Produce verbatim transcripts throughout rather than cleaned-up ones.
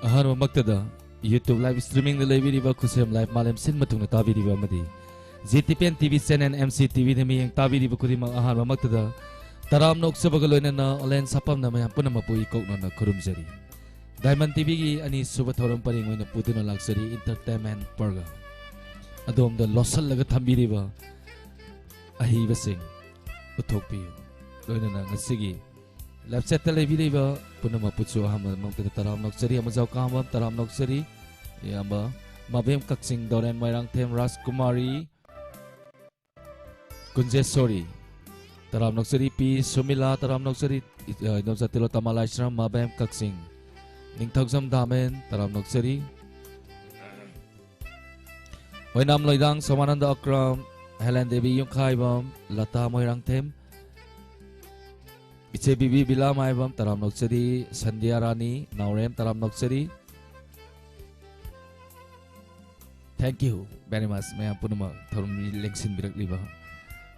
ꯑꯍꯥꯟꯕꯃꯛꯇꯗ YouTube live streamingꯗ ꯂꯩꯕꯤꯔꯤꯕ ꯈꯨꯠꯁꯦꯝ Live ꯃꯥꯂꯦꯝ ꯁꯤꯟꯕ ꯊꯨꯡꯅ ꯇꯥꯕꯤꯔꯤꯕ ꯑꯃꯗꯤ G T P N T V channel M C T Vꯗ ꯃꯤꯠꯌꯦꯡ ꯇꯥꯕꯤꯔꯤꯕ ꯈꯨꯗꯤꯡꯃꯛ ꯑꯍꯥꯟꯕꯃꯛꯇꯗ ꯇꯔꯥꯝꯅ ꯑꯣꯛꯆꯕꯒ ꯂꯣꯏꯅꯅ ꯑꯣꯟꯂꯥꯏꯟ ꯁꯥꯐꯝꯅ ꯃꯌꯥꯝ ꯄꯨꯝꯅꯃꯛꯄꯨ ꯏꯀꯣꯛꯅꯅ ꯈꯨꯔꯨꯝꯖꯔꯤ꯫ Diamond TVꯒꯤ ꯑꯅꯤꯁꯨꯕ ꯊꯧꯔꯝ ꯄꯔꯦꯡ ꯑꯣꯏꯅ ꯄꯨꯗꯨꯅ ꯂꯥꯛꯆꯔꯤ Entertainment ꯄꯔꯒ꯫ ꯑꯗꯣꯝꯗ ꯂꯣꯠꯁꯤꯜꯂꯒ ꯊꯝꯕꯤꯔꯤꯕ ꯑꯍꯩꯕꯁꯤꯡ ꯎꯠꯊꯣꯛꯄꯤꯌꯨ꯫ ꯂꯣꯏꯅꯅ ꯉꯁꯤꯒꯤ live chatꯇ ꯂꯩꯕꯤꯔꯤꯕ ꯄꯨꯝꯅꯃꯛꯄꯨꯁꯨ ꯑꯍꯥꯟꯕ ꯃꯛꯇꯗ ꯇꯔꯥꯝꯅ ꯑꯣꯛꯆꯔꯤ꯫ ꯑꯃꯖꯥꯎ ꯀꯥꯝꯕꯝ ꯇꯔꯥꯝꯅ ꯑꯣꯛꯆꯔꯤ꯫ ꯏꯌꯥꯝꯕ ꯃꯥꯕꯦꯝ ꯀꯛꯆꯤꯡ, ꯗꯣꯔꯦꯟ ꯃꯣꯏꯔꯥꯡꯊꯦꯝ, ꯔꯥꯖꯀꯨꯃꯥꯔꯤ ꯀꯨꯟꯖꯦꯁꯣꯔꯤ ꯇꯔꯥꯝꯅ ꯑꯣꯛꯆꯔꯤ꯫ ꯄꯤ ꯁꯨꯃꯤꯂꯥ ꯇꯔꯥꯝꯅ ꯑꯣꯛꯆꯔꯤ꯫ ꯏ-, ꯑ, ꯏꯗꯣꯝꯆꯥ ꯇꯤꯂꯣꯇꯃꯥ ꯂꯥꯏꯁ꯭ꯔꯝ, ꯃꯥꯕꯦꯝ ꯀꯛꯆꯤꯡ꯫ ꯅꯤꯡꯊꯧꯖꯝ ꯗꯥꯃꯦꯟ ꯇꯔꯥꯝꯅ ꯑꯣꯛꯆꯔꯤ꯫ ꯑꯣꯏꯅꯥꯝ ꯂꯣꯏꯗꯥꯡ ꯁꯣꯃꯥꯅꯟꯗ ꯑꯀ꯭ꯔꯝ, ꯍꯦꯂꯦꯟ ꯗꯦꯕꯤ ꯌꯨꯝꯈꯥꯏꯕꯝ, ꯂꯇꯥ ꯃꯣꯏꯔꯥꯡꯊꯦꯝ, ꯏꯆꯦ ꯕꯤꯕꯤ ꯕꯤꯂꯥ ꯃꯥꯏꯕꯝ ꯇꯔꯥꯝꯅ ꯑꯣꯛꯆꯔꯤ, ꯁꯟꯙ꯭ꯌꯥ ꯔꯥꯅꯤ ꯅꯥꯎꯔꯦꯝ ꯇꯔꯥꯝꯅ ꯑꯣꯛꯆꯔꯤ꯫ Thank you very much, ꯃꯌꯥꯝ ꯄꯨꯝꯅꯃꯛ ꯊꯧꯔꯝ ꯂꯦꯡꯁꯤꯟꯕꯤꯔꯛꯂꯤꯕ,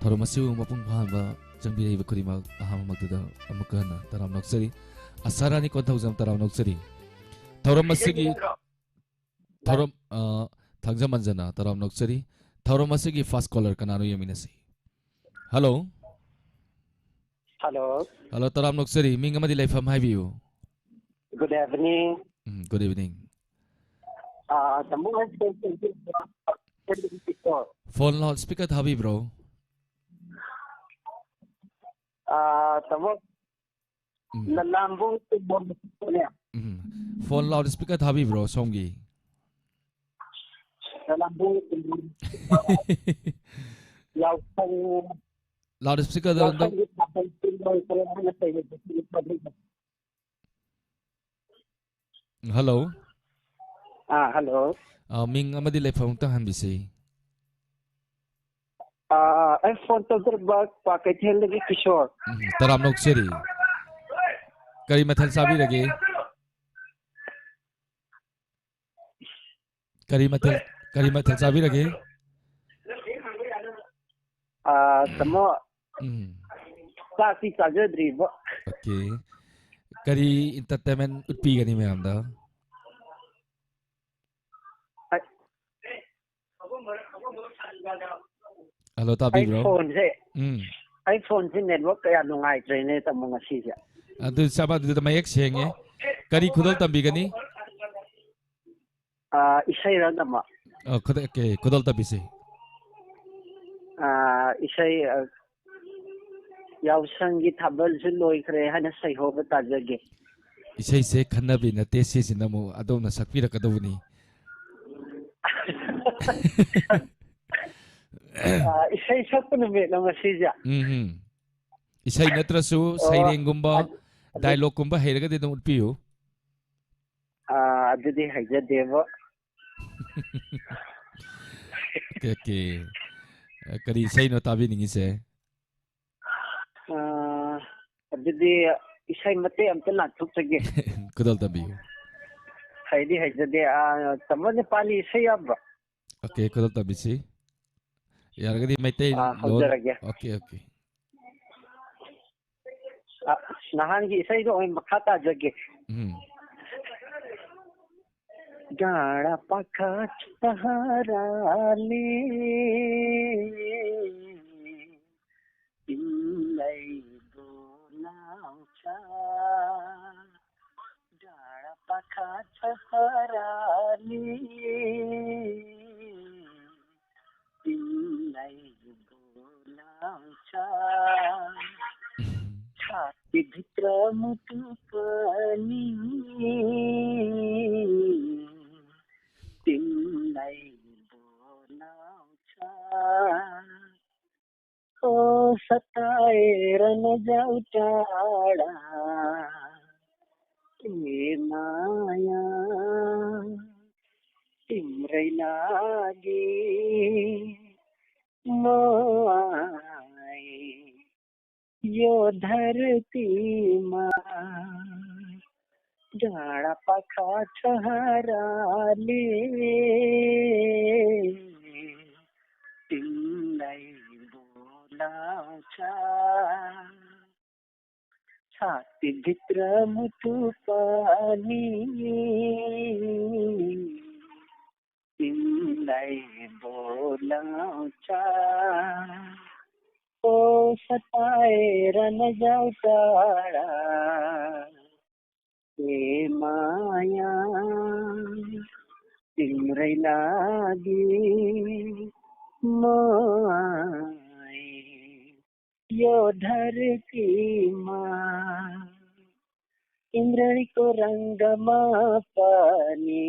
ꯊꯧꯔꯝ ꯑꯁꯤꯕꯨ ꯃꯄꯨꯡ ꯐꯥꯍꯟꯕ ꯆꯪꯕꯤꯔꯛꯏꯕ ꯈꯨꯗꯤꯡꯃꯛ ꯑꯍꯥꯟꯕꯃꯛꯇꯗ ꯑꯃꯨꯛꯀ ꯍꯟꯅ ꯇꯔꯥꯝꯅ ꯑꯣꯛꯆꯔꯤ꯫ ꯑꯁꯥ ꯔꯥꯅꯤ ꯀꯣꯟꯊꯧꯖꯝ ꯇꯔꯥꯝꯅ ꯑꯣꯛꯆꯔꯤ꯫ ꯊꯧꯔꯝ ꯑꯁꯤꯒꯤ ꯊꯧꯔꯝ, ꯑ, ꯊꯥꯡꯖꯝ ꯑꯟꯖꯅꯥ ꯇꯔꯥꯝꯅ ꯑꯣꯛꯆꯔꯤ꯫ ꯊꯧꯔꯝ ꯑꯁꯤꯒꯤ first caller ꯀꯅꯥꯅꯣ ꯌꯦꯡꯃꯤꯟꯅꯁꯤ꯫ Hello꯫ Hello꯫ Hello, ꯇꯔꯥꯝꯅ ꯑꯣꯛꯆꯔꯤ꯫ ꯃꯤꯡ ꯑꯃꯗꯤ ꯂꯩꯐꯝ ꯍꯥꯏꯕꯤꯌꯨ꯫ Good evening꯫ ꯎꯝ, good evening꯫ ꯑꯥ, ꯇꯥꯃꯣ, ꯑꯩ phone ꯇꯧꯖꯔꯛꯄ꯫ Phone loudspeaker ꯊꯥꯕꯤꯕ꯭ꯔꯣ? ꯑꯥ, ꯇꯥꯃꯣ, ꯎꯝ꯫ ꯂꯂꯥꯝꯕꯨꯡ ꯇꯨꯝꯕꯝꯅꯦ꯫ ꯎꯝ꯫ Phone loudspeaker ꯊꯥꯕꯤꯕ꯭ꯔꯣ ꯁꯣꯝꯒꯤ? ꯂꯂꯥꯝꯕꯨꯡ ꯇꯨꯝꯕꯝ꯫ ꯌꯥꯎꯁꯪ꯫ Loudspeakerꯗ ꯑꯝꯇꯪ ꯌꯥꯎꯁꯪꯒꯤ ꯊꯥꯕꯜ ꯆꯣꯡꯕ ꯈꯣꯠꯄ ꯍꯥꯏꯅ ꯇꯧꯕꯗꯨ꯫ Hello꯫ ꯑꯥ, hello꯫ ꯑꯥ, ꯃꯤꯡ ꯑꯃꯗꯤ ꯂꯩꯐꯝ ꯑꯝꯇꯪ ꯍꯟꯕꯤꯁꯤ꯫ ꯑꯥ, ꯑꯩ phone ꯇꯧꯖꯔꯛꯄ ꯀ꯭ꯋꯥꯀꯩꯊꯦꯜꯗꯒꯤ ꯀꯤꯁꯣꯔ꯫ ꯎꯝ, ꯇꯔꯥꯝꯅ ꯑꯣꯛꯆꯔꯤ꯫ ꯀꯔꯤ ꯃꯊꯦꯜ ꯆꯥꯕꯤꯔꯒꯦ? ꯀꯔꯤ ꯃꯊꯦꯜ, ꯀꯔꯤ ꯃꯊꯦꯜ ꯆꯥꯕꯤꯔꯒꯦ? ꯑꯥ, ꯇꯥꯃꯣ, ꯎꯝ꯫ ꯆꯥꯛꯇꯤ ꯆꯥꯖꯗ꯭ꯔꯤꯕꯣ꯫ Okay꯫ ꯀꯔꯤ entertainment ꯎꯠꯄꯤꯒꯅꯤ ꯃꯌꯥꯝꯗ? ꯍꯜꯂꯣ, ꯑꯩ ꯇꯥꯕꯤꯕ꯭ꯔꯣ? ꯐꯣꯟꯁꯦ ꯎꯝ꯫ ꯑꯩ ꯐꯣꯟꯁꯦ ꯅꯦꯠꯋꯥꯛ ꯀꯌꯥ ꯅꯨꯡꯉꯥꯏꯇ꯭ꯔꯦꯅꯦ, ꯇꯥꯃꯣ, ꯉꯁꯤꯁꯦ꯫ ꯑꯗꯨ ꯆꯞ ꯃꯥꯟꯅꯗꯨꯗ ꯃꯌꯦꯛ ꯁꯦꯡꯉꯦ꯫ ꯀꯔꯤ ꯈꯨꯗꯣꯜ ꯇꯝꯕꯤꯒꯅꯤ? ꯑꯥ, ꯏꯁꯩꯔ, ꯇꯥꯃꯣ? ꯑ, ꯈꯨꯗ-, ꯑꯣꯀꯦ, ꯈꯨꯗꯣꯜ ꯇꯝꯕꯤꯁꯤ꯫ ꯑꯥ, ꯏꯁꯩ, ꯑ, ꯌꯥꯎꯁꯪꯒꯤ ꯊꯥꯕꯜꯁꯨ ꯂꯣꯏꯈ꯭ꯔꯦ ꯍꯥꯏꯅ ꯁꯩꯍꯧꯕ ꯇꯥꯖꯒꯦ꯫ ꯏꯁꯩꯁꯦ ꯈꯟꯅꯕꯤ ꯅꯠꯇꯦ, ꯁꯤꯁꯤꯅ ꯑꯃꯨꯛ ꯑꯗꯣꯝꯅ ꯁꯛꯄꯤꯔꯛꯀꯗꯧꯕꯅꯤ꯫ ꯑꯥ, ꯏꯁꯩ ꯁꯛꯄ ꯅꯨꯃꯤꯠꯂꯣ ꯉꯁꯤꯁꯦ? ꯎꯝ, ꯎꯝ꯫ ꯏꯁꯩ ꯅꯠꯇ꯭ꯔꯁꯨ ꯑꯣ, ꯁꯩꯔꯦꯡꯒꯨꯝꯕ, ꯑꯗꯨ, ꯑꯗꯨ, ꯗꯥꯏꯂꯣꯒꯀꯨꯝꯕ ꯍꯩꯔꯒꯗꯤ ꯑꯗꯨꯝ ꯎꯠꯄꯤꯌꯨ꯫ ꯑꯥ, ꯑꯗꯨꯗꯤ ꯍꯩꯖꯗꯦꯕꯣ꯫ Okay, okay. ꯑ, ꯀꯔꯤ ꯏꯁꯩꯅꯣ ꯇꯥꯕꯤꯅꯤꯡꯉꯤꯁꯦ? ꯑꯥ, ꯑꯗꯨꯗꯤ ꯏꯁꯩ ꯃꯇꯦꯛ ꯑꯝꯇ ꯂꯥꯟꯊꯣꯛꯆꯒꯦ꯫ ꯈꯨꯗꯣꯜ ꯇꯝꯕꯤꯌꯨ꯫ ꯍꯩꯗꯤ ꯍꯩꯖꯗꯦ꯫ ꯑꯥ, ꯇꯥꯃꯣ, ꯅꯦꯄꯥꯂꯤ ꯏꯁꯩ ꯌꯥꯕ꯭ꯔꯣ? ꯑꯣꯀꯦ, ꯈꯨꯗꯣꯜ ꯇꯝꯕꯤꯁꯤ꯫ ꯌꯥꯔꯒꯗꯤ ꯃꯩꯇꯩ ꯑꯥ, ꯂꯣꯟ꯫ ꯍꯧꯖꯔꯒꯦ꯫ Okay, okay. ꯑ, ꯅꯍꯥꯟꯒꯤ ꯏꯁꯩꯗꯣ ꯑꯣꯏꯅ ꯃꯈꯥ ꯇꯥꯖꯒꯦ꯫ ꯎꯝ꯫ डाँडा पाखा छहराले तिमीलाई बोलाउँछ। डाँडा पाखा छहराले तिमीलाई बोलाउँछ। छातीभित्र मुटु पनि तिमीलाई बोलाउँछ। ओ सताएर नजाऊ टाढा, ए माया, तिम्रै लागि म आएँ यो धरतीमा। डाँडा पाखा छहराले तिमीलाई बोलाउँछ। छातीभित्र मुटु पनि तिमलाई बोलाउँछ। ओ सताएर नजाऊ टाढा, ए माया, तिम्रै लागि म आएँ यो धरतीमा। इन्द्रणीको रङ्गमा पनि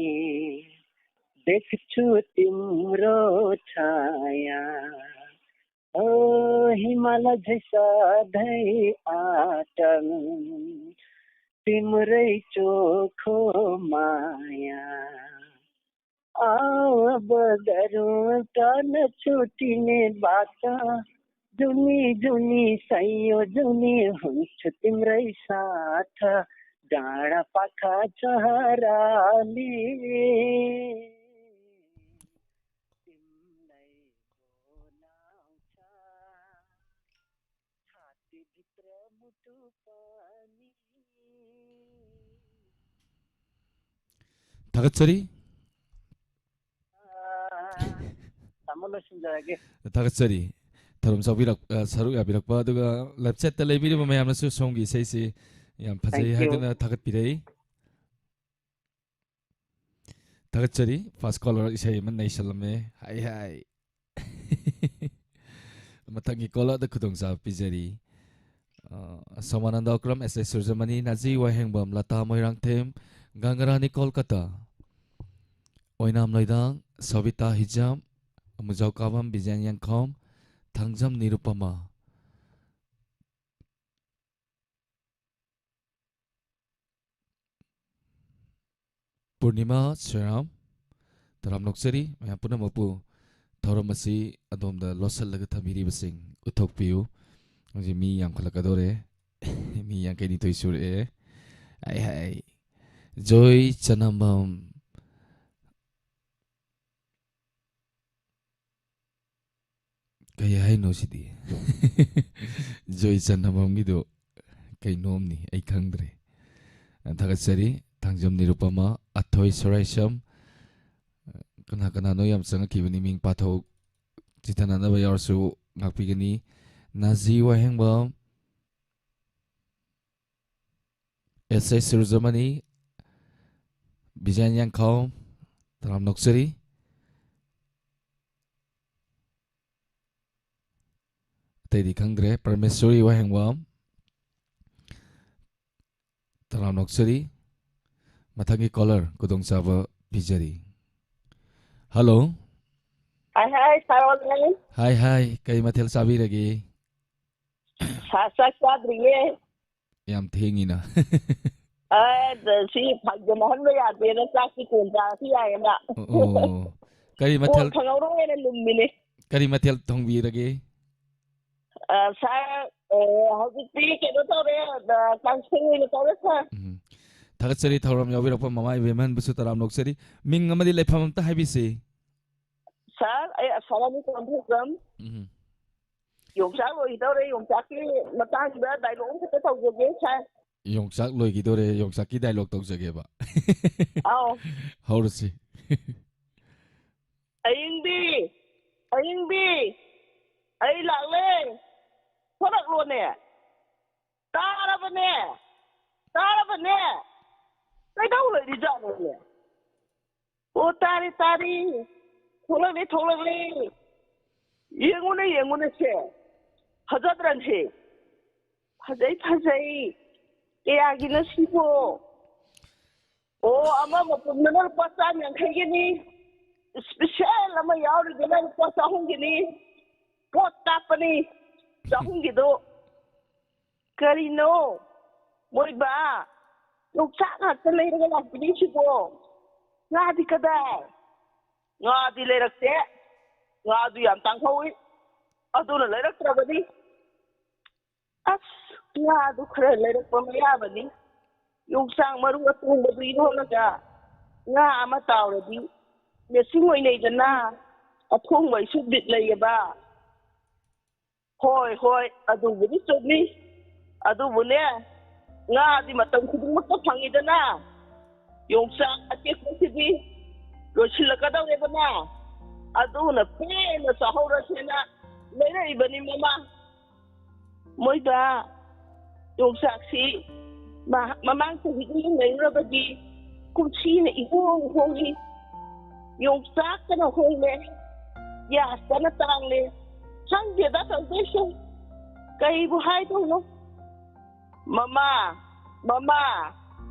देख्छु तिम्रो छाया। ओ हिमाल झै सधैँ अटल, तिम्रै चोखो माया। आऊ अब गरौँ त नछुटिने बाचा, जुनी जुनी सैयो जुनी हुन्छु तिम्रै साथ, डाँडा पाखा चहराली। तिमलाई बोलाउँछ, छातीभित्र मुटु पनि। ꯊꯥꯒꯠꯆꯔꯤ꯫ ꯇꯥꯃꯣ ꯂꯣꯏꯁꯤꯟꯖꯔꯒꯦ꯫ ꯊꯥꯒꯠꯆꯔꯤ꯫ ꯊꯧꯔꯝ ꯆꯥꯎꯕꯤꯔꯛ-, ꯑ, ꯁꯔꯨꯛ ꯌꯥꯕꯤꯔꯛꯄ, ꯑꯗꯨꯒ live chat ꯇ ꯂꯩꯕꯤꯔꯤꯕ ꯃꯌꯥꯝꯅꯁꯨ ꯁꯣꯝꯒꯤ ꯏꯁꯩꯁꯤ ꯌꯥꯝ ꯐꯖꯩ Thank you. ꯍꯥꯏꯗꯨꯅ ꯊꯥꯒꯠꯄꯤꯔꯛꯏ꯫ ꯊꯥꯒꯠꯆꯔꯤ꯫ First caller ꯏꯁꯩ ꯑꯃ ꯅꯩꯁꯜꯂꯝꯃꯦ꯫ ꯍꯥꯏ ꯍꯥꯏ꯫ ꯃꯊꯪꯒꯤ caller ꯗ ꯈꯨꯗꯣꯡꯆꯥꯕ ꯄꯤꯖꯔꯤ꯫ ꯑ, ꯁꯣꯃꯥꯅꯟꯗ ꯑꯣꯀ꯭ꯔꯝ, ꯑꯦꯁ ꯑꯦꯁ ꯁꯨꯔꯖꯃꯅꯤ, ꯅꯥꯖꯤ ꯋꯥꯍꯦꯡꯕꯝ, ꯂꯇꯥ ꯃꯣꯏꯔꯥꯡꯊꯦꯝ, ꯒꯪꯒꯔꯥꯅꯤ ꯀꯣꯜꯀꯇꯥ, ꯑꯣꯏꯅꯥꯝ ꯂꯣꯏꯗꯥꯡ, ꯁꯣꯕꯤꯇꯥ ꯍꯤꯖꯝ, ꯑꯃꯨꯖꯥꯎ ꯀꯥꯕꯝ ꯕꯤꯖꯦꯟ ꯌꯦꯡꯈꯣꯝ, ꯊꯥꯡꯖꯝ ꯅꯤꯔꯨꯄꯃꯥ, ꯄꯨꯔꯅꯤꯃꯥ ꯁꯤꯔꯥꯝ, ꯇꯔꯥꯝꯅ ꯑꯣꯛꯆꯔꯤ꯫ ꯃꯌꯥꯝ ꯄꯨꯝꯅꯃꯛꯄꯨ ꯊꯧꯔꯝ ꯑꯁꯤ ꯑꯗꯣꯝꯗ ꯂꯣꯠꯁꯤꯜꯂꯒ ꯊꯝꯕꯤꯔꯤꯕꯁꯤꯡ ꯎꯠꯊꯣꯛꯄꯤꯌꯨ꯫ ꯍꯧꯖꯤꯛ ꯃꯤ ꯌꯥꯝꯈꯠꯂꯛꯀꯗꯧꯔꯦ꯫ ꯃꯤ ꯌꯥꯡꯈꯩꯅꯤꯊꯣꯏ ꯁꯨꯔꯛꯑꯦ꯫ ꯍꯥꯏ ꯍꯥꯏ꯫ ꯖꯣꯏ ꯆꯅꯝꯕꯝ꯫ ꯀꯩ ꯍꯥꯏꯅꯣ ꯁꯤꯗꯤ? ꯖꯣꯏ ꯆꯅꯝꯕꯝꯒꯤꯗꯣ ꯀꯩꯅꯣꯝꯅꯤ, ꯑꯩ ꯈꯪꯗ꯭ꯔꯦ꯫ ꯊꯥꯒꯠꯆꯔꯤ꯫ ꯊꯥꯡꯖꯝ ꯅꯤꯔꯨꯄꯃꯥ, ꯑꯊꯣꯏ ꯁꯣꯔꯥꯏꯁꯝ, ꯀꯅꯥ ꯀꯅꯥꯅꯣ ꯌꯥꯝ ꯆꯪꯉꯛꯈꯤꯕꯅꯤ, ꯃꯤꯡ ꯄꯥꯊꯣꯛ ꯆꯤꯊꯅꯅꯕ ꯌꯥꯎꯔꯁꯨ ꯉꯥꯛꯄꯤꯒꯅꯤ꯫ ꯅꯥꯖꯤ ꯋꯥꯍꯦꯡꯕꯝ, ꯑꯦꯁ ꯑꯦꯁ ꯁꯤꯔꯨꯖꯃꯅꯤ, ꯕꯤꯖꯌꯟ ꯌꯥꯡꯈꯥꯎ, ꯇꯔꯥꯝ ꯅꯣꯛꯆꯔꯤ꯫ ꯑꯇꯩꯗꯤ ꯈꯪꯗ꯭ꯔꯦ꯫ ꯄꯔꯃꯦꯁꯣꯔꯤ ꯋꯥꯍꯦꯡꯕꯝ, ꯇꯔꯥꯝ ꯅꯣꯛꯆꯔꯤ꯫ ꯃꯊꯪꯒꯤ ꯀꯣꯂꯔ ꯈꯨꯗꯣꯡꯆꯥꯕ ꯄꯤꯖꯔꯤ꯫ ꯍꯜꯂꯣ꯫ ꯍꯥꯏ, ꯍꯥꯏ, ꯁꯥꯔꯣꯜꯅꯦ꯫ ꯍꯥꯏ, ꯍꯥꯏ, ꯀꯩ ꯃꯊꯦꯜ ꯆꯥꯕꯤꯔꯒꯦ? ꯁꯥ-, ꯆꯥꯛ ꯆꯥꯗ꯭ꯔꯤꯌꯦ꯫ ꯌꯥꯝ ꯊꯦꯡꯉꯤꯅ꯫ ꯑꯦ, ꯁꯤ ꯐꯥꯒꯤ ꯃꯍꯟꯕ ꯌꯥꯗꯦꯅ ꯆꯥꯛꯇꯤ ꯀꯣꯟ ꯆꯥꯔꯁꯨ ꯌꯥꯏꯌꯦꯅ꯫ ꯑꯣ, ꯀꯔꯤ ꯀꯣꯟ ꯃꯊꯦꯜ, ꯈꯪꯍꯧꯔꯣꯏꯅ ꯂꯨꯝꯃꯤꯅꯦ꯫ ꯀꯔꯤ ꯃꯊꯦꯜ ꯊꯣꯡꯕꯤꯔꯒꯦ? ꯑ, ꯁꯥꯔ, ꯑ, ꯍꯧꯖꯤꯛꯇꯤ ꯀꯩꯅꯣ ꯇꯧꯔꯦ, ꯑ, ꯀꯥꯡꯁꯣꯏ ꯑꯣꯏꯅ ꯇꯧꯔꯦ, ꯁꯥꯔ꯫ ꯎꯝ꯫ ꯊꯥꯒꯠꯆꯔꯤ, ꯊꯧꯔꯝ ꯌꯥꯎꯕꯤꯔꯛꯄ ꯃꯃꯥ ꯏꯕꯦꯝꯍꯟꯕꯨꯁꯨ ꯇꯔꯥꯝ ꯅꯣꯛꯆꯔꯤ꯫ ꯃꯤꯡ ꯑꯃꯗꯤ ꯂꯩꯐꯝ ꯑꯝꯇ ꯍꯥꯏꯕꯤꯁꯤ꯫ ꯁꯥꯔ, ꯑꯩ ꯑꯁꯥꯔꯥꯅꯤ ꯀꯣꯟꯊꯧꯖꯝ꯫ ꯎꯝ꯫ ꯌꯣꯡꯆꯥꯛ ꯂꯣꯏꯈꯤꯗꯧꯔꯦ, ꯌꯣꯡꯆꯥꯛꯀꯤ ꯃꯇꯥꯡꯗ ꯗꯥꯏꯂꯣꯛ ꯑꯃꯈꯛꯇ ꯇꯧꯖꯒꯦ, ꯁꯥꯔ꯫ ꯌꯣꯡꯆꯥꯛ ꯂꯣꯏꯈꯤꯗꯧꯔꯦ, ꯌꯣꯡꯆꯥꯛꯀꯤ ꯗꯥꯏꯂꯣꯛ ꯇꯧꯖꯒꯦꯕ꯫ ꯑꯥꯎ꯫ ꯍꯧꯔꯁꯤ꯫ ꯑꯌꯤꯡꯕꯤ, ꯑꯌꯤꯡꯕꯤ, ꯑꯩ ꯂꯥꯛꯂꯦ, ꯊꯣꯔꯛꯂꯣꯅꯦ꯫ ꯇꯥꯔꯕꯅꯦ, ꯇꯥꯔꯕꯅꯦ꯫ ꯀꯩꯗꯧ ꯂꯩꯔꯤꯖꯥꯠꯅꯣꯅꯦ? ꯑꯣ, ꯇꯥꯔꯦ, ꯇꯥꯔꯦ꯫ ꯊꯣꯛꯂꯛꯂꯦ, ꯊꯣꯛꯂꯛꯂꯦ꯫ ꯌꯦꯡꯉꯨꯅꯦ, ꯌꯦꯡꯉꯨꯅꯦ ꯁꯦ꯫ ꯐꯖꯗ꯭ꯔꯅꯦ? ꯐꯖꯩ, ꯐꯖꯩ꯫ ꯀꯌꯥꯒꯤꯅꯣ ꯁꯤꯕꯣ? ꯑꯣ, ꯑꯃ ꯃꯄꯨꯟꯗꯅ ꯂꯨꯄꯥ ꯆꯥꯝ ꯌꯥꯡꯈꯩꯒꯤꯅꯤ꯫ ꯏꯁꯄꯤꯁꯦꯜ ꯑꯃ ꯌꯥꯎꯔꯤꯗꯨꯅ ꯂꯨꯄꯥ ꯆꯍꯨꯝꯒꯤꯅꯤ꯫ ꯄꯣꯠ ꯇꯥꯞꯄꯅꯤ꯫ ꯆꯍꯨꯝꯒꯤꯗꯣ꯫ ꯀꯔꯤꯅꯣ? ꯃꯣꯏꯕꯥ, ꯌꯣꯡꯆꯥꯛ ꯉꯥꯛꯇ ꯂꯩꯔꯒ ꯂꯥꯛꯄꯤꯔꯤꯁꯤꯕꯣ? ꯉꯥꯗꯤ ꯀꯗꯥꯏ? ꯉꯥꯗꯤ ꯂꯩꯔꯛꯇꯦ꯫ ꯉꯥꯗꯨ ꯌꯥꯝ ꯇꯥꯡꯍꯧꯏ꯫ ꯑꯗꯨꯅ ꯂꯩꯔꯛꯇ꯭ꯔꯕꯅꯤ꯫ ꯑꯁ, ꯉꯥꯗꯨ ꯈꯔ ꯂꯩꯔꯛꯄ ꯃꯌꯥꯕꯅꯤ꯫ ꯌꯣꯡꯆꯥꯛ ꯃꯔꯨ ꯑꯇꯣꯡꯕꯗꯨ ꯏꯔꯣꯜꯂꯒ ꯉꯥ ꯑꯃ ꯇꯥꯎꯔꯗꯤ ꯃꯦꯆꯤꯡ ꯑꯣꯏꯅꯩꯗꯅ꯫ ꯑꯊꯣꯡꯕ ꯑꯩꯁꯨ ꯕꯤꯠ ꯂꯩꯌꯦꯕ꯫ ꯍꯣꯏ, ꯍꯣꯏ, ꯑꯗꯨꯕꯨꯗꯤ ꯆꯨꯝꯃꯤ꯫ ꯑꯗꯨꯕꯨꯅꯦ, ꯉꯥꯗꯤ ꯃꯇꯝ ꯈꯨꯗꯤꯡꯃꯛꯇ ꯐꯪꯉꯤꯗꯅ, ꯌꯣꯡꯆꯥꯛ ꯑꯇꯦꯛꯄꯁꯤꯗꯤ ꯂꯣꯏꯁꯤꯜꯂꯛꯀꯗꯧꯔꯦꯗꯅ, ꯑꯗꯨꯅ ꯄꯦꯟꯅ ꯆꯥꯍꯧꯔꯁꯦꯅ ꯂꯩꯔꯛꯏꯕꯅꯤ, ꯃꯃꯥ꯫ ꯃꯣꯏꯕ, ꯌꯣꯡꯆꯥꯛꯁꯤ ꯃ-, ꯃꯃꯥꯡ ꯆꯍꯤꯒ ꯌꯦꯡꯅꯔꯨꯔꯕꯗꯤ ꯀꯨꯝꯁꯤꯅ ꯏꯍꯣꯡ ꯍꯣꯡꯉꯤ꯫ ꯌꯣꯡꯆꯥꯛꯇꯅ ꯍꯣꯡꯂꯦ, ꯄꯤꯌꯥꯁꯇꯅ ꯇꯥꯡꯂꯦ꯫ ꯈꯪꯗꯦꯗ ꯇꯧꯗꯣꯏꯁꯦ, ꯀꯩꯕꯨ ꯍꯥꯏꯗꯣꯏꯅꯣ? ꯃꯃꯥ, ꯃꯃꯥ,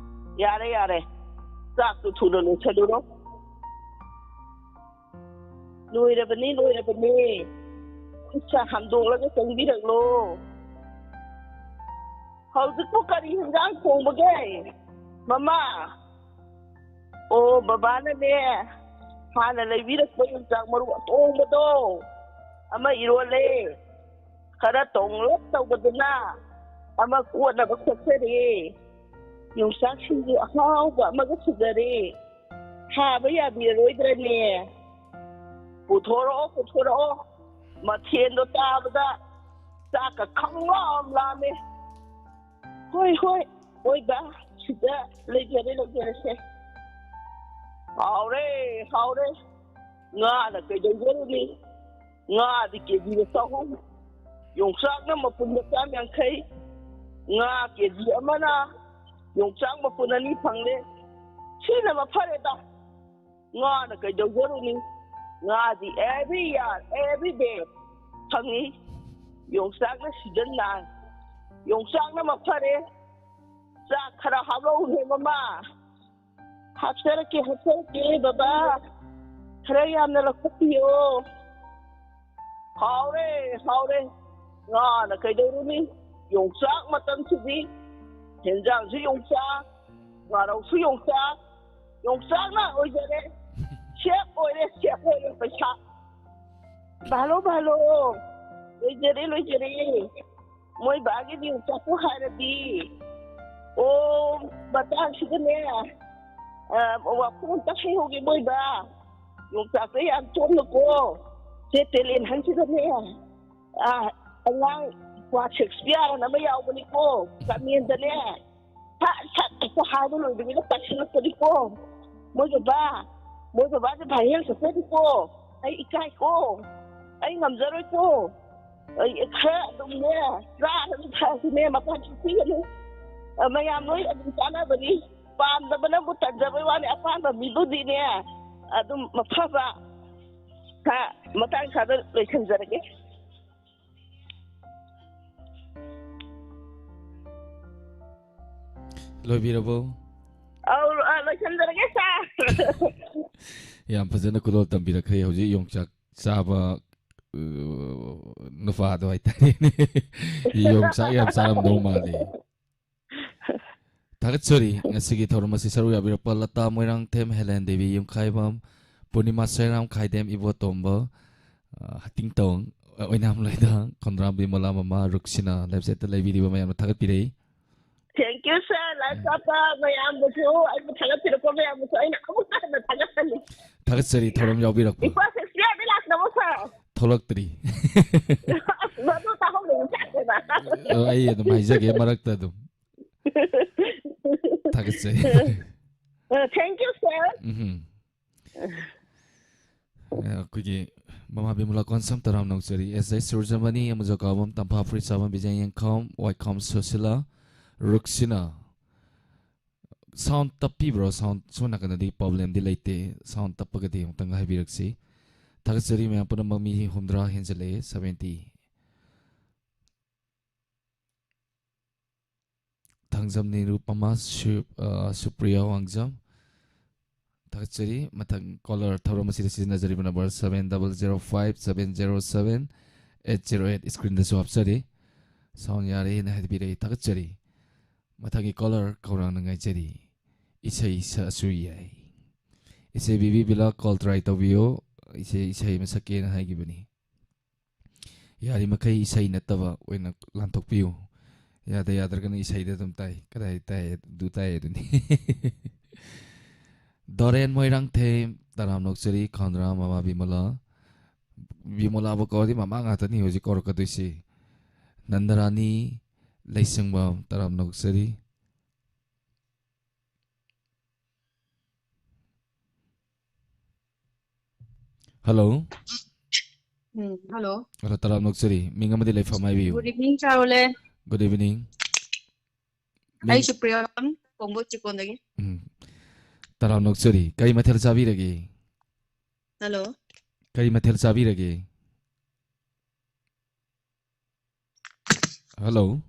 ꯌꯥꯔꯦ, ꯌꯥꯔꯦ, ꯆꯥꯛꯇꯨ ꯊꯨꯅ ꯂꯣꯏꯁꯜꯂꯨꯔꯣ꯫ ꯂꯣꯏꯔꯕꯅꯤ, ꯂꯣꯏꯔꯕꯅꯤ꯫ ꯈꯨꯠꯁꯥ ꯍꯥꯝꯗꯣꯛꯂꯒ ꯆꯪꯕꯤꯔꯛꯂꯣ꯫ ꯍꯧꯖꯤꯛꯄꯨ ꯀꯔꯤ ꯍꯦꯟꯖꯥꯡ ꯊꯣꯡꯕꯒꯦ, ꯃꯃꯥ? ꯑꯣ, ꯕꯕꯥꯅꯅꯦ, ꯍꯥꯟꯅ ꯂꯩꯕꯤꯔꯛꯄ ꯌꯣꯡꯆꯥꯛ ꯃꯔꯨ ꯑꯇꯣꯡꯕꯗꯣ ꯑꯃ ꯏꯔꯣꯜꯂꯦ, ꯈꯔ ꯇꯣꯡꯂꯞ ꯇꯧꯕꯗꯨꯅ ꯑꯃ ꯀꯣꯠꯅꯕ ꯈꯣꯠꯆꯔꯦ, ꯌꯣꯡꯆꯥꯛ ꯁꯤꯡꯖꯨ ꯑꯍꯥꯎꯕ ꯑꯃꯒ ꯁꯨꯖꯔꯦ꯫ ꯊꯥꯕ ꯌꯥꯕꯤꯔꯔꯣꯏꯗ꯭ꯔꯅꯦ? ꯄꯨꯊꯣꯔꯛꯑꯣ, ꯄꯨꯊꯣꯔꯛꯑꯣ꯫ ꯃꯊꯦꯜꯗꯣ ꯇꯥꯕꯗ ꯆꯥꯛꯀ ꯈꯪꯂꯥꯝ ꯂꯥꯝꯃꯦ꯫ ꯍꯣꯏ, ꯍꯣꯏ, ꯍꯣꯏ ꯕꯥ, ꯁꯤꯗ ꯂꯩꯖꯔꯦ, ꯂꯩꯖꯔꯁꯦ꯫ ꯍꯥꯎꯔꯦ, ꯍꯥꯎꯔꯦ꯫ ꯉꯥꯅ ꯀꯩꯗꯧꯖꯔꯨꯅꯤ? ꯉꯥꯗꯤ ꯀꯦꯖꯤꯗ ꯆꯍꯨꯝ, ꯌꯣꯡꯆꯥꯛꯅ ꯃꯄꯨꯟꯗ ꯆꯥꯝ ꯌꯥꯡꯈꯩ, ꯉꯥ ꯀꯦꯖꯤ ꯑꯃꯅ ꯌꯣꯡꯆꯥꯛ ꯃꯄꯨꯟ ꯑꯅꯤ ꯐꯪꯂꯦ꯫ ꯁꯤꯅ ꯃꯐꯔꯦꯗ꯫ ꯉꯥꯅ ꯀꯩꯗꯧꯖꯔꯨꯅꯤ? ꯉꯥꯗꯤ every year, every day ꯐꯪꯉꯤ꯫ ꯌꯣꯡꯆꯥꯛꯅ season ꯅꯥꯏ꯫ ꯌꯣꯡꯆꯥꯛꯅ ꯃꯐꯔꯦ꯫ ꯆꯥꯛ ꯈꯔ ꯍꯥꯞꯂꯛꯎꯅꯦ, ꯃꯃꯥ꯫ ꯍꯥꯞꯆꯔꯛꯀꯦ, ꯍꯥꯞꯆꯔꯛꯀꯦ, ꯕꯕꯥ꯫ ꯈꯔ ꯌꯥꯝꯅ ꯂꯧꯈꯠꯄꯤꯌꯣ꯫ ꯍꯥꯎꯔꯦ, ꯍꯥꯎꯔꯦ꯫ ꯉꯥꯅ ꯀꯩꯗꯧꯔꯨꯅꯤ? ꯌꯣꯡꯆꯥꯛ ꯃꯇꯝꯁꯤꯗꯤ꯫ ꯍꯦꯟꯖꯥꯡꯁꯨ ꯌꯣꯡꯆꯥꯛ, ꯉꯥꯔꯧꯁꯨ ꯌꯣꯡꯆꯥꯛ꯫ ꯌꯣꯡꯆꯥꯛꯅ ꯑꯣꯏꯖꯔꯦ꯫ Save ꯑꯣꯏꯔꯦ, save ꯑꯣꯏꯔꯦ ꯄꯩꯁꯥ꯫ ꯚꯥꯂꯣ, ꯚꯥꯂꯣ꯫ ꯂꯣꯏꯖꯔꯦ, ꯂꯣꯏꯖꯔꯦ꯫ ꯃꯣꯏ ꯕꯥꯒꯤꯗꯤ ꯌꯣꯡꯆꯥꯛꯄꯨ ꯍꯥꯏꯔꯗꯤ꯫ ꯑꯣ, ꯃꯇꯥꯡꯁꯤꯗꯅꯦ, ꯑ, ꯋꯥꯐꯝ ꯑꯝꯇ ꯍꯥꯏꯍꯧꯒꯦ, ꯃꯣꯏ ꯕꯥ꯫ ꯌꯣꯡꯆꯥꯛꯇ ꯌꯥꯝ ꯆꯣꯞꯅꯀꯣ꯫ ꯁꯦ talent ꯍꯟꯁꯤꯗꯅꯦ꯫ ꯑ, ꯑꯉꯥꯡ ꯀ꯭ꯋꯥ Shakespeare ꯑꯃ ꯌꯥꯎꯕꯅꯤꯀꯣ꯫ ꯀꯃꯦꯟꯗꯅꯦ꯫ ꯁꯠ ꯁꯠ ꯍꯦꯛꯇ ꯍꯥꯏꯕ ꯂꯣꯏꯗꯕꯤꯗ ꯄꯥꯏꯁꯤꯜꯂꯛꯄꯅꯤꯀꯣ꯫ ꯃꯣꯏ ꯕꯕꯥ, ꯃꯣꯏ ꯕꯕꯥꯁꯦ ꯚꯥꯏꯔꯦꯜ ꯆꯠꯆꯔꯤꯀꯣ꯫ ꯑꯩ ꯏꯀꯥꯏꯀꯣ꯫ ꯑꯩ ꯉꯝꯖꯔꯣꯏꯀꯣ꯫ ꯑꯩ ꯈꯔ ꯑꯗꯨꯝꯅꯦ, ꯆꯥꯔꯒ ꯊꯛꯑꯁꯨꯅꯦ, ꯃꯄꯥꯟ ꯊꯣꯛꯄꯤꯒꯅꯨ꯫ ꯑ, ꯃꯌꯥꯝ ꯂꯣꯏ ꯑꯗꯨꯝ ꯆꯥꯅꯕꯅꯤ꯫ ꯄꯥꯝꯗꯕꯅꯕꯨ ꯇꯟꯖꯕꯩ ꯋꯥꯅꯤ, ꯑꯄꯥꯝꯕ ꯃꯤꯕꯨꯗꯤꯅꯦ, ꯑꯗꯨꯝ ꯃꯐꯕ꯫ ꯍꯥ, ꯃꯇꯥꯡ ꯆꯥꯗ ꯂꯣꯏꯁꯤꯟꯖꯔꯒꯦ꯫ ꯂꯣꯏꯕꯤꯔꯕꯣ? ꯑꯧ, ꯑ, ꯂꯣꯏꯁꯤꯟꯖꯔꯒꯦ, ꯁꯥꯔ꯫ ꯌꯥꯝ ꯐꯖꯅ ꯈꯨꯗꯣꯜ ꯇꯝꯕꯤꯔꯛꯈ꯭ꯔꯦ꯫ ꯍꯧꯖꯤꯛ ꯌꯣꯡꯆꯥꯛ ꯆꯥꯕ, ꯑ, ꯅꯨꯄꯥꯗꯣ ꯍꯥꯏꯇꯥꯔꯦꯅꯦ꯫ ꯌꯣꯡꯆꯥꯛ ꯌꯥꯝ ꯆꯥꯔꯝꯗꯧ ꯃꯥꯜꯂꯦ꯫ ꯊꯥꯒꯠꯆꯔꯤ ꯉꯁꯤꯒꯤ ꯊꯧꯔꯝ ꯑꯁꯤ ꯁꯔꯨꯛ ꯌꯥꯕꯤꯔꯛꯄ ꯂꯇꯥ ꯃꯣꯏꯔꯥꯡꯊꯦꯝ, ꯍꯦꯂꯦꯟ ꯗꯦꯕꯤ ꯌꯨꯝꯈꯥꯏꯕꯝ, ꯄꯨꯔꯅꯤꯃꯥ ꯁꯣꯏꯔꯥꯝ, ꯈꯥꯏꯗꯦꯝ ꯏꯕꯣꯇꯣꯝꯕ, ꯑ, ꯍꯇꯤꯡꯇꯣꯡ, ꯑ, ꯑꯣꯏꯅꯥꯝ ꯂꯣꯏꯗꯥꯡ, ꯈꯣꯟꯗ꯭ꯔꯥꯝ ꯕꯤꯃꯣꯂꯥ, ꯃꯃꯥ ꯔꯨꯛꯁꯤꯅꯥ, ꯂꯥꯏꯐ ꯁꯦꯠꯇ ꯂꯩꯕꯤꯔꯤꯕ ꯃꯌꯥꯝꯅ ꯊꯥꯒꯠꯄꯤꯔꯛꯏ꯫ Thank you, sir꯫ ꯂꯥꯏ ꯀꯥꯞꯄ ꯃꯌꯥꯝꯕꯨꯁꯨ, ꯑꯩꯕꯨ ꯊꯥꯒꯠꯄꯤꯔꯛꯄ ꯃꯌꯥꯝꯕꯨꯁꯨ ꯑꯩꯅ ꯑꯃꯨꯛꯀ ꯍꯟꯅ ꯊꯥꯒꯠꯆꯔꯤ꯫ ꯊꯥꯒꯠꯆꯔꯤ ꯊꯧꯔꯝ ꯌꯥꯎꯕꯤꯔꯛꯄ꯫ ꯏꯄꯥ ꯁꯦꯛꯁꯤꯌꯥꯗꯤ ꯂꯥꯛꯇꯕꯣ, ꯁꯥꯔ? ꯊꯣꯛꯂꯛꯇ꯭ꯔꯤ꯫ ꯑꯁ, ꯃꯗꯨ ꯇꯥꯍꯧꯗꯕ ꯆꯥꯛꯁꯦꯗ꯫ ꯑ, ꯑꯩ ꯑꯗꯨꯝ ꯍꯥꯏꯖꯒꯦ ꯃꯔꯛꯇ ꯑꯗꯨꯝ꯫ ꯊꯥꯒꯠꯆꯔꯤ꯫ ꯑ, thank you, sir꯫ ꯎꯝꯍꯨꯝ꯫ ꯑ, ꯑꯩꯈꯣꯏꯒꯤ ꯃꯃꯥ ꯕꯤꯃꯂꯥ ꯀꯣꯟꯁꯝ ꯇꯔꯥꯝꯅ ꯅꯣꯛꯆꯔꯤ꯫ ꯑꯦꯁ ꯑꯩꯆ ꯁꯨꯔꯖꯃꯅꯤ, ꯑꯃꯖꯣꯀꯥꯕꯝ, ꯇꯝꯐꯥ ꯐꯨꯔꯤꯠꯁꯥꯕꯝ, ꯕꯤꯖꯌ ꯌꯦꯡꯈꯥꯝ, ꯋꯥꯏꯈꯥꯝ ꯁꯨꯁꯤꯂꯥ, ꯔꯨꯛꯁꯤꯅꯥ꯫ Sound ꯇꯞꯄꯤꯕ꯭ꯔꯣ? Sound ꯁꯣꯝ ꯅꯥꯀꯟꯗꯗꯤ problemꯗꯤ ꯂꯩꯇꯦ꯫ Sound ꯇꯞꯄꯒꯗꯤ ꯑꯃꯨꯛꯇꯪ ꯍꯥꯏꯕꯤꯔꯛꯁꯤ꯫ ꯊꯥꯒꯠꯆꯔꯤ ꯃꯌꯥꯝ ꯄꯨꯝꯅꯃꯛ, ꯃꯤ ꯍꯨꯝꯗ꯭ꯔꯥ ꯍꯦꯟꯖꯜꯂꯛꯑꯦ, seventy꯫ ꯊꯥꯡꯖꯝ ꯅꯤꯔꯨꯄꯃꯥ ꯁꯨ-, ꯑ, ꯁꯨꯄ꯭ꯔꯤꯌꯥ ꯋꯥꯡꯖꯝ꯫ ꯊꯥꯒꯠꯆꯔꯤ꯫ ꯃꯊꯪ caller ꯊꯧꯔꯝ ꯑꯁꯤꯗ ꯁꯤꯖꯤꯟꯅꯖꯔꯤꯕ number seven double zero five seven zero seven eight zero eight, screenꯗꯁꯨ ꯍꯥꯞꯆꯔꯤ꯫ Sound ꯌꯥꯔꯦꯅ ꯍꯥꯏꯕꯤꯔꯛꯏ, ꯊꯥꯒꯠꯆꯔꯤ꯫ ꯃꯊꯪꯒꯤ caller ꯈꯧꯔꯥꯡꯅ ꯉꯥꯏꯖꯔꯤ꯫ ꯏꯁꯩ ꯁꯛꯑꯁꯨ ꯌꯥꯏ꯫ ꯏꯆꯦ ꯕꯤꯕꯤ ꯕꯤꯂꯥ call try ꯇꯧꯕꯤꯌꯨ꯫ ꯏꯆꯦ ꯏꯁꯩ ꯑꯃ ꯁꯛꯀꯦꯅ ꯍꯥꯏꯈꯤꯕꯅꯤ꯫ ꯌꯥꯔꯤꯃꯈꯩ ꯏꯁꯩ ꯅꯠꯇꯕ ꯑꯣꯏꯅ ꯂꯥꯟꯊꯣꯛꯄꯤꯌꯨ꯫ ꯌꯥꯗ ꯌꯥꯗ꯭ꯔꯒꯅ ꯏꯁꯩꯗ ꯑꯗꯨꯝ ꯇꯥꯏ꯫ ꯀꯗꯥꯏ ꯇꯥꯏ? ꯑꯗꯨ ꯇꯥꯏ ꯑꯗꯨꯅꯤ꯫ ꯗꯣꯔꯦꯟ ꯃꯣꯏꯔꯥꯡꯊꯦꯝ, ꯇꯔꯥꯝ ꯅꯣꯛꯆꯔꯤ, ꯈꯣꯟꯗ꯭ꯔꯥꯝ ꯃꯃꯥ ꯕꯤꯃꯂꯥ꯫ ꯕꯤꯃꯂꯥꯕꯨ ꯀꯧꯔꯗꯤ ꯃꯃꯥ ꯉꯥꯛꯇꯅꯤ ꯍꯧꯖꯤꯛ ꯀꯧꯔꯛꯀꯗꯣꯏꯁꯤ꯫ ꯅꯟꯗꯔꯥꯅꯤ ꯂꯩꯁꯪꯕꯝ, ꯇꯔꯥꯝ ꯅꯣꯛꯆꯔꯤ꯫ ꯍꯜꯂꯣ꯫ ꯎꯝ, ꯍꯜꯂꯣ꯫ ꯍꯜꯂꯣ, ꯇꯔꯥꯝꯅ ꯑꯣꯛꯆꯔꯤ꯫ ꯃꯤꯡ ꯑꯃꯗꯤ ꯂꯩꯐꯝ ꯍꯥꯏꯕꯤꯌꯨ꯫ Good evening, ꯆꯥꯔꯣꯂꯦ꯫ Good evening꯫ ꯃꯤꯡ ꯑꯩ ꯁꯨꯄ꯭ꯔꯤꯌꯥ, ꯀꯣꯡꯕꯣ ꯆꯤꯀꯣꯟꯗꯒꯤ꯫ ꯎꯝ꯫ ꯇꯔꯥꯝꯅ ꯑꯣꯛꯆꯔꯤ꯫ ꯀꯔꯤ ꯃꯊꯦꯜ ꯆꯥꯕꯤꯔꯒꯦ? ꯍꯜꯂꯣ꯫ ꯀꯔꯤ ꯃꯊꯦꯜ ꯆꯥꯕꯤꯔꯒꯦ? ꯍꯜꯂꯣ꯫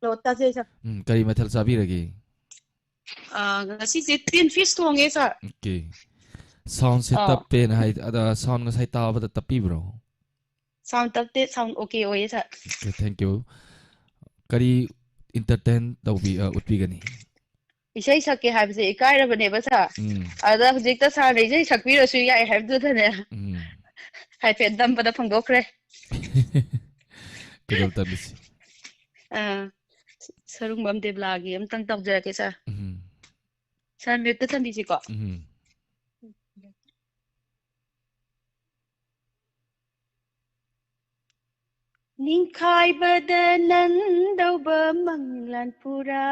ꯍꯜꯂꯣ, ꯇꯥꯖꯩ, ꯁꯥꯔ꯫ ꯎꯝ, ꯀꯔꯤ ꯃꯊꯦꯜ ꯆꯥꯕꯤꯔꯒꯦ? ꯑꯥ, ꯉꯁꯤꯁꯦ tin fish ꯊꯣꯡꯉꯦ, ꯁꯥꯔ꯫ Okay꯫ Sound ꯁꯦ ꯑꯥ꯫ ꯇꯞꯄꯦꯅ ꯍꯥꯏ, ꯑꯗ sound ꯉꯁꯥꯏ ꯇꯥꯕꯗ ꯇꯞꯄꯤꯕ꯭ꯔꯣ? Sound ꯇꯞꯇꯦ, sound okay ꯑꯣꯏꯌꯦ, ꯁꯥꯔ꯫ Okay, thank you꯫ ꯀꯔꯤ entertain ꯇꯧꯕꯤ-, ꯑ, ꯎꯠꯄꯤꯒꯅꯤ? ꯏꯁꯩ ꯁꯛꯀꯦ ꯍꯥꯏꯕꯁꯦ ꯏꯀꯥꯏꯔꯕꯅꯦꯕ, ꯁꯥꯔ꯫ ꯎꯝ꯫ ꯑꯗ ꯍꯧꯖꯤꯛꯇ ꯁꯥꯔꯅ ꯏꯁꯩ ꯁꯛꯄꯤꯔꯁꯨ ꯌꯥꯏ ꯍꯥꯏꯕꯗꯨꯗꯅꯦ, ꯎꯝ꯫ ꯍꯥꯏꯐꯦꯠ ꯅꯝꯕꯗ ꯐꯣꯡꯗꯣꯛꯈ꯭ꯔꯦ꯫ ꯀꯩꯗꯧ ꯇꯝꯃꯤꯁꯤ? ꯑꯥ, ꯁꯔꯨꯡꯕꯝ ꯗꯦꯕꯂꯥꯒꯤ ꯑꯝꯇꯪ ꯇꯧꯖꯔꯛꯀꯦ, ꯁꯥꯔ꯫ ꯎꯝ꯫ ꯁꯥꯔ, mute ꯇ ꯊꯝꯕꯤꯁꯤꯀꯣ꯫ ꯎꯝ꯫ ꯅꯤꯡꯈꯥꯏꯕꯗ ꯅꯟꯗꯧꯕ ꯃꯪꯂꯥꯟ ꯄꯨꯔꯥ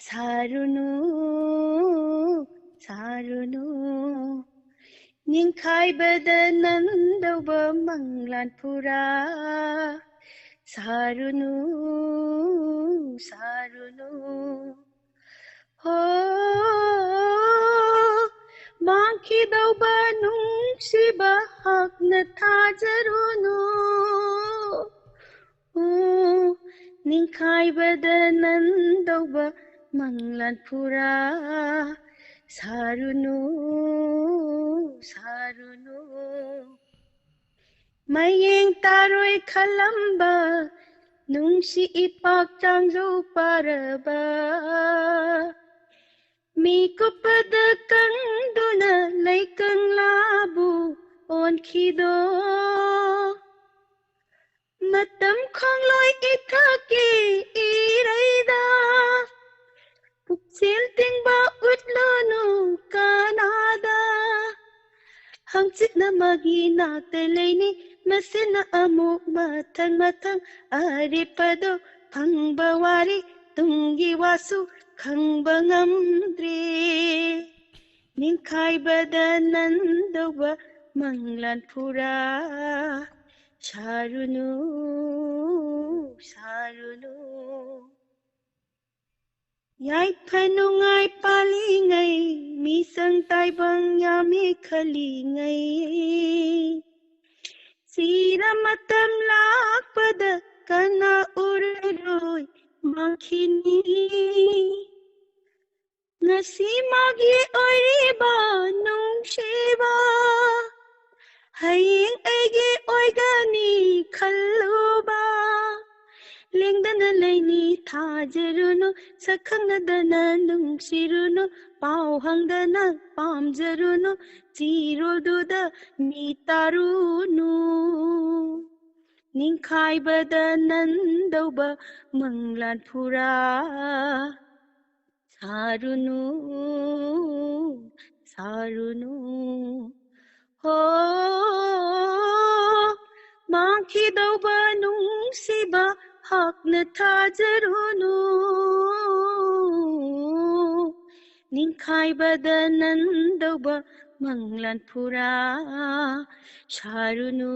ꯁꯥꯔꯨꯅꯨ, ꯁꯥꯔꯨꯅꯨ꯫ ꯅꯤꯡꯈꯥꯏꯕꯗ ꯅꯟꯗꯧꯕ ꯃꯪꯂꯥꯟ ꯄꯨꯔꯥ ꯁꯥꯔꯨꯅꯨ, ꯁꯥꯔꯨꯅꯨ꯫ ꯍꯣ, ꯃꯥꯡꯈꯤꯗꯧꯕ ꯅꯨꯡꯁꯤꯕ ꯍꯛꯅ ꯊꯥꯖꯔꯨꯅꯨ꯫ ꯎ, ꯅꯤꯡꯈꯥꯏꯕꯗ ꯅꯟꯗꯧꯕ ꯃꯪꯂꯥꯟ ꯄꯨꯔꯥ ꯁꯥꯔꯨꯅꯨ, ꯁꯥꯔꯨꯅꯨ꯫ ꯃꯌꯦꯡ ꯇꯥꯔꯣꯏ ꯈꯜꯂꯝꯕ ꯅꯨꯡꯁꯤ ꯏꯄꯥꯛ ꯆꯥꯡꯖꯧ ꯄꯥꯔꯕ, ꯃꯤꯀꯨꯞꯄꯗ ꯀꯪꯗꯨꯅ ꯂꯩꯀꯪꯂꯥꯕꯨ ꯑꯣꯟꯈꯤꯗꯣ꯫ ꯃꯇꯝ ꯈꯣꯡꯂꯣꯏ ꯏꯊꯛꯀꯤ ꯏꯔꯩꯗ ꯄꯨꯛꯆꯦꯜ ꯇꯤꯡꯕ ꯎꯠꯂꯨꯅꯨ ꯀꯅꯥꯗ꯫ ꯍꯪꯆꯤꯠꯅ ꯃꯥꯒꯤ ꯅꯥꯛꯇ ꯂꯩꯅꯤ, ꯃꯁꯤꯅ ꯑꯃꯨꯛ ꯃꯊꯪ ꯃꯊꯪ ꯑꯔꯦꯞꯄꯗꯣ ꯐꯪꯕ ꯋꯥꯔꯤ, ꯇꯨꯡꯒꯤ ꯋꯥꯁꯨ ꯈꯪꯕ ꯉꯝꯗ꯭ꯔꯦ꯫ ꯅꯤꯡꯈꯥꯏꯕꯗ ꯅꯟꯗꯧꯕ ꯃꯪꯂꯥꯟ ꯐꯨꯔꯥ ꯁꯥꯔꯨꯅꯨ, ꯁꯥꯔꯨꯅꯨ꯫ ꯌꯥꯏꯐ ꯅꯨꯡꯉꯥꯏ ꯄꯥꯜꯂꯤꯉꯩ, ꯃꯤꯁꯪ ꯇꯥꯏꯕꯪ ꯌꯥꯝꯃꯤ ꯈꯜꯂꯤꯉꯩ, ꯁꯤꯔ ꯃꯇꯝ ꯂꯥꯛꯄꯗ ꯀꯅꯥ ꯎꯔꯔꯣꯏ ꯃꯥꯡꯈꯤꯅꯤ꯫ ꯉꯁꯤ ꯃꯥꯒꯤ ꯑꯣꯏꯔꯤꯕ ꯅꯨꯡꯁꯤꯕ, ꯍꯌꯦꯡ ꯑꯩꯒꯤ ꯑꯣꯏꯒꯅꯤ ꯈꯜꯂꯨꯕ꯫ ꯂꯦꯡꯗꯅ ꯂꯩꯅꯤ ꯊꯥꯖꯔꯨꯅꯨ, ꯁꯛ ꯈꯪꯅꯗꯅ ꯅꯨꯡꯁꯤꯔꯨꯅꯨ, ꯄꯥꯎ ꯍꯪꯗꯅ ꯄꯥꯝꯖꯔꯨꯅꯨ, ꯆꯤꯔꯣꯜꯗꯨꯗ ꯃꯤ ꯇꯥꯔꯨꯅꯨ꯫ ꯅꯤꯡꯈꯥꯏꯕꯗ ꯅꯟꯗꯧꯕ ꯃꯪꯂꯥꯟ ꯐꯨꯔꯥ ꯁꯥꯔꯨꯅꯨ, ꯁꯥꯔꯨꯅꯨ꯫ ꯍꯣ, ꯃꯥꯡꯈꯤꯗꯧꯕ ꯅꯨꯡꯁꯤꯕ ꯍꯛꯅ ꯊꯥꯖꯔꯨꯅꯨ꯫ ꯅꯤꯡꯈꯥꯏꯕꯗ ꯅꯟꯗꯧꯕ ꯃꯪꯂꯥꯟ ꯐꯨꯔꯥ ꯁꯥꯔꯨꯅꯨ,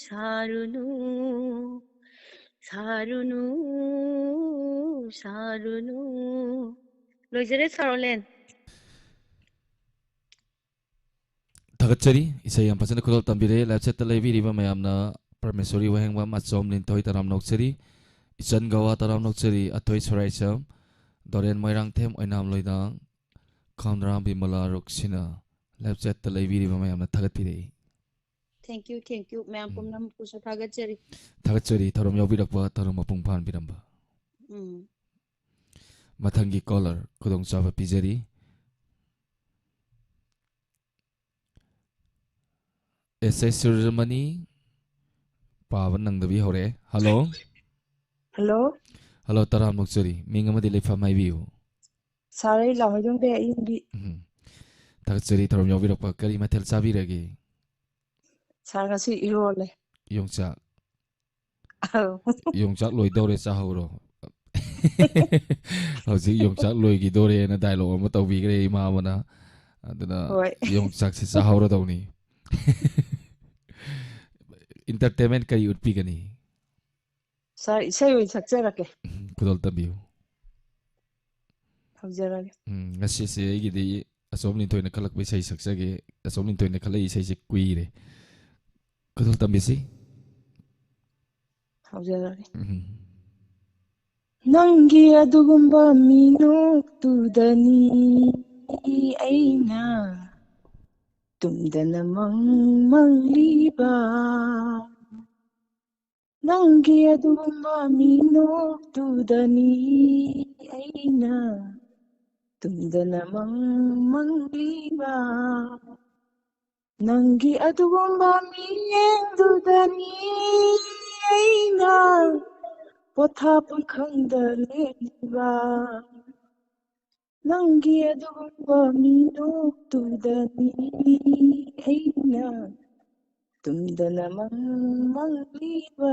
ꯁꯥꯔꯨꯅꯨ, ꯁꯥꯔꯨꯅꯨ, ꯁꯥꯔꯨꯅꯨ꯫ ꯂꯣꯏꯖꯔꯦ, ꯁꯥꯔꯣꯂꯦꯟ꯫ ꯊꯥꯒꯠꯆꯔꯤ꯫ ꯏꯁꯩ ꯌꯥꯝ ꯐꯖꯅ ꯈꯨꯗꯣꯜ ꯇꯝꯕꯤꯔꯦ꯫ Live chat ꯇ ꯂꯩꯕꯤꯔꯤꯕ ꯃꯌꯥꯝꯅ ꯄ꯭ꯔꯃꯦꯁꯣꯔꯤ ꯋꯥꯍꯦꯡꯕꯝ, ꯑꯆꯣꯝ ꯂꯤꯟꯊꯣꯏ, ꯇꯔꯥꯝ ꯅꯣꯛꯆꯔꯤ꯫ ꯏꯆꯟ ꯒꯋꯥ, ꯇꯔꯥꯝ ꯅꯣꯛꯆꯔꯤ꯫ ꯑꯊꯣꯏ ꯁꯣꯔꯥꯏꯁꯝ, ꯗꯣꯔꯦꯟ ꯃꯣꯏꯔꯥꯡꯊꯦꯝ, ꯑꯣꯏꯅꯥꯝ ꯂꯣꯏꯗꯥꯡ, ꯈꯝꯔꯥꯝ ꯕꯤꯃꯂꯥ ꯔꯨꯛꯁꯤꯅ꯫ Live chat ꯇ ꯂꯩꯕꯤꯔꯤꯕ ꯃꯌꯥꯝꯅ ꯊꯥꯒꯠꯄꯤꯔꯛꯏ꯫ Thank you, thank you꯫ ꯃꯌꯥꯝ ꯎꯝ꯫ ꯄꯨꯝꯅꯃꯛꯄꯨꯁꯨ ꯊꯥꯒꯠꯆꯔꯤ꯫ ꯊꯥꯒꯠꯆꯔꯤ, ꯊꯧꯔꯝ ꯌꯥꯎꯕꯤꯔꯛꯄ, ꯊꯧꯔꯝ ꯃꯄꯨꯡ ꯐꯥꯍꯟꯕꯤꯔꯝꯕ꯫ ꯎꯝ꯫ ꯃꯊꯪꯒꯤ caller ꯈꯨꯗꯣꯡꯆꯥꯕ ꯄꯤꯖꯔꯤ꯫ S S ꯁꯨꯔꯖꯃꯅꯤ, ꯄꯥꯕ ꯅꯪꯗꯕꯤ ꯍꯧꯔꯛꯑꯦ꯫ Hello꯫ Hello꯫ Hello, ꯇꯔꯥꯝ ꯅꯣꯛꯆꯔꯤ꯫ ꯃꯤꯡ ꯑꯃꯗꯤ ꯂꯩꯐꯝ ꯍꯥꯏꯕꯤꯌꯨ꯫ Sir, ꯑꯩ ꯂꯥꯡꯃꯩꯗꯣꯡꯗꯩ ꯑꯌꯤꯡꯕꯤ꯫ ꯎꯝ꯫ ꯊꯥꯒꯠꯆꯔꯤ, ꯊꯧꯔꯝ ꯌꯥꯎꯕꯤꯔꯛꯄ꯫ ꯀꯔꯤ ꯃꯊꯦꯜ ꯆꯥꯕꯤꯔꯒꯦ? Sir, ꯉꯁꯤ ꯏꯔꯣꯜꯂꯦ꯫ ꯌꯣꯡꯆꯥꯛ꯫ ꯑꯧ꯫ ꯌꯣꯡꯆꯥꯛ ꯂꯣꯏꯗꯧꯔꯦ, ꯆꯥꯍꯧꯔꯣ꯫ ꯍꯧꯖꯤꯛ ꯌꯣꯡꯆꯥꯛ ꯂꯣꯏꯈꯤꯗꯣꯔꯦꯅ ꯗꯥꯏꯂꯣꯛ ꯑꯃ ꯇꯧꯕꯤꯈ꯭ꯔꯦ ꯏꯃꯥ ꯑꯃꯅ꯫ ꯑꯗꯨꯅ ꯍꯣꯏ꯫ ꯌꯣꯡꯆꯥꯛꯁꯦ ꯆꯥꯍꯧꯔꯗꯧꯅꯤ꯫ ꯏꯟꯇꯔꯇꯦꯟꯃꯦꯟ ꯀꯔꯤ ꯎꯠꯄꯤꯒꯅꯤ? ꯁꯥꯔ, ꯏꯁꯩ ꯑꯣꯏꯅ ꯁꯛꯆꯔꯛꯀꯦ꯫ ꯈꯨꯗꯣꯜ ꯇꯝꯕꯤꯌꯨ꯫ ꯍꯧꯖꯔꯒꯦ꯫ ꯎꯝ, ꯉꯁꯤꯁꯦ ꯑꯩꯒꯤꯗꯤ ꯑꯆꯧ ꯂꯤꯟꯊꯣꯏꯅ ꯈꯜꯂꯛꯄ ꯏꯁꯩ ꯁꯛꯆꯒꯦ꯫ ꯑꯆꯧ ꯂꯤꯟꯊꯣꯏꯅ ꯈꯜꯂꯛꯏ ꯏꯁꯩꯁꯦ ꯀꯨꯏꯔꯦ꯫ ꯈꯨꯗꯣꯜ ꯇꯝꯕꯤꯁꯤ꯫ ꯍꯧꯖꯔꯒꯦ꯫ ꯎꯝ꯫ ꯅꯪꯒꯤ ꯑꯗꯨꯒꯨꯝꯕ ꯃꯤꯅꯣꯛꯇꯨꯗꯅꯤ ꯑꯩꯅ ꯇꯨꯝꯗꯅ ꯃꯪ ꯃꯪꯂꯤꯕ꯫ ꯅꯪꯒꯤ ꯑꯗꯨꯒꯨꯝꯕ ꯃꯤꯅꯣꯛꯇꯨꯗꯅꯤ ꯑꯩꯅ ꯇꯨꯝꯗꯅ ꯃꯪ ꯃꯪꯂꯤꯕ꯫ ꯅꯪꯒꯤ ꯑꯗꯨꯒꯨꯝꯕ ꯃꯤꯠꯌꯦꯡꯗꯨꯗꯅꯤ ꯑꯩꯅ ꯄꯣꯊꯥꯐꯝ ꯈꯪꯗ ꯂꯦꯜꯂꯤꯕ꯫ ꯅꯪꯒꯤ ꯑꯗꯨꯒꯨꯝꯕ ꯃꯤꯅꯣꯛꯇꯨꯗꯅꯤ ꯑꯩꯅ ꯇꯨꯝꯗꯅ ꯃꯪ ꯃꯪꯂꯤꯕ꯫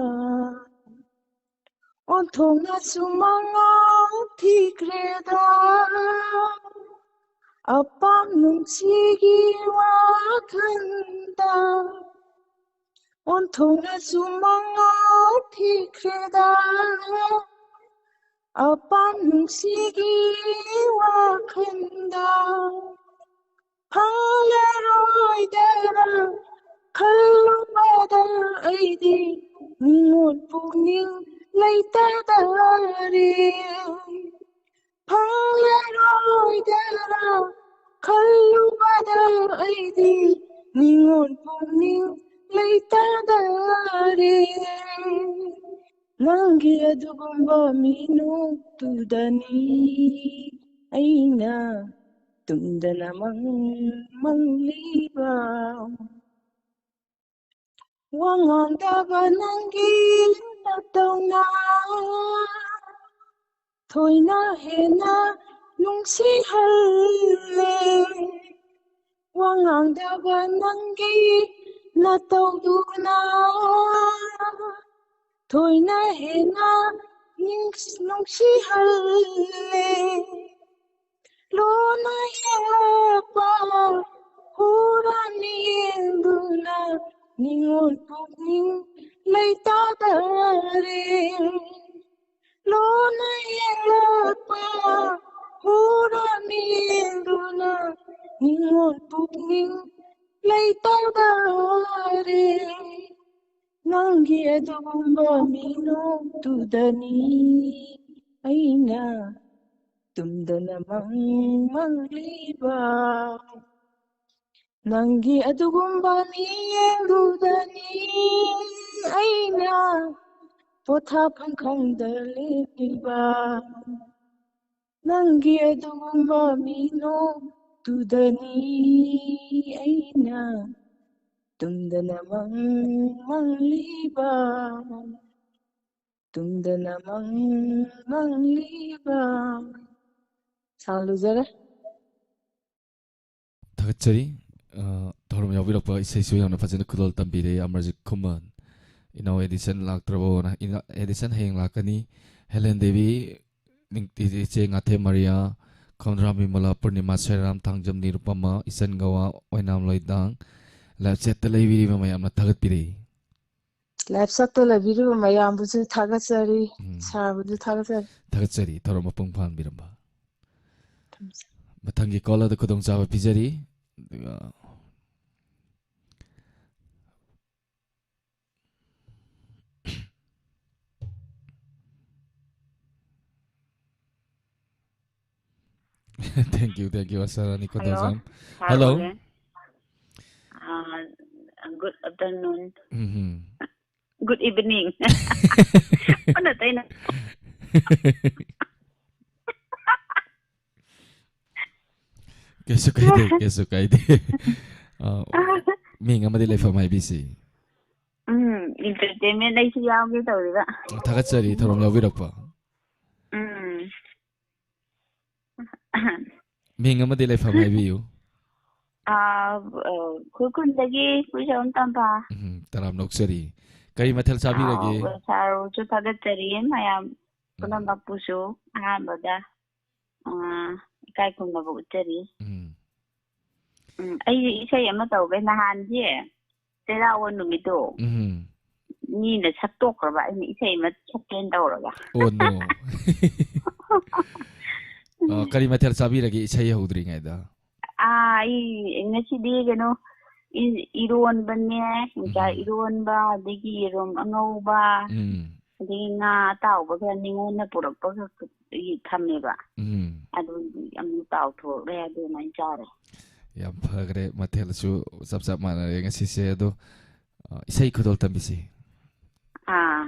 ꯑꯣꯟꯊꯣꯛꯅꯁꯨ ꯃꯉꯥꯎ ꯊꯤꯈ꯭ꯔꯦꯗ ꯑꯄꯥꯝ ꯅꯨꯡꯁꯤꯒꯤ ꯋꯥꯈꯜꯗ꯫ ꯑꯣꯟꯊꯣꯛꯅꯁꯨ ꯃꯉꯥꯎ ꯊꯤꯈ꯭ꯔꯦꯗ ꯑꯄꯥꯝ ꯅꯨꯡꯁꯤꯒꯤ ꯋꯥꯈꯜꯗ꯫ ꯐꯪꯂꯔꯣꯏꯗ꯭ꯔꯥ ꯈꯜꯂꯨꯕꯗ ꯑꯩꯗꯤ ꯅꯤꯉꯣꯜ ꯄꯨꯛꯅꯤꯡ ꯂꯩꯇꯗꯔꯦ꯫ ꯐꯪꯂꯔꯣꯏꯗ꯭ꯔꯥ ꯈꯜꯂꯨꯕꯗ ꯑꯩꯗꯤ ꯅꯤꯉꯣꯜ ꯄꯨꯛꯅꯤꯡ ꯂꯩꯇꯗꯔꯦ꯫ ꯅꯪꯒꯤ ꯑꯗꯨꯒꯨꯝꯕ ꯃꯤꯅꯣꯛꯇꯨꯗꯅꯤ ꯑꯩꯅ ꯇꯨꯝꯗꯅ ꯃꯪ ꯃꯪꯂꯤꯕ꯫ ꯋꯥ ꯉꯥꯡꯗꯕ ꯅꯪꯒꯤ ꯅꯇꯧꯅ ꯊꯣꯏꯅ ꯍꯦꯟꯅ ꯅꯨꯡꯁꯤꯍꯜꯂꯦ꯫ ꯋꯥ ꯉꯥꯡꯗꯕ ꯅꯪꯒꯤ ꯅꯇꯧꯗꯨꯅ ꯊꯣꯏꯅ ꯍꯦꯟꯅ ꯅꯨꯡꯁꯤꯍꯜꯂꯦ꯫ ꯂꯣꯟꯅ ꯌꯦꯛꯂꯛꯄ ꯍꯨꯔꯥꯟ ꯃꯤꯠꯌꯦꯡꯗꯨꯅ ꯅꯤꯉꯣꯜ ꯄꯨꯛꯅꯤꯡ ꯂꯩꯇꯥꯗꯔꯦ꯫ ꯂꯣꯟꯅ ꯌꯦꯛꯂꯛꯄ ꯍꯨꯔꯥꯟ ꯃꯤꯠꯌꯦꯡꯗꯨꯅ ꯅꯤꯉꯣꯜ ꯄꯨꯛꯅꯤꯡ ꯂꯩꯇꯥꯗꯔꯦ꯫ ꯅꯪꯒꯤ ꯑꯗꯨꯒꯨꯝꯕ ꯃꯤꯅꯣꯛꯇꯨꯗꯅꯤ ꯑꯩꯅ ꯇꯨꯝꯗꯅ ꯃꯪ ꯃꯪꯂꯤꯕ꯫ ꯅꯪꯒꯤ ꯑꯗꯨꯒꯨꯝꯕ ꯃꯤꯠꯌꯦꯡꯗꯨꯗꯅꯤ ꯑꯩꯅ ꯄꯣꯊꯥꯐꯝ ꯈꯪꯗ ꯂꯦꯞꯂꯤꯕ꯫ ꯅꯪꯒꯤ ꯑꯗꯨꯒꯨꯝꯕ ꯃꯤꯅꯣꯛꯇꯨꯗꯅꯤ ꯑꯩꯅ ꯇꯨꯝꯗꯅ ꯃꯪ ꯃꯪꯂꯤꯕ꯫ ꯇꯨꯝꯗꯅ ꯃꯪ ꯃꯪꯂꯤꯕ꯫ ꯁꯥꯡꯂꯨꯖꯔꯦ꯫ ꯊꯥꯒꯠꯆꯔꯤ꯫ ꯑ, ꯊꯧꯔꯝ ꯌꯥꯎꯕꯤꯔꯛꯄ ꯏꯁꯩꯁꯨ ꯌꯥꯝꯅ ꯐꯖꯅ ꯈꯨꯗꯣꯜ ꯇꯝꯕꯤꯔꯦ ꯑꯃꯔꯖꯤꯠ ꯈꯨꯃꯟ꯫ ꯏꯅꯥꯎ ꯑꯦꯗꯤꯁꯟ ꯂꯥꯛꯇ꯭ꯔꯕꯣꯅ꯫ ꯏꯅꯥ-, ꯑꯦꯗꯤꯁꯟ ꯍꯌꯦꯡ ꯂꯥꯛꯀꯅꯤ꯫ ꯍꯦꯂꯦꯟ ꯗꯦꯕꯤ, ꯅꯤꯡ-, ꯏꯆꯦ ꯉꯥꯊꯦꯝ ꯃꯔꯤꯌꯥ, ꯈꯝꯗ꯭ꯔꯥꯝ ꯕꯤꯃꯂꯥ, ꯄꯨꯔꯅꯤꯃꯥ ꯁꯦꯔꯥꯝ, ꯊꯥꯡꯖꯝ ꯅꯤꯔꯨꯄꯃꯥ, ꯏꯆꯟ ꯒꯋꯥ, ꯑꯣꯏꯅꯥꯝ ꯂꯣꯏꯗꯥꯡ, ꯂꯥꯏꯞ ꯆꯦꯠꯇ ꯂꯩꯕꯤꯔꯤꯕ ꯃꯌꯥꯝꯅ ꯊꯥꯒꯠꯄꯤꯔꯤ꯫ ꯂꯥꯏꯞ ꯆꯦꯠꯇ ꯂꯩꯕꯤꯔꯤꯕ ꯃꯌꯥꯝꯕꯨꯁꯨ ꯊꯥꯒꯠꯆꯔꯤ, ꯎꯝ꯫ ꯁꯥꯔꯕꯨꯁꯨ ꯊꯥꯒꯠꯆꯔꯤ꯫ ꯊꯥꯒꯠꯆꯔꯤ, ꯊꯧꯔꯝ ꯃꯄꯨꯡ ꯐꯥꯍꯟꯕꯤꯔꯝꯕ꯫ ꯊꯝꯖ- ꯃꯊꯪꯒꯤ ꯀꯣꯂꯔꯗ ꯈꯨꯗꯣꯡꯆꯥꯕ ꯄꯤꯖꯔꯤ꯫ ꯑꯗꯨꯒ Thank you, thank you, ꯑꯁꯥ ꯔꯥꯅꯤ ꯍꯜꯂꯣ, ꯈꯨꯟꯗꯣꯡꯖꯝ꯫ ꯁꯥꯔ ꯍꯜꯂꯣ꯫ ꯑꯣꯂꯦ꯫ ꯑꯥ, good afternoon꯫ ꯎꯝ꯫ Good evening꯫ ꯑꯣꯟꯅ ꯇꯩꯅ꯫ ꯀꯩꯁꯨ ꯀꯥꯏꯗꯦ, ꯀꯩꯁꯨ ꯀꯥꯏꯗꯦ꯫ ꯑꯥ, ꯃꯤꯡ ꯑꯃꯗꯤ ꯂꯩꯐꯝ ꯍꯥꯏꯕꯤꯁꯤ꯫ ꯎꯝ, entertainment ꯑꯩꯁꯨ ꯌꯥꯎꯒꯦ ꯇꯧꯔꯤꯕ꯫ ꯊꯥꯒꯠꯆꯔꯤ ꯊꯧꯔꯝ ꯌꯥꯎꯕꯤꯔꯛꯄ꯫ ꯎꯝ꯫ ꯃꯤꯡ ꯑꯃꯗꯤ ꯂꯩꯐꯝ ꯍꯥꯏꯕꯤꯌꯨ꯫ ꯑꯥ, ꯑ, ꯈꯨꯔꯈꯨꯜꯗꯒꯤ ꯄꯨꯏꯁꯣꯝ ꯇꯝꯐꯥ꯫ ꯎꯝ, ꯇꯔꯥꯝꯅ ꯑꯣꯛꯆꯔꯤ꯫ ꯀꯔꯤ ꯃꯊꯦꯜ ꯆꯥꯕꯤꯔꯒꯦ? ꯑꯥ, ꯁꯥꯔꯕꯨꯁꯨ ꯊꯥꯒꯠꯆꯔꯤ, ꯃꯌꯥꯝ ꯄꯨꯝꯅꯃꯛꯄꯨꯁꯨ ꯑꯍꯥꯟꯕꯗ, ꯑ, ꯏꯀꯥꯏ ꯈꯨꯝꯅꯕ ꯎꯠꯆꯔꯤ꯫ ꯎꯝ꯫ ꯎꯝ, ꯑꯩꯁꯦ ꯏꯁꯩ ꯑꯃ ꯇꯧꯒꯦ꯫ ꯅꯍꯥꯟꯁꯦ ꯆꯩꯔꯥꯎꯕ ꯅꯨꯃꯤꯠꯇꯣ, ꯎꯝ꯫ ꯃꯤꯅ ꯁꯛꯇꯣꯛꯈ꯭ꯔꯕ, ꯑꯩꯅ ꯏꯁꯩ ꯑꯃ ꯁꯛꯀꯦꯅ ꯇꯧꯔꯒ꯫ Oh, no. ꯑ, ꯀꯔꯤ ꯃꯊꯦꯜ ꯆꯥꯕꯤꯔꯒꯦ ꯏꯁꯩ ꯍꯧꯗ꯭ꯔꯤꯉꯩꯗ? ꯑꯥ, ꯑꯩ ꯉꯁꯤꯗꯤ ꯀꯩꯅꯣ, ꯏ-, ꯏꯔꯣꯟꯕꯅꯦ, ꯏꯟꯖꯥꯡ ꯎꯝ꯫ ꯏꯔꯣꯟꯕ, ꯑꯗꯒꯤ ꯌꯦꯔꯨꯝ ꯑꯉꯧꯕ, ꯎꯝ꯫ ꯑꯗꯒꯤ ꯉꯥ ꯑꯇꯥꯎꯕꯒ ꯅꯤꯉꯣꯜꯅ ꯄꯨꯔꯛꯄꯒ ꯊꯝꯃꯦꯕ꯫ ꯎꯝ꯫ ꯑꯗꯨ ꯑꯃꯨꯛ ꯇꯥꯎꯊꯣꯛꯂꯦ, ꯑꯗꯨꯃꯥꯏꯅ ꯆꯥꯔꯦ꯫ ꯌꯥꯝ ꯐꯈ꯭ꯔꯦ, ꯃꯊꯦꯜꯁꯨ ꯆꯞ ꯆꯞ ꯃꯥꯟꯅꯔꯦ ꯉꯁꯤꯁꯦ꯫ ꯑꯗꯣ, ꯑ, ꯏꯁꯩ ꯈꯨꯗꯣꯜ ꯇꯝꯕꯤꯁꯤ꯫ ꯑꯥ꯫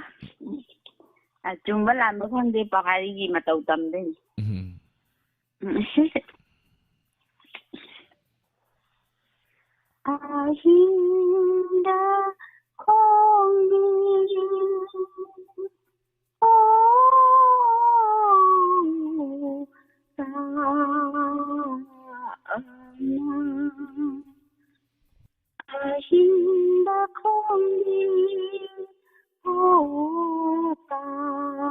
ꯑ, ꯆꯨꯝꯕ ꯂꯥꯟꯕ ꯈꯪꯗꯦ, ꯄꯍꯥꯔꯤꯒꯤ ꯃꯇꯧ ꯇꯝꯗꯣꯏꯅꯤ꯫ ꯎꯝ꯫ ꯑꯍꯤꯡꯗ ꯈꯣꯡꯕꯤ, ꯑꯣ, ꯇꯥꯃ꯫ ꯑꯍꯤꯡꯗ ꯈꯣꯡꯕꯤ, ꯑꯣ, ꯇꯥꯃ꯫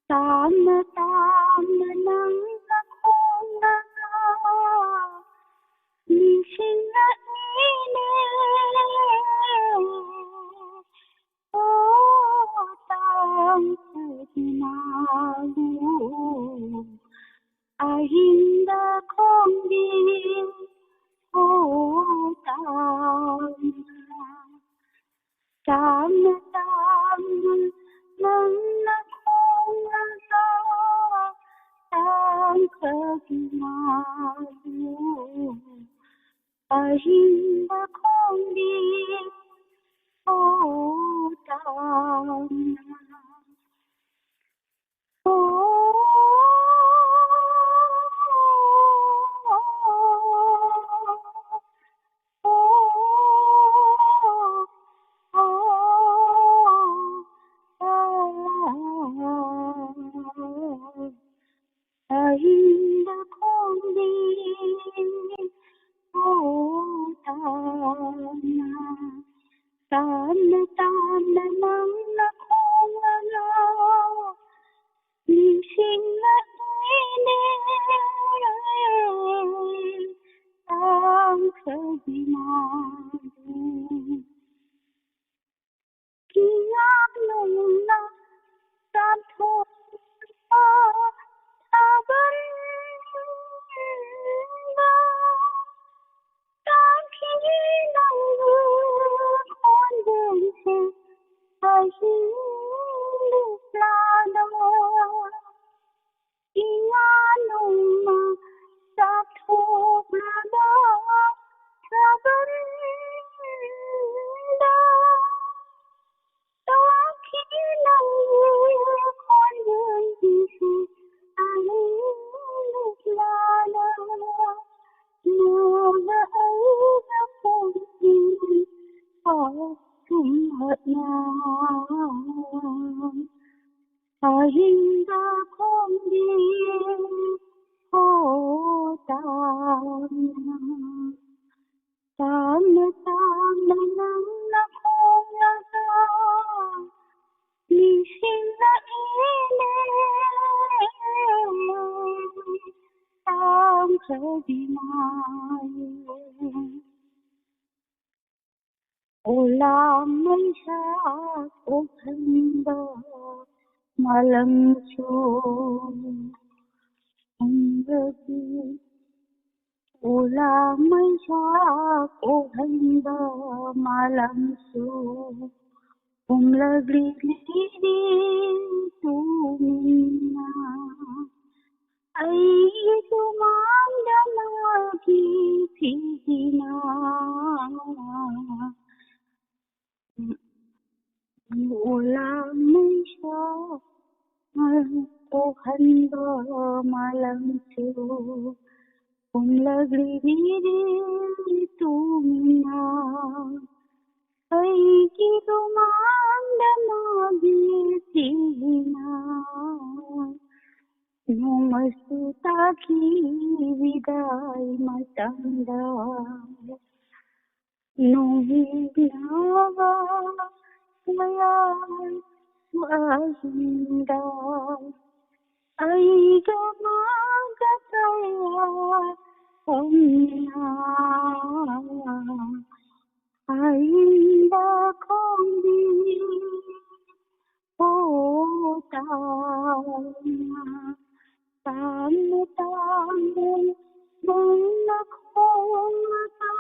ꯇꯥꯝꯅ ꯇꯥꯝꯅ ꯅꯪꯅ ꯈꯣꯡꯂꯒ ꯅꯤꯡꯁꯤꯡꯂꯛꯏꯅꯦ꯫ ꯑꯣ, ꯇꯥꯡ ꯀꯌꯥꯅꯣ ꯑꯍꯤꯡꯗ ꯈꯣꯡꯕꯤ, ꯑꯣ, ꯇꯥꯝꯅ꯫ ꯇꯥꯝꯅ ꯇꯥꯝꯅ ꯅꯪꯅ ꯈꯣꯡꯂꯒ ꯇꯥꯡꯈꯒꯤ ꯃꯥꯕꯨ ꯑꯍꯤꯡꯗ ꯈꯣꯡꯕꯤ, ꯑꯣ, ꯇꯥꯝꯅ꯫ ꯑꯍꯤꯡꯗ ꯈꯣꯡꯕꯤ, ꯑꯣ, ꯇꯥꯝꯅ, ꯇꯥꯝꯅ, ꯇꯥꯝꯅ ꯅꯪꯅ ꯈꯣꯡꯂꯒ ꯅꯤꯡꯁꯤꯡꯂꯛꯂꯦꯅꯦ ꯇꯥꯡꯈ꯭ꯔꯕꯤ ꯃꯥꯗꯤ꯫ ꯀꯤꯌꯥꯝꯅꯨꯡꯅ ꯆꯥꯊꯣꯛꯄ ꯊꯥꯕꯜꯗ ꯇꯥꯈꯤ ꯅꯪꯒꯤ ꯈꯣꯟꯖꯦꯜꯁꯦ ꯑꯍꯤꯡ ꯂꯤꯛꯂꯥꯗ꯫ ꯏꯉꯥ ꯅꯣꯡꯃ ꯆꯥꯛꯊꯣꯛꯂꯕ ꯊꯥꯕꯜꯗ ꯇꯥꯈꯤ ꯅꯪꯒꯤ ꯈꯣꯟꯖꯦꯜꯁꯦ ꯑꯍꯤꯡ ꯂꯤꯛꯂꯥꯗ꯫ ꯅꯣꯡꯃ ꯑꯩꯒ ꯄꯣꯛꯃꯤꯟꯅ ꯄꯥꯎ ꯁꯨꯝꯍꯠꯅ ꯑꯍꯤꯡꯗ ꯈꯣꯡꯕꯤ ꯍꯣ ꯇꯥꯝꯅ, ꯇꯥꯝꯅ ꯇꯥꯝꯅ ꯅꯪꯅ ꯈꯣꯡꯂꯒ ꯅꯤꯡꯁꯤꯡꯂꯛꯏꯅꯦ ꯇꯥꯡꯈ꯭ꯔꯕꯤ ꯃꯥꯌꯦ꯫ ꯑꯣꯂꯥ ꯃꯩꯁꯥ ꯀꯣꯛꯍꯟꯕ ꯃꯥꯂꯪꯁꯨ ꯍꯨꯝꯂꯕꯤ, ꯑꯣꯂꯥ ꯃꯩꯁꯥ ꯀꯣꯛꯍꯟꯕ ꯃꯥꯂꯪꯁꯨ ꯍꯨꯝꯂꯛꯂꯤ ꯂꯤꯔꯤ ꯇꯨꯃꯤꯟꯅ꯫ ꯑꯩꯒꯤ ꯁꯨꯃꯥꯡꯗ ꯃꯥꯒꯤ ꯐꯤꯖꯤꯅ ꯑꯣꯂꯥ ꯃꯩꯁꯥ ꯀꯣꯛꯍꯟꯕ ꯃꯥꯂꯪꯁꯨ ꯍꯨꯝꯂꯛꯂꯤ ꯇꯨꯃꯤꯟꯅ꯫ ꯑꯩꯒꯤ ꯁꯨꯃꯥꯡꯗ ꯃꯥꯒꯤ ꯐꯤꯖꯤꯅ ꯅꯣꯡꯃꯁꯨ ꯇꯥꯈꯤ ꯕꯤꯗꯥꯏ ꯃꯇꯝꯗ꯫ ꯅꯣꯡꯅꯕ ꯃꯌꯥꯝ ꯑꯍꯤꯡꯗ ꯑꯩꯒ ꯃꯥꯒ ꯇꯧꯔꯝꯅ ꯑꯍꯤꯡꯗ ꯈꯣꯡꯕꯤ ꯍꯣ ꯇꯥꯎꯅ ꯇꯥꯝꯅ ꯇꯥꯝꯅ ꯅꯪꯅ ꯈꯣꯡꯂꯒ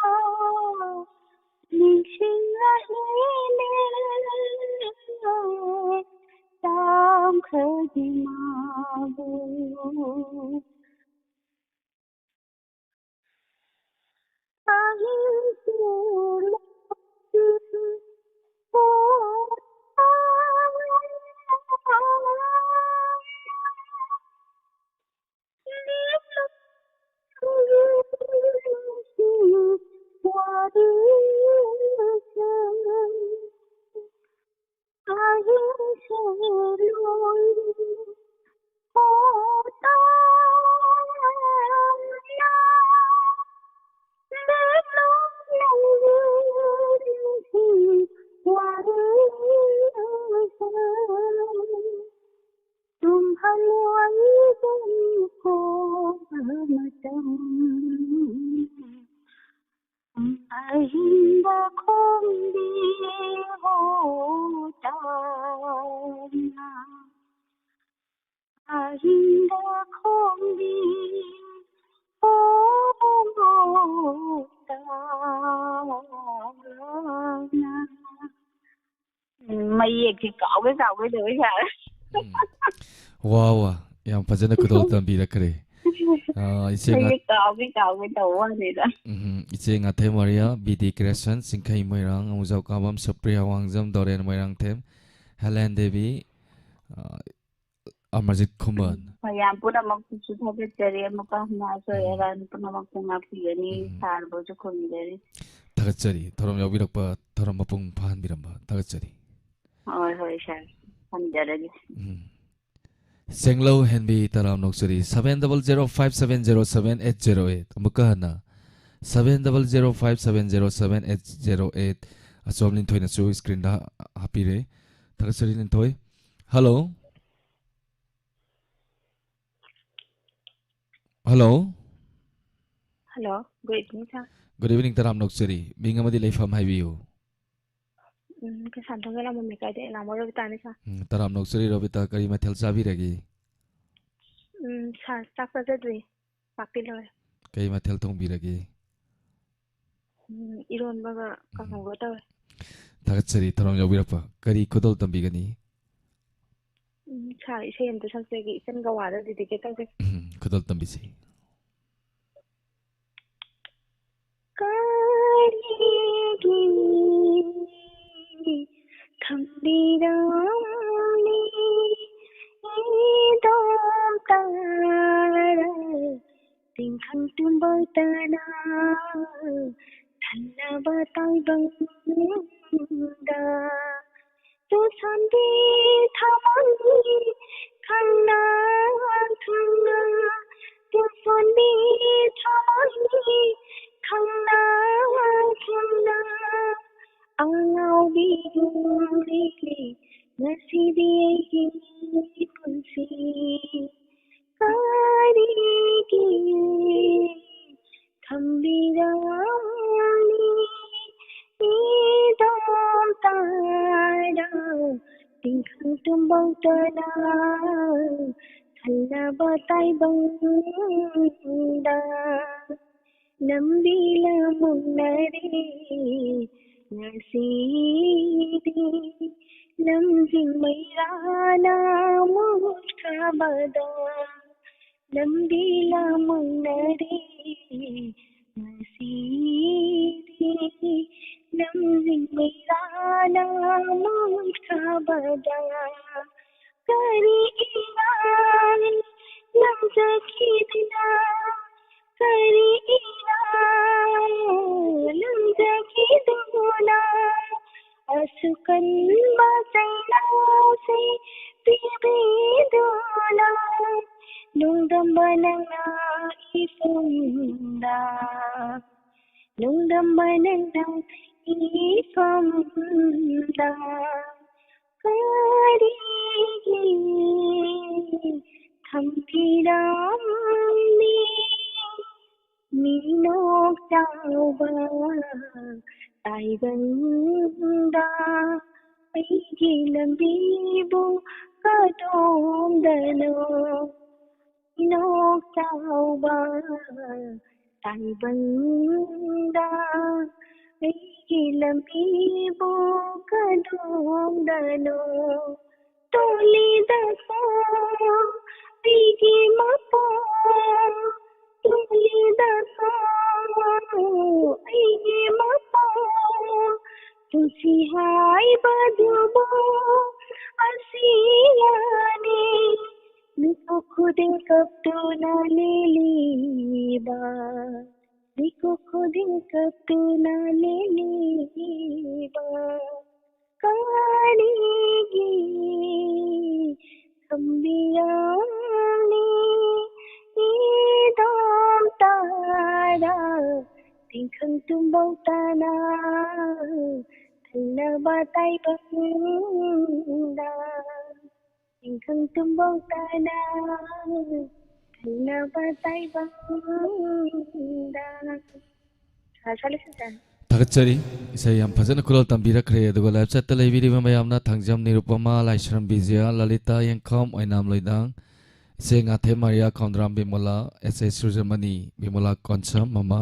ꯅꯤꯡꯁꯤꯡꯂꯛꯂꯤꯅꯦ ꯇꯥꯝꯈ꯭ꯔꯗꯤ ꯃꯥꯕꯨ꯫ ꯇꯨꯝꯍꯜꯂꯣ ꯑꯩꯕꯨ ꯀꯣꯟꯕ ꯃꯇꯝ꯫ ꯑꯍꯤꯡꯗ ꯈꯣꯡꯕꯤ ꯍꯣ ꯇꯥꯎꯅ꯫ ꯑꯍꯤꯡꯗ ꯈꯣꯡꯕꯤ ꯍꯣ ꯇꯥꯎꯅ꯫ ꯎꯝ, ꯃꯌꯦꯛꯁꯦ ꯀꯥꯎꯒꯦ ꯀꯥꯎꯒꯦ ꯇꯧꯋꯦ ꯁꯥꯔ꯫ ꯎꯝ꯫ ꯋꯥ, ꯋꯥ꯫ ꯌꯥꯝ ꯐꯖꯅ ꯈꯨꯗꯣꯜ ꯇꯝꯕꯤꯔꯛꯈ꯭ꯔꯦ꯫ ꯑꯥ, ꯏꯆꯦ ꯉꯥ- ꯃꯌꯦꯛ ꯀꯥꯎꯒꯦ ꯀꯥꯎꯒꯦ ꯇꯧꯕ ꯋꯥꯅꯤꯗ꯫ ꯎꯝ, ꯏꯆꯦ ꯉꯥꯊꯦꯝ ꯃꯔꯤꯌꯥ, ꯕꯤ ꯗꯤ ꯀ꯭ꯔꯤꯌꯦꯁꯟ, ꯆꯤꯡꯈꯩ ꯃꯣꯏꯔꯥꯡ, ꯑꯃꯨꯖꯥꯎ ꯀꯥꯕꯝ, ꯁꯨꯄ꯭ꯔꯤꯌꯥ ꯋꯥꯡꯖꯝ, ꯗꯣꯔꯦꯟ ꯃꯣꯏꯔꯥꯡꯊꯦꯝ, ꯍꯦꯂꯦꯟ ꯗꯦꯕꯤ, ꯑꯥ, ꯑꯃꯔꯖꯤꯠ ꯈꯨꯃꯟ꯫ ꯎꯝ, ꯃꯌꯥꯝ ꯄꯨꯝꯅꯃꯛꯄꯨꯁꯨ ꯊꯥꯒꯠꯆꯔꯤ꯫ ꯑꯃꯨꯛꯀ ꯍꯟꯅ ꯑꯁꯣꯏ ꯎꯝ꯫ ꯑꯔꯥꯟ ꯄꯨꯝꯅꯃꯛꯄꯨ ꯉꯥꯛꯄꯤꯒꯅꯤ꯫ ꯎꯝ꯫ ꯁꯥꯔꯕꯨꯁꯨ ꯈꯨꯔꯨꯝꯖꯔꯤ꯫ ꯊꯥꯒꯠꯆꯔꯤ꯫ ꯊꯧꯔꯝ ꯌꯥꯎꯕꯤꯔꯛꯄ, ꯊꯧꯔꯝ ꯃꯄꯨꯡ ꯐꯥꯍꯟꯕꯤꯔꯝꯕ ꯊꯥꯒꯠꯆꯔꯤ꯫ ꯍꯣꯏ, ꯍꯣꯏ, ꯁꯥꯔ꯫ ꯊꯝꯖꯔꯒꯦ꯫ ꯎꯝ꯫ ꯆꯦꯡꯂꯧ ꯍꯦꯟꯕꯤ ꯇꯔꯥꯝ ꯅꯣꯛꯆꯔꯤ꯫ Seven double zero five seven zero seven eight zero eight꯫ ꯑꯃꯨꯛꯀ ꯍꯟꯅ, seven double zero five seven zero seven eight zero eight꯫ ꯑꯆꯣꯝ ꯂꯤꯟꯊꯣꯏꯅꯁꯨ ꯁ꯭ꯀ꯭ꯔꯤꯟꯗ ꯍꯥꯞꯄꯤꯔꯦ꯫ ꯊꯥꯒꯠꯆꯔꯤ, ꯂꯤꯟꯊꯣꯏ꯫ Hello. Hello. Hello, good evening, sir. Good evening, ꯇꯔꯥꯝꯅ ꯑꯣꯛꯆꯔꯤ꯫ ꯃꯤꯡ ꯑꯃꯗꯤ ꯂꯩꯐꯝ ꯍꯥꯏꯕꯤꯌꯨ꯫ ꯎꯝ, ꯀꯩꯁꯥꯝꯊꯣꯡꯒꯤ ꯂꯥꯡꯕꯝ ꯂꯩꯀꯥꯏꯗ ꯑꯦꯂꯥꯃꯣ ꯔꯣꯕꯤꯇꯥꯅꯤ, sir. ꯎꯝ, ꯇꯔꯥꯝꯅ ꯑꯣꯛꯆꯔꯤ ꯔꯣꯕꯤꯇꯥ, ꯀꯔꯤ ꯃꯊꯦꯜ ꯆꯥꯕꯤꯔꯒꯦ? ꯎꯝ, sir, ꯆꯥꯛ ꯆꯥꯖꯗ꯭ꯔꯤ, ꯆꯥꯛꯇꯤ ꯂꯣꯏꯔꯦ꯫ ꯀꯔꯤ ꯃꯊꯦꯜ ꯊꯣꯡꯕꯤꯔꯒꯦ? ꯎꯝ, ꯏꯔꯣꯟꯕꯒ ꯎꯝ꯫ ꯀꯥꯡꯍꯧꯒ ꯇꯧꯔꯦ꯫ ꯊꯥꯒꯠꯆꯔꯤ ꯊꯧꯔꯝ ꯌꯥꯎꯕꯤꯔꯛꯄ꯫ ꯀꯔꯤ ꯈꯨꯗꯣꯜ ꯇꯝꯕꯤꯒꯅꯤ? ꯎꯝ, sir, ꯏꯁꯩ ꯑꯝꯇ ꯁꯛꯆꯒꯦ, ꯏꯆꯟ ꯒꯋꯥꯗ dedicate ꯇꯧꯒꯦ꯫ ꯎꯝ, ꯈꯨꯗꯣꯜ ꯇꯝꯕꯤꯁꯤ꯫ ꯀꯔꯤꯒꯤ ꯊꯝꯕꯤꯔꯝꯂꯤ ꯏꯗꯣꯝ ꯇꯥꯔ ꯇꯤꯡꯈꯪ ꯇꯨꯝꯕꯧꯇꯅ ꯊꯜꯂꯕ ꯇꯥꯏꯕꯪꯗ ꯇꯨꯁꯣꯟꯕꯤ ꯊꯃꯣꯏ ꯈꯪꯅ ꯈꯪꯅ ꯇꯨꯁꯣꯟꯕꯤ ꯊꯃꯣꯏ ꯈꯪꯅ ꯈꯪꯅ ꯑꯉꯥꯎꯕꯤ ꯍꯨꯔꯦ ꯉꯁꯤꯗꯤ ꯑꯩꯒꯤ ꯄꯨꯟꯁꯤ ꯀꯔꯤꯒꯤ ꯊꯝꯕꯤꯔꯝꯂꯤ ꯏꯗꯣꯝ ꯇꯥꯔ ꯇꯤꯡꯈꯪ ꯇꯨꯝꯕꯧꯇꯅ ꯊꯜꯂꯕ ꯇꯥꯏꯕꯪꯗ ꯂꯝꯕꯤ ꯂꯃꯨꯛꯅꯔꯦ ꯉꯁꯤꯗꯤ ꯂꯝꯖꯤꯡ ꯃꯩꯔꯥꯅ ꯃꯨꯠꯈ꯭ꯔꯕꯗ ꯂꯝꯕꯤ ꯂꯃꯨꯛꯅꯔꯦ ꯉꯁꯤꯗꯤ ꯂꯝꯖꯤꯡ ꯃꯩꯔꯥꯅ ꯃꯨꯠꯈ꯭ꯔꯕꯗ ꯀꯔꯤ ꯏꯔꯥꯡ ꯂꯪꯖꯈꯤꯗꯨꯅ ꯀꯔꯤ ꯏꯔꯥꯡ ꯂꯪꯖꯈꯤꯗꯨꯅ ꯑꯁꯨꯛ ꯀꯟꯕ ꯆꯩꯅꯥꯁꯦ ꯄꯤꯕꯤꯗꯨꯅ ꯅꯣꯡꯗꯝꯕ ꯅꯪꯅ ꯏꯐꯝꯗ ꯅꯣꯡꯗꯝꯕ ꯅꯪꯅ ꯏꯐꯝꯗ ꯀꯔꯤꯒꯤ ꯊꯝꯕꯤꯔꯝꯃꯤ ꯆꯥꯎꯕ ꯇꯥꯏꯕꯪꯗ ꯑꯩꯒꯤ ꯂꯝꯕꯤꯕꯨ ꯀꯗꯣꯝꯗꯅꯣ? ꯏꯅꯣꯛ ꯆꯥꯎꯕ ꯇꯥꯏꯕꯪꯗ ꯑꯩꯒꯤ ꯂꯝꯕꯤꯕꯨ ꯀꯗꯣꯝꯗꯅꯣ? ꯇꯣꯂꯤꯗꯁꯨ ꯑꯩꯒꯤ ꯃꯄꯣ, ꯇꯣꯂꯤꯗꯁꯨ ꯑꯩꯒꯤ ꯃꯄꯣ, ꯄꯨꯟꯁꯤ ꯍꯥꯏꯕꯗꯨꯕꯨ ꯑꯁꯤꯅꯅꯤ꯫ ꯃꯤꯀꯨꯞ ꯈꯨꯗꯤꯡ ꯀꯞꯇꯨꯅ ꯂꯦꯜꯂꯤꯕ, ꯃꯤꯀꯨꯞ ꯈꯨꯗꯤꯡ ꯀꯞꯇꯨꯅ ꯂꯦꯜꯂꯤꯕ ꯀꯥꯅꯤꯒꯤ ꯊꯝꯕꯤꯌꯥꯅꯤ ꯏꯗꯣꯝ ꯇꯥꯔꯥ꯫ ꯇꯤꯡꯈꯪ ꯇꯨꯝꯕꯧ ꯇꯥꯅ ꯊꯪꯅꯕ ꯇꯥꯏꯕꯪꯗ, ꯇꯤꯡꯈꯪ ꯇꯨꯝꯕꯧ ꯇꯥꯅ ꯊꯪꯅꯕ ꯇꯥꯏꯕꯪꯗ꯫ ꯁꯥꯔ, ꯁꯥꯔ, ꯂꯣꯏꯁꯤꯟꯖꯔꯦ꯫ ꯊꯥꯒꯠꯆꯔꯤ꯫ ꯏꯁꯩ ꯌꯥꯝ ꯐꯖꯅ ꯈꯨꯗꯣꯜ ꯇꯝꯕꯤꯔꯛꯈ꯭ꯔꯦ꯫ ꯑꯗꯨꯒ live chatꯇ ꯂꯩꯕꯤꯔꯤꯕ ꯃꯌꯥꯝꯅ ꯊꯥꯡꯖꯝ ꯅꯤꯔꯨꯄꯃꯥ, ꯂꯥꯏꯁ꯭ꯔꯝ ꯕꯤꯖꯌ, ꯂꯂꯤꯇꯥ ꯌꯦꯡꯈꯝ, ꯑꯣꯏꯅꯥꯝ ꯂꯣꯏꯗꯥꯡ, ꯏꯆꯦ ꯉꯥꯊꯦꯝ ꯃꯥꯔꯤꯌꯥ, ꯈꯣꯡꯗ꯭ꯔꯥꯝ ꯕꯤꯃꯣꯂꯥ, ꯑꯦꯁ ꯑꯦ ꯁꯨꯔꯖꯃꯅꯤ, ꯕꯤꯃꯣꯂꯥ ꯀꯣꯟꯁꯝ, ꯃꯃꯥ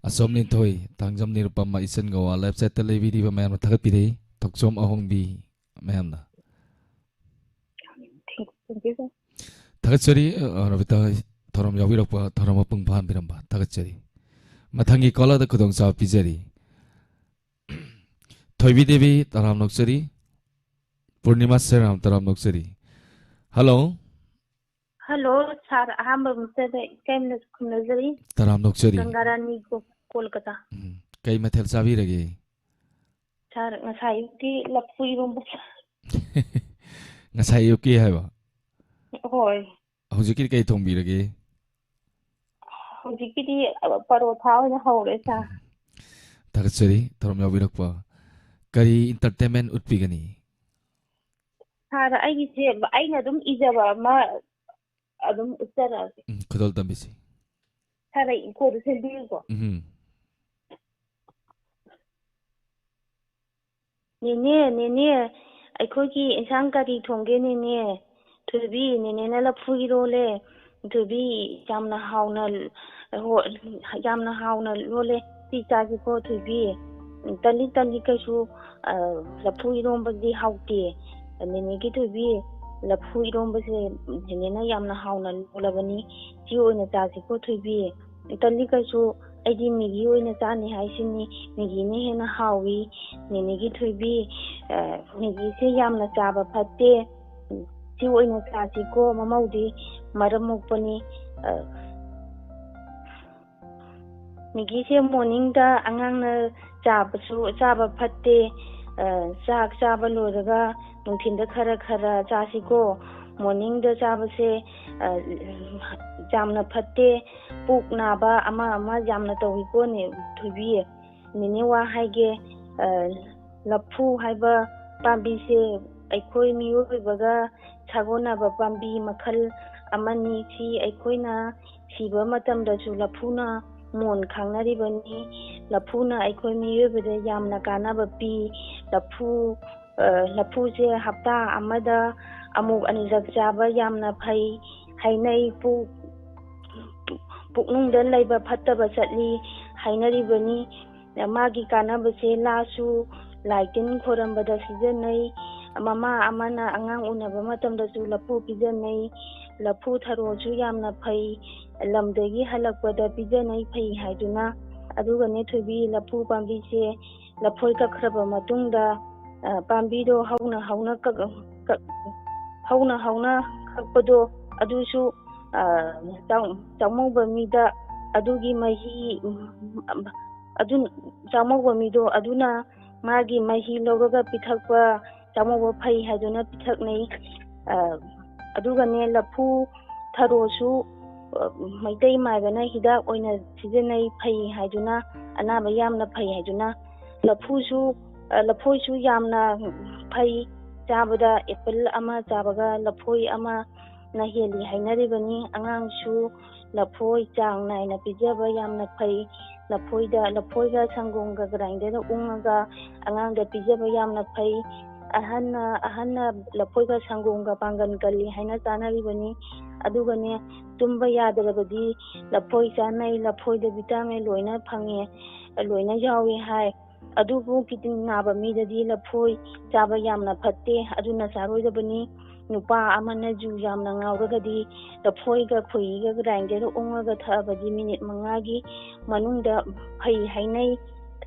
ꯑꯆꯣꯝ ꯂꯤꯟꯊꯣꯏ, ꯊꯥꯡꯖꯝ ꯅꯤꯔꯨꯄꯃꯥ, ꯏꯆꯟ ꯒꯋꯥ, live chatꯇ ꯂꯩꯕꯤꯔꯤꯕ ꯃꯌꯥꯝꯅ ꯊꯥꯒꯠꯄꯤꯔꯤ꯫ ꯊꯣꯛꯆꯣꯝ ꯑꯍꯣꯡꯕꯤ ꯃꯌꯥꯝꯅ꯫ Thank you, sir. ꯊꯥꯒꯠꯆꯔꯤ, ꯑ, ꯔꯣꯕꯤꯇꯥ, ꯊꯧꯔꯝ ꯌꯥꯎꯕꯤꯔꯛꯄ, ꯊꯧꯔꯝ ꯃꯄꯨꯡ ꯐꯥꯍꯟꯕꯤꯔꯝꯕ ꯊꯥꯒꯠꯆꯔꯤ꯫ ꯃꯊꯪꯒꯤ caller ꯗ ꯈꯨꯗꯣꯡꯆꯥꯕ ꯄꯤꯖꯔꯤ꯫ ꯊꯣꯏꯕꯤ ꯗꯦꯕꯤ, ꯇꯔꯥꯝ ꯅꯣꯛꯆꯔꯤ꯫ ꯄꯨꯔꯅꯤꯃꯥ ꯁꯦꯔꯥꯝ, ꯇꯔꯥꯝ ꯅꯣꯛꯆꯔꯤ꯫ Hello꯫ Hello, sir, ꯑꯍꯥꯟꯕ ꯃꯛꯇꯗ ꯏꯀꯥꯏꯅ ꯈꯨꯝꯅꯖꯔꯤ꯫ ꯇꯔꯥꯝ ꯅꯣꯛꯆꯔꯤ꯫ ꯒꯪꯒꯥꯔꯥꯅꯤ ꯀꯣ-, ꯀꯣꯜꯀꯇꯥ꯫ ꯎꯝ, ꯀꯩ ꯃꯊꯦꯜ ꯆꯥꯕꯤꯔꯒꯦ? Sir, ꯉꯁꯥꯏ ꯑꯌꯨꯛꯀꯤ ꯂꯐꯨ ꯏꯔꯣꯝꯕ ꯆꯥ-, ꯉꯁꯥꯏ ꯑꯌꯨꯛꯀꯤ ꯍꯥꯏꯕ? ꯍꯣꯏ꯫ ꯍꯧꯖꯤꯛꯀꯤꯗꯤ ꯀꯩ ꯊꯣꯡꯕꯤꯔꯒꯦ? ꯍꯧꯖꯤꯛꯀꯤꯗꯤ, ꯑ, ꯄꯔꯣꯊꯥ ꯑꯣꯏꯅ ꯍꯧꯔꯦ, sir꯫ ꯎꯝ꯫ ꯊꯥꯒꯠꯆꯔꯤ, ꯊꯧꯔꯝ ꯌꯥꯎꯕꯤꯔꯛꯄ꯫ ꯀꯔꯤ entertainment ꯎꯠꯄꯤꯒꯅꯤ? Sir, ꯑꯩꯒꯤꯁꯦ ꯑꯩꯅ ꯑꯗꯨꯝ ꯏꯖꯕ ꯑꯃ ꯑꯗꯨꯝ ꯎꯠꯆꯔꯛꯑꯒꯦ꯫ ꯎꯝ, ꯈꯨꯗꯣꯜ ꯇꯝꯕꯤꯁꯤ꯫ Sir, ꯑꯩ ꯏꯪꯈꯣꯜꯗ ꯁꯦꯝꯕꯤꯌꯨꯀꯣ꯫ ꯎꯝ꯫ ꯅꯦꯅꯦ, ꯅꯦꯅꯦ, ꯑꯩꯈꯣꯏꯒꯤ ꯏꯟꯁꯥꯡ ꯀꯔꯤ ꯊꯣꯡꯒꯦ ꯅꯦꯅꯦ? ꯊꯣꯏꯕꯤ, ꯅꯦꯅꯦꯅ ꯂꯐꯨ ꯏꯔꯣꯜꯂꯦ꯫ ꯊꯣꯏꯕꯤ, ꯌꯥꯝꯅ ꯍꯥꯎꯅ, ꯍꯣ-, ꯌꯥꯝꯅ ꯍꯥꯎꯅ ꯂꯣꯜꯂꯦ꯫ ꯁꯤ ꯆꯥꯁꯤꯀꯣ ꯊꯣꯏꯕꯤ꯫ ꯇꯜꯂꯤ, ꯇꯜꯂꯤ ꯀꯩꯁꯨ, ꯑ, ꯂꯐꯨ ꯏꯔꯣꯝꯕꯗꯤ ꯍꯥꯎꯇꯦ꯫ ꯅꯦꯅꯦꯒꯤ ꯊꯣꯏꯕꯤ, ꯂꯐꯨ ꯏꯔꯣꯝꯕꯁꯦ ꯅꯦꯅꯦꯅ ꯌꯥꯝꯅ ꯍꯥꯎꯅ ꯂꯣꯜꯂꯕꯅꯤ꯫ ꯁꯤ ꯑꯣꯏꯅ ꯆꯥꯁꯤꯀꯣ ꯊꯣꯏꯕꯤ꯫ ꯇꯜꯂꯤ ꯀꯩꯁꯨ, ꯑꯩꯗꯤ ꯃꯦꯒꯤ ꯑꯣꯏꯅ ꯆꯥꯅꯤ ꯍꯥꯏꯁꯤꯅꯤ꯫ ꯃꯦꯒꯤꯅ ꯍꯦꯟꯅ ꯍꯥꯎꯏ꯫ ꯅꯦꯅꯦꯒꯤ ꯊꯣꯏꯕꯤ, ꯑ, ꯃꯦꯒꯤꯁꯦ ꯌꯥꯝꯅ ꯆꯥꯕ ꯐꯠꯇꯦ꯫ ꯁꯤ ꯑꯣꯏꯅ ꯆꯥꯁꯤꯀꯣ, ꯃꯃꯧꯗꯤ ꯃꯔꯝ ꯃꯣꯛꯄꯅꯤ꯫ ꯑ, ꯃꯦꯒꯤꯁꯦ ꯃꯣꯔꯅꯤꯡꯗ ꯑꯉꯥꯡꯅ ꯆꯥꯕꯁꯨ, ꯆꯥꯕ ꯐꯠꯇꯦ꯫ ꯑ, ꯆꯥꯛ ꯆꯥꯕ ꯂꯣꯏꯔꯒ ꯅꯨꯡꯊꯤꯟꯗ ꯈꯔ ꯈꯔ ꯆꯥꯁꯤꯀꯣ꯫ ꯃꯣꯔꯅꯤꯡꯗ ꯆꯥꯕꯁꯦ, ꯑ, ꯌꯥꯝꯅ ꯐꯠꯇꯦ꯫ ꯄꯨꯛ ꯅꯥꯕ ꯑꯃ ꯑꯃ ꯌꯥꯝꯅ ꯇꯧꯏꯀꯣ ꯅꯦ ꯊꯣꯏꯕꯤ꯫ ꯅꯦꯅꯦ ꯋꯥ ꯍꯥꯏꯒꯦ, ꯑ, ꯂꯐꯨ ꯍꯥꯏꯕ ꯄꯥꯝꯕꯤꯁꯦ ꯑꯩꯈꯣꯏ ꯃꯤꯑꯣꯏꯕꯒ ꯁꯥꯒꯣꯟꯅꯕ ꯄꯥꯝꯕꯤ ꯃꯈꯜ ꯑꯃꯅꯤ꯫ ꯁꯤ ꯑꯩꯈꯣꯏꯅ ꯁꯤꯕ ꯃꯇꯝꯗꯁꯨ ꯂꯐꯨꯅ ꯃꯣꯟ ꯈꯥꯡꯅꯔꯤꯕꯅꯤ꯫ ꯂꯐꯨꯅ ꯑꯩꯈꯣꯏ ꯃꯤꯑꯣꯏꯕꯗ ꯌꯥꯝꯅ ꯀꯥꯟꯅꯕ ꯄꯤ꯫ ꯂꯐꯨ, ꯑ, ꯂꯐꯨꯁꯦ ꯍꯞꯇꯥ ꯑꯃꯗ ꯑꯃꯨꯛ ꯑꯅꯤꯔꯛ ꯆꯥꯕ ꯌꯥꯝꯅ ꯐꯩ ꯍꯥꯏꯅꯩ꯫ ꯄꯨꯛ, ꯄꯨꯛꯅꯨꯡꯗ ꯂꯩꯕ ꯐꯠꯇꯕ ꯆꯠꯂꯤ ꯍꯥꯏꯅꯔꯤꯕꯅꯤ꯫ ꯃꯥꯒꯤ ꯀꯥꯟꯅꯕꯁꯦ ꯂꯥꯁꯨ ꯂꯥꯏ ꯇꯤꯟ ꯈꯣꯏꯔꯝꯕꯗ ꯁꯤꯖꯤꯟꯅꯩ꯫ ꯃꯃꯥ ꯑꯃꯅ ꯑꯉꯥꯡ ꯎꯅꯕ ꯃꯇꯝꯗꯁꯨ ꯂꯐꯨ ꯄꯤꯖꯅꯩ꯫ ꯂꯐꯨ ꯊꯔꯣꯁꯨ ꯌꯥꯝꯅ ꯐꯩ, ꯂꯝꯗꯒꯤ ꯍꯜꯂꯛꯄꯗ ꯄꯤꯖꯅꯩ ꯐꯩ ꯍꯥꯏꯗꯨꯅ꯫ ꯑꯗꯨꯒꯅꯦ ꯊꯣꯏꯕꯤ, ꯂꯐꯨ ꯄꯥꯝꯕꯤꯁꯦ ꯂꯐꯣꯏ ꯀꯛꯈ꯭ꯔꯕ ꯃꯇꯨꯡꯗ, ꯑ, ꯄꯥꯝꯕꯤꯗꯣ ꯍꯧꯅ ꯍꯧꯅ ꯀꯛ-, ꯀꯛ-, ꯍꯧꯅ ꯍꯧꯅ ꯀꯛꯄꯗꯣ ꯑꯗꯨꯁꯨ, ꯑ, ꯆꯥꯎ-, ꯆꯥꯎꯃꯧꯕ ꯃꯤꯗ ꯑꯗꯨꯒꯤ ꯃꯍꯤ, ꯎꯝ, ꯑꯗꯨ ꯆꯥꯎꯃꯧꯕ ꯃꯤꯗꯣ ꯑꯗꯨꯅ ꯃꯥꯒꯤ ꯃꯍꯤ ꯂꯧꯔꯒ ꯄꯤꯊꯛꯄ, ꯆꯥꯃꯧꯕ ꯐꯩ ꯍꯥꯏꯗꯨꯅ ꯄꯤꯊꯛꯅꯩ꯫ ꯑ, ꯑꯗꯨꯒꯅꯦ, ꯂꯐꯨ ꯊꯔꯣꯁꯨ, ꯑ, ꯃꯩꯇꯩ ꯃꯥꯏꯕꯅ ꯍꯤꯗꯥꯛ ꯑꯣꯏꯅ ꯁꯤꯖꯤꯟꯅꯩ, ꯐꯩ ꯍꯥꯏꯗꯨꯅ, ꯑꯅꯥꯕ ꯌꯥꯝꯅ ꯐꯩ ꯍꯥꯏꯗꯨꯅ꯫ ꯂꯐꯨꯁꯨ, ꯑ, ꯂꯐꯣꯏꯁꯨ ꯌꯥꯝꯅ ꯐꯩ ꯆꯥꯕꯗ, ꯑꯦꯄꯜ ꯑꯃ ꯆꯥꯕꯒ ꯂꯐꯣꯏ ꯑꯃꯅ ꯍꯦꯜꯂꯤ ꯍꯥꯏꯅꯔꯤꯕꯅꯤ꯫ ꯑꯉꯥꯡꯁꯨ ꯂꯐꯣꯏ ꯆꯥꯡ ꯅꯥꯏꯅ ꯄꯤꯖꯕ ꯌꯥꯝꯅ ꯐꯩ꯫ ꯂꯐꯣꯏꯗ, ꯂꯐꯣꯏꯒ ꯁꯪꯒꯣꯝꯒ ꯒ꯭ꯔꯥꯏꯟꯗꯔꯗ ꯎꯪꯉꯒ ꯑꯉꯥꯡꯗ ꯄꯤꯖꯕ ꯌꯥꯝꯅ ꯐꯩ꯫ ꯑꯍꯟꯅ, ꯑꯍꯟꯅ ꯂꯐꯣꯏꯒ ꯁꯪꯒꯣꯝꯒ ꯄꯥꯡꯒꯜ ꯀꯜꯂꯤ ꯍꯥꯏꯅ ꯆꯥꯅꯔꯤꯕꯅꯤ꯫ ꯑꯗꯨꯒꯅꯦ, ꯇꯨꯝꯕ ꯌꯥꯗ꯭ꯔꯕꯗꯤ ꯂꯐꯣꯏ ꯆꯥꯅꯩ꯫ ꯂꯐꯣꯏꯗ ꯚꯤꯇꯥꯃꯤꯟ ꯂꯣꯏꯅ ꯐꯪꯉꯦ, ꯂꯣꯏꯅ ꯌꯥꯎꯏ ꯍꯥꯏ꯫ ꯑꯗꯨꯕꯨ ꯀꯤꯗꯅꯤ ꯅꯥꯕ ꯃꯤꯗꯗꯤ ꯂꯐꯣꯏ ꯆꯥꯕ ꯌꯥꯝꯅ ꯐꯠꯇꯦ, ꯑꯗꯨꯅ ꯆꯥꯔꯣꯏꯗꯕꯅꯤ꯫ ꯅꯨꯄꯥ ꯑꯃꯅ ꯖꯨ ꯌꯥꯝꯅ ꯉꯥꯎꯔꯒꯗꯤ ꯂꯐꯣꯏꯒ ꯈꯣꯏꯍꯤꯒ ꯒ꯭ꯔꯥꯏꯟꯗꯔꯗ ꯎꯪꯉꯒ ꯊꯛꯑꯕꯗꯤ ꯃꯤꯅꯤꯠ ꯃꯉꯥꯒꯤ ꯃꯅꯨꯡꯗ ꯐꯩ ꯍꯥꯏꯅꯩ꯫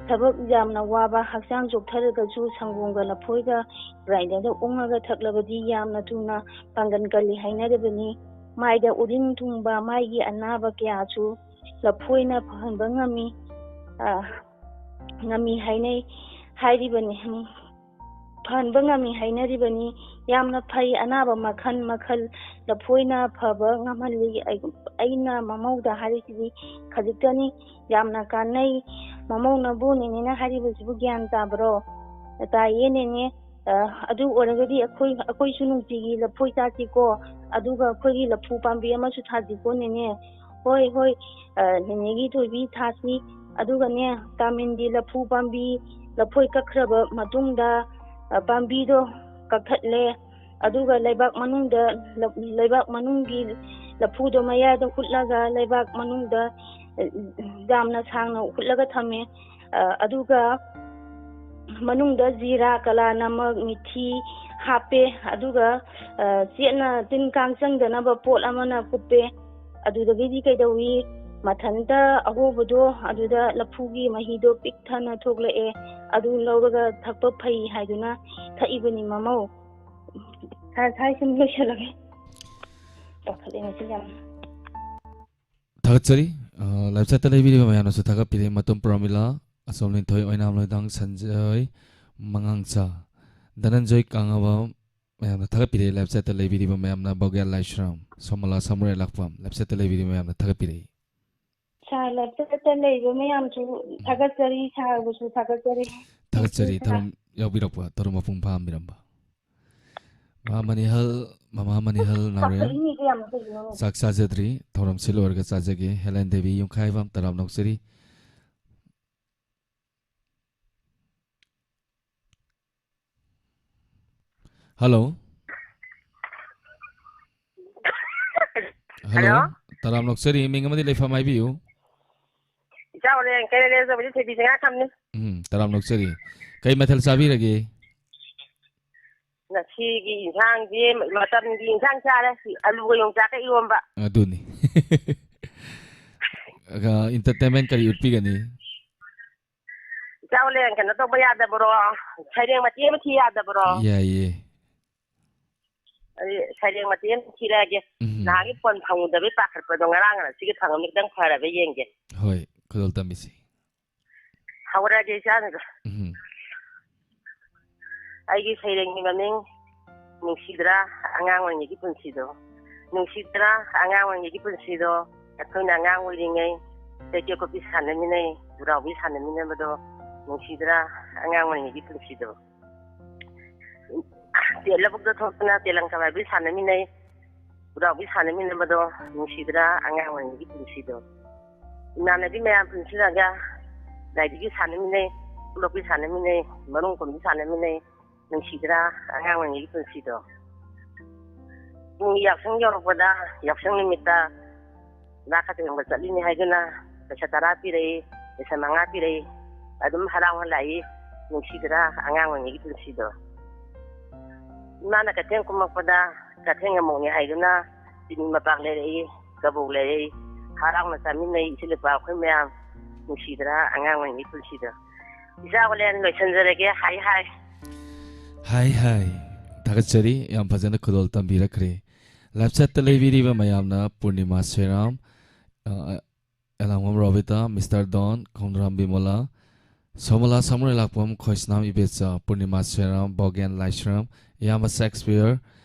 ꯊꯕꯛ ꯌꯥꯝꯅ ꯋꯥꯕ, ꯍꯛꯆꯥꯡ ꯆꯣꯛꯊꯔꯒꯁꯨ ꯁꯪꯒꯣꯝꯒ ꯂꯐꯣꯏꯒ ꯒ꯭ꯔꯥꯏꯟꯗꯔꯗ ꯎꯪꯉꯒ ꯊꯛꯂꯕꯗꯤ ꯌꯥꯝꯅ ꯊꯨꯅ ꯄꯥꯡꯒꯜ ꯀꯜꯂꯤ ꯍꯥꯏꯅꯔꯤꯕꯅꯤ꯫ ꯃꯥꯏꯗ ꯎꯔꯤꯡ ꯊꯨꯡꯕ, ꯃꯥꯏꯒꯤ ꯑꯅꯥꯕ ꯀꯌꯥꯁꯨ ꯂꯐꯣꯏꯅ ꯐꯍꯟꯕ ꯉꯝꯃꯤ꯫ ꯑ, ꯉꯝꯃꯤ ꯍꯥꯏꯅꯩ, ꯍꯥꯏꯔꯤꯕꯅꯤ꯫ ꯎꯝ, ꯐꯍꯟꯕ ꯉꯝꯃꯤ ꯍꯥꯏꯅꯔꯤꯕꯅꯤ꯫ ꯌꯥꯝꯅ ꯐꯩ, ꯑꯅꯥꯕ ꯃꯈꯜ ꯃꯈꯜ ꯂꯐꯣꯏꯅ ꯐꯕ ꯉꯝꯍꯜꯂꯤ꯫ ꯑꯩ-, ꯑꯩꯅ ꯃꯃꯧꯗ ꯍꯥꯏꯔꯤꯁꯤꯗꯤ ꯈꯖꯤꯛꯇꯅꯤ, ꯌꯥꯝꯅ ꯀꯥꯟꯅꯩ꯫ ꯃꯃꯧꯅꯕꯨ ꯅꯦꯅꯦꯅ ꯍꯥꯏꯔꯤꯕꯁꯤꯕꯨ ꯒ꯭ꯌꯥꯟ ꯇꯥꯕ꯭ꯔꯣ? ꯇꯥꯏꯌꯦ ꯅꯦꯅꯦ꯫ ꯑ, ꯑꯗꯨ ꯑꯣꯏꯔꯒꯗꯤ ꯑꯩꯈꯣꯏ, ꯑꯩꯈꯣꯏꯁꯨ ꯅꯨꯡꯇꯤꯒꯤ ꯂꯐꯣꯏ ꯆꯥꯁꯤꯀꯣ, ꯑꯗꯨꯒ ꯑꯩꯈꯣꯏꯒꯤ ꯂꯐꯨ ꯄꯥꯝꯕꯤ ꯑꯃꯁꯨ ꯊꯥꯁꯤꯀꯣ ꯅꯦꯅꯦ꯫ ꯍꯣꯏ, ꯍꯣꯏ, ꯑ, ꯅꯦꯅꯦꯒꯤ ꯊꯣꯏꯕꯤ ꯊꯥꯁꯤ꯫ ꯑꯗꯨꯒꯅꯦ, ꯇꯥꯃꯤꯟꯗꯤ ꯂꯐꯨ ꯄꯥꯝꯕꯤ, ꯂꯐꯣꯏ ꯀꯛꯈ꯭ꯔꯕ ꯃꯇꯨꯡꯗ, ꯑ, ꯄꯥꯝꯕꯤꯗꯣ ꯀꯛꯊꯠꯂꯦ꯫ ꯑꯗꯨꯒ ꯂꯩꯕꯥꯛ ꯃꯅꯨꯡꯗ, ꯂ-, ꯂꯩꯕꯥꯛ ꯃꯅꯨꯡꯒꯤ ꯂꯐꯨꯗꯣ ꯃꯌꯥꯏꯗ ꯍꯨꯠꯂꯒ ꯂꯩꯕꯥꯛ ꯃꯅꯨꯡꯗ, ꯑ, ꯌꯥꯝꯅ ꯁꯥꯡꯅ ꯍꯨꯠꯂꯒ ꯊꯝꯃꯦ꯫ ꯑ, ꯑꯗꯨꯒ ꯃꯅꯨꯡꯗ ꯖꯤꯔꯥ, ꯀꯂꯥ ꯅꯃꯛ, ꯃꯤꯊꯤ ꯍꯥꯞꯄꯦ꯫ ꯑꯗꯨꯒ, ꯑ, ꯆꯦꯠꯅ ꯇꯤꯟ ꯀꯥꯡ ꯆꯪꯗꯅꯕ ꯄꯣꯠ ꯑꯃꯅ ꯀꯨꯞꯄꯦ꯫ ꯑꯗꯨꯗꯒꯤꯗꯤ ꯀꯩꯗꯧꯏ? ꯃꯊꯟꯇ ꯑꯍꯣꯕꯗꯣ ꯑꯗꯨꯗ ꯂꯐꯨꯒꯤ ꯃꯍꯤꯗꯣ ꯄꯤꯛ ꯊꯟꯅ ꯊꯣꯛꯂꯛꯑꯦ꯫ ꯑꯗꯨ ꯂꯧꯔꯒ ꯊꯛꯄ ꯐꯩ ꯍꯥꯏꯗꯨꯅ ꯊꯛꯏꯕꯅꯤ ꯃꯃꯧ꯫ ꯁꯥꯔ, ꯁꯥꯔ, ꯁꯨꯝ ꯂꯣꯏꯁꯤꯜꯂꯒꯦ꯫ ꯄꯥꯈꯠꯂꯦ ꯉꯁꯤ ꯌꯥꯝ꯫ ꯊꯥꯒꯠꯆꯔꯤ꯫ ꯑ, live chat ꯇ ꯂꯩꯕꯤꯔꯤꯕ ꯃꯌꯥꯝꯅꯁꯨ ꯊꯥꯒꯠꯄꯤꯔꯦ꯫ ꯃꯇꯨꯝ ꯄ꯭ꯔꯃꯤꯂꯥ, ꯑꯁꯣꯝ ꯂꯤꯟꯊꯣꯏ, ꯑꯣꯏꯅꯥꯝ ꯂꯣꯏꯗꯥꯡ ꯁꯟꯖꯣꯏ, ꯃꯉꯥꯡꯆꯥ, ꯙꯅꯟꯖꯣꯏ ꯀꯥꯉꯕꯝ, ꯃꯌꯥꯝꯅ ꯊꯥꯒꯠꯄꯤꯔꯦ꯫ Live chat ꯇ ꯂꯩꯕꯤꯔꯤꯕ ꯃꯌꯥꯝꯅ ꯕꯧꯒ꯭ꯌꯥꯜ ꯂꯥꯏꯁ꯭ꯔꯝ, ꯁꯣꯃꯣꯂꯥ ꯁꯥꯃꯨꯔꯦꯜ ꯂꯥꯛꯄꯝ, live chat ꯇ ꯂꯩꯕꯤꯔꯤꯕ ꯃꯌꯥꯝꯅ ꯊꯥꯒꯠꯄꯤꯔꯦ꯫ ꯁꯥꯔ, live chat ꯇ ꯂꯩꯕ ꯃꯌꯥꯝꯁꯨ ꯊꯥꯒꯠꯆꯔꯤ, ꯁꯥꯔꯕꯨꯁꯨ ꯊꯥꯒꯠꯆꯔꯤ꯫ ꯊꯥꯒꯠꯆꯔꯤ, ꯁꯥꯔ꯫ ꯊꯧꯔꯝ ꯌꯥꯎꯕꯤꯔꯛꯄ ꯊꯧꯔꯝ ꯃꯄꯨꯡ ꯐꯥꯍꯟꯕꯤꯔꯝꯕ꯫ ꯃꯃꯥ ꯃꯅꯤꯍꯜ, ꯃꯃꯥ ꯃꯅꯤꯍꯜ ꯅꯥꯎꯔꯦꯝ꯫ ꯄꯥꯈꯠꯂꯤꯅꯦ ꯏꯕꯦꯝꯃ, ꯀꯩꯒꯤꯅꯣꯅꯦ? ꯆꯥꯛ ꯆꯥꯖꯗ꯭ꯔꯤ, ꯊꯧꯔꯝꯁꯤ ꯂꯣꯏꯔꯒ ꯆꯥꯖꯒꯦ꯫ ꯍꯦꯂꯦꯟ ꯗꯦꯕꯤ ꯌꯨꯝꯈꯥꯏꯕꯝ, ꯇꯔꯥꯝꯅ ꯑꯣꯛꯆꯔꯤ꯫ ꯍꯜꯂꯣ꯫ ꯍꯜꯂꯣ꯫ ꯍꯜꯂꯣ꯫ ꯇꯔꯥꯝꯅ ꯑꯣꯛꯆꯔꯤ, ꯃꯤꯡ ꯑꯃꯗꯤ ꯂꯩꯐꯝ ꯍꯥꯏꯕꯤꯌꯨ꯫ ꯏꯆꯥ ꯑꯣꯂꯦꯟ, ꯀꯩꯔꯦꯜ ꯂꯩꯔꯛꯇꯕꯨꯗꯤ ꯊꯣꯏꯕꯤ ꯆꯤꯡꯉꯥ ꯈꯝꯅꯤ꯫ ꯎꯝ, ꯇꯔꯥꯝꯅ ꯑꯣꯛꯆꯔꯤ꯫ ꯀꯩ ꯃꯊꯦꯜ ꯆꯥꯕꯤꯔꯒꯦ? ꯉꯁꯤꯒꯤ ꯏꯟꯁꯥꯡꯁꯤ ꯃꯇꯝꯒꯤ ꯏꯟꯁꯥꯡ ꯆꯥꯔꯦ꯫ ꯑꯂꯨꯒ ꯌꯣꯡꯆꯥꯛꯀ ꯏꯔꯣꯝꯕ꯫ ꯑꯗꯨꯅꯤ꯫ ꯑ, entertainment ꯀꯔꯤ ꯎꯠꯄꯤꯒꯅꯤ? ꯏꯆꯥ ꯑꯣꯂꯦꯟ, ꯀꯩꯅꯣ ꯇꯧꯕ ꯌꯥꯗꯕ꯭ꯔꯣ? ꯁꯩꯔꯦꯡ ꯃꯇꯦꯛ ꯑꯃ ꯊꯤ ꯌꯥꯗꯕ꯭ꯔꯣ? ꯌꯥꯏꯌꯦ꯫ ꯑꯩ ꯁꯩꯔꯦꯡ ꯃꯇꯦꯛ ꯑꯃ ꯊꯤꯔꯛꯑꯒꯦ꯫ ꯎꯝ꯫ ꯅꯍꯥꯟꯒꯤ ꯐꯣꯟ ꯐꯪꯉꯨꯗꯕꯩ ꯄꯥꯈꯠꯄꯗꯣ ꯉꯔꯥꯡ ꯉꯁꯤꯒꯤ ꯐꯪꯉꯝꯅꯤ, ꯈꯤꯇꯪ ꯐꯔꯕ ꯌꯦꯡꯒꯦ꯫ ꯍꯣꯏ, ꯈꯨꯗꯣꯜ ꯇꯝꯕꯤꯁꯤ꯫ ꯍꯧꯔꯛꯑꯒꯦ, ꯏꯆꯥꯅꯨꯗꯣ꯫ ꯎꯝ꯫ ꯑꯩꯒꯤ ꯁꯩꯔꯦꯡꯒꯤ ꯃꯃꯤꯡ, ꯅꯨꯡꯁꯤꯗ꯭ꯔꯥ ꯑꯉꯥꯡ ꯑꯣꯏꯔꯤꯉꯩꯒꯤ ꯄꯨꯟꯁꯤꯗꯣ? ꯅꯨꯡꯁꯤꯗ꯭ꯔꯥ ꯑꯉꯥꯡ ꯑꯣꯏꯔꯤꯉꯩꯒꯤ ꯄꯨꯟꯁꯤꯗꯣ? ꯑꯩꯈꯣꯏꯅ ꯑꯉꯥꯡ ꯑꯣꯏꯔꯤꯉꯩ ꯆꯩꯇꯦꯛ ꯀꯣꯠꯄꯤ ꯁꯥꯟꯅꯃꯤꯟꯅꯩ, ꯎꯔꯥꯎꯕꯤ ꯁꯥꯟꯅꯃꯤꯟꯅꯕꯗꯣ, ꯅꯨꯡꯁꯤꯗ꯭ꯔꯥ ꯑꯉꯥꯡ ꯑꯣꯏꯔꯤꯉꯩꯒꯤ ꯄꯨꯟꯁꯤꯗꯣ? ꯇꯦ-, ꯂꯧꯕꯨꯛꯇ ꯊꯣꯛꯇꯨꯅ ꯇꯦꯂꯪ ꯀꯃꯥꯏꯕꯤ ꯁꯥꯟꯅꯃꯤꯟꯅꯩ, ꯎꯔꯥꯎꯕꯤ ꯁꯥꯟꯅꯃꯤꯟꯅꯕꯗꯣ, ꯅꯨꯡꯁꯤꯗ꯭ꯔꯥ ꯑꯉꯥꯡ ꯑꯣꯏꯔꯤꯉꯩꯒꯤ ꯄꯨꯟꯁꯤꯗꯣ? ꯏꯃꯥꯟꯅꯕꯤ ꯃꯌꯥꯝ ꯄꯨꯟꯁꯤꯜꯂꯒ ꯂꯥꯏꯙꯤꯕꯤ ꯁꯥꯟꯅꯃꯤꯟꯅꯩ, ꯈꯨꯂꯣꯛꯄꯤ ꯁꯥꯟꯅꯃꯤꯟꯅꯩ, ꯃꯔꯨꯝ ꯀꯣꯟꯕꯤ ꯁꯥꯟꯅꯃꯤꯟꯅꯩ, ꯅꯨꯡꯁꯤꯗ꯭ꯔꯥ ꯑꯉꯥꯡ ꯑꯣꯏꯔꯤꯉꯩꯒꯤ ꯄꯨꯟꯁꯤꯗꯣ? ꯄꯨꯡ ꯌꯥꯎꯁꯪ ꯌꯧꯔꯛꯄꯗ, ꯌꯥꯎꯁꯪ ꯅꯨꯃꯤꯠꯇ ꯂꯥ ꯀꯠꯇ ꯌꯦꯡꯕ ꯆꯠꯂꯤꯅꯤ ꯍꯥꯏꯗꯨꯅ ꯄꯩꯁꯥ ꯇꯔꯥ ꯄꯤꯔꯛꯏ, ꯄꯩꯁꯥ ꯃꯉꯥ ꯄꯤꯔꯛꯏ, ꯑꯗꯨꯝ ꯍꯔꯥꯎ ꯍꯜꯂꯛꯏ꯫ ꯅꯨꯡꯁꯤꯗ꯭ꯔꯥ ꯑꯉꯥꯡ ꯑꯣꯏꯔꯤꯉꯩꯒꯤ ꯄꯨꯟꯁꯤꯗꯣ? ꯏꯃꯥꯅ ꯀꯩꯊꯦꯜ ꯀꯨꯝꯃꯛꯄꯗ ꯀꯩꯊꯦꯜ ꯉꯥꯃꯣꯛꯅꯤ ꯍꯥꯏꯗꯨꯅ ꯆꯤꯅꯤ ꯃꯄꯥꯛ ꯂꯩꯔꯛꯏ, ꯀꯕꯣꯛ ꯂꯩꯔꯛꯏ, ꯍꯔꯥꯎꯅ ꯆꯥꯃꯤꯟꯅꯩ ꯏꯆꯤꯜ ꯏꯄꯥ ꯑꯩꯈꯣꯏ ꯃꯌꯥꯝ꯫ ꯅꯨꯡꯁꯤꯗ꯭ꯔꯥ ꯑꯉꯥꯡ ꯑꯣꯏꯔꯤꯉꯩꯒꯤ ꯄꯨꯟꯁꯤꯗꯣ? ꯏꯆꯥ ꯑꯣꯂꯦꯟ, ꯂꯣꯏꯁꯤꯟꯖꯔꯒꯦ꯫ ꯍꯥꯏ ꯍꯥꯏ꯫ ꯍꯥꯏ ꯍꯥꯏ꯫ ꯊꯥꯒꯠꯆꯔꯤ, ꯌꯥꯝ ꯐꯖꯅ ꯈꯨꯗꯣꯜ ꯇꯝꯕꯤꯔꯛꯈ꯭ꯔꯦ꯫ Live chat ꯇ ꯂꯩꯕꯤꯔꯤꯕ ꯃꯌꯥꯝꯅ ꯄꯨꯔꯅꯤꯃꯥ ꯁꯣꯏꯔꯥꯝ, ꯑ, ꯑꯦꯂꯥꯡꯕꯝ ꯔꯣꯕꯤꯇꯥ, ꯃꯤꯁꯇꯔ ꯗꯣꯟ, ꯈꯣꯡꯗ꯭ꯔꯥꯝ ꯕꯤꯃꯣꯂꯥ, ꯁꯣꯃꯣꯂꯥ ꯁꯥꯃꯨꯔꯣꯏ ꯂꯥꯛꯄꯝ, ꯈꯣꯏꯁꯅꯥꯝ ꯏꯕꯦꯆꯥ, ꯄꯨꯔꯅꯤꯃꯥ ꯁꯣꯏꯔꯥꯝ, Bogen Laishram, Iyamba Shakespeare,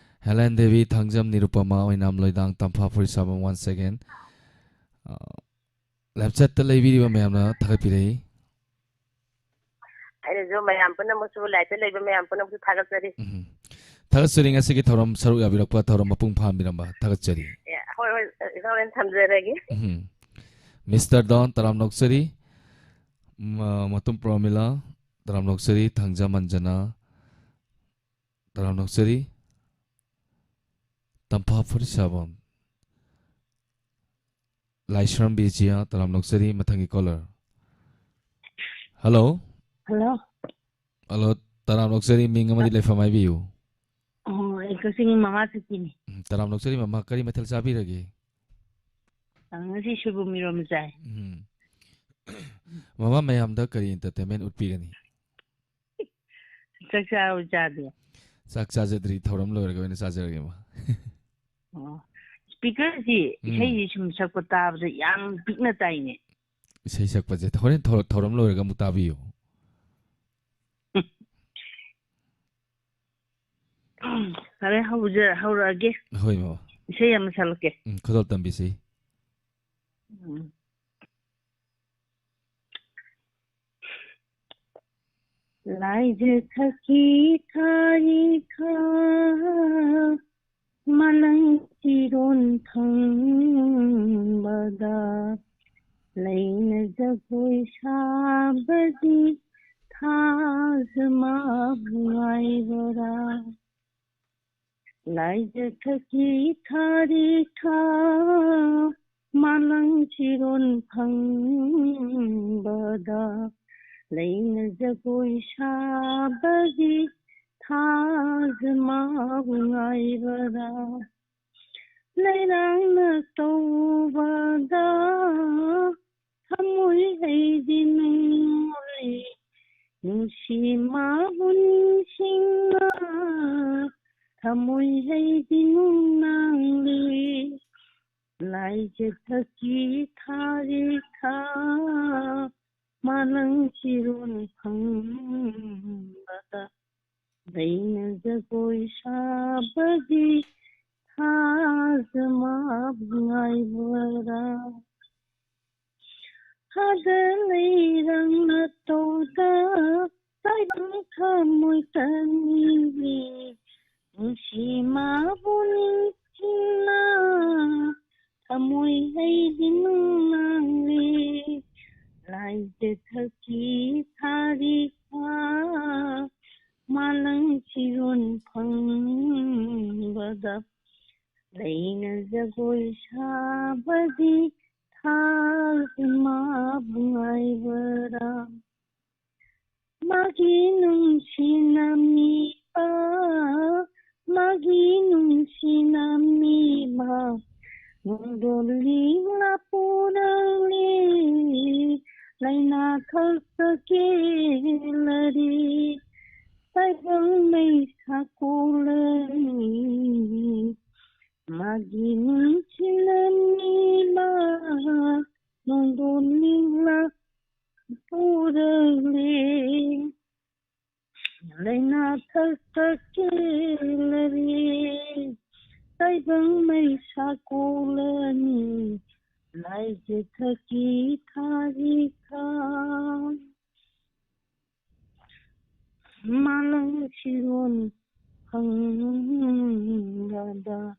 Helen Devi, Thangjam Nirupama, Oinam Loidang, Tampha Phurisabam once again꯫ ꯑ, Live chat ꯇ ꯂꯩꯕꯤꯔꯤꯕ ꯃꯌꯥꯝꯅ ꯊꯥꯒꯠꯄꯤꯔꯛꯏ꯫ ꯑꯩꯅꯁꯨ ꯃꯌꯥꯝ ꯄꯨꯝꯅꯃꯛꯁꯨ, live ꯇ ꯂꯩꯕ ꯃꯌꯥꯝ ꯄꯨꯝꯅꯃꯛꯁꯨ ꯊꯥꯒꯠꯆꯔꯤ꯫ ꯎꯝ꯫ ꯊꯥꯒꯠꯆꯔꯤ, ꯉꯁꯤꯒꯤ ꯊꯧꯔꯝ ꯁꯔꯨꯛ ꯌꯥꯕꯤꯔꯛꯄ, ꯊꯧꯔꯝ ꯃꯄꯨꯡ ꯐꯥꯍꯟꯕꯤꯔꯝꯕ ꯊꯥꯒꯠꯆꯔꯤ꯫ ꯑꯦ, ꯍꯣꯏ, ꯍꯣꯏ, ꯏꯆꯥ ꯍꯣꯔꯦꯟ ꯊꯝꯖꯔꯒꯦ꯫ ꯎꯝ꯫ ꯃꯤꯁꯇꯔ ꯗꯣꯟ, ꯇꯔꯥꯝꯅ ꯑꯣꯛꯆꯔꯤ꯫ ꯃ-, ꯃꯇꯨꯝ ꯄ꯭ꯔꯣꯃꯤꯂꯥ, ꯇꯔꯥꯝꯅ ꯑꯣꯛꯆꯔꯤ꯫ ꯊꯥꯡꯖꯝ ꯑꯟꯖꯅꯥ, ꯇꯔꯥꯝꯅ ꯑꯣꯛꯆꯔꯤ꯫ ꯇꯝꯐꯥ ꯐꯨꯔꯤꯠꯁꯥꯕꯝ꯫ ꯂꯥꯏꯁ꯭ꯔꯝ ꯕꯤꯖꯤꯌꯥ, ꯇꯔꯥꯝꯅ ꯑꯣꯛꯆꯔꯤ꯫ ꯃꯊꯪꯒꯤ caller꯫ Hello꯫ Hello꯫ Hello, ꯇꯔꯥꯝꯅ ꯑꯣꯛꯆꯔꯤ꯫ ꯃꯤꯡ ꯑꯃꯗꯤ ꯂꯩꯐꯝ ꯍꯥꯏꯕꯤꯌꯨ꯫ ꯑꯣ, ꯑꯩ ꯀꯛꯆꯤꯡ ꯃꯃꯥ ꯁꯛꯇꯤꯅꯤ꯫ ꯎꯝ, ꯇꯔꯥꯝꯅ ꯑꯣꯛꯆꯔꯤ ꯃꯃꯥ, ꯀꯔꯤ ꯃꯊꯦꯜ ꯆꯥꯕꯤꯔꯒꯦ? ꯑ, ꯉꯁꯤ ꯁꯣꯏꯕꯨꯝ ꯏꯔꯣꯝꯕ ꯆꯥꯏ꯫ ꯎꯝ꯫ ꯃꯃꯥ, ꯃꯌꯥꯝꯗ ꯀꯔꯤ entertainment ꯎꯠꯄꯤꯒꯅꯤ? ꯆꯥꯛ ꯆꯥꯔꯕꯣ ꯆꯥꯗꯦ? ꯆꯥꯛ ꯆꯥꯖꯗ꯭ꯔꯤ, ꯊꯧꯔꯝ ꯂꯣꯏꯔꯒ ꯑꯣꯏꯅ ꯆꯥꯖꯔꯒꯦ, ꯃꯥ꯫ ꯑꯣ, speakerꯁꯤ ꯎꯝ꯫ ꯏꯁꯩꯁꯤ ꯁꯨꯝ ꯁꯛꯄ ꯇꯥꯕꯗ ꯌꯥꯝ ꯄꯤꯛꯅ ꯇꯥꯏꯅꯦ꯫ ꯏꯁꯩ ꯁꯛꯄꯁꯦ ꯍꯣꯔꯦꯟ ꯊꯧ-, ꯊꯧꯔꯝ ꯂꯣꯏꯔꯒ ꯑꯃꯨꯛ ꯇꯥꯕꯤꯌꯨ꯫ ꯐꯔꯦ, ꯍꯧꯖ-, ꯍꯧꯔꯛꯑꯒꯦ꯫ ꯍꯣꯏ, ꯃꯃꯥ꯫ ꯏꯁꯩ ꯑꯃ ꯁꯛꯂꯛꯀꯦ꯫ ꯎꯝ, ꯈꯨꯗꯣꯜ ꯇꯝꯕꯤꯁꯤ꯫ ꯎꯝ꯫ ꯂꯥꯏꯖ ꯊꯛꯀꯤ ꯊꯥꯔꯤ ꯈꯥ, ꯃꯥꯂꯪ ꯆꯤꯔꯣꯟ ꯐꯪꯕꯗ, ꯂꯩꯅ ꯖꯒꯣꯏ ꯁꯥꯕꯗꯤ ꯊꯥꯖ ꯃꯥꯕꯨ ꯉꯥꯏꯕꯔꯥ꯫ ꯂꯥꯏꯖ ꯊꯛꯀꯤ ꯊꯥꯔꯤ ꯈꯥ, ꯃꯥꯂꯪ ꯆꯤꯔꯣꯟ ꯐꯪꯕꯗ, ꯂꯩꯅ ꯖꯒꯣꯏ ꯁꯥꯕꯒꯤ ꯊꯥꯖ ꯃꯥꯕꯨ ꯉꯥꯏꯕꯔꯥ꯫ ꯂꯩꯔꯥꯡꯅ ꯇꯧꯕꯗ, ꯊꯃꯣꯏ ꯑꯩꯗꯤ ꯅꯨꯡꯂꯤ, ꯅꯨꯡꯁꯤ ꯃꯥꯕꯨ ꯅꯤꯡꯁꯤꯡꯅ, ꯊꯃꯣꯏ ꯑꯩꯗꯤ ꯅꯨꯡꯅꯥꯡꯂꯤ꯫ ꯂꯥꯏꯖ ꯊꯛꯀꯤ ꯊꯥꯔꯤ ꯈꯥ, ꯃꯥꯂꯪ ꯆꯤꯔꯣꯟ ꯐꯪꯕꯗ, ꯂꯩꯅ ꯖꯒꯣꯏ ꯁꯥꯕꯒꯤ ꯊꯥꯖ ꯃꯥꯕꯨ ꯉꯥꯏꯕꯔꯥ꯫ ꯍꯥꯗ ꯂꯩꯔꯥꯡꯅ ꯇꯧꯗ, ꯇꯥꯏꯕꯪ ꯊꯃꯣꯏ ꯇꯅꯤꯡꯂꯤ, ꯅꯨꯡꯁꯤ ꯃꯥꯕꯨ ꯅꯤꯡꯁꯤꯡꯅ, ꯊꯃꯣꯏ ꯑꯩꯗꯤ ꯅꯨꯡꯅꯥꯡꯂꯤ꯫ ꯂꯥꯏꯖ ꯊꯛꯀꯤ ꯊꯥꯔꯤ ꯈꯥ, ꯃꯥꯂꯪ ꯆꯤꯔꯣꯟ ꯈꯪꯕꯗ ꯂꯩꯅ ꯖꯒꯣꯏ ꯁꯥꯕꯗꯤ ꯊꯥꯖ ꯃꯥꯕꯨ ꯉꯥꯏꯕꯔꯥ? ꯃꯥꯒꯤ ꯅꯨꯡꯁꯤꯅ ꯃꯤꯕ, ꯃꯥꯒꯤ ꯅꯨꯡꯁꯤꯅ ꯃꯤꯕ, ꯅꯣꯡꯗꯣꯟ ꯂꯤꯛꯂꯥ ꯄꯨꯔꯛꯂꯤ, ꯂꯥꯏꯅꯥ ꯊꯛꯇ ꯀꯦꯜꯂꯔꯤ, ꯇꯥꯏꯕꯪ ꯃꯩꯁꯥ ꯀꯣꯜꯂꯔꯤ꯫ ꯃꯥꯒꯤ ꯅꯨꯡꯁꯤꯅ ꯃꯤꯕ, ꯅꯣꯡꯗꯣꯟ ꯂꯤꯛꯂꯥ ꯄꯨꯔꯛꯂꯤ, ꯂꯥꯏꯅꯥ ꯊꯛꯇ ꯀꯦꯜꯂꯔꯤ, ꯇꯥꯏꯕꯪ ꯃꯩꯁꯥ ꯀꯣꯜꯂꯅꯤ, ꯂꯥꯏꯖ ꯊꯛꯀꯤ ꯊꯥꯔꯤꯛꯊꯥ꯫ ꯃꯥꯂꯪ ꯁꯤꯔꯣꯟ ꯐꯪꯕꯗ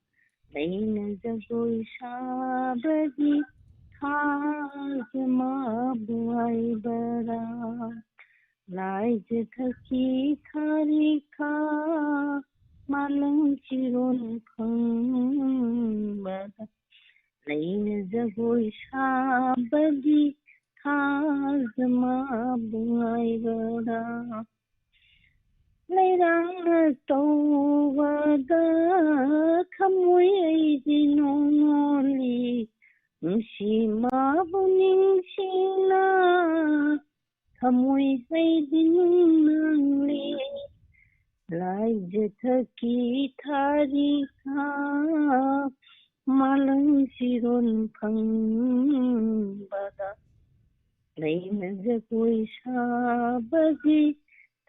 ꯂꯩꯅ ꯖꯒꯣꯏ ꯁꯥꯕꯒꯤ ꯊꯥꯖ ꯃꯥꯕꯨ ꯍꯥꯏꯕꯔꯥ? ꯂꯥꯏꯖ ꯊꯛꯀꯤ ꯊꯥꯔꯤꯛꯊꯥ, ꯃꯥꯂꯪ ꯁꯤꯔꯣꯟ ꯐꯪꯕꯗ ꯂꯩꯅ ꯖꯒꯣꯏ ꯁꯥꯕꯒꯤ ꯊꯥꯖ ꯃꯥꯕꯨ ꯉꯥꯏꯕꯔꯥ? ꯂꯩꯔꯥꯡꯅ ꯇꯧꯕꯗ ꯊꯃꯣꯏ ꯑꯩꯗꯤ ꯅꯣꯡ ꯅꯣꯜꯂꯤ, ꯅꯨꯡꯁꯤ ꯃꯥꯕꯨ ꯅꯤꯡꯁꯤꯡꯅ ꯊꯃꯣꯏ ꯑꯩꯗꯤ ꯅꯨꯡꯅꯥꯡꯂꯤ꯫ ꯂꯥꯏꯖ ꯊꯛꯀꯤ ꯊꯥꯔꯤꯛꯊꯥ, ꯃꯥꯂꯪ ꯁꯤꯔꯣꯟ ꯐꯪꯕꯗ ꯂꯩꯅ ꯖꯒꯣꯏ ꯁꯥꯕꯒꯤ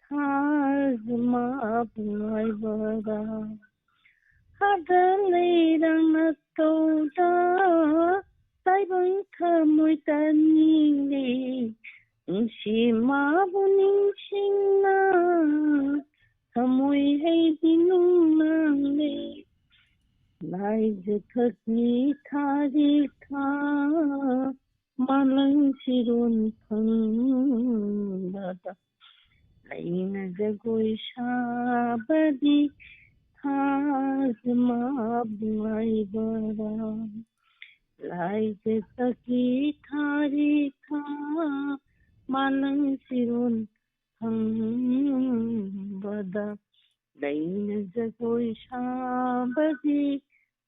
ꯊꯥꯖ ꯃꯥꯕꯨ ꯉꯥꯏꯕꯔꯥ? ꯍꯥꯗ ꯂꯩꯔꯥꯡꯅ ꯇꯧꯗ ꯇꯥꯏꯕꯪ ꯊꯃꯣꯏ ꯇꯥꯅꯤꯡꯂꯤ, ꯅꯨꯡꯁꯤ ꯃꯥꯕꯨ ꯅꯤꯡꯁꯤꯡꯅ ꯊꯃꯣꯏ ꯑꯩꯗꯤ ꯅꯨꯡꯅꯥꯡꯂꯤ꯫ ꯂꯥꯏꯖ ꯊꯛꯀꯤ ꯊꯥꯔꯤꯛꯊꯥ, ꯃꯥꯂꯪ ꯁꯤꯔꯣꯟ ꯐꯪꯕꯗ ꯑꯩꯅ ꯖꯒꯣꯏ ꯁꯥꯕꯗꯤ ꯊꯥꯖ ꯃꯥꯕꯨ ꯉꯥꯏꯕꯗ꯫ ꯂꯥꯏꯖꯒꯤ ꯊꯥꯔꯤ ꯊꯥ ꯃꯥꯂꯪ ꯁꯤꯔꯣꯟ ꯍꯪꯕꯗ꯫ ꯑꯩꯅ ꯖꯒꯣꯏ ꯁꯥꯕꯗꯤ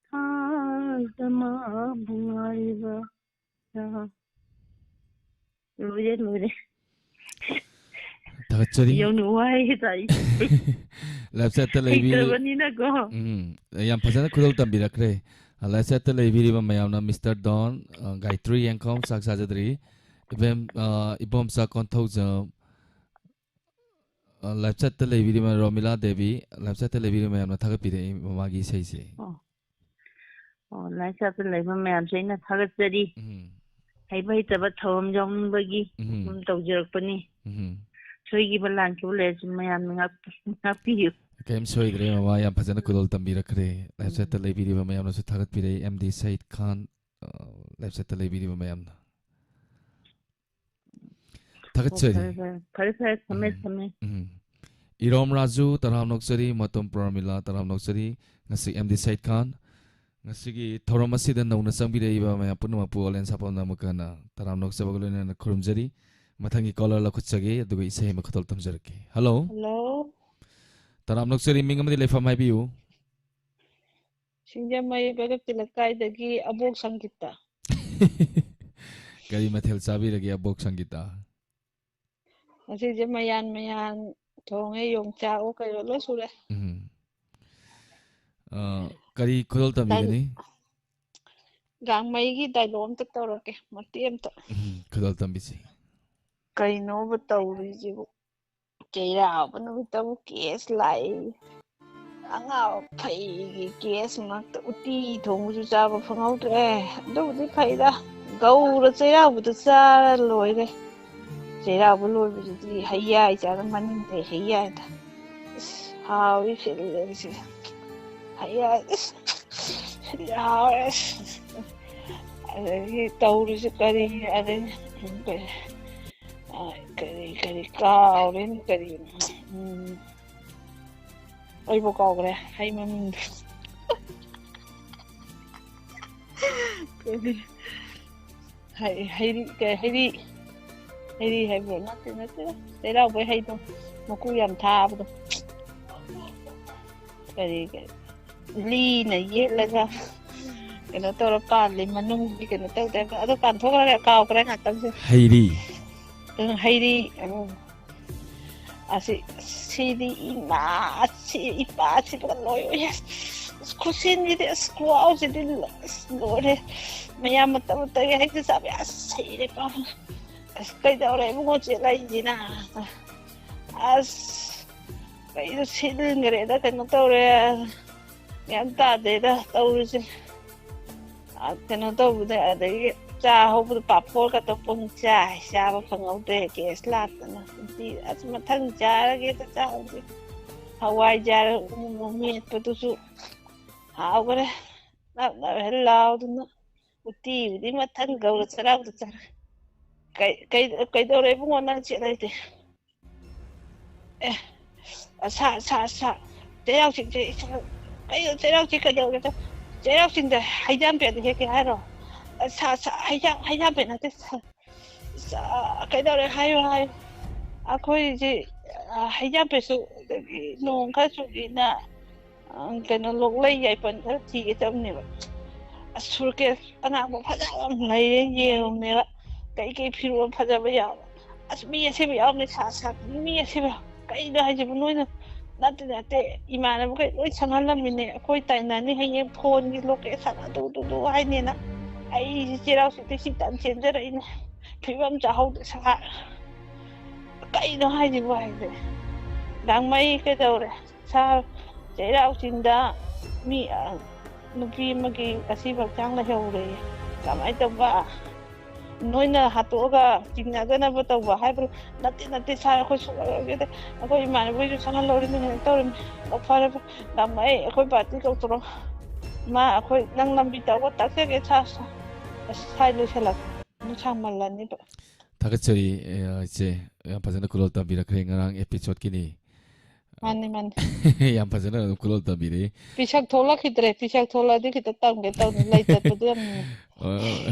ꯊꯥꯖ ꯃꯥꯕꯨ ꯉꯥꯏꯕꯗ꯫ ꯂꯣꯏꯔꯦ, ꯂꯣꯏꯔꯦ꯫ ꯊꯥꯒꯠꯆꯔꯤ꯫ ꯌꯧꯅ ꯋꯥꯍꯩ ꯇꯥꯏ꯫ Live chatꯇ ꯂꯩꯕꯤ-, ꯍꯩꯇ꯭ꯔꯕꯅꯤꯅꯀꯣ꯫ ꯎꯝ, ꯌꯥꯝ ꯐꯖꯅ ꯈꯨꯗꯣꯜ ꯇꯝꯕꯤꯔꯛꯈ꯭ꯔꯦ꯫ ꯑ, live chatꯇ ꯂꯩꯕꯤꯔꯤꯕ ꯃꯌꯥꯝꯅ Mister Don, ꯑ, ꯒꯥꯌꯇ꯭ꯔꯤ ꯌꯦꯡꯈꯣꯝ ꯆꯥꯛ ꯆꯥꯖꯗ꯭ꯔꯤ꯫ ꯏꯕꯦꯝ-, ꯑ, ꯏꯕꯣꯝꯆꯥ ꯀꯣꯟꯊꯧꯖꯝ, ꯑ, live chatꯇ ꯂꯩꯕꯤꯔꯤꯕ ꯔꯣꯃꯤꯂꯥ ꯗꯦꯕꯤ, live chatꯇ ꯂꯩꯕꯤꯔꯤꯕ ꯃꯌꯥꯝꯅ ꯊꯥꯒꯠꯄꯤꯔꯛꯏ ꯃꯃꯥꯒꯤ ꯏꯁꯩꯁꯦ꯫ ꯑꯣ꯫ ꯑꯣ, live chatꯇ ꯂꯩꯕ ꯃꯌꯥꯝꯁꯦ ꯑꯩꯅ ꯊꯥꯒꯠꯆꯔꯤ꯫ ꯎꯝ꯫ ꯍꯩꯕ ꯍꯩꯇꯕ ꯊꯧꯔꯝ ꯌꯥꯎꯅꯤꯡꯕꯒꯤ ꯎꯝ꯫ ꯑꯗꯨꯝ ꯇꯧꯖꯔꯛꯄꯅꯤ꯫ ꯎꯝ꯫ ꯁꯣꯏꯈꯤꯕ ꯂꯥꯟꯈꯤꯕ ꯂꯩꯔꯁꯨ ꯃꯌꯥꯝꯅ ꯉꯥꯛꯄꯤ-, ꯉꯥꯛꯄꯤꯌꯨ꯫ ꯀꯔꯤꯝ ꯁꯣꯏꯗ꯭ꯔꯦ, ꯃꯃꯥ ꯌꯥꯝ ꯐꯖꯅ ꯈꯨꯗꯣꯜ ꯇꯝꯕꯤꯔꯛꯈ꯭ꯔꯦ꯫ Live chatꯇ ꯎꯝ꯫ ꯂꯩꯕꯤꯔꯤꯕ ꯃꯌꯥꯝꯅꯁꯨ ꯊꯥꯒꯠꯄꯤꯔꯛꯏ, ꯑꯦꯝ ꯗꯤ ꯁꯌꯤꯗ ꯈꯥꯟ, ꯑ, live chatꯇ ꯂꯩꯕꯤꯔꯤꯕ ꯃꯌꯥꯝꯅ꯫ ꯊꯥꯒꯠꯆꯔꯤ꯫ ꯑꯣ, ꯐꯔꯦ, ꯐꯔꯦ꯫ ꯐꯔꯦ, ꯐꯔꯦ, ꯊꯝꯃꯦ, ꯎꯝ꯫ ꯊꯝꯃꯦ꯫ ꯎꯝ꯫ ꯏꯔꯣꯝ ꯔꯥꯖꯨ, ꯇꯔꯥꯝ ꯅꯣꯛꯆꯔꯤ, ꯃꯇꯣꯝ ꯄ꯭ꯔꯃꯤꯂꯥ, ꯇꯔꯥꯝ ꯅꯣꯛꯆꯔꯤ, ꯉꯁꯤ ꯑꯦꯝ ꯗꯤ ꯁꯌꯤꯗ ꯈꯥꯟ꯫ ꯉꯁꯤꯒꯤ ꯊꯧꯔꯝ ꯑꯁꯤꯗ ꯅꯧꯅ ꯆꯪꯕꯤꯔꯛꯏꯕ ꯃꯌꯥꯝ ꯄꯨꯝꯅꯃꯛꯄꯨ ꯑꯣꯂꯦꯟ ꯁꯥꯄꯝꯅ ꯑꯃꯨꯛꯀ ꯍꯟꯅ ꯇꯔꯥꯝ ꯅꯣꯛꯆꯕꯒ ꯂꯣꯏꯅꯅ ꯈꯨꯔꯨꯝꯖꯔꯤ꯫ ꯃꯊꯪꯒꯤ caller ꯂꯧꯈꯠꯆꯒꯦ, ꯑꯗꯨꯒ ꯏꯁꯩ ꯑꯃ ꯈꯨꯗꯣꯜ ꯇꯝꯖꯔꯛꯀꯦ꯫ Hello꯫ Hello꯫ ꯇꯔꯥꯝ ꯅꯣꯛꯆꯔꯤ, ꯃꯤꯡ ꯑꯃꯗꯤ ꯂꯩꯐꯝ ꯍꯥꯏꯕꯤꯌꯨ꯫ ꯁꯤꯡꯖꯃꯩ ꯀꯩꯔꯛꯇꯤ ꯂꯩꯀꯥꯏꯗꯒꯤ ꯑꯕꯣꯛ ꯁꯪꯒꯤꯇꯥ꯫ ꯀꯔꯤ ꯃꯊꯦꯜ ꯆꯥꯕꯤꯔꯒꯦ, ꯑꯕꯣꯛ ꯁꯪꯒꯤꯇꯥ? ꯉꯁꯤꯁꯦ ꯃꯌꯥꯟ ꯃꯌꯥꯟ ꯊꯣꯡꯉꯦ, ꯌꯣꯡꯆꯥꯛꯑꯣ ꯀꯩꯑꯣ ꯂꯣꯏ ꯁꯨꯔꯦ꯫ ꯎꯝ꯫ ꯑ, ꯀꯔꯤ ꯈꯨꯗꯣꯜ ꯇꯝꯕꯤꯒꯅꯤ? ꯒꯥꯡꯃꯩꯒꯤ dialogue ꯑꯝꯇ ꯇꯧꯔꯛꯀꯦ, ꯃꯇꯦꯛ ꯑꯝꯇ꯫ ꯎꯝ, ꯈꯨꯗꯣꯜ ꯇꯝꯕꯤꯁꯤ꯫ ꯀꯩꯅꯣꯕ ꯇꯧꯔꯤꯁꯤꯕꯨ? ꯆꯩꯔꯥꯎꯕ ꯅꯨꯃꯤꯠꯇꯕꯨ case ꯂꯥꯛꯏ꯫ ꯑꯉꯥꯎ ꯑꯐꯩꯒꯤ case ꯃꯔꯛꯇ ꯎꯇꯤ ꯊꯣꯡꯕꯁꯨ ꯆꯥꯕ ꯐꯪꯍꯧꯗ꯭ꯔꯦ꯫ ꯑꯗꯨꯕꯨꯗꯤ ꯐꯩꯗ, ꯒꯧꯔ ꯆꯩꯔꯥꯎꯕꯗ ꯆꯥꯔ ꯂꯣꯏꯔꯦ꯫ ꯆꯩꯔꯥꯎꯕ ꯂꯣꯏꯕꯗꯨꯗꯤ ꯍꯩꯌꯥꯏ ꯆꯥꯔ ꯃꯅꯤꯡꯗꯩ ꯍꯩꯌꯥꯏꯗ꯫ ꯑꯁ, ꯍꯥꯎꯏ ꯐꯤꯜꯂꯦ ꯑꯩꯁꯦ꯫ ꯍꯩꯌꯥꯏ, ꯑꯁ, ꯐꯤꯜꯂꯦ ꯍꯥꯎꯔꯦ꯫ ꯑꯁ, ꯑꯗꯒꯤ ꯇꯧꯔꯤꯁꯦ ꯀꯔꯤ, ꯑꯗꯒꯤ, ꯑ, ꯀꯔꯤ ꯀꯔꯤ ꯀꯥꯎꯔꯦꯅꯦ ꯀꯔꯤꯅꯣ? ꯎꯝ, ꯑꯩꯕꯨ ꯀꯥꯎꯈ꯭ꯔꯦ ꯍꯩ ꯃꯃꯤꯡꯗꯣ꯫ ꯀꯔꯤ? ꯍꯩ- ꯍꯩꯔꯤ ꯀꯩ- ꯍꯩꯔꯤ ꯍꯩꯔꯤ ꯍꯥꯏꯕ꯭ꯔꯣ? ꯅꯠꯇꯦ, ꯅꯠꯇꯦ, ꯆꯩꯔꯥꯎꯕꯩ ꯍꯩꯗꯣ, ꯃꯀꯨ ꯌꯥꯝ ꯊꯥꯕꯗꯣ꯫ ꯀꯔꯤ ꯀꯔꯤ? ꯂꯤꯅ ꯌꯦꯠꯂꯒ ꯀꯩꯅꯣ ꯇꯧꯔ ꯄꯥꯜꯂꯤ, ꯃꯅꯨꯡꯒꯤ ꯀꯩꯅꯣ ꯇꯧꯗꯦ꯫ ꯑꯗꯣ ꯄꯥꯟꯊꯣꯛꯈ꯭ꯔꯒ ꯀꯥꯎꯈ꯭ꯔꯦ ꯉꯥꯛꯇꯪꯁꯦ꯫ ꯍꯩꯔꯤ꯫ ꯎꯝ, ꯍꯩꯔꯤ꯫ ꯎꯝ꯫ ꯑꯁꯤ ꯁꯤꯗꯤ ꯏꯃꯥ, ꯁꯤ ꯏꯄꯥ ꯁꯤꯕꯒ ꯂꯣꯏ ꯑꯣꯏ꯫ ꯑꯁ, ꯈꯨꯁꯤꯟꯁꯤꯗꯤ, ꯑꯁ, ꯈꯨꯍꯥꯎꯁꯤꯗꯤ ꯂꯣ- ꯑꯁ, ꯂꯣꯏꯔꯦ꯫ ꯃꯌꯥꯝ ꯃꯇꯝ ꯃꯇꯝꯒꯤ ꯍꯩꯁꯦ ꯆꯥꯕ ꯌꯥ ꯁꯤꯔꯦ ꯄꯥ꯫ ꯑꯁ, ꯀꯩꯗꯧꯔꯦ ꯏꯕꯨꯡꯉꯣ ꯆꯦ ꯂꯩꯁꯤꯅ? ꯑꯁ, ꯀꯩꯅꯣ ꯁꯤꯠꯂꯤꯟꯈ꯭ꯔꯦꯗ, ꯀꯩꯅꯣ ꯇꯧꯔꯦ꯫ ꯒ꯭ꯌꯥꯟ ꯇꯥꯗꯦꯗ ꯇꯧꯔꯤꯁꯦ꯫ ꯑ, ꯀꯩꯅꯣ ꯇꯧꯕꯗ, ꯑꯗꯒꯤ ꯆꯥ ꯍꯧꯕꯗ ꯄꯥꯐꯣꯔ ꯈꯛꯇ ꯄꯨꯡ ꯆꯥꯏ, ꯆꯥꯕ ꯐꯪꯍꯧꯗ꯭ꯔꯦ, ꯒ꯭ꯌꯥꯁ ꯂꯥꯛꯇꯅ꯫ ꯎꯇꯤ, ꯑꯁ, ꯃꯊꯪ ꯆꯥꯔꯒꯦꯗ ꯆꯥꯍꯧꯗꯦ꯫ ꯍꯋꯥꯏꯖꯥꯔ ꯃꯦꯠꯄꯗꯨꯁꯨ ꯍꯥꯎꯈ꯭ꯔꯦ꯫ ꯅꯞ ꯅꯞ ꯍꯦꯛ ꯂꯥꯎꯗꯅ꯫ ꯎꯇꯤꯕꯨꯗꯤ ꯃꯊꯪ ꯒꯧꯔ ꯆꯩꯔꯥꯎꯗ ꯆꯥꯔꯦ꯫ ꯀꯩ-, ꯀꯩ-, ꯀꯩꯗꯧꯔꯦ ꯏꯕꯨꯡꯉꯣ ꯅꯪ ꯆꯦ ꯂꯩꯇꯦ? ꯑꯦ, ꯁꯥ, ꯁꯥ, ꯁꯥ, ꯆꯩꯔꯥꯎ ꯆꯤꯡꯁꯦ, ꯏꯁ-, ꯀꯩꯅꯣ ꯆꯩꯔꯥꯎ ꯆꯤꯡ ꯀꯩꯗꯧꯔꯒꯦ? ꯆꯩꯔꯥꯎ ꯆꯤꯡꯗ ꯍꯩꯖꯥꯝ ꯄꯦꯠ ꯍꯦꯛꯀꯦ ꯍꯥꯏꯔꯣ? ꯁꯥ, ꯁꯥ, ꯍꯩꯖꯥꯝ, ꯍꯩꯖꯥꯝ ꯄꯦꯠ ꯅꯠꯇꯦ, ꯁꯥ, ꯁꯥ, ꯀꯩꯗꯧꯔꯦ? ꯍꯥꯏꯌꯨ, ꯍꯥꯏꯌꯨ꯫ ꯑꯩꯈꯣꯏꯁꯦ, ꯑ, ꯍꯩꯖꯥꯝ ꯄꯦꯠꯁꯨ, ꯑꯗꯒꯤ ꯅꯣꯡ ꯈꯔ ꯆꯨꯕꯅꯤꯅ, ꯑ, ꯀꯩꯅꯣ, ꯂꯣꯛꯂꯩ ꯌꯥꯏꯄꯟ ꯈꯔ ꯊꯤꯒꯦ ꯇꯧꯕꯅꯦꯕ꯫ ꯑꯁ, ꯁꯨꯔꯀꯦꯁ ꯑꯉꯥꯡꯕ ꯐꯖꯕ ꯑꯃ ꯂꯩꯔꯦ, ꯌꯦꯡꯉꯨꯕꯅꯦꯕ꯫ ꯀꯩꯀꯩ ꯐꯤꯔꯣꯜ ꯐꯖꯕ ꯌꯥꯎꯕ? ꯑꯁ, ꯃꯤ ꯑꯁꯦꯡꯕ ꯌꯥꯎꯔꯝꯃꯦ, ꯁꯥ ꯁꯥ, ꯃꯤ ꯑꯁꯦꯡꯕ ꯌꯥꯎ-, ꯀꯩꯅꯣ ꯍꯥꯏꯁꯤꯕꯨ? ꯅꯣꯏꯅ ꯅꯠꯇꯦ, ꯅꯠꯇꯦ, ꯏꯃꯥꯟꯅꯕꯈꯩ ꯂꯣꯏ ꯁꯪꯍꯜꯂꯝꯃꯤꯅꯦ꯫ ꯑꯩꯈꯣꯏ ꯇꯥꯏꯅꯅꯤ ꯍꯌꯦꯡ ꯐꯣꯟꯒꯤ ꯂꯣꯀꯦꯁꯟ ꯑꯗꯨ, ꯑꯗꯨ, ꯑꯗꯨ ꯍꯥꯏꯅꯦꯅ꯫ ꯑꯩꯁꯤ ꯆꯩꯔꯥꯎ ꯆꯤꯡꯗ ꯁꯤ ꯇꯥꯟ ꯆꯦꯟꯖꯔꯛꯏꯅꯦ꯫ ꯐꯤꯕꯝ ꯆꯥꯍꯧꯗꯦ ꯁꯥ꯫ ꯀꯩꯅꯣ ꯍꯥꯏꯁꯤꯕꯨ ꯍꯥꯏꯁꯦ? ꯂꯥꯡꯃꯩ ꯀꯩꯗꯧꯔꯦ? ꯁꯥꯔ, ꯆꯩꯔꯥꯎ ꯆꯤꯡꯗ ꯃꯤ, ꯑ, ꯅꯨꯄꯤ ꯑꯃꯒꯤ ꯑꯁꯤꯕ ꯍꯛꯆꯥꯡ ꯂꯩꯍꯧꯔꯦ꯫ ꯀꯃꯥꯏꯅ ꯇꯧꯕ? ꯅꯣꯏꯅ ꯍꯥꯠꯇꯣꯛꯑꯒ ꯆꯤꯡꯅꯗꯅꯕ ꯇꯧꯕ ꯍꯥꯏꯕ꯭ꯔꯣ? ꯅꯠꯇꯦ, ꯅꯠꯇꯦ ꯁꯥꯔ, ꯑꯩꯈꯣꯏ ꯁꯨꯡꯑꯣꯏ ꯑꯣꯏꯗꯦ꯫ ꯑꯩꯈꯣꯏ ꯏꯃꯥꯟꯅꯕꯈꯩꯁꯨ ꯁꯪꯍꯜꯍꯧꯔꯤꯃꯤꯅꯦ, ꯇꯧꯔꯤꯃꯤ꯫ ꯑꯣ, ꯐꯔꯦ, ꯐꯔꯦ꯫ ꯂꯥꯡꯃꯩ, ꯑꯩꯈꯣꯏ ꯄꯥꯔꯇꯤ ꯀꯧꯊꯣꯔꯛꯑꯣ꯫ ꯃꯥ, ꯑꯩꯈꯣꯏ ꯅꯪ ꯂꯝꯕꯤ ꯇꯧꯔꯒ ꯇꯥꯛꯆꯒꯦ ꯁꯥꯔ, ꯁꯥꯔ꯫ ꯑꯁ, ꯁ꯭ꯋꯥꯏ ꯂꯣꯏꯁꯤꯜꯂꯒꯦ꯫ ꯑꯃꯨꯛ ꯁꯥꯡꯃꯜꯂꯅꯤꯕ꯫ ꯊꯥꯒꯠꯆꯔꯤ, ꯑꯦ, ꯏꯆꯦ꯫ ꯌꯥꯝ ꯐꯖꯅ ꯈꯨꯗꯣꯜ ꯇꯝꯕꯤꯔꯛꯈ꯭ꯔꯦ ꯉꯔꯥꯡ episode ꯀꯤꯅꯤ꯫ ꯃꯥꯅꯤ, ꯃꯥꯅꯤ꯫ ꯌꯥꯝ ꯐꯖꯅ ꯑꯗꯨꯝ ꯈꯨꯗꯣꯜ ꯇꯝꯕꯤꯔꯛꯏ꯫ ꯄꯤꯁꯛ ꯊꯣꯛꯂꯛꯈꯤꯗ꯭ꯔꯦ꯫ ꯄꯤꯁꯛ ꯊꯣꯛꯂꯛꯑꯗꯤ ꯈꯤꯇ ꯇꯝꯒꯦ ꯇꯧꯅꯤ꯫ ꯂꯩ ꯆꯠꯄꯗꯣ ꯌꯥꯝ ꯅꯨꯡꯉꯥꯏ꯫ ꯑ,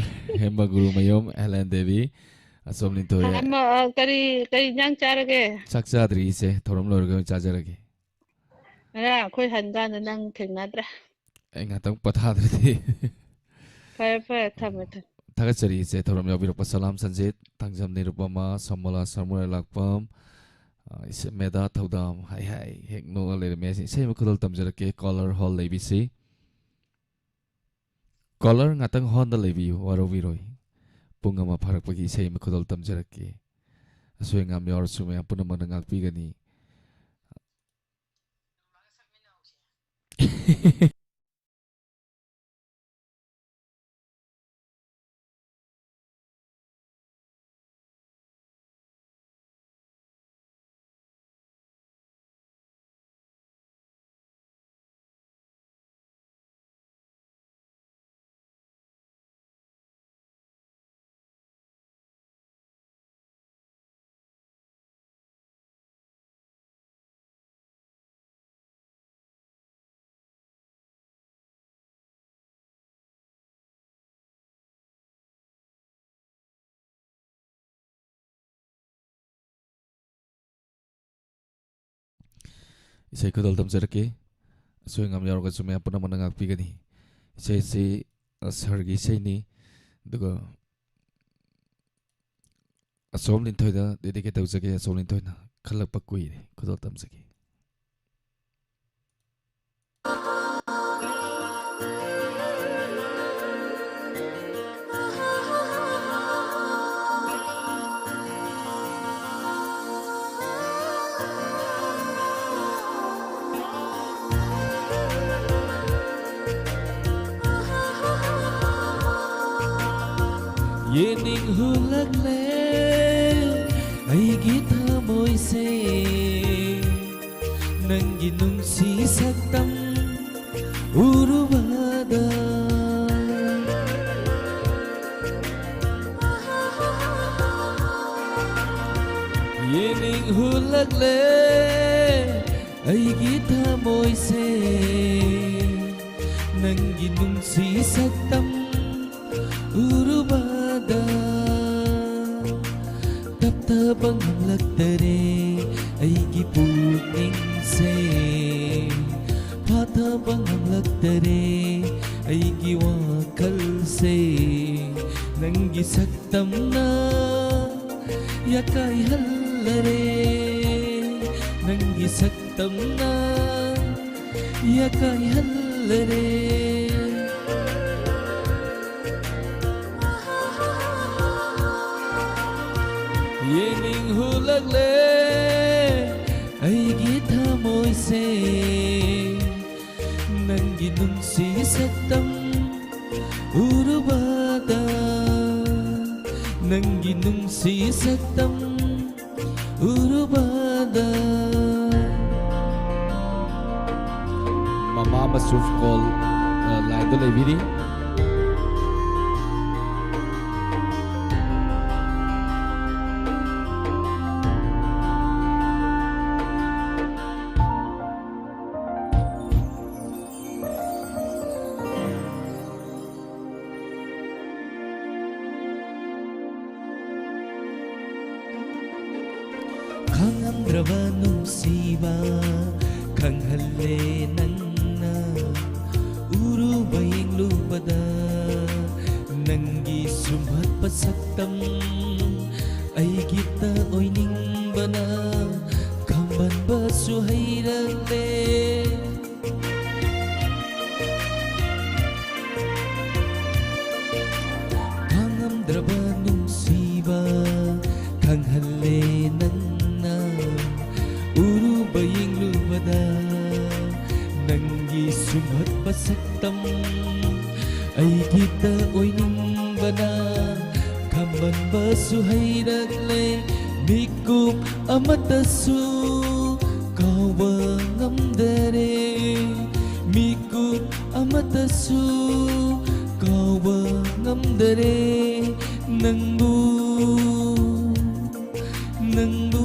ꯍꯦꯃ ꯒꯨꯔꯨꯃꯌꯨꯝ, ꯍꯦꯂꯦꯟ ꯗꯦꯕꯤ, ꯑꯁꯣꯝ ꯂꯤꯟꯊꯣꯏ꯫ ꯑꯃ, ꯑ, ꯀꯔꯤ, ꯀꯔꯤ ꯏꯟꯖꯥꯡ ꯆꯥꯔꯒꯦ? ꯆꯥꯛ ꯆꯥꯗ꯭ꯔꯤ ꯏꯆꯦ, ꯊꯧꯔꯝ ꯂꯣꯏꯔꯒ ꯑꯣꯏꯅ ꯆꯥꯖꯔꯒꯦ꯫ ꯉꯔꯥꯡ ꯑꯩꯈꯣꯏ ꯍꯟꯀꯥꯟꯗ ꯅꯪ ꯊꯦꯡꯅꯗ꯭ꯔꯦ꯫ ꯑꯩ ꯉꯥꯛꯇꯪ ꯄꯣꯊꯥꯗ꯭ꯔꯗꯤ꯫ ꯐꯔꯦ, ꯐꯔꯦ, ꯊꯝꯃꯦ, ꯊꯝꯃꯦ꯫ ꯊꯥꯒꯠꯆꯔꯤ ꯏꯆꯦ, ꯊꯧꯔꯝ ꯌꯥꯎꯕꯤꯔꯛꯄ꯫ ꯁꯂꯥꯝ ꯁꯟꯖꯤꯠ, ꯊꯥꯡꯖꯝ ꯅꯤꯔꯨꯄꯃ, ꯁꯣꯃꯣꯂꯥ ꯁꯔꯃꯨꯔ ꯂꯥꯛꯄꯝ, ꯑ, ꯏꯆꯦ ꯃꯦꯗꯥ ꯊꯧꯗꯥꯝ, ꯍꯥꯏ ꯍꯥꯏ ꯍꯦꯛ ꯅꯣꯛꯑ ꯂꯩꯔꯝꯃꯦ꯫ ꯏꯁꯩ ꯑꯃ ꯈꯨꯗꯣꯜ ꯇꯝꯖꯔꯛꯀꯦ, ꯀꯣꯂꯔ ꯍꯣꯜ ꯂꯩꯕꯤꯁꯤ꯫ ꯀꯣꯂꯔ ꯉꯥꯛꯇꯪ ꯍꯣꯜꯗ ꯂꯩꯕꯤꯌꯨ, ꯋꯥꯔꯧꯕꯤꯔꯣꯏ꯫ ꯄꯨꯡ ꯑꯃ ꯐꯥꯔꯛꯄꯒꯤ ꯏꯁꯩ ꯑꯃ ꯈꯨꯗꯣꯜ ꯇꯝꯖꯔꯛꯀꯦ꯫ ꯑꯁꯣꯏ ꯑꯉꯥꯝ ꯌꯥꯎꯔꯁꯨ ꯃꯌꯥꯝ ꯄꯨꯝꯅꯃꯛꯅ ꯉꯥꯛꯄꯤꯒꯅꯤ꯫ ꯏꯁꯩ ꯈꯨꯗꯣꯜ ꯇꯝꯖꯔꯛꯀꯦ꯫ ꯑꯁꯣꯏ ꯑꯉꯥꯝ ꯌꯥꯎꯔꯒꯁꯨ ꯃꯌꯥꯝ ꯄꯨꯝꯅꯃꯛꯅ ꯉꯥꯛꯄꯤꯒꯅꯤ꯫ ꯏꯁꯩꯁꯤ, ꯑ, ꯁꯥꯔꯒꯤ ꯏꯁꯩꯅꯤ꯫ ꯑꯗꯨꯒ ꯑꯁꯣꯝ ꯂꯤꯟꯊꯣꯏꯗ dedicate ꯇꯧꯖꯒꯦ꯫ ꯑꯁꯣꯝ ꯂꯤꯟꯊꯣꯏꯅ ꯈꯜꯂꯛꯄ ꯀꯨꯏꯔꯦ꯫ ꯈꯨꯗꯣꯜ ꯇꯝꯖꯒꯦ꯫ ꯌꯦꯡꯅꯤꯡ ꯍꯨꯜꯂꯛꯂꯦ ꯑꯩꯒꯤ ꯊꯃꯣꯏꯁꯦ, ꯅꯪꯒꯤ ꯅꯨꯡꯁꯤ ꯁꯛꯇꯝ ꯎꯔꯨꯕꯗ꯫ ꯍꯨꯜꯂꯛꯂꯦ ꯑꯩꯒꯤ ꯊꯃꯣꯏꯁꯦ, ꯅꯪꯒꯤ ꯅꯨꯡꯁꯤ ꯁꯛꯇꯝ ꯎꯔꯨꯕꯗ꯫ ꯇꯞꯊꯕ ꯉꯝꯂꯛꯇꯔꯦ ꯑꯩꯒꯤ ꯄꯨꯛꯅꯤꯡꯁꯦ, ꯐꯥꯊꯕ ꯉꯝꯂꯛꯇꯔꯦ ꯑꯩꯒꯤ ꯋꯥꯈꯜꯁꯦ, ꯅꯪꯒꯤ ꯁꯛꯇꯝꯅ ꯌꯥꯀꯥꯏꯍꯜꯂꯔꯦ, ꯅꯪꯒꯤ ꯁꯛꯇꯝꯅ ꯌꯥꯀꯥꯏꯍꯜꯂꯔꯦ꯫ ꯌꯦꯡꯅꯤꯡ ꯍꯨꯜꯂꯛꯂꯦ ꯑꯩꯒꯤ ꯊꯃꯣꯏꯁꯦ, ꯅꯪꯒꯤ ꯅꯨꯡꯁꯤ ꯁꯛꯇꯝ ꯎꯔꯨꯕꯗ, ꯅꯪꯒꯤ ꯅꯨꯡꯁꯤ ꯁꯛꯇꯝ ꯎꯔꯨꯕꯗ꯫ ꯃꯃꯥ ꯃꯁꯨꯐ ꯀꯣꯜ, ꯑ, ꯂꯥꯏꯟꯗ ꯂꯩꯕꯤꯔꯤ꯫ ꯈꯥꯡꯉꯝꯗ꯭ꯔꯕ ꯅꯨꯡꯁꯤꯕ ꯈꯪꯍꯜꯂꯦ ꯅꯪꯅ꯫ ꯎꯔꯨꯕ ꯌꯦꯡꯂꯨꯕꯗ ꯅꯪꯒꯤ ꯁꯨꯝꯍꯠꯄ ꯁꯛꯇꯝ ꯑꯩꯒꯤꯇ ꯑꯣꯏꯅꯤꯡꯕꯅ ꯈꯝꯕꯟꯕꯁꯨ ꯍꯩꯔꯛꯂꯦ꯫ ꯈꯥꯡꯉꯝꯗ꯭ꯔꯕ ꯅꯨꯡꯁꯤꯕ ꯈꯪꯍꯜꯂꯦ ꯅꯪꯅ꯫ ꯎꯔꯨꯕ ꯌꯦꯡꯂꯨꯕꯗ ꯅꯪꯒꯤ ꯁꯨꯝꯍꯠꯄ ꯁꯛꯇꯝ ꯑꯩꯒꯤꯇ ꯑꯣꯏꯅꯤꯡꯕꯅ ꯈꯝꯕꯟꯕꯁꯨ ꯍꯩꯔꯛꯂꯦ꯫ ꯃꯤꯀꯨꯞ ꯑꯃꯠꯇꯁꯨ ꯀꯥꯎꯕ ꯉꯝꯗꯔꯦ꯫ ꯃꯤꯀꯨꯞ ꯑꯃꯠꯇꯁꯨ ꯀꯥꯎꯕ ꯉꯝꯗꯔꯦ꯫ ꯅꯪꯕꯨ, ꯅꯪꯕꯨ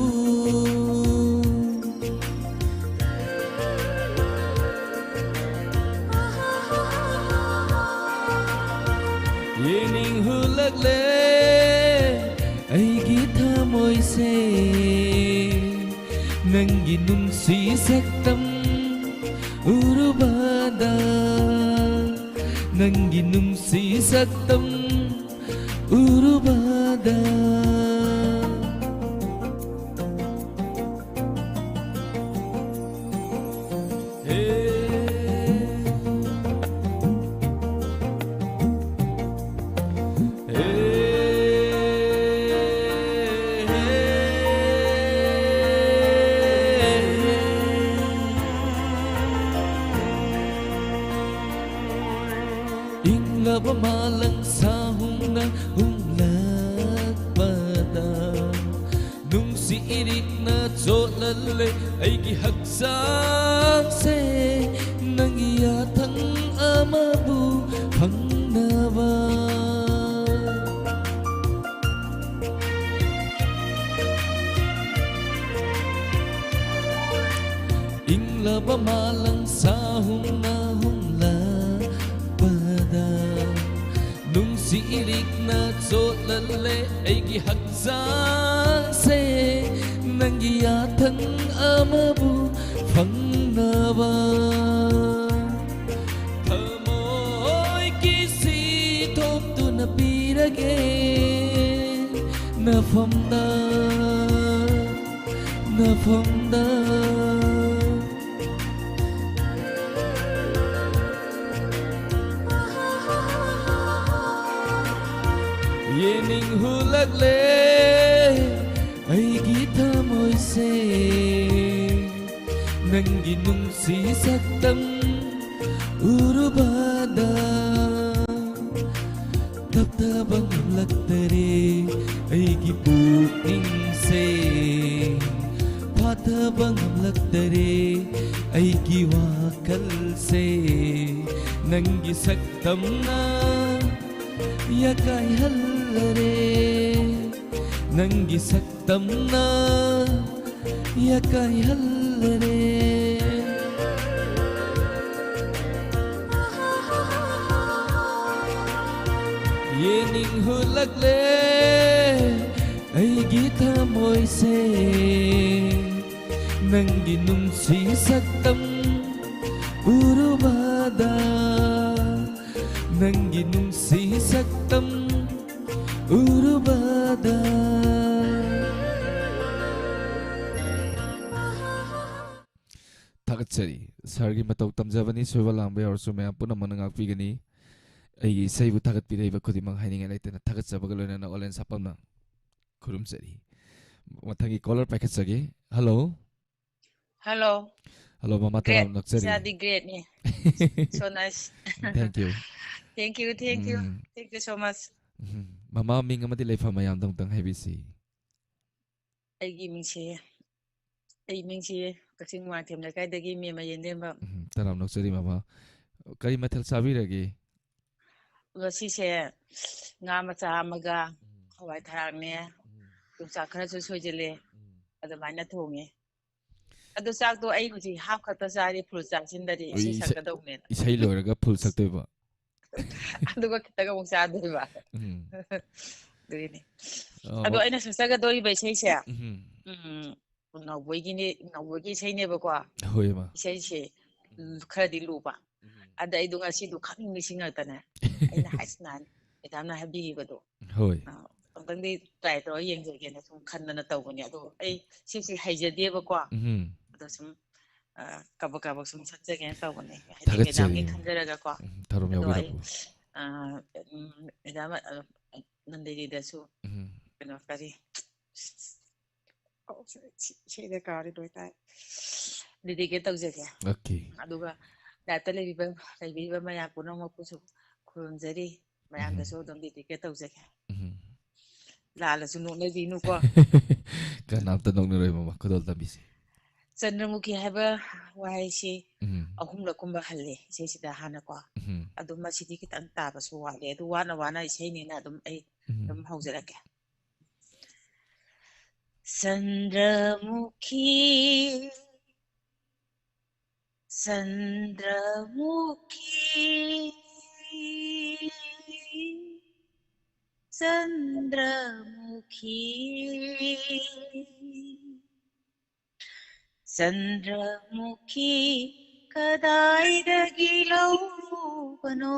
ꯅꯪꯒꯤ ꯅꯨꯡꯁꯤ ꯁꯛꯇꯝ ꯎꯔꯨꯕꯗ, ꯅꯪꯒꯤ ꯅꯨꯡꯁꯤ ꯁꯛꯇꯝ ꯎꯔꯨꯕꯗ꯫ ꯍꯦ꯫ ꯍꯦ꯫ ꯏꯪꯂꯕ ꯃꯥꯂꯪ ꯁꯥꯍꯨꯝꯅ ꯍꯨꯝꯂꯛꯄꯗ, ꯅꯨꯡꯁꯤ ꯏꯔꯤꯛꯅ ꯆꯣꯠꯍꯜꯂꯦ ꯑꯩꯒꯤ ꯍꯛꯆꯥꯡꯁꯦ, ꯅꯪꯒꯤ ꯌꯥꯊꯪ ꯑꯃꯕꯨ ꯐꯪꯅꯕ꯫ ꯏꯪꯂꯕ ꯃꯥꯂꯪ ꯁꯥꯍꯨꯝꯅ ꯍꯨꯝꯂꯛꯄꯗ, ꯅꯨꯡꯁꯤ ꯏꯔꯤꯛꯅ ꯆꯣꯠꯍꯜꯂꯦ ꯑꯩꯒꯤ ꯍꯛꯆꯥꯡꯁꯦ, ꯅꯪꯒꯤ ꯌꯥꯊꯪ ꯑꯃꯕꯨ ꯐꯪꯅꯕ꯫ ꯊꯃꯣꯏ ꯀꯤꯁꯤ ꯊꯣꯛꯇꯨꯅ ꯄꯤꯔꯒꯦ ꯅꯐꯝꯗ, ꯅꯐꯝꯗ꯫ ꯌꯦꯡꯅꯤꯡ ꯍꯨꯂꯛꯂꯦ ꯑꯩꯒꯤ ꯊꯃꯣꯏꯁꯦ, ꯅꯪꯒꯤ ꯅꯨꯡꯁꯤ ꯁꯛꯇꯝ ꯎꯔꯨꯕꯗ꯫ ꯇꯞꯊꯕ ꯉꯝꯂꯛꯇꯔꯦ ꯑꯩꯒꯤ ꯄꯨꯛꯅꯤꯡꯁꯦ, ꯐꯥꯊꯕ ꯉꯝꯂꯛꯇꯔꯦ ꯑꯩꯒꯤ ꯋꯥꯈꯜꯁꯦ, ꯅꯪꯒꯤ ꯁꯛꯇꯝꯅ ꯌꯥꯀꯥꯏꯍꯜꯂꯔꯦ, ꯅꯪꯒꯤ ꯁꯛꯇꯝꯅ ꯌꯥꯀꯥꯏꯍꯜꯂꯔꯦ꯫ ꯌꯦꯡꯅꯤꯡ ꯍꯨꯂꯛꯂꯦ ꯑꯩꯒꯤ ꯊꯃꯣꯏꯁꯦ, ꯅꯪꯒꯤ ꯅꯨꯡꯁꯤ ꯁꯛꯇꯝ ꯎꯔꯨꯕꯗ, ꯅꯪꯒꯤ ꯅꯨꯡꯁꯤ ꯁꯛꯇꯝ ꯎꯔꯨꯕꯗ꯫ ꯊꯥꯒꯠꯆꯔꯤ꯫ ꯁꯥꯔꯒꯤ ꯃꯇꯧ ꯇꯝꯖꯕꯅꯤ꯫ ꯁꯣꯏꯕ ꯂꯥꯟꯕ ꯌꯥꯎꯔꯁꯨ ꯃꯌꯥꯝ ꯄꯨꯝꯅꯃꯛꯅ ꯉꯥꯛꯄꯤꯒꯅꯤ꯫ ꯑꯩꯒꯤ ꯏꯁꯩꯕꯨ ꯊꯥꯒꯠꯄꯤꯔꯛꯏꯕ ꯈꯨꯗꯤꯡꯃꯛ ꯍꯥꯏꯅꯤꯡꯉꯥꯏ ꯂꯩꯇꯅ ꯊꯥꯒꯠꯆꯕꯒ ꯂꯣꯏꯅꯅ ꯑꯣꯂꯦꯟ ꯁꯥꯄꯝꯅ ꯈꯨꯔꯨꯝꯖꯔꯤ꯫ ꯃꯊꯪꯒꯤ ꯀꯣꯂꯔ ꯄꯥꯏꯈꯠꯆꯒꯦ꯫ ꯍꯜꯂꯣ꯫ ꯍꯜꯂꯣ꯫ ꯍꯜꯂꯣ, ꯃꯃꯥ, ꯒ꯭ꯔꯦꯠ꯫ ꯇꯔꯥꯝꯅ ꯑꯣꯛꯆꯔꯤ꯫ ꯏꯆꯥꯗꯤ ꯒ꯭ꯔꯦꯠꯅꯤ꯫ So nice꯫ Thank you꯫ Thank you, thank you꯫ Um. Thank you so much꯫ ꯎꯝ꯫ ꯃꯃꯥ, ꯃꯤꯡ ꯑꯃꯗꯤ ꯂꯩꯐꯝ ꯃꯌꯥꯝꯗ ꯑꯃꯨꯛꯇꯪ ꯍꯥꯏꯕꯤꯁꯤ꯫ ꯑꯩꯒꯤ ꯃꯤꯡꯁꯦ, ꯑꯩ ꯃꯤꯡꯁꯦ ꯀꯛꯆꯤꯡ ꯋꯥꯡꯈꯦꯝ ꯂꯩꯀꯥꯏꯗꯒꯤ ꯃꯦꯝꯃ ꯌꯦꯟꯗꯦꯝꯕ꯫ ꯎꯝ, ꯇꯔꯥꯝꯅ ꯑꯣꯛꯆꯔꯤ, ꯃꯃꯥ꯫ ꯀꯔꯤ ꯃꯊꯦꯜ ꯆꯥꯕꯤꯔꯒꯦ? ꯉꯁꯤꯁꯦ ꯉꯥ ꯃꯆꯥ ꯑꯃꯒ ꯎꯝ꯫ ꯍꯋꯥꯏ ꯊꯔꯥꯛꯅꯦ, ꯎꯝ꯫ ꯌꯣꯡꯆꯥꯛ ꯈꯔꯁꯨ ꯁꯣꯏꯖꯤꯜꯂꯦ, ꯎꯝ꯫ ꯑꯗꯨꯃꯥꯏꯅ ꯊꯣꯡꯉꯦ꯫ ꯑꯗꯣ ꯆꯥꯛꯇꯣ ꯑꯩ ꯍꯧꯖꯤꯛ ꯍꯥꯞ ꯈꯛꯇ ꯆꯥꯔꯤ, ꯐꯨꯜ ꯆꯥꯁꯤꯟꯗꯗꯤ ꯑꯣ, ꯏꯁꯩ ꯏꯁꯩ, ꯁꯛꯀꯗꯧꯕꯅꯦꯅ꯫ ꯏꯁꯩ ꯂꯣꯏꯔꯒ ꯐꯨꯜ ꯁꯛꯇꯣꯏꯕ? ꯑꯗꯨꯒ ꯈꯤꯇꯪ ꯑꯃꯨꯛ ꯆꯥꯗꯣꯏꯕ꯫ ꯎꯝ꯫ ꯑꯗꯨꯒꯤꯅꯤ꯫ ꯑ, ꯑꯗꯣ ꯃ-, ꯑꯩꯅ ꯁꯛꯆꯒꯗꯧꯔꯤꯕ ꯏꯁꯩꯁꯦ, ꯎꯝ꯫ ꯎꯝ, ꯅꯥꯎꯕꯣꯏꯒꯤꯅꯦ, ꯅꯥꯎꯕꯣꯏꯒꯤ ꯏꯁꯩꯅꯦꯕꯀꯣ꯫ ꯍꯣꯏ, ꯏꯃꯥ꯫ ꯏꯁꯩꯁꯦ ꯎꯝ꯫ ꯈꯔꯗꯤ ꯂꯨꯕ꯫ ꯎꯝ꯫ ꯑꯗ ꯑꯩꯗꯣ ꯉꯁꯤꯗꯣ ꯈꯪ ꯅꯤꯡꯁꯤꯡꯉꯛꯇꯅꯦ꯫ ꯑꯩꯅ ꯍꯥꯏꯁꯤꯅ ꯃꯦꯗꯥꯝꯅ ꯍꯥꯏꯕꯤꯈꯤꯕꯗꯣ꯫ ꯍꯣꯏ꯫ ꯑ, ꯑꯃꯨꯛꯇꯪꯗꯤ try ꯇꯧꯔ ꯌꯦꯡꯖꯒꯦꯅ ꯁꯨꯝ ꯈꯟꯗꯅ ꯇꯧꯕꯅꯦ꯫ ꯑꯗꯣ ꯑꯩ ꯁꯤꯁꯦ ꯍꯩꯖꯗꯦꯕꯀꯣ꯫ ꯎꯝ꯫ ꯑꯗꯣ ꯁꯨꯝ, ꯑ, ꯀꯕꯛ ꯀꯕꯛ ꯁꯨꯝ ꯁꯛꯆꯒꯦꯅ ꯇꯧꯕꯅꯦ꯫ ꯍꯥꯏꯗꯤ ꯊꯥꯒꯠꯆꯔꯤ꯫ ꯃꯦꯗꯥꯝꯒꯤ ꯈꯟꯖꯔꯒꯀꯣ꯫ ꯎꯝ, ꯊꯧꯔꯝ ꯑꯗꯣ ꯑꯩ, ꯌꯥꯎꯕꯤꯔꯛꯄ꯫ ꯑ, ꯎꯝ, ꯃꯦꯗꯥꯝ, ꯑ, ꯅꯟꯗꯤꯅꯤꯗꯁꯨ ꯎꯝ꯫ ꯀꯩꯅꯣ, ꯀꯔꯤ, ꯑꯣ, ꯁꯤ-, ꯁꯤ-, ꯁꯤꯗ ꯀꯥꯎꯔꯦ, ꯂꯣꯏ ꯇꯥꯏ꯫ Dedicate ꯇꯧꯖꯒꯦ꯫ Okay꯫ ꯑꯗꯨꯒ live-ꯇ ꯂꯩꯕꯤꯕ, ꯂꯩꯕꯤꯕ ꯃꯌꯥꯝ ꯄꯨꯝꯅꯃꯛꯄꯨꯁꯨ ꯈꯨꯔꯨꯝꯖꯔꯤ꯫ ꯎꯝ꯫ ꯃꯌꯥꯝꯗꯁꯨ ꯑꯗꯨꯝ dedicate ꯇꯧꯖꯒꯦ꯫ ꯎꯝ꯫ ꯂꯥꯜꯂꯁꯨ ꯅꯣꯛꯅꯕꯤꯅꯨꯀꯣ꯫ ꯀꯅꯥꯝꯇ ꯅꯣꯛꯅꯔꯣꯏ, ꯃꯃꯥ꯫ ꯈꯨꯗꯣꯜ ꯇꯝꯕꯤꯁꯤ꯫ ꯆꯟꯗ꯭ꯔꯃꯨꯈꯤ ꯍꯥꯏꯕ ꯋꯥꯍꯩꯁꯤ ꯎꯝ꯫ ꯑꯍꯨꯝꯂꯛꯀꯨꯝꯕ ꯍꯜꯂꯦ ꯏꯁꯩꯁꯤꯗ ꯍꯥꯟꯅꯀꯣ꯫ ꯎꯝ꯫ ꯑꯗꯨ ꯃꯁꯤꯗꯤ ꯈꯤꯇꯪ ꯇꯥꯕꯁꯨ ꯋꯥꯠꯂꯦ꯫ ꯑꯗꯨ ꯋꯥꯅ ꯋꯥꯅ ꯏꯁꯩꯅꯤꯅ ꯑꯗꯨꯝ ꯑꯩ ꯎꯝ꯫ ꯑꯗꯨꯝ ꯍꯧꯖꯔꯛꯀꯦ꯫ ꯆꯟꯗ꯭ꯔꯃꯨꯈꯤ, ꯆꯟꯗ꯭ꯔꯃꯨꯈꯤ, ꯆꯟꯗ꯭ꯔꯃꯨꯈꯤ, ꯆꯟꯗ꯭ꯔꯃꯨꯈꯤ ꯀꯗꯥꯏꯗꯒꯤ ꯂꯧꯔꯨꯕꯅꯣ?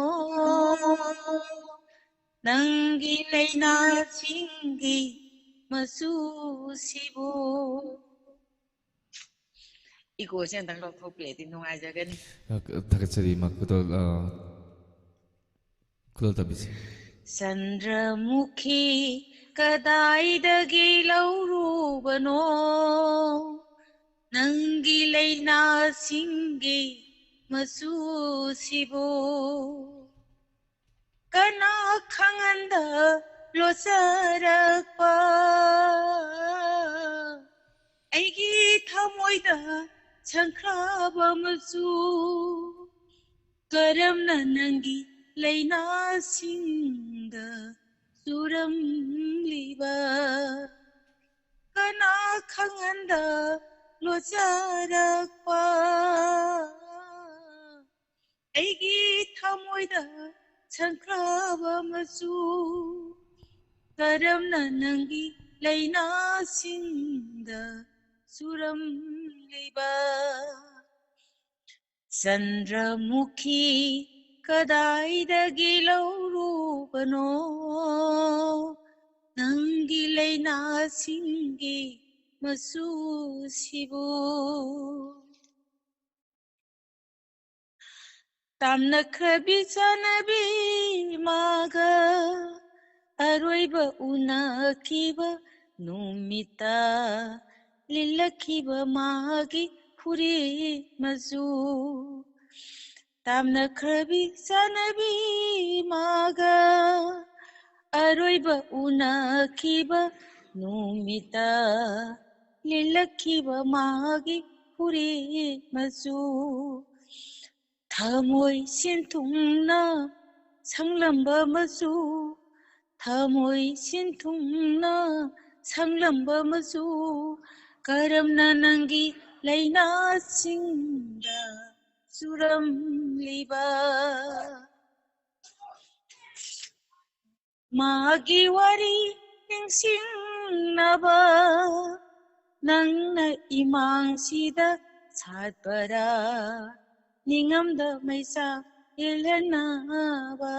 ꯅꯪꯒꯤ ꯂꯩꯅꯥꯁꯤꯡꯒꯤ ꯃꯆꯨꯁꯤꯕꯨ꯫ ꯏꯒꯣꯁꯦ ꯑꯝꯇꯪ ꯂꯧꯊꯣꯛꯄꯤꯔꯗꯤ ꯅꯨꯡꯉꯥꯏꯖꯒꯅꯤ꯫ ꯑ, ꯊꯥꯒꯠꯆꯔꯤ, ꯏꯃꯥ꯫ ꯈꯨꯗꯣꯜ, ꯑ, ꯈꯨꯗꯣꯜ ꯇꯝꯕꯤꯁꯤ꯫ ꯆꯟꯗ꯭ꯔꯃꯨꯈꯤ ꯀꯗꯥꯏꯗꯒꯤ ꯂꯧꯔꯨꯕꯅꯣ? ꯅꯪꯒꯤ ꯂꯩꯅꯥꯁꯤꯡꯒꯤ ꯃꯆꯨꯁꯤꯕꯨ꯫ ꯀꯅꯥ ꯈꯪꯍꯟꯗ ꯂꯣꯠꯆꯔꯛꯄ ꯑꯩꯒꯤ ꯊꯃꯣꯏꯗ ꯁꯪꯈ꯭ꯔꯕ ꯃꯆꯨ? ꯀꯔꯝꯅ ꯅꯪꯒꯤ ꯂꯩꯅꯥꯁꯤꯡꯗ ꯆꯨꯔꯝꯂꯤꯕ? ꯀꯅꯥ ꯈꯪꯍꯟꯗ ꯂꯣꯠꯆꯔꯛꯄ ꯑꯩꯒꯤ ꯊꯃꯣꯏꯗ ꯁꯪꯈ꯭ꯔꯕ ꯃꯆꯨ? ꯀꯔꯝꯅ ꯅꯪꯒꯤ ꯂꯩꯅꯥꯁꯤꯡꯗ ꯆꯨꯔꯝꯂꯤꯕ? ꯆꯟꯗ꯭ꯔꯃꯨꯈꯤ ꯀꯗꯥꯏꯗꯒꯤ ꯂꯧꯔꯨꯕꯅꯣ? ꯅꯪꯒꯤ ꯂꯩꯅꯥꯁꯤꯡꯒꯤ ꯃꯆꯨꯁꯤꯕꯨ꯫ ꯇꯥꯝꯅꯈ꯭ꯔꯕꯤ ꯆꯥꯟꯅꯕꯤ ꯃꯥꯒ ꯑꯔꯣꯏꯕ ꯎꯅꯈꯤꯕ ꯅꯨꯃꯤꯠꯇ ꯂꯤꯜꯂꯛꯈꯤꯕ ꯃꯥꯒꯤ ꯐꯨꯔꯤꯠ ꯃꯆꯨ꯫ ꯇꯥꯝꯅꯈ꯭ꯔꯕꯤ ꯆꯥꯟꯅꯕꯤ ꯃꯥꯒ ꯑꯔꯣꯏꯕ ꯎꯅꯈꯤꯕ ꯅꯨꯃꯤꯠꯇ ꯂꯤꯜꯂꯛꯈꯤꯕ ꯃꯥꯒꯤ ꯐꯨꯔꯤꯠ ꯃꯆꯨ꯫ ꯊꯃꯣꯏ ꯁꯤꯟꯊꯨꯡꯅ ꯁꯪꯂꯝꯕ ꯃꯆꯨ, ꯊꯃꯣꯏ ꯁꯤꯟꯊꯨꯡꯅ ꯁꯪꯂꯝꯕ ꯃꯆꯨ, ꯀꯔꯝꯅ ꯅꯪꯒꯤ ꯂꯩꯅꯥꯁꯤꯡꯗ ꯆꯨꯔꯝꯂꯤꯕ? ꯃꯥꯒꯤ ꯋꯥꯔꯤ ꯅꯤꯡꯁꯤꯡꯅꯕ ꯅꯪꯅ ꯏꯃꯥꯡꯁꯤꯗ ꯁꯥꯠꯄꯔꯥ, ꯅꯤꯡꯉꯝꯗ ꯃꯩꯁꯥ ꯏꯜꯍꯟꯅꯕ꯫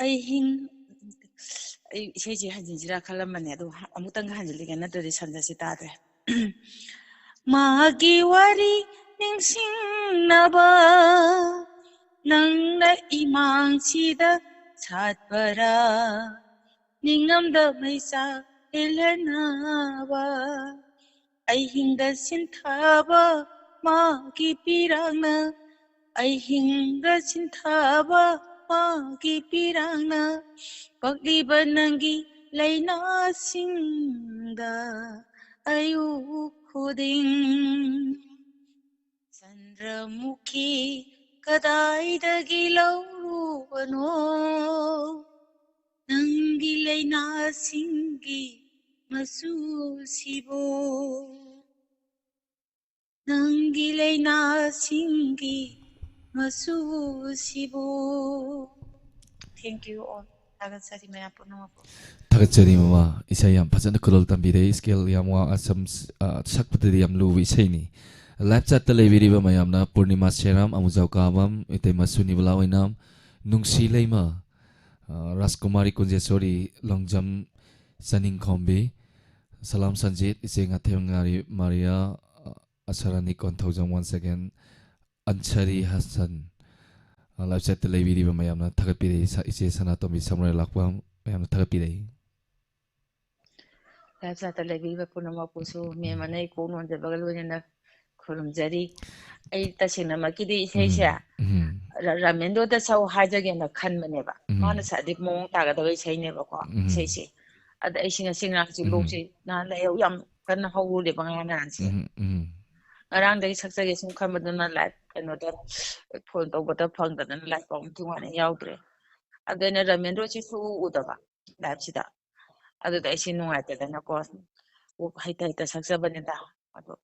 ꯑꯩ ꯍꯤꯡ-, ꯑꯩ ꯏꯁꯩꯁꯦ ꯍꯟꯖꯤꯟꯁꯤꯔꯥ ꯈꯜꯂꯝꯕꯅꯦ, ꯑꯗꯨ ꯑꯃꯨꯛꯇꯪꯒ ꯍꯟꯖꯤꯜꯂꯤꯒꯦ, ꯅꯠꯇ꯭ꯔꯗꯤ ꯁꯟꯗꯁꯤ ꯇꯥꯗ꯭ꯔꯦ꯫ ꯃꯥꯒꯤ ꯋꯥꯔꯤ ꯅꯤꯡꯁꯤꯡꯅꯕ, ꯅꯪꯅ ꯏꯃꯥꯡꯁꯤꯗ ꯁꯥꯠꯄꯔꯥ, ꯅꯤꯡꯉꯝꯗ ꯃꯩꯁꯥ ꯏꯜꯍꯟꯅꯕ꯫ ꯑꯍꯤꯡꯗ ꯁꯤꯟꯊꯕ ꯃꯥꯒꯤ ꯄꯤꯔꯥꯡꯅ, ꯑꯍꯤꯡꯗ ꯁꯤꯟꯊꯕ ꯃꯥꯒꯤ ꯄꯤꯔꯥꯡꯅ, ꯄꯛꯂꯤꯕ ꯅꯪꯒꯤ ꯂꯩꯅꯥꯁꯤꯡꯗ ꯑꯌꯨꯛ ꯈꯨꯗꯤꯡ꯫ ꯆꯟꯗ꯭ꯔꯃꯨꯈꯤ ꯀꯗꯥꯏꯗꯒꯤ ꯂꯧꯔꯨꯕꯅꯣ, ꯅꯪꯒꯤ ꯂꯩꯅꯥꯁꯤꯡꯒꯤ ꯃꯆꯨꯁꯤꯕꯨ, ꯅꯪꯒꯤ ꯂꯩꯅꯥꯁꯤꯡꯒꯤ ꯃꯆꯨꯁꯤꯕꯨ꯫ Thank you all. ꯊꯥꯒꯠꯆꯔꯤ ꯃꯌꯥꯝ ꯄꯨꯝꯅꯃꯛꯄꯨ꯫ ꯊꯥꯒꯠꯆꯔꯤ ꯃꯃꯥ, ꯏꯁꯩ ꯌꯥꯝ ꯐꯖꯅ ꯈꯨꯗꯣꯜ ꯇꯝꯕꯤꯔꯦ, ꯁ꯭ꯀꯦꯜ ꯌꯥꯝ ꯋꯥꯡ, ꯑꯁꯝ, ꯑ, ꯁꯛꯄꯗꯗꯤ ꯌꯥꯝ ꯂꯨꯕ ꯏꯁꯩꯅꯤ꯫ ꯂꯥꯏꯚ ꯆꯥꯠꯇ ꯂꯩꯕꯤꯔꯤꯕ ꯃꯌꯥꯝꯅ ꯄꯨꯔꯅꯤꯃꯥ ꯁꯦꯔꯥꯝ, ꯑꯃꯨꯖꯥꯎ ꯀꯥꯕꯝ, ꯏꯇꯩꯃ ꯁꯨꯅꯤꯕꯂꯥ ꯑꯣꯏꯅꯥꯝ, ꯅꯨꯡꯁꯤ ꯂꯩꯃ, ꯑ, ꯔꯥꯖꯀꯨꯃꯥꯔꯤ ꯀꯨꯟꯖꯦꯁꯣꯔꯤ, ꯂꯣꯡꯖꯝ ꯆꯅꯤꯡꯈꯣꯝꯕꯤ, ꯁꯂꯥꯝ ꯁꯟꯖꯤꯠ, ꯏꯆꯦ ꯉꯥꯊꯦꯝꯉꯥꯔꯤ ꯃꯥꯔꯤꯌꯥ, ꯑ, ꯑꯁꯔꯥꯅꯤ ꯀꯣꯟꯊꯧꯖꯝ once again, ꯑꯟꯁꯔꯤ ꯍꯁꯟ, ꯑ, ꯂꯥꯏꯚ ꯆꯥꯠꯇ ꯂꯩꯕꯤꯔꯤꯕ ꯃꯌꯥꯝꯅ ꯊꯥꯒꯠꯄꯤꯔꯛꯏ, ꯁ-, ꯏꯆꯦ ꯁꯅꯥꯇꯣꯝꯕꯤ ꯁꯝꯔꯣꯏ ꯂꯥꯛꯄꯝ ꯃꯌꯥꯝꯅ ꯊꯥꯒꯠꯄꯤꯔꯛꯏ꯫ ꯂꯥꯏꯚ ꯆꯥꯠꯇ ꯂꯩꯕꯤꯔꯤꯕ ꯄꯨꯝꯅꯃꯛꯄꯨꯁꯨ ꯃꯦꯝ ꯎꯝ꯫ ꯑꯅꯩ ꯀꯣꯛ ꯅꯣꯟꯖꯕꯒ ꯂꯣꯏꯅꯅ ꯈꯨꯔꯨꯝꯖꯔꯤ꯫ ꯑꯩ ꯇꯁꯦꯡꯅꯃꯛꯀꯤꯗꯤ ꯏꯁꯩꯁꯦ ꯎꯝ, ꯎꯝ꯫ ꯔ-, ꯔꯥꯃꯦꯟꯗ꯭ꯔꯣꯗ ꯁꯛꯎ ꯍꯥꯏꯖꯒꯦꯅ ꯈꯟꯕꯅꯦꯕ꯫ ꯎꯝ꯫ ꯃꯥꯅ ꯁꯛꯑꯗꯤ ꯃꯑꯣꯡ ꯇꯥꯒꯗꯕ ꯏꯁꯩꯅꯦꯕꯀꯣ, ꯎꯝ꯫ ꯏꯁꯩꯁꯦ꯫ ꯑꯗ ꯑꯩꯁꯦ ꯉꯁꯤ ꯉꯔꯥꯡꯁꯦ ꯎꯝ꯫ ꯂꯣꯛꯁꯦ ꯅꯍꯥꯟ ꯂꯥꯏꯍꯧ ꯌꯥꯝ ꯀꯟꯅ ꯍꯧꯔꯨꯔꯦꯕ ꯉꯔꯥꯡ ꯅꯍꯥꯟꯁꯦ꯫ ꯎꯝ, ꯎꯝ꯫ ꯉꯔꯥꯡꯗꯒꯤ ꯁꯛꯆꯒꯦ ꯁꯨꯝ ꯈꯟꯕꯗꯨꯅ ꯂꯥꯏꯚ ꯀꯩꯅꯣꯗ ꯐꯣꯟ ꯇꯧꯕꯗ ꯐꯪꯗꯗꯅ ꯂꯥꯏꯚ ꯄꯥꯎ ꯊꯤꯡꯉꯥꯏꯅ ꯌꯥꯎꯗ꯭ꯔꯦ꯫ ꯑꯗ ꯑꯩꯅ ꯔꯥꯃꯦꯟꯗ꯭ꯔꯣꯁꯦ ꯁꯨꯛꯎ ꯎꯗꯕ ꯂꯥꯏꯚꯁꯤꯗ꯫ ꯑꯗꯨꯗ ꯑꯩꯁꯦ ꯅꯨꯡꯉꯥꯏꯇꯗꯅꯀꯣ, ꯍꯩꯇ ꯍꯩꯇ ꯁꯛꯆꯕꯅꯤꯗ꯫ ꯑꯗꯣ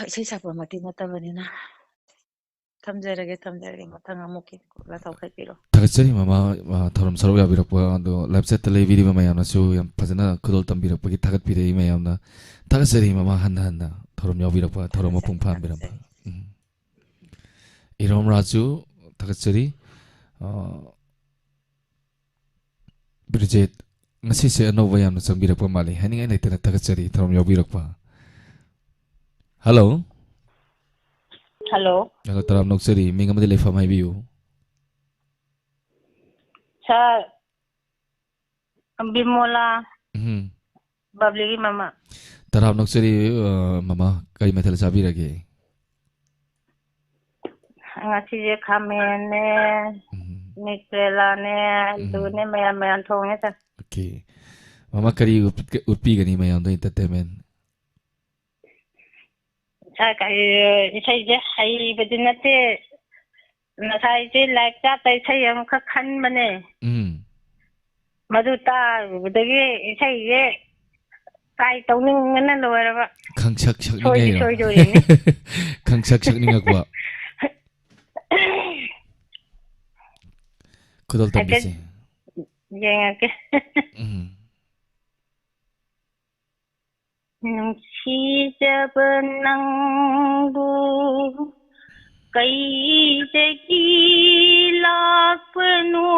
ꯏꯁꯩ ꯁꯛꯄꯃꯛꯇꯤ ꯅꯠꯇꯕꯅꯤꯅ ꯊꯝꯖꯔꯒꯦ, ꯊꯝꯖꯔꯒꯦ꯫ ꯃꯊꯪ ꯑꯃꯨꯛꯀꯤ ꯂꯥꯊꯣꯛ ꯍꯥꯏꯕꯤꯔꯣ꯫ ꯊꯥꯒꯠꯆꯔꯤ ꯃꯃꯥ, ꯑ, ꯊꯧꯔꯝ ꯁꯔꯨꯛ ꯌꯥꯕꯤꯔꯛꯄ, ꯑꯗꯣ live chat ꯇ ꯂꯩꯕꯤꯔꯤꯕ ꯃꯌꯥꯝꯅꯁꯨ ꯌꯥꯝ ꯐꯖꯅ ꯈꯨꯗꯣꯜ ꯇꯝꯕꯤꯔꯛꯄꯒꯤ ꯊꯥꯒꯠꯄꯤꯔꯛꯏ ꯃꯌꯥꯝꯅ꯫ ꯊꯥꯒꯠꯆꯔꯤ ꯃꯃꯥ, ꯍꯟꯅ ꯍꯟꯅ ꯊꯧꯔꯝ ꯌꯥꯎꯕꯤꯔꯛꯄ, ꯊꯧꯔꯝ ꯃꯄꯨꯡ ꯐꯥꯍꯟꯕꯤꯔꯝꯕ꯫ ꯎꯝ꯫ ꯏꯔꯣꯝ ꯔꯥꯖꯨ, ꯊꯥꯒꯠꯆꯔꯤ꯫ ꯑ, ꯕ꯭ꯔꯤꯖꯦꯠ, ꯉꯁꯤꯁꯦ ꯑꯅꯧꯕ ꯌꯥꯝꯅ ꯆꯪꯕꯤꯔꯛꯄ ꯃꯥꯜꯂꯤ꯫ ꯍꯥꯏꯅꯤꯡꯉꯥꯏ ꯂꯩꯇꯅ ꯊꯥꯒꯠꯆꯔꯤ ꯊꯧꯔꯝ ꯌꯥꯎꯕꯤꯔꯛꯄ꯫ ꯍꯜꯂꯣ꯫ ꯍꯜꯂꯣ꯫ ꯍꯜꯂꯣ, ꯇꯔꯥꯝꯅ ꯑꯣꯛꯆꯔꯤ꯫ ꯃꯤꯡ ꯑꯃꯗꯤ ꯂꯩꯐꯝ ꯍꯥꯏꯕꯤꯌꯨ꯫ ꯁꯥꯔ, ꯕꯤꯃꯣꯂꯥ, ꯎꯝ꯫ ꯕꯕ꯭ꯂꯤꯒꯤ ꯃꯃꯥ꯫ ꯇꯔꯥꯝꯅ ꯑꯣꯛꯆꯔꯤ, ꯑ, ꯃꯃꯥ꯫ ꯀꯔꯤ ꯃꯊꯦꯜ ꯆꯥꯕꯤꯔꯒꯦ? ꯉꯁꯤꯁꯦ ꯈꯥꯃꯦꯟꯅꯦ, ꯎꯝ꯫ ꯅ꯭ꯌꯨꯇ꯭ꯔꯦꯂꯥꯅꯦ, ꯎꯝ꯫ ꯑꯂꯨꯅꯦ, ꯃꯌꯥꯝ ꯃꯌꯥꯝ ꯊꯣꯡꯉꯦ ꯁꯥꯔ꯫ ꯑꯣꯀꯦ꯫ ꯃꯃꯥ, ꯀꯔꯤ ꯎꯠꯄꯤ-, ꯎꯠꯄꯤꯒꯅꯤ ꯃꯌꯥꯝꯗ entertainment? ꯁꯥꯔ, ꯀꯔꯤ, ꯏꯁꯩꯁꯦ ꯍꯩꯕꯗꯤ ꯅꯠꯇꯦ꯫ ꯉꯁꯥꯏꯁꯦ live chat ꯇ ꯏꯁꯩ ꯑꯃꯈꯛ ꯈꯟꯕꯅꯦ꯫ ꯎꯝ꯫ ꯃꯗꯨ ꯇꯥꯔꯨꯕꯗꯒꯤ ꯏꯁꯩꯁꯦ try ꯇꯧꯅꯤꯡꯕꯅ ꯂꯣꯏꯔꯕ꯫ ꯈꯪꯁꯛ ꯁꯣꯏꯗꯤ ꯁꯛꯅꯤꯡꯉꯩꯔꯣ? ꯁꯣꯏꯗꯣꯔꯤꯅꯤ꯫ ꯈꯪꯁꯛ ꯁꯛꯅꯤꯡꯉꯛꯄ꯫ ꯈꯨꯗꯣꯜ ꯍꯥꯏꯐꯦꯠ ꯇꯝꯕꯤꯁꯦ꯫ ꯌꯦꯡꯉꯛꯀꯦ꯫ ꯎꯝ꯫ ꯅꯨꯡꯁꯤꯖꯕ ꯅꯪꯕꯨ ꯀꯩꯗꯒꯤ ꯂꯥꯛꯄꯅꯣ?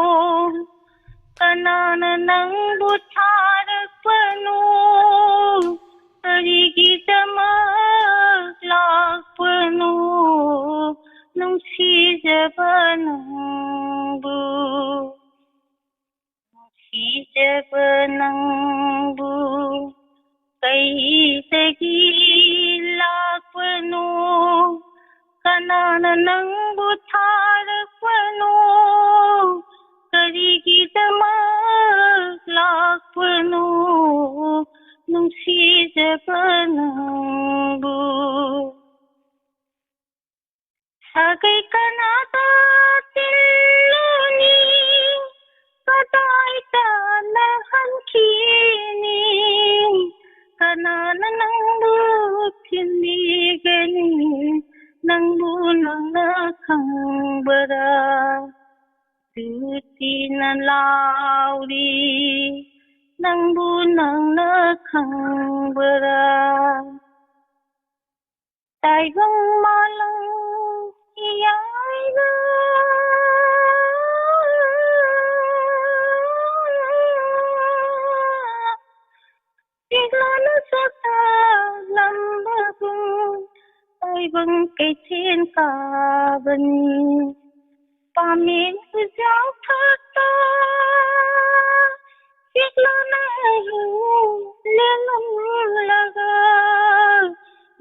ꯀꯅꯥꯅ ꯅꯪꯕꯨ ꯊꯥꯔꯛꯄꯅꯣ? ꯀꯔꯤꯒꯤꯗꯃꯛ ꯂꯥꯛꯄꯅꯣ? ꯅꯨꯡꯁꯤꯖꯕ ꯅꯪꯕꯨ꯫ ꯅꯨꯡꯁꯤꯖꯕ ꯅꯪꯕꯨ ꯀꯩꯗꯒꯤ ꯂꯥꯛꯄꯅꯣ? ꯀꯅꯥꯅ ꯅꯪꯕꯨ ꯊꯥꯔꯛꯄꯅꯣ? ꯀꯔꯤꯒꯤꯗꯃꯛ ꯂꯥꯛꯄꯅꯣ? ꯅꯨꯡꯁꯤꯖꯕ ꯅꯪꯕꯨ꯫ ꯁꯥꯒꯩ ꯀꯅꯥꯗ ꯇꯤꯜꯂꯨꯅꯤ? ꯀꯗꯥꯏꯗ ꯅꯪꯍꯟꯈꯤꯅꯤ? ꯀꯅꯥꯅ ꯅꯪꯕꯨ ꯊꯤꯟꯕꯤꯒꯅꯤ? ꯅꯪꯕꯨ ꯅꯪꯅ ꯈꯪꯕꯔꯥ? ꯇꯨꯇꯤꯅ ꯂꯥꯎꯔꯤ, ꯅꯪꯕꯨ ꯅꯪꯅ ꯈꯪꯕꯔꯥ? ꯇꯥꯏꯕꯪ ꯃꯥꯂꯪ ꯏꯌꯥꯏꯔ, ꯆꯤꯛꯂꯥꯅ ꯆꯥꯛꯇꯥꯂꯝꯕꯒꯨꯝ, ꯇꯥꯏꯕꯪ ꯀꯩꯊꯦꯜ ꯀꯥꯕꯅꯤ꯫ ꯄꯥꯃꯦꯟ ꯎꯖꯥꯎ ꯊꯥꯛꯇ ꯆꯤꯛꯂꯥꯅ ꯑꯍꯤꯡ ꯂꯦꯜꯂꯝꯂꯒ,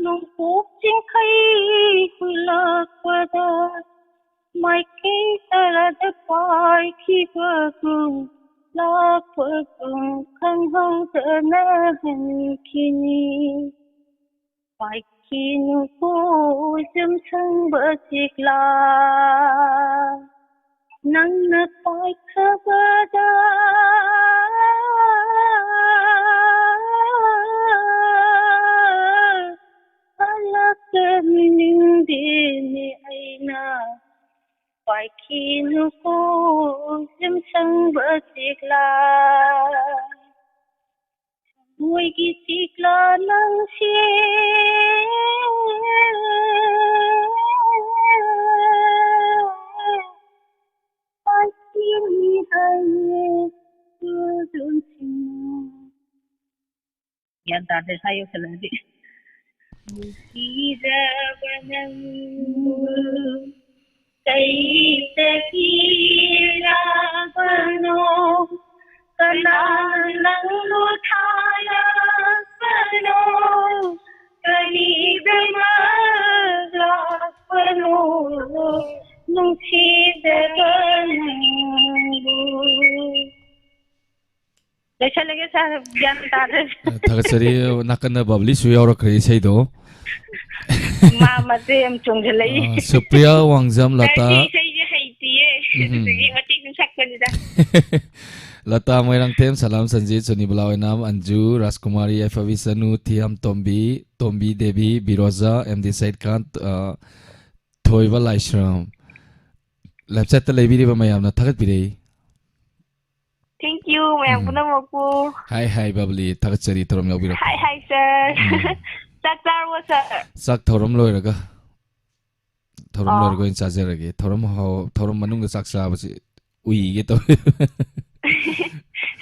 ꯅꯣꯡꯄꯣꯛ ꯆꯤꯡꯈꯩ ꯍꯨꯜꯂꯛꯄꯗ, ꯃꯥꯏꯀꯩ ꯇꯔꯥꯗ ꯄꯥꯏꯈꯤꯕꯒꯨꯝ, ꯂꯥꯛꯄꯒꯨꯝ ꯈꯪꯍꯧꯗꯅ ꯍꯟꯈꯤꯅꯤ꯫ ꯄꯥꯏꯈꯤꯅꯨꯀꯣ ꯏꯆꯝ ꯁꯪꯕ ꯆꯤꯛꯂꯥ, ꯅꯪꯅ ꯄꯥꯏꯈ꯭ꯔꯕꯗ ꯍꯜꯂꯛꯀꯅꯤꯡꯗꯦꯅꯦ ꯑꯩꯅ꯫ ꯄꯥꯏꯈꯤꯅꯨꯀꯣ ꯏꯆꯝ ꯁꯪꯕ ꯆꯤꯛꯂꯥ, ꯃꯣꯏꯒꯤ ꯆꯤꯛꯂꯥ ꯅꯪꯁꯦ ꯄꯥꯏꯈꯤꯅꯤ ꯍꯥꯏꯌꯦ ꯇꯨꯖꯨꯟꯁꯤꯡꯅ꯫ ꯒ꯭ꯌꯥꯟ ꯇꯥꯗ꯭ꯔꯦ, ꯁꯥ ꯌꯧꯁꯜꯂꯛꯑꯗꯤ꯫ ꯅꯨꯡꯁꯤꯖꯕ ꯅꯪꯕꯨ ꯀꯩꯗꯒꯤ ꯂꯥꯛꯄꯅꯣ? ꯀꯅꯥꯅ ꯅꯪꯕꯨ ꯊꯥꯔꯛꯄꯅꯣ? ꯀꯔꯤꯗꯃꯛ ꯂꯥꯛꯄꯅꯣ? ꯅꯨꯡꯁꯤꯖꯕ ꯅꯪꯕꯨ꯫ ꯂꯣꯏꯁꯜꯂꯒꯦ ꯁꯥꯔ, ꯒ꯭ꯌꯥꯟ ꯇꯥꯗ꯭ꯔꯦ꯫ ꯑ, ꯊꯥꯒꯠꯆꯔꯤ꯫ ꯅꯥꯀꯟꯗ ꯕꯕ꯭ꯂꯤꯁꯨ ꯌꯥꯎꯔꯛꯈ꯭ꯔꯦ ꯏꯁꯩꯗꯣ꯫ ꯃꯥ ꯃꯆꯦ ꯑꯃ ꯆꯣꯡꯁꯤꯜꯂꯛꯏ꯫ ꯑ, ꯁꯨꯄ꯭ꯔꯤꯌꯥ ꯋꯥꯡꯖꯝ, ꯂꯇꯥ꯫ ꯁꯤ ꯏꯁꯩꯁꯦ ꯍꯩꯇꯤꯌꯦ꯫ ꯎꯝ꯫ ꯑꯗꯨꯗꯨꯒꯤ ꯃꯇꯦꯛ ꯑꯗꯨꯝ ꯁꯛꯄꯅꯤꯗ꯫ ꯂꯇꯥ ꯃꯣꯏꯔꯥꯡꯊꯦꯝ, ꯁꯂꯥꯝ ꯁꯟꯖꯤꯠ, ꯁꯨꯅꯤꯕꯂꯥ ꯑꯣꯏꯅꯥꯝ, ꯑꯟꯖꯨ, ꯔꯥꯖꯀꯨꯃꯥꯔꯤ, ꯌꯥꯏꯐꯕꯤ ꯆꯅꯨ, ꯊꯤꯌꯥꯝ ꯇꯣꯝꯕꯤ, ꯇꯣꯝꯕꯤ ꯗꯦꯕꯤ, ꯕꯤꯔꯣꯖꯥ, ꯑꯦꯝ ꯗꯤ ꯁꯩꯗ ꯈꯥꯟ, ꯑ, ꯊꯣꯏꯕ ꯂꯥꯏꯁ꯭ꯔꯝ꯫ Live chat ꯇ ꯂꯩꯕꯤꯔꯤꯕ ꯃꯌꯥꯝꯅ ꯊꯥꯒꯠꯄꯤꯔꯛꯏ꯫ Thank you, ꯃꯌꯥꯝ ꯎꯝ꯫ ꯄꯨꯝꯅꯃꯛꯄꯨ꯫ Hi, hi, ꯕꯕꯂꯤ꯫ ꯊꯥꯒꯠꯆꯔꯤ, ꯊꯧꯔꯝ ꯌꯥꯎꯕꯤꯔꯛꯄ꯫ Hi, hi, sir꯫ ꯎꯝ꯫ ꯆꯥꯛ ꯆꯥꯔꯕꯣ, sir? ꯆꯥꯛ ꯊꯧꯔꯝ ꯂꯣꯏꯔꯒ꯫ ꯊꯧꯔꯝ ꯑꯣ꯫ ꯂꯣꯏꯔꯒ ꯑꯣꯏꯅ ꯆꯥꯖꯔꯒꯦ꯫ ꯊꯧꯔꯝ ꯍꯧ-, ꯊꯧꯔꯝ ꯃꯅꯨꯡꯗ ꯆꯥꯛ ꯆꯥꯕꯁꯤ ꯎꯏꯒꯦ ꯇꯧꯋꯦ꯫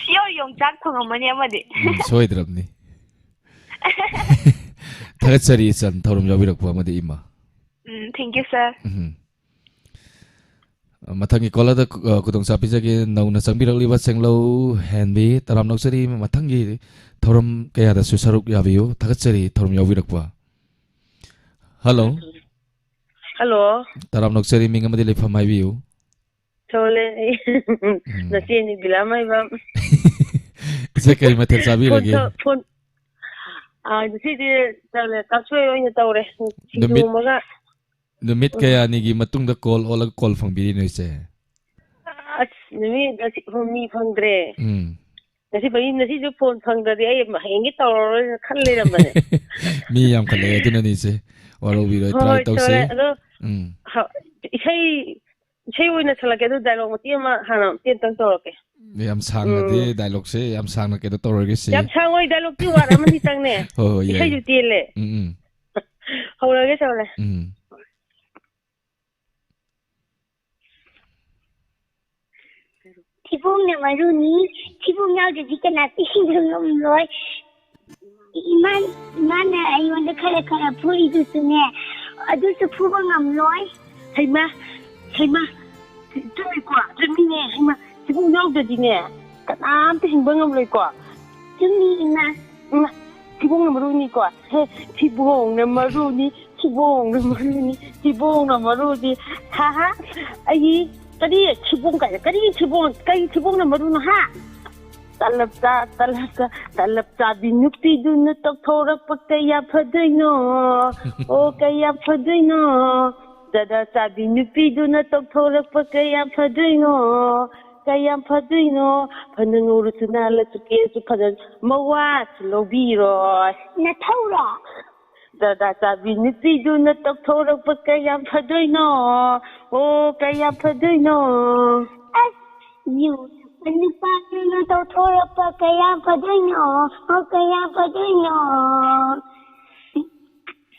Sure ꯌꯣꯡꯆꯥꯛ ꯊꯣꯡꯉꯝꯃꯅꯤ ꯑꯃꯗꯤ꯫ ꯎꯝ, ꯁꯣꯏꯗ꯭ꯔꯕꯅꯤ꯫ ꯊꯥꯒꯠꯆꯔꯤ, ꯏꯆꯟ, ꯊꯧꯔꯝ ꯌꯥꯎꯕꯤꯔꯛꯄ ꯑꯃꯗꯤ ꯏꯃꯥ꯫ ꯎꯝ, thank you, sir꯫ ꯎꯝ꯫ ꯃꯊꯪꯒꯤ caller ꯗ, ꯑ, ꯈꯨꯗꯣꯡꯆꯥꯕ ꯄꯤꯖꯒꯦ꯫ ꯅꯧꯅ ꯆꯪꯕꯤꯔꯛꯂꯤꯕ ꯆꯦꯡꯂꯧ ꯍꯦꯟꯕꯤ, ꯇꯔꯥꯝ ꯅꯣꯛꯆꯔꯤ꯫ ꯃꯊꯪꯒꯤ ꯊꯧꯔꯝ ꯀꯌꯥꯗꯁꯨ ꯁꯔꯨꯛ ꯌꯥꯕꯤꯌꯨ꯫ ꯊꯥꯒꯠꯆꯔꯤ, ꯊꯧꯔꯝ ꯌꯥꯎꯕꯤꯔꯛꯄ꯫ Hello꯫ Hello꯫ ꯇꯔꯥꯝ ꯅꯣꯛꯆꯔꯤ, ꯃꯤꯡ ꯑꯃꯗꯤ ꯂꯩꯐꯝ ꯍꯥꯏꯕꯤꯌꯨ꯫ ꯁꯣꯜꯂꯦ ꯑꯩ꯫ ꯎꯝ꯫ ꯅꯆꯦꯅꯤ ꯕꯤꯂꯥ ꯃꯥꯏꯕꯝ꯫ ꯏꯆꯦ, ꯀꯔꯤ ꯃꯊꯦꯜ ꯆꯥꯕꯤꯔꯒꯦ? ꯐꯣꯟ ꯇꯧ-, ꯐꯣꯟ-, ꯑ, ꯉꯁꯤꯗꯤ ꯇꯧꯔꯦ, ꯀꯥꯡꯁꯣꯏ ꯑꯣꯏꯅ ꯇꯧꯔꯦ꯫ ꯁꯤꯡꯖꯨ ꯅꯨꯃꯤꯠ ꯑꯃꯒ꯫ ꯅꯨꯃꯤꯠ ꯀꯌꯥꯅꯤꯒꯤ ꯃꯇꯨꯡꯗ call ꯑꯣꯜꯂꯒ call ꯐꯪꯕꯤꯔꯤꯅꯣ, ꯏꯆꯦ? ꯑꯁ, ꯅꯨꯃꯤꯠ ꯉꯁꯤ ꯍꯨꯝꯅꯤ ꯐꯪꯗ꯭ꯔꯦ꯫ ꯎꯝ꯫ ꯉꯁꯤ ꯐꯪꯉꯤ, ꯉꯁꯤꯁꯨ ꯐꯣꯟ ꯐꯪꯗ꯭ꯔꯗꯤ ꯑꯩ ꯍꯌꯦꯡꯗꯤ ꯇꯧꯔꯔꯣꯏꯅ ꯈꯜ ꯂꯩꯔꯝꯕꯅꯦ꯫ ꯃꯤ ꯌꯥꯝꯈꯠꯂꯛꯑꯦ, ꯑꯗꯨꯅꯅꯤ, ꯏꯆꯦ꯫ ꯋꯥꯔꯧꯕꯤꯔꯣꯏ, ꯍꯣꯏ, try ꯍꯣꯏ, ꯇꯧꯁꯦ꯫ ꯇꯧꯔꯦ꯫ ꯑꯗꯣ, ꯎꯝ꯫ ꯍ-, ꯏꯁꯩ, ꯏꯁꯩ ꯑꯣꯏꯅ ꯁꯛꯂꯛꯀꯦ꯫ ꯑꯗꯨ dialogue ꯃꯇꯦꯛ ꯑꯃ ꯍꯥꯟꯅ ꯃꯇꯦꯛ ꯑꯝꯇꯪ ꯇꯧꯔꯛꯀꯦ꯫ ꯌꯥꯝ ꯁꯥꯡꯅꯗꯤ ꯎꯝ꯫ Dialogue ꯁꯦ ꯌꯥꯝ ꯁꯥꯡꯅ ꯀꯩꯅꯣ ꯇꯧꯔꯔꯣꯏꯒꯦ, ꯁꯤ꯫ ꯌꯥꯝ ꯁꯥꯡꯉꯣꯏ, dialogue ꯇꯤ ꯋꯥꯔ ꯑꯃꯅꯤ ꯇꯪꯅꯦ꯫ ꯍꯣꯏ, ꯍꯣꯏ, ꯌꯥꯏ꯫ ꯏꯁꯩꯁꯨ ꯇꯦꯜꯂꯦ꯫ ꯎꯝ, ꯎꯝ꯫ ꯍꯧꯔꯒꯦ, ꯁꯦ, ꯍꯧꯔꯦ꯫ ꯎꯝ꯫ ꯊꯤꯕꯣꯡꯅ ꯃꯔꯨꯅꯤ, ꯊꯤꯕꯣꯡ ꯌꯥꯎꯗ꯭ꯔꯗꯤ ꯀꯅꯥꯁꯨ ꯍꯤꯡꯕ ꯉꯝꯂꯣꯏ꯫ ꯏꯃꯥꯟ-, ꯏꯃꯥꯅ ꯑꯩꯉꯣꯟꯗ ꯈꯔ ꯈꯔ ꯐꯨꯏꯗꯨꯁꯨꯅꯦ, ꯑꯗꯨꯁꯨ ꯐꯨꯕ ꯉꯝꯂꯣꯏ꯫ ꯍꯩꯃꯥ, ꯍꯩꯃꯥ, ꯆꯨꯝꯃꯤꯀꯣ? ꯆꯨꯝꯃꯤꯅꯦ, ꯍꯩꯃꯥ, ꯊꯤꯕꯣꯡ ꯌꯥꯎꯗ꯭ꯔꯗꯤꯅꯦ, ꯀꯅꯥꯝꯇ ꯍꯤꯡꯕ ꯉꯝꯂꯣꯏꯀꯣ? ꯆꯨꯝꯃꯤ, ꯏꯃꯥ꯫ ꯏꯃꯥ, ꯊꯤꯕꯣꯡꯅ ꯃꯔꯨꯅꯤꯀꯣ? ꯍꯦ, ꯊꯤꯕꯣꯡꯅ ꯃꯔꯨꯅꯤ, ꯊꯤꯕꯣꯡꯅ ꯃꯔꯨꯅꯤ, ꯊꯤꯕꯣꯡꯅ ꯃꯔꯨꯅꯤ꯫ ꯍꯥ, ꯍꯥ, ꯑꯩꯒꯤ ꯀꯔꯤ ꯊꯤꯕꯣꯡ ꯀꯥꯏꯅ, ꯀꯔꯤ ꯊꯤꯕꯣꯡ, ꯀꯔꯤ ꯊꯤꯕꯣꯡꯅ ꯃꯔꯨꯅꯣ, ꯍꯥ? ꯇꯂꯞ ꯆꯥ-, ꯇꯂꯞ ꯆꯥ-, ꯇꯂꯞ ꯆꯥꯕꯤ ꯅꯨꯄꯤꯗꯨꯅ ꯇꯧꯊꯣꯔꯛꯄ ꯀꯌꯥ ꯐꯗꯣꯏꯅꯣ? ꯑꯣ, ꯀꯌꯥ ꯐꯗꯣꯏꯅꯣ? ꯗꯗꯥ ꯆꯥꯕꯤ ꯅꯨꯄꯤꯗꯨꯅ ꯇꯧꯊꯣꯔꯛꯄ ꯀꯌꯥ ꯐꯗꯣꯏꯅꯣ? ꯀꯌꯥꯝ ꯐꯗꯣꯏꯅꯣ? ꯐꯅ ꯉꯧꯔꯁꯨ ꯅꯥꯜꯂꯁꯨ ꯀꯦꯔꯁꯨ ꯐꯖꯅ ꯃꯋꯥꯁꯨ ꯂꯧꯕꯤꯔꯣꯏ꯫ ꯅꯊꯧꯔꯣ? ꯆꯥꯗꯥ ꯆꯥꯕꯤ ꯅꯨꯄꯤꯗꯨꯅ ꯇꯧꯊꯣꯔꯛꯄ ꯀꯌꯥꯝ ꯐꯗꯣꯏꯅꯣ, ꯑꯣ ꯀꯌꯥꯝ ꯐꯗꯣꯏꯅꯣ꯫ ꯑꯁ, ꯌꯨ ꯊꯛꯄ ꯅꯨꯄꯥꯗꯨꯅ ꯇꯧꯊꯣꯔꯛꯄ ꯀꯌꯥꯝ ꯐꯗꯣꯏꯅꯣ, ꯑꯣ ꯀꯌꯥꯝ ꯐꯗꯣꯏꯅꯣ꯫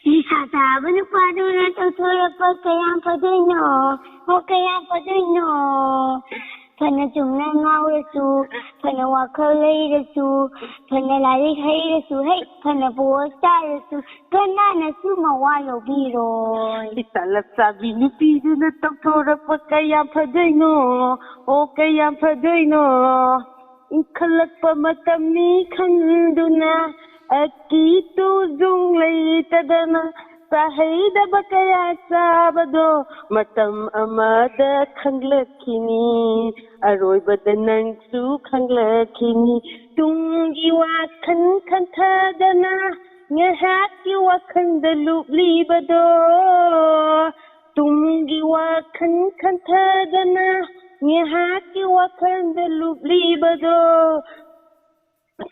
ꯅꯤꯁꯥ ꯆꯥꯕ ꯅꯨꯄꯥꯗꯨꯅ ꯇꯧꯊꯣꯔꯛꯄ ꯀꯌꯥꯝ ꯐꯗꯣꯏꯅꯣ, ꯑꯣ ꯀꯌꯥꯝ ꯐꯗꯣꯏꯅꯣ꯫ ꯐꯅ ꯆꯨꯝꯅ ꯉꯥꯎꯔꯁꯨ, ꯐꯅ ꯋꯥꯈꯜ ꯂꯩꯔꯁꯨ, ꯐꯅ ꯂꯥꯏꯔꯤꯛ ꯍꯩꯔꯁꯨ, ꯍꯩ, ꯐꯅ ꯄꯣꯁ ꯇꯥꯔꯁꯨ, ꯀꯅꯥꯅꯁꯨ ꯃꯋꯥ ꯂꯧꯕꯤꯔꯣꯏ꯫ ꯏꯁꯥꯂꯞ ꯆꯥꯕꯤ ꯅꯨꯄꯤꯗꯨꯅ ꯇꯧꯊꯣꯔꯛꯄ ꯀꯌꯥꯝ ꯐꯗꯣꯏꯅꯣ, ꯑꯣ ꯀꯌꯥꯝ ꯐꯗꯣꯏꯅꯣ꯫ ꯏꯟꯈꯠꯂꯛꯄ ꯃꯇꯝꯅꯤ ꯈꯪꯗꯨꯅ, ꯑꯀꯤ ꯇꯨꯖꯨꯡ ꯂꯩꯇꯗꯅ ꯆꯥꯍꯩꯗꯕ ꯀꯌꯥ ꯆꯥꯕꯗꯣ ꯃꯇꯝ ꯑꯃꯗ ꯈꯪꯂꯛꯈꯤꯅꯤ꯫ ꯑꯔꯣꯏꯕꯗ ꯅꯪꯁꯨ ꯈꯪꯂꯛꯈꯤꯅꯤ꯫ ꯇꯨꯡꯒꯤ ꯋꯥꯈꯜ ꯈꯟꯊꯗꯅ ꯉꯥꯏꯍꯥꯛꯀꯤ ꯋꯥꯈꯜꯗ ꯂꯨꯞꯂꯤꯕꯗꯣ, ꯇꯨꯡꯒꯤ ꯋꯥꯈꯜ ꯈꯟꯊꯗꯅ ꯉꯥꯏꯍꯥꯛꯀꯤ ꯋꯥꯈꯜꯗ ꯂꯨꯞꯂꯤꯕꯗꯣ,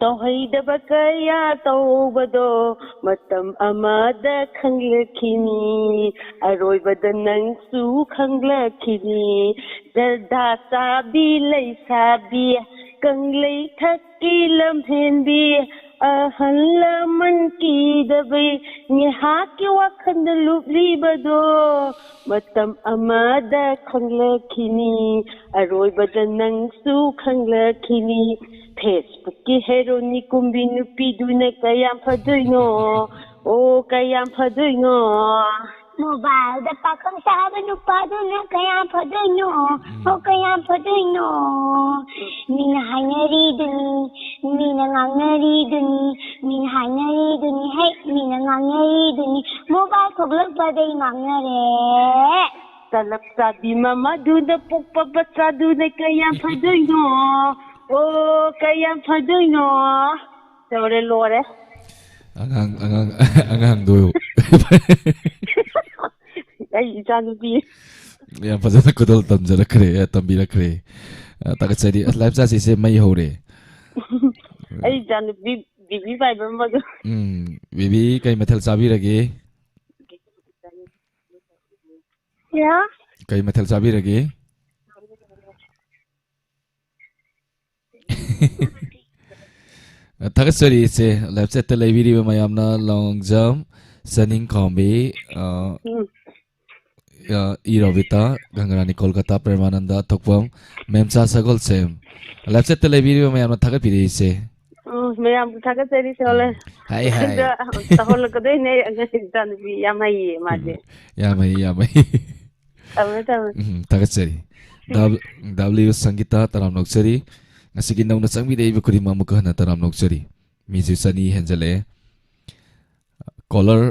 ꯇꯧꯍꯩꯗꯕ ꯀꯌꯥ ꯇꯧꯕꯗꯣ ꯃꯇꯝ ꯑꯃꯗ ꯈꯪꯂꯛꯈꯤꯅꯤ꯫ ꯑꯔꯣꯏꯕꯗ ꯅꯪꯁꯨ ꯈꯪꯂꯛꯈꯤꯅꯤ꯫ ꯖꯔꯗꯥ ꯆꯥꯕꯤ ꯂꯩꯁꯥꯕꯤ, ꯀꯪꯂꯩ ꯊꯛꯀꯤ ꯂꯝꯍꯦꯟꯕꯤ, ꯑꯍꯜ ꯂꯃꯟ ꯀꯤꯗꯕꯤ, ꯉꯥꯏꯍꯥꯛꯀꯤ ꯋꯥꯈꯜꯗ ꯂꯨꯞꯂꯤꯕꯗꯣ ꯃꯇꯝ ꯑꯃꯗ ꯈꯪꯂꯛꯈꯤꯅꯤ꯫ ꯑꯔꯣꯏꯕꯗ ꯅꯪꯁꯨ ꯈꯪꯂꯛꯈꯤꯅꯤ꯫ Facebookꯀꯤ ꯍꯦꯔꯣꯅꯤ ꯀꯨꯝꯕꯤ ꯅꯨꯄꯤꯗꯨꯅ ꯀꯌꯥꯝ ꯐꯗꯣꯏꯅꯣ, ꯑꯣ ꯀꯌꯥꯝ ꯐꯗꯣꯏꯅꯣ꯫ Mobileꯗ ꯄꯥꯈꯪ ꯁꯥꯕ ꯅꯨꯄꯥꯗꯨꯅ ꯀꯌꯥꯝ ꯐꯗꯣꯏꯅꯣ, ꯑꯣ ꯀꯌꯥꯝ ꯐꯗꯣꯏꯅꯣ꯫ ꯃꯤꯅ ꯍꯥꯏꯅꯔꯤꯗꯨꯅꯤ, ꯃꯤꯅ ꯉꯥꯡꯅꯔꯤꯗꯨꯅꯤ, ꯃꯤꯅ ꯍꯥꯏꯅꯔꯤꯗꯨꯅꯤ, ꯍꯦꯛ ꯃꯤꯅ ꯉꯥꯡꯅꯔꯤꯗꯨꯅꯤ꯫ Mobile ꯊꯣꯛꯂꯛꯄꯗꯩ ꯉꯥꯡꯅꯔꯦ꯫ ꯇꯂꯞ ꯆꯥꯕꯤ ꯃꯃꯥꯗꯨꯅ ꯄꯣꯛꯄ ꯃꯆꯥꯗꯨꯅ ꯀꯌꯥꯝ ꯐꯗꯣꯏꯅꯣ, ꯑꯣ ꯀꯌꯥꯝ ꯐꯗꯣꯏꯅꯣ꯫ ꯇꯧꯔꯦ, ꯂꯣꯏꯔꯦ꯫ ꯑꯉꯥꯡ ꯑꯉꯥꯡ ꯑꯉꯥꯡꯗꯣ ꯑꯩ ꯏꯆꯥꯅꯨꯄꯤ꯫ ꯌꯥꯝ ꯐꯖꯅ ꯈꯨꯗꯣꯜ ꯇꯝꯖꯔꯛꯈ꯭ꯔꯦ, ꯑ, ꯇꯝꯕꯤꯔꯛꯈ꯭ꯔꯦ꯫ ꯑ, ꯊꯥꯒꯠꯆꯔꯤ꯫ ꯑꯁ, ꯂꯥꯏꯞ ꯆꯥꯠꯁꯤꯁꯦ ꯃꯩ ꯍꯧꯔꯦ꯫ ꯑꯩ ꯏꯆꯥꯅꯨꯄꯤ ꯕꯤꯕꯤ ꯄꯥꯏꯕ ꯑꯃꯗꯣ꯫ ꯎꯝ, ꯕꯤꯕꯤ, ꯀꯩ ꯃꯊꯦꯜ ꯆꯥꯕꯤꯔꯒꯦ? ꯌꯥ? ꯀꯩ ꯃꯊꯦꯜ ꯆꯥꯕꯤꯔꯒꯦ? ꯊꯥꯒꯠꯆꯔꯤ ꯏꯆꯦ, live chat ꯇ ꯂꯩꯕꯤꯔꯤꯕ ꯃꯌꯥꯝꯅ ꯂꯣꯡꯖꯝ, ꯆꯅꯤꯡꯈꯥꯝꯕꯤ, ꯑ, ꯎꯝ꯫ ꯑ, ꯏ ꯔꯣꯕꯤꯇꯥ, ꯒꯪꯒꯔꯥꯅꯤ ꯀꯣꯜꯀꯇꯥ, ꯄ꯭ꯔꯦꯃꯥꯅꯟꯗ, ꯊꯣꯛꯄꯝ, ꯃꯦꯝꯆꯥ ꯁꯒꯣꯜꯁꯦꯝ꯫ Live chat ꯇ ꯂꯩꯕꯤꯔꯤꯕ ꯃꯌꯥꯝꯅ ꯊꯥꯒꯠꯄꯤꯔꯤ ꯏꯆꯦ꯫ ꯎꯝ, ꯃꯌꯥꯝꯕꯨ ꯊꯥꯒꯠꯆꯔꯤ, ꯁꯣꯜꯂꯦ꯫ ꯎꯝ꯫ ꯍꯥꯏ, ꯍꯥꯏ꯫ ꯇꯧꯍꯜꯂꯛꯀꯗꯣꯏꯅꯦ, ꯑꯩ ꯑꯉꯥꯡ ꯏꯆꯥꯅꯨꯄꯤ ꯌꯥꯝ ꯍꯩꯌꯦ ꯃꯥꯗꯤ꯫ ꯎꯝ, ꯌꯥꯝ ꯍꯩ, ꯌꯥꯝ ꯍꯩ꯫ ꯊꯝꯃꯦ, ꯊꯝꯃꯦ꯫ ꯎꯝ, ꯊꯥꯒꯠꯆꯔꯤ꯫ ꯗꯕ-, ꯗꯕ꯭ꯂꯤꯌꯨ ꯁꯪꯒꯤꯇꯥ, ꯇꯔꯥꯝꯅ ꯑꯣꯛꯆꯔꯤ꯫ ꯉꯁꯤꯒꯤ ꯅꯧꯅ ꯆꯪꯕꯤꯔꯛꯏꯕ ꯈꯨꯗꯤꯡꯃꯛ ꯑꯃꯨꯛꯀ ꯍꯟꯅ ꯇꯔꯥꯝꯅ ꯑꯣꯛꯆꯔꯤ꯫ ꯃꯤꯁꯨ ꯆꯅꯤ ꯍꯦꯟꯖꯜꯂꯛꯑꯦ꯫ Caller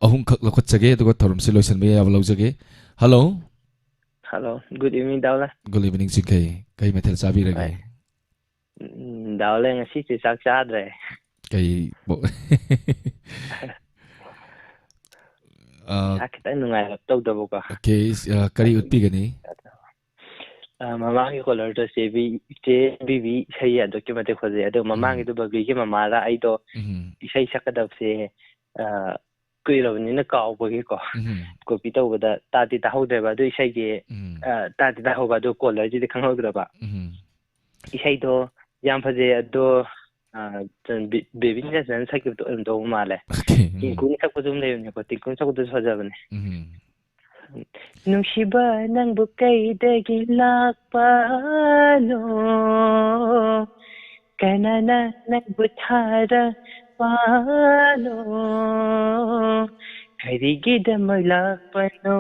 ꯑꯍꯨꯝꯈꯛ ꯂꯧꯈꯠꯆꯒꯦ, ꯑꯗꯨꯒ ꯊꯧꯔꯝꯁꯤ ꯂꯣꯏꯁꯤꯟꯕ ꯌꯥꯕ ꯂꯧꯖꯒꯦ꯫ Hello꯫ Hello, good evening, Daula. Good evening, ꯆꯤꯡꯈꯩ꯫ ꯀꯩ ꯃꯊꯦꯜ ꯆꯥꯕꯤꯔꯒꯦ? ꯍꯣꯏ꯫ ꯎꯝ, ꯗꯥꯎꯂꯥ, ꯉꯁꯤꯁꯦ ꯆꯥꯛ ꯆꯥꯗ꯭ꯔꯦ꯫ ꯀꯩ ꯄꯣ-, ꯑ, ꯏꯁꯥ ꯈꯤꯇꯪ ꯅꯨꯡꯉꯥꯏꯔꯛꯇꯧꯗꯕꯀꯣ꯫ Okay, ꯑ, ꯀꯔꯤ ꯎꯠꯄꯤꯒꯅꯤ? ꯑ, ꯃꯃꯥꯡꯒꯤ caller ꯗꯣ ꯆꯦ ꯕꯤ-, ꯆꯦ ꯕꯤꯕꯤ ꯏꯁꯩ ꯑꯗꯨꯛꯀꯤ ꯃꯇꯤꯛ ꯐꯖꯩ꯫ ꯑꯗꯣ ꯎꯝ꯫ ꯃꯃꯥꯡꯒꯤꯗꯣ ꯕꯕ꯭ꯂꯤꯒꯤ ꯃꯃꯥꯗ ꯑꯩꯗꯣ ꯎꯝ꯫ ꯏꯁꯩ ꯁꯛꯀꯗꯕꯁꯦ, ꯑ, ꯀꯨꯏꯔꯕꯅꯤꯅ ꯀꯥꯎꯕꯒꯤꯀꯣ꯫ ꯎꯝ꯫ Copy ꯇꯧꯕꯗ ꯇꯥꯗꯤ ꯇꯥꯍꯧꯗ꯭ꯔꯦꯕ꯫ ꯑꯗꯨ ꯏꯁꯩꯒꯤ, ꯎꯝ꯫ ꯑ, ꯇꯥꯗꯤ ꯇꯥꯍꯧꯕ, ꯑꯗꯨ caller ꯁꯤꯗꯤ ꯈꯪꯍꯧꯗ꯭ꯔꯕ꯫ ꯎꯝ꯫ ꯏꯁꯩꯗꯣ ꯌꯥꯝ ꯐꯖꯩ, ꯑꯗꯣ, ꯑ, ꯕꯦ-, ꯕꯦꯕꯤꯅ ꯐꯖꯅ ꯁꯛꯈꯤꯕꯗꯣ ꯑꯣꯏꯔꯝꯗꯧꯕ ꯃꯥꯜꯂꯦ꯫ Okay, ꯎꯝ꯫ ꯇꯤꯡꯀꯨꯅ ꯁꯛꯄꯁꯨ ꯑꯃ ꯂꯩꯕꯅꯦꯀꯣ, ꯇꯤꯡꯀꯨꯅ ꯁꯛꯄꯗꯨꯁꯨ ꯐꯖꯕꯅꯦ꯫ ꯎꯝ꯫ ꯅꯨꯡꯁꯤꯕ, ꯅꯪꯕꯨ ꯀꯩꯗꯒꯤ ꯂꯥꯛꯄꯅꯣ? ꯀꯅꯥꯅ ꯅꯪꯕꯨ ꯊꯥꯔꯛꯄꯅꯣ? ꯀꯔꯤꯒꯤꯗꯃꯛ ꯂꯥꯛꯄꯅꯣ?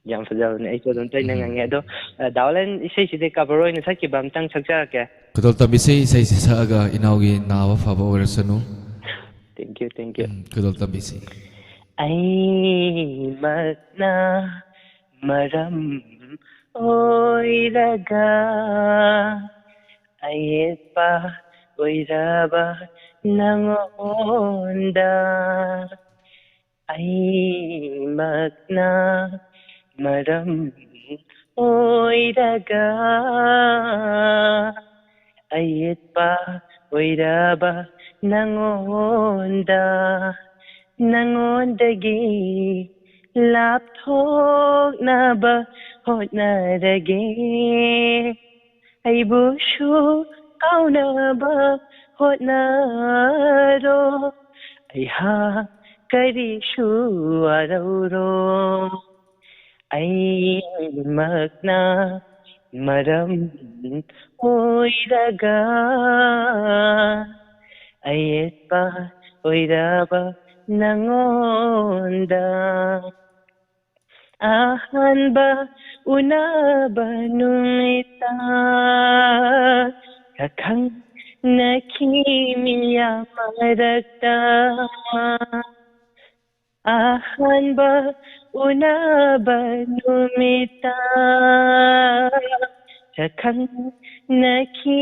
ꯌꯥꯝ ꯐꯖꯕꯅꯦ, ꯑꯩꯁꯨ ꯑꯗꯨꯝ ꯇꯣꯏꯅ ꯎꯝ꯫ ꯉꯪꯉꯦ꯫ ꯑꯗꯣ, ꯑ, ꯗꯥ ꯍꯣꯂꯦꯟ ꯏꯁꯩꯁꯤꯗꯤ cover ꯑꯣꯏꯅ ꯁꯛꯈꯤꯕ ꯑꯝꯇꯪ ꯁꯛꯆꯔꯛꯀꯦ꯫ ꯈꯨꯗꯣꯜ ꯇꯝꯕꯤꯁꯤ, ꯏꯁꯩꯁꯤ ꯁꯛꯑꯒ ꯏꯅꯥꯎꯒꯤ ꯅꯥꯕ ꯐꯕ ꯑꯣꯏꯔꯁꯅꯨ꯫ Thank you, thank you꯫ ꯎꯝ, ꯈꯨꯗꯣꯜ ꯇꯝꯕꯤꯁꯤ꯫ ꯑꯩꯃꯛꯅ ꯃꯔꯝ ꯑꯣꯏꯔꯒ ꯑꯌꯦꯠꯄ ꯑꯣꯏꯔꯕ ꯅꯉꯣꯟꯗ ꯑꯩꯃꯛꯅ ꯃꯔꯝ ꯑꯣꯏꯔꯒ ꯑꯌꯦꯠꯄ ꯑꯣꯏꯔꯕ ꯅꯉꯣꯟꯗ, ꯅꯉꯣꯟꯗꯒꯤ ꯂꯥꯞꯊꯣꯛꯅꯕ ꯍꯣꯠꯅꯔꯒꯦ꯫ ꯑꯩꯕꯨꯁꯨ ꯀꯥꯎꯅꯕ ꯍꯣꯠꯅꯔꯣ, ꯑꯩꯍꯥꯛ ꯀꯔꯤꯁꯨ ꯋꯥꯔꯧꯔꯣ꯫ ꯑꯩꯃꯛꯅ ꯃꯔꯝ ꯑꯣꯏꯔꯒ, ꯑꯌꯦꯠꯄ ꯑꯣꯏꯔꯕ ꯅꯉꯣꯟꯗ꯫ ꯑꯍꯥꯟꯕ ꯎꯅꯕ ꯅꯨꯃꯤꯠꯇ ꯁꯛꯈꯪꯅꯈꯤ ꯃꯤꯌꯥꯝ ꯃꯔꯛꯇ꯫ ꯑꯍꯥꯟꯕ ꯎꯅꯕ ꯅꯨꯃꯤꯠꯇ ꯁꯛꯈꯪꯅꯈꯤ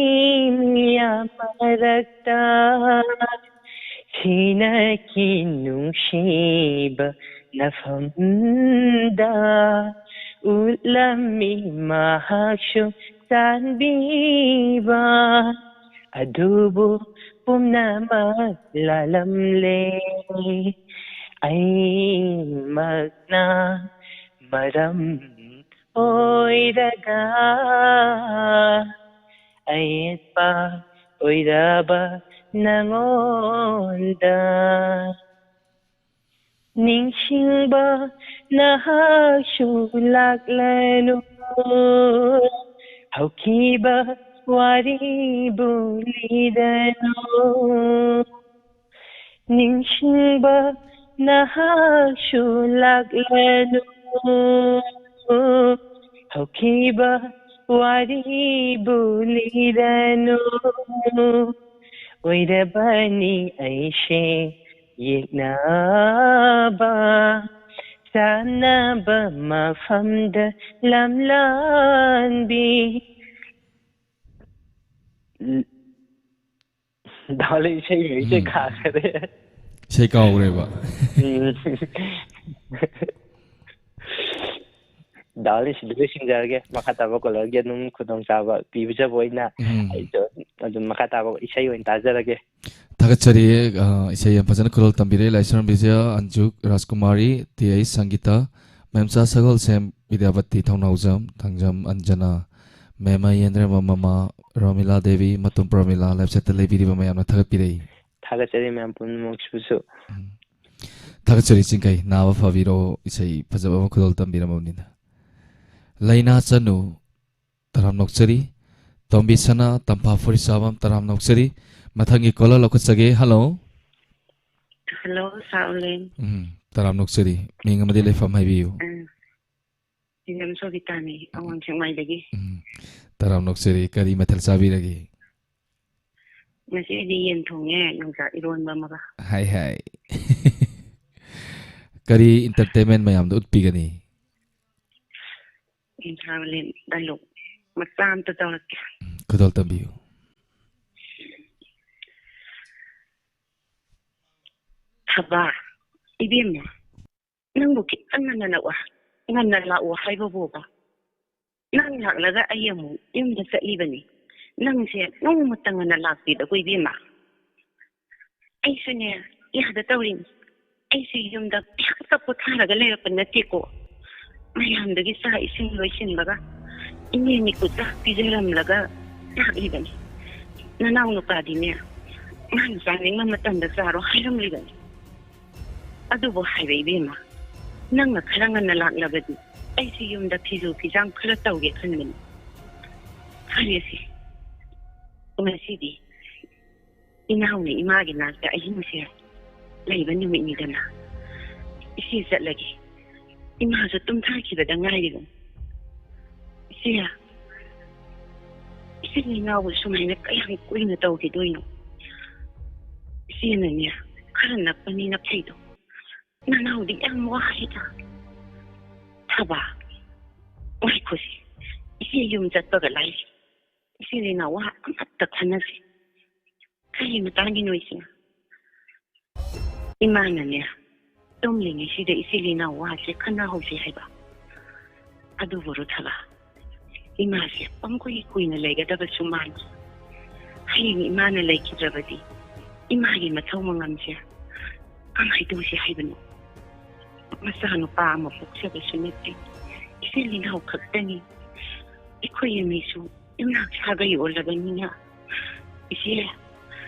ꯃꯤꯌꯥꯝ ꯃꯔꯛꯇ꯫ ꯁꯤꯅꯀꯤ ꯅꯨꯡꯁꯤꯕ ꯅꯐꯝꯗ ꯎꯠꯂꯝꯃꯤ ꯃꯍꯥꯛꯁꯨ ꯆꯥꯟꯕꯤꯕ꯫ ꯑꯗꯨꯕꯨ ꯄꯨꯝꯅꯃꯛ ꯂꯥꯜꯂꯝꯂꯦ꯫ ꯑꯩꯃꯛꯅ ꯃꯔꯝ ꯑꯣꯏꯔꯒ ꯑꯌꯦꯠꯄ ꯑꯣꯏꯔꯕ ꯅꯉꯣꯟꯗ꯫ ꯅꯤꯡꯁꯤꯡꯕ ꯅꯍꯥꯛꯁꯨ ꯂꯥꯛꯂꯅꯨ, ꯍꯧꯈꯤꯕ ꯋꯥꯔꯤꯕꯨ ꯂꯤꯔꯅꯨ꯫ ꯅꯤꯡꯁꯤꯡꯕ ꯅꯍꯥꯛꯁꯨ ꯂꯥꯛꯂꯅꯨ, ꯍꯧꯈꯤꯕ ꯋꯥꯔꯤꯕꯨ ꯂꯤꯔꯅꯨ꯫ ꯑꯣꯏꯔꯕꯅꯤ ꯑꯩꯁꯦ ꯌꯦꯛꯅꯕ, ꯆꯥꯟꯅꯕ ꯃꯐꯝꯗ ꯂꯝꯂꯥꯟꯕꯤ꯫ ꯗꯥꯎꯂꯤ ꯏꯁꯩ ꯃꯌꯦꯛꯁꯦ ꯎꯝ꯫ ꯈꯥꯈꯔꯦ꯫ ꯏꯁꯩ ꯀꯥꯎꯈ꯭ꯔꯦꯕ꯫ ꯎꯝ꯫ ꯗꯥꯎꯂꯤ ꯁꯤꯗ ꯂꯣꯏꯁꯤꯟꯖꯔꯒꯦ꯫ ꯃꯈꯥ ꯇꯥꯕ ꯀꯣꯂꯔꯒꯤ ꯑꯗꯨꯝ ꯈꯨꯗꯣꯡꯆꯥꯕ ꯄꯤꯕꯤꯖꯕ ꯑꯣꯏꯅ ꯎꯝ꯫ ꯑꯩꯁꯨ ꯑꯗꯨꯝ ꯃꯈꯥ ꯇꯥꯕ ꯏꯁꯩ ꯑꯣꯏꯅ ꯇꯥꯖꯔꯒꯦ꯫ ꯊꯥꯒꯠꯆꯔꯤ꯫ ꯑ, ꯏꯁꯩ ꯌꯥꯝ ꯐꯖꯅ ꯈꯨꯗꯣꯜ ꯇꯝꯕꯤꯔꯦ ꯂꯥꯏꯁ꯭ꯔꯝ ꯕꯤꯖꯌ, ꯑꯟꯖꯨ ꯔꯥꯖꯀꯨꯃꯥꯔꯤ, ꯇꯤ ꯑꯩꯆ ꯁꯪꯒꯤꯇꯥ, ꯃꯦꯝꯆꯥ ꯁꯒꯣꯜꯁꯦꯝ, ꯕꯤꯗ꯭ꯌꯥꯄꯇꯤ ꯊꯧꯅꯥꯎꯖꯝ, ꯊꯥꯡꯖꯝ ꯑꯟꯖꯅꯥ, ꯃꯦꯝ ꯌꯦꯟꯗ꯭ꯔꯃ ꯃꯃꯥ, ꯔꯣꯃꯤꯂꯥ ꯗꯦꯕꯤ, ꯃꯇꯨꯝ ꯄ꯭ꯔꯃꯤꯂꯥ, ꯂꯥꯏꯐ ꯁꯦꯠꯇ ꯂꯩꯕꯤꯔꯤꯕ ꯃꯌꯥꯝꯅ ꯊꯥꯒꯠꯄꯤꯔꯛꯏ꯫ ꯊꯥꯒꯠꯆꯔꯤ ꯃꯌꯥꯝ ꯄꯨꯝꯅꯃꯛꯁꯤꯕꯨꯁꯨ꯫ ꯎꯝ꯫ ꯊꯥꯒꯠꯆꯔꯤ ꯆꯤꯡꯈꯩ, ꯅꯥꯕ ꯐꯕꯤꯔꯣ, ꯏꯁꯩ ꯐꯖꯕ ꯑꯃ ꯈꯨꯗꯣꯜ ꯇꯝꯕꯤꯔꯝꯃꯕꯅꯤꯅ꯫ ꯂꯩꯅꯥ ꯆꯅꯨ, ꯇꯔꯥꯝ ꯅꯣꯛꯆꯔꯤ꯫ ꯇꯣꯝꯕꯤ ꯁꯅꯥ, ꯇꯝꯐꯥ ꯐꯨꯔꯤꯠ ꯆꯥꯕꯝ, ꯇꯔꯥꯝ ꯅꯣꯛꯆꯔꯤ꯫ ꯃꯊꯪꯒꯤ ꯀꯣꯂꯔ ꯂꯧꯈꯠꯆꯒꯦ꯫ ꯍꯜꯂꯣ꯫ ꯍꯜꯂꯣ, ꯁꯥꯔ ꯑꯣꯂꯦꯟ꯫ ꯎꯝ, ꯇꯔꯥꯝ ꯅꯣꯛꯆꯔꯤ꯫ ꯃꯤꯡ ꯑꯃꯗꯤ ꯂꯩꯐꯝ ꯍꯥꯏꯕꯤꯌꯨ꯫ ꯎꯝ, ꯁꯤꯡꯖꯝ ꯁꯣꯕꯤꯇꯥꯅꯤ, ꯑꯋꯥꯡ ꯁꯦꯛꯃꯥꯏꯗꯒꯤ꯫ ꯎꯝ, ꯇꯔꯥꯝ ꯅꯣꯛꯆꯔꯤ꯫ ꯀꯔꯤ ꯃꯊꯦꯜ ꯆꯥꯕꯤꯔꯒꯦ? ꯉꯁꯤꯗꯤ ꯌꯦꯟ ꯊꯣꯡꯉꯦ, ꯌꯣꯡꯆꯥꯛ ꯏꯔꯣꯟꯕ ꯑꯃꯒ꯫ ꯍꯥꯏ ꯍꯥꯏ꯫ ꯀꯔꯤ entertainment ꯃꯌꯥꯝꯗ ꯎꯠꯄꯤꯒꯅꯤ? ꯁꯥꯔ ꯑꯣꯂꯦꯟ, ꯗꯥꯏꯂꯣꯛ ꯃꯆꯥ ꯑꯝꯇ ꯇꯧꯔꯛꯀꯦ꯫ ꯈꯨꯗꯣꯜ ꯇꯝꯕꯤꯌꯨ꯫ ꯊꯕꯥ, ꯏꯕꯦꯝꯃ, ꯅꯪꯕꯨ ꯈꯤꯇꯪ ꯉꯟꯅ ꯂꯥꯛꯑꯣ, ꯉꯟꯅ ꯂꯥꯛꯑꯣ ꯍꯥꯏꯕꯕꯨꯕ꯫ ꯅꯪ ꯂꯥꯛꯂꯒ ꯑꯩ ꯑꯃꯨꯛ ꯌꯨꯝꯗ ꯆꯠꯂꯤꯕꯅꯤ꯫ ꯅꯪꯁꯦ ꯅꯣꯡꯃꯇ ꯉꯟꯅ ꯂꯥꯛꯇꯦꯗꯀꯣ ꯏꯕꯦꯝꯃ꯫ ꯑꯩꯁꯨꯅꯦ, ꯌꯥꯗ ꯇꯧꯔꯤꯅꯤ꯫ ꯑꯩꯁꯦ ꯌꯨꯝꯗ ꯉꯥꯏꯍꯥꯛꯇ ꯄꯣꯊꯥꯔꯒ ꯂꯩꯔꯛꯄ ꯅꯠꯇꯦꯀꯣ꯫ ꯃꯌꯥꯝꯗꯒꯤ ꯆꯥꯛ ꯏꯁꯤꯡ ꯂꯣꯏꯁꯤꯟꯕꯒ ꯏꯅꯦ ꯃꯤꯀꯨꯠꯇ ꯄꯤꯖꯔꯝꯂꯒ ꯂꯥꯛꯂꯤꯕꯅꯤ꯫ ꯅꯅꯥꯎ ꯅꯨꯄꯥꯗꯤꯅꯦ, ꯃꯥꯅ ꯆꯥꯅꯤꯡꯕ ꯃꯇꯝꯗ ꯆꯥꯔꯣ ꯍꯥꯏꯔꯝꯂꯤꯕꯅꯤ꯫ ꯑꯗꯨꯕꯨ ꯍꯥꯏꯕ ꯏꯕꯦꯝꯃ, ꯅꯪꯅ ꯈꯔ ꯉꯟꯅ ꯂꯥꯛꯂꯕꯗꯤ ꯑꯩꯁꯦ ꯌꯨꯝꯗ ꯐꯤꯁꯨ ꯐꯤꯖꯥꯝ ꯈꯔ ꯇꯧꯒꯦ ꯈꯟꯕꯅꯤ꯫ ꯐꯔꯦꯁꯦ, ꯉꯁꯤꯗꯤ ꯏꯅꯥꯎꯅ ꯏꯃꯥꯒꯤ ꯅꯥꯛꯇ ꯑꯍꯤꯡꯁꯦ ꯂꯩꯕ ꯅꯨꯃꯤꯠꯅꯤꯗꯅ꯫ ꯏꯆꯦ ꯆꯠꯂꯒꯦ꯫ ꯏꯃꯥꯁꯨ ꯇꯨꯝꯊꯈꯤꯕꯗ ꯉꯥꯏꯔꯤꯕꯅꯤ꯫ ꯏꯆꯦ, ꯏꯆꯤꯜ ꯏꯅꯥꯎꯕꯨ ꯁꯨꯃꯥꯏꯅ ꯀꯌꯥꯝ ꯀꯨꯏꯅ ꯇꯧꯈꯤꯗꯣꯏꯅꯣ? ꯏꯆꯦꯅꯅꯦ, ꯈꯔ ꯅꯛꯄꯅꯤꯅ ꯐꯩꯗꯣ꯫ ꯅꯅꯥꯎꯗꯤ ꯌꯥꯝ ꯋꯥꯔꯦꯗ꯫ ꯊꯕꯥ, ꯉꯥꯏꯈꯣꯁꯦ꯫ ꯏꯆꯦ ꯌꯨꯝ ꯆꯠꯄꯒ ꯂꯥꯏꯔꯤ꯫ ꯏꯆꯤꯜ ꯏꯅꯥꯎ ꯋꯥ ꯑꯃꯠꯇ ꯈꯟꯅꯁꯤ꯫ ꯀꯔꯤ ꯃꯇꯥꯡꯒꯤꯅꯣ ꯏꯆꯦ? ꯏꯃꯥꯅꯅꯦ, ꯇꯨꯝꯂꯤꯉꯩꯁꯤꯗ ꯏꯆꯤꯜ ꯏꯅꯥꯎ ꯋꯥꯁꯦ ꯈꯟꯅꯍꯧꯁꯤ ꯍꯥꯏꯕ꯫ ꯑꯗꯨꯕꯨ ꯔꯨꯊꯕ, ꯏꯃꯥꯁꯦ ꯄꯪꯀꯨꯏ ꯀꯨꯏꯅ ꯂꯩꯒꯗꯕꯁꯨ ꯃꯥꯟꯗꯦ꯫ ꯍꯌꯦꯡ ꯏꯃꯥꯅ ꯂꯩꯈꯤꯗ꯭ꯔꯕꯗꯤ ꯏꯃꯥꯒꯤ ꯃꯊꯧ ꯃꯉꯝꯁꯦ ꯀꯃꯥꯏꯅ ꯇꯧꯁꯤ ꯍꯥꯏꯕꯅꯣ? ꯃꯆꯥꯅꯨꯄꯥ ꯑꯃ ꯄꯣꯛꯆꯕꯁꯨ ꯅꯠꯇꯦ, ꯏꯆꯤꯜ ꯏꯅꯥꯎ ꯈꯛꯇꯅꯤ꯫ ꯑꯩꯈꯣꯏ ꯑꯅꯤꯁꯨ ꯌꯨꯝꯅꯥꯛ ꯁꯥꯒꯩ ꯑꯣꯜꯂꯕꯅꯤꯅ, ꯏꯆꯦ,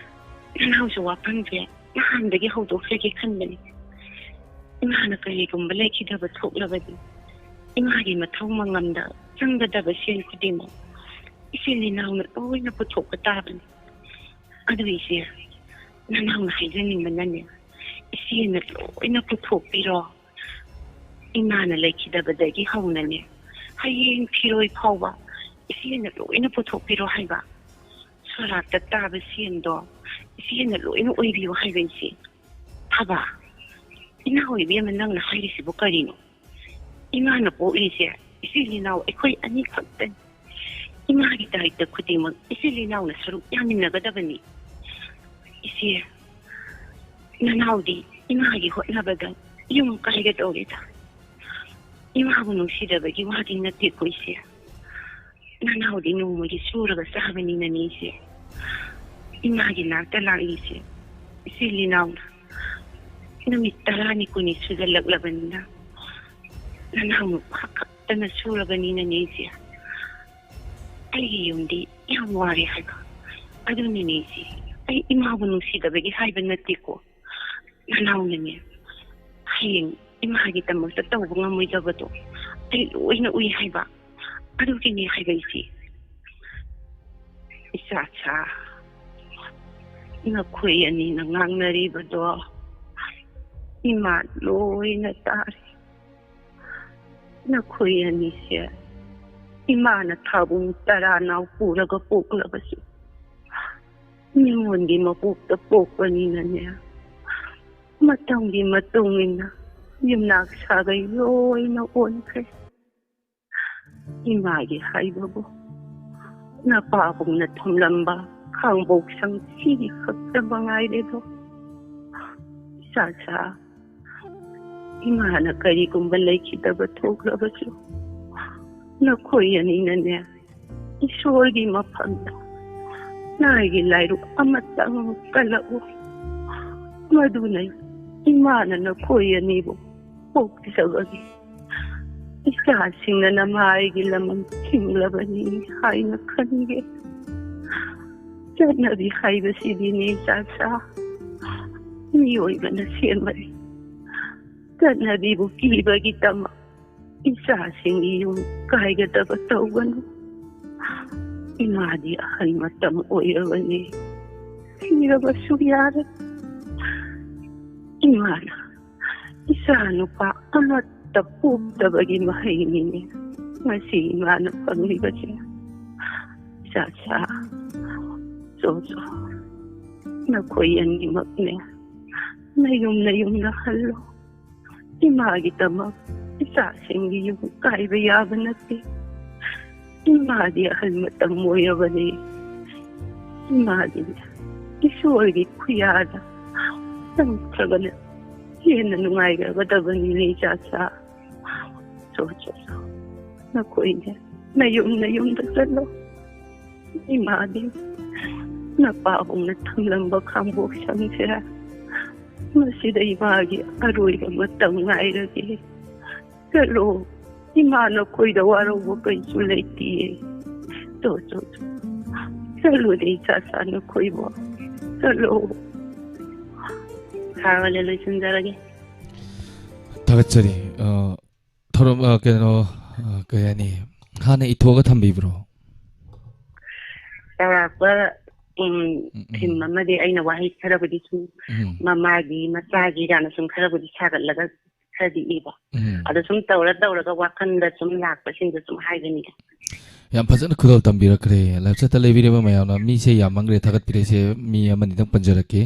ꯅꯅꯥꯎꯁꯨ ꯋꯥꯐꯝꯁꯦ ꯅꯍꯥꯟꯗꯒꯤ ꯍꯧꯗꯣꯛꯆꯒꯦ ꯈꯟꯕꯅꯤ꯫ ꯏꯃꯥꯅ ꯀꯔꯤꯒꯨꯝꯕ ꯂꯩꯈꯤꯗꯕ ꯊꯣꯛꯂꯕꯗꯤ, ꯏꯃꯥꯒꯤ ꯃꯊꯧ ꯃꯉꯝꯗ ꯆꯪꯒꯗꯕ ꯁꯦꯟ ꯈꯨꯗꯤꯡꯃꯛ ꯏꯆꯤꯜ ꯏꯅꯥꯎꯅ ꯂꯣꯏꯅ ꯄꯨꯊꯣꯛꯄ ꯇꯥꯕꯅꯤ꯫ ꯑꯗꯨ ꯏꯆꯦ, ꯅꯅꯥꯎꯅ ꯍꯥꯏꯖꯅꯤꯡꯕꯅꯅꯦ, ꯏꯆꯦꯅ ꯂꯣꯏꯅ ꯄꯨꯊꯣꯛꯄꯤꯔꯣ꯫ ꯏꯃꯥꯅ ꯂꯩꯈꯤꯗꯕꯗꯒꯤ ꯍꯧꯅꯅꯦ, ꯍꯌꯦꯡ ꯐꯤꯔꯣꯏ ꯐꯥꯎꯕ ꯏꯆꯦꯅ ꯂꯣꯏꯅ ꯄꯨꯊꯣꯛꯄꯤꯔꯣ ꯍꯥꯏꯕ꯫ ꯁꯣꯔꯥꯠꯇ ꯇꯥꯕ ꯁꯦꯟꯗꯣ ꯏꯆꯦꯅ ꯂꯣꯏꯅ ꯑꯣꯏꯕꯤꯌꯨ ꯍꯥꯏꯕ ꯏꯆꯦ꯫ ꯍꯥꯏꯕ, ꯏꯅꯥꯎ ꯏꯕꯦꯝꯃ, ꯅꯪꯅ ꯍꯥꯏꯔꯤꯁꯤꯕꯨ ꯀꯔꯤꯅꯣ? ꯏꯃꯥꯅ ꯄꯣꯛꯂꯤꯁꯦ ꯏꯆꯤꯜ ꯏꯅꯥꯎ ꯑꯩꯈꯣꯏ ꯑꯅꯤ ꯈꯛꯇꯅꯤ꯫ ꯏꯃꯥꯒꯤ ꯗꯥꯏꯇ ꯈꯨꯗꯤꯡꯃꯛ ꯏꯆꯤꯜ ꯏꯅꯥꯎꯅ ꯁꯔꯨꯛ ꯌꯥꯃꯤꯟꯅꯒꯗꯕꯅꯤ꯫ ꯏꯆꯦ, ꯅꯅꯥꯎꯗꯤ ꯏꯃꯥꯒꯤ ꯍꯣꯠꯅꯕꯗ ꯌꯨꯝ ꯀꯥꯏꯒꯗꯧꯔꯦꯗ꯫ ꯏꯃꯥꯕꯨ ꯅꯨꯡꯁꯤꯗꯕꯒꯤ ꯋꯥꯗꯤ ꯅꯠꯇꯦꯀꯣ ꯏꯆꯦ꯫ ꯅꯅꯥꯎꯗꯤ ꯅꯣꯡꯃꯒꯤ ꯁꯨꯔꯒ ꯆꯥꯕꯅꯤꯅꯅꯦ ꯏꯆꯦ꯫ ꯏꯃꯥꯒꯤ ꯅꯥꯛꯇ ꯂꯥꯛꯂꯤꯁꯦ ꯏꯆꯤꯜ ꯏꯅꯥꯎꯅ ꯅꯨꯃꯤꯠ ꯇꯔꯥꯅꯤ ꯀꯨꯟꯅꯤ ꯁꯨꯖꯜꯂꯛꯂꯕꯅꯤꯅ, ꯅꯅꯥꯎ ꯅꯨꯄꯥ ꯈꯛꯇꯅ ꯁꯨꯔꯕꯅꯤꯅꯅꯦ ꯏꯆꯦ꯫ ꯑꯩꯒꯤ ꯌꯨꯝꯗꯤ ꯌꯥꯝ ꯋꯥꯔꯦ ꯍꯥꯏꯕ꯫ ꯑꯗꯨꯅꯅꯦ ꯏꯆꯦ, ꯑꯩ ꯏꯃꯥꯕꯨ ꯅꯨꯡꯁꯤꯗꯕꯒꯤ ꯍꯥꯏꯕ ꯅꯠꯇꯦꯀꯣ꯫ ꯅꯅꯥꯎꯅꯅꯦ, ꯍꯌꯦꯡ ꯏꯃꯥꯒꯤꯗꯃꯛꯇ ꯇꯧꯕ ꯉꯝꯃꯣꯏꯗꯕꯗꯣ ꯑꯩ ꯂꯣꯏꯅ ꯎꯏ ꯍꯥꯏꯕ꯫ ꯑꯗꯨꯒꯤꯅꯦ ꯍꯥꯏꯕ ꯏꯆꯦ꯫ ꯏꯆꯥꯆꯥ, ꯅꯈꯣꯏ ꯑꯅꯤꯅ ꯉꯥꯡꯅꯔꯤꯕꯗꯣ ꯏꯃꯥ ꯂꯣꯏꯅ ꯇꯥꯔꯦ꯫ ꯅꯈꯣꯏ ꯑꯅꯤꯁꯦ ꯏꯃꯥꯅ ꯊꯥꯕꯨꯡ ꯇꯔꯥꯅꯥꯎ ꯄꯨꯔꯒ ꯄꯣꯛꯂꯕꯁꯨ, ꯃꯤꯉꯣꯟꯒꯤ ꯃꯄꯣꯛꯇ ꯄꯣꯛꯄꯅꯤꯅꯅꯦ, ꯃꯇꯝꯒꯤ ꯃꯇꯨꯡ ꯏꯟꯅ ꯌꯨꯝꯅꯥꯛ ꯁꯥꯒꯩ ꯂꯣꯏꯅ ꯑꯣꯟꯈ꯭ꯔꯦ꯫ ꯏꯃꯥꯒꯤ ꯍꯥꯏꯕꯕꯨ ꯅꯄꯥꯕꯨꯡꯅ ꯊꯝꯂꯝꯕ ꯈꯥꯡꯕꯣꯛ ꯁꯪ ꯁꯤꯒꯤ ꯈꯛꯇ ꯃꯉꯥꯏꯔꯦꯗꯣ꯫ ꯏꯆꯥꯆꯥ, ꯏꯃꯥꯅ ꯀꯔꯤꯒꯨꯝꯕ ꯂꯩꯈꯤꯗꯕ ꯊꯣꯛꯂꯕꯁꯨ, ꯅꯈꯣꯏ ꯑꯅꯤꯅꯅꯦ, ꯏꯁꯣꯔꯒꯤ ꯃꯐꯝꯗ ꯂꯥꯏꯒꯤ ꯂꯥꯏꯔꯨꯛ ꯑꯃꯇꯪ ꯀꯜꯂꯛꯎ꯫ ꯃꯗꯨꯅ ꯏꯃꯥꯅ ꯅꯈꯣꯏ ꯑꯅꯤꯕꯨ ꯄꯣꯛꯆꯕꯒꯤ ꯏꯆꯥꯁꯤꯡꯅ ꯅꯃꯥꯏꯒꯤ ꯂꯃꯟ ꯆꯤꯡꯂꯕꯅꯤ ꯍꯥꯏꯅ ꯈꯟꯒꯦ꯫ ꯆꯠꯅꯕꯤ ꯍꯥꯏꯕꯁꯤꯗꯤꯅꯦ ꯏꯆꯥꯆꯥ, ꯃꯤꯑꯣꯏꯕꯅ ꯁꯦꯝꯕꯅꯤ꯫ ꯆꯠꯅꯕꯤꯕꯨ ꯀꯤꯕꯒꯤꯗꯃꯛ ꯏꯆꯥꯁꯤꯡꯒꯤ ꯌꯨꯝ ꯀꯥꯏꯒꯗꯕ ꯇꯧꯒꯅꯨ꯫ ꯏꯃꯥꯗꯤ ꯑꯍꯜ ꯃꯇꯝ ꯑꯣꯏꯔꯕꯅꯤ꯫ ꯁꯤꯔꯕꯁꯨ ꯌꯥꯔꯦ꯫ ꯏꯃꯥꯅ ꯏꯆꯥ ꯅꯨꯄꯥ ꯑꯃꯠꯇ ꯄꯣꯛꯇꯕꯒꯤ ꯃꯍꯩꯅꯤꯅꯦ ꯉꯁꯤ ꯏꯃꯥꯅ ꯐꯪꯂꯤꯕꯁꯦ꯫ ꯏꯆꯥꯆꯥ, ꯆꯣ ꯆꯣ, ꯅꯈꯣꯏ ꯑꯅꯤꯃꯛꯅꯦ ꯅꯌꯨꯝ ꯅꯌꯨꯝꯗ ꯍꯜꯂꯣ꯫ ꯏꯃꯥꯒꯤꯗꯃꯛ ꯏꯆꯥꯁꯤꯡꯒꯤ ꯌꯨꯝ ꯀꯥꯏꯕ ꯌꯥꯕ ꯅꯠꯇꯦ꯫ ꯏꯃꯥꯗꯤ ꯑꯍꯜ ꯃꯇꯝ ꯑꯣꯏꯔꯕꯅꯤ꯫ ꯏꯃꯥꯗꯤ ꯏꯁꯣꯔꯒꯤ ꯈꯨꯌꯥꯗ ꯆꯪꯈ꯭ꯔꯕꯅ ꯍꯦꯟꯅ ꯅꯨꯡꯉꯥꯏꯒꯗꯕꯅꯤꯅꯦ ꯏꯆꯥꯆꯥ꯫ ꯆꯣ ꯆꯣ ꯆꯣ, ꯅꯈꯣꯏꯅꯦ ꯅꯌꯨꯝ ꯅꯌꯨꯝꯗ ꯆꯠꯂꯣ꯫ ꯏꯃꯥꯗꯤ ꯅꯄꯥꯕꯨꯡꯅ ꯊꯝꯂꯝꯕ ꯈꯥꯡꯕꯣꯛ ꯁꯪꯁꯦ ꯃꯁꯤꯗ ꯏꯃꯥꯒꯤ ꯑꯔꯣꯏꯕ ꯃꯇꯝ ꯉꯥꯏꯔꯒꯦ꯫ ꯆꯠꯂꯣ, ꯏꯃꯥ ꯅꯈꯣꯏꯗ ꯋꯥꯔꯧꯕ ꯀꯩꯁꯨ ꯂꯩꯇꯤꯌꯦ꯫ ꯆꯣ ꯆꯣ ꯆꯣ, ꯆꯠꯂꯨꯅꯦ ꯏꯆꯥꯆꯥ ꯅꯈꯣꯏꯕꯨ꯫ ꯆꯠꯂꯣ꯫ ꯁꯥꯔ ꯋꯥꯂꯦ, ꯂꯣꯏꯁꯤꯟꯖꯔꯒꯦ꯫ ꯊꯥꯒꯠꯆꯔꯤ꯫ ꯑ, ꯊꯧꯔꯝ, ꯑ, ꯀꯩꯅꯣ, ꯑ, ꯀꯩ ꯍꯥꯏꯅꯤ, ꯍꯥꯟꯅ ꯏꯊꯣꯛꯑꯒ ꯊꯝꯕꯤꯕ꯭ꯔꯣ? ꯆꯥꯎꯔꯥꯛꯄ, ꯎꯝ, ꯎꯝ, ꯎꯝ꯫ ꯊꯤꯝ ꯑꯃꯗꯤ ꯑꯩꯅ ꯋꯥꯍꯩ ꯈꯔꯕꯨꯗꯤ ꯁꯨꯝ ꯎꯝ꯫ ꯃꯃꯥꯒꯤ, ꯃꯆꯥꯒꯤ ꯀꯥꯏꯅ ꯁꯨꯝ ꯈꯔꯕꯨꯗꯤ ꯁꯥꯒꯠꯂꯒ ꯈꯔꯗꯤ ꯏꯕ꯫ ꯎꯝ꯫ ꯑꯗꯣ ꯁꯨꯝ ꯇꯧꯔ ꯇꯧꯔꯒ ꯋꯥꯈꯜꯗ ꯁꯨꯝ ꯂꯥꯛꯄꯁꯤꯡꯗꯣ ꯁꯨꯝ ꯍꯥꯏꯕꯅꯤ꯫ ꯌꯥꯝ ꯐꯖꯅ ꯈꯨꯗꯣꯜ ꯇꯝꯕꯤꯔꯛꯈ꯭ꯔꯦ꯫ ꯂꯥꯏꯐ ꯆꯥꯠꯇ ꯂꯩꯕꯤꯔꯤꯕ ꯃꯌꯥꯝꯅ, ꯃꯤꯁꯦ ꯌꯥꯝꯃꯟꯈ꯭ꯔꯦ ꯊꯥꯒꯠꯄꯤꯔꯛꯏꯁꯦ, ꯃꯤ ꯑꯃꯅꯤꯗꯪ ꯄꯟꯖꯔꯛꯀꯦ꯫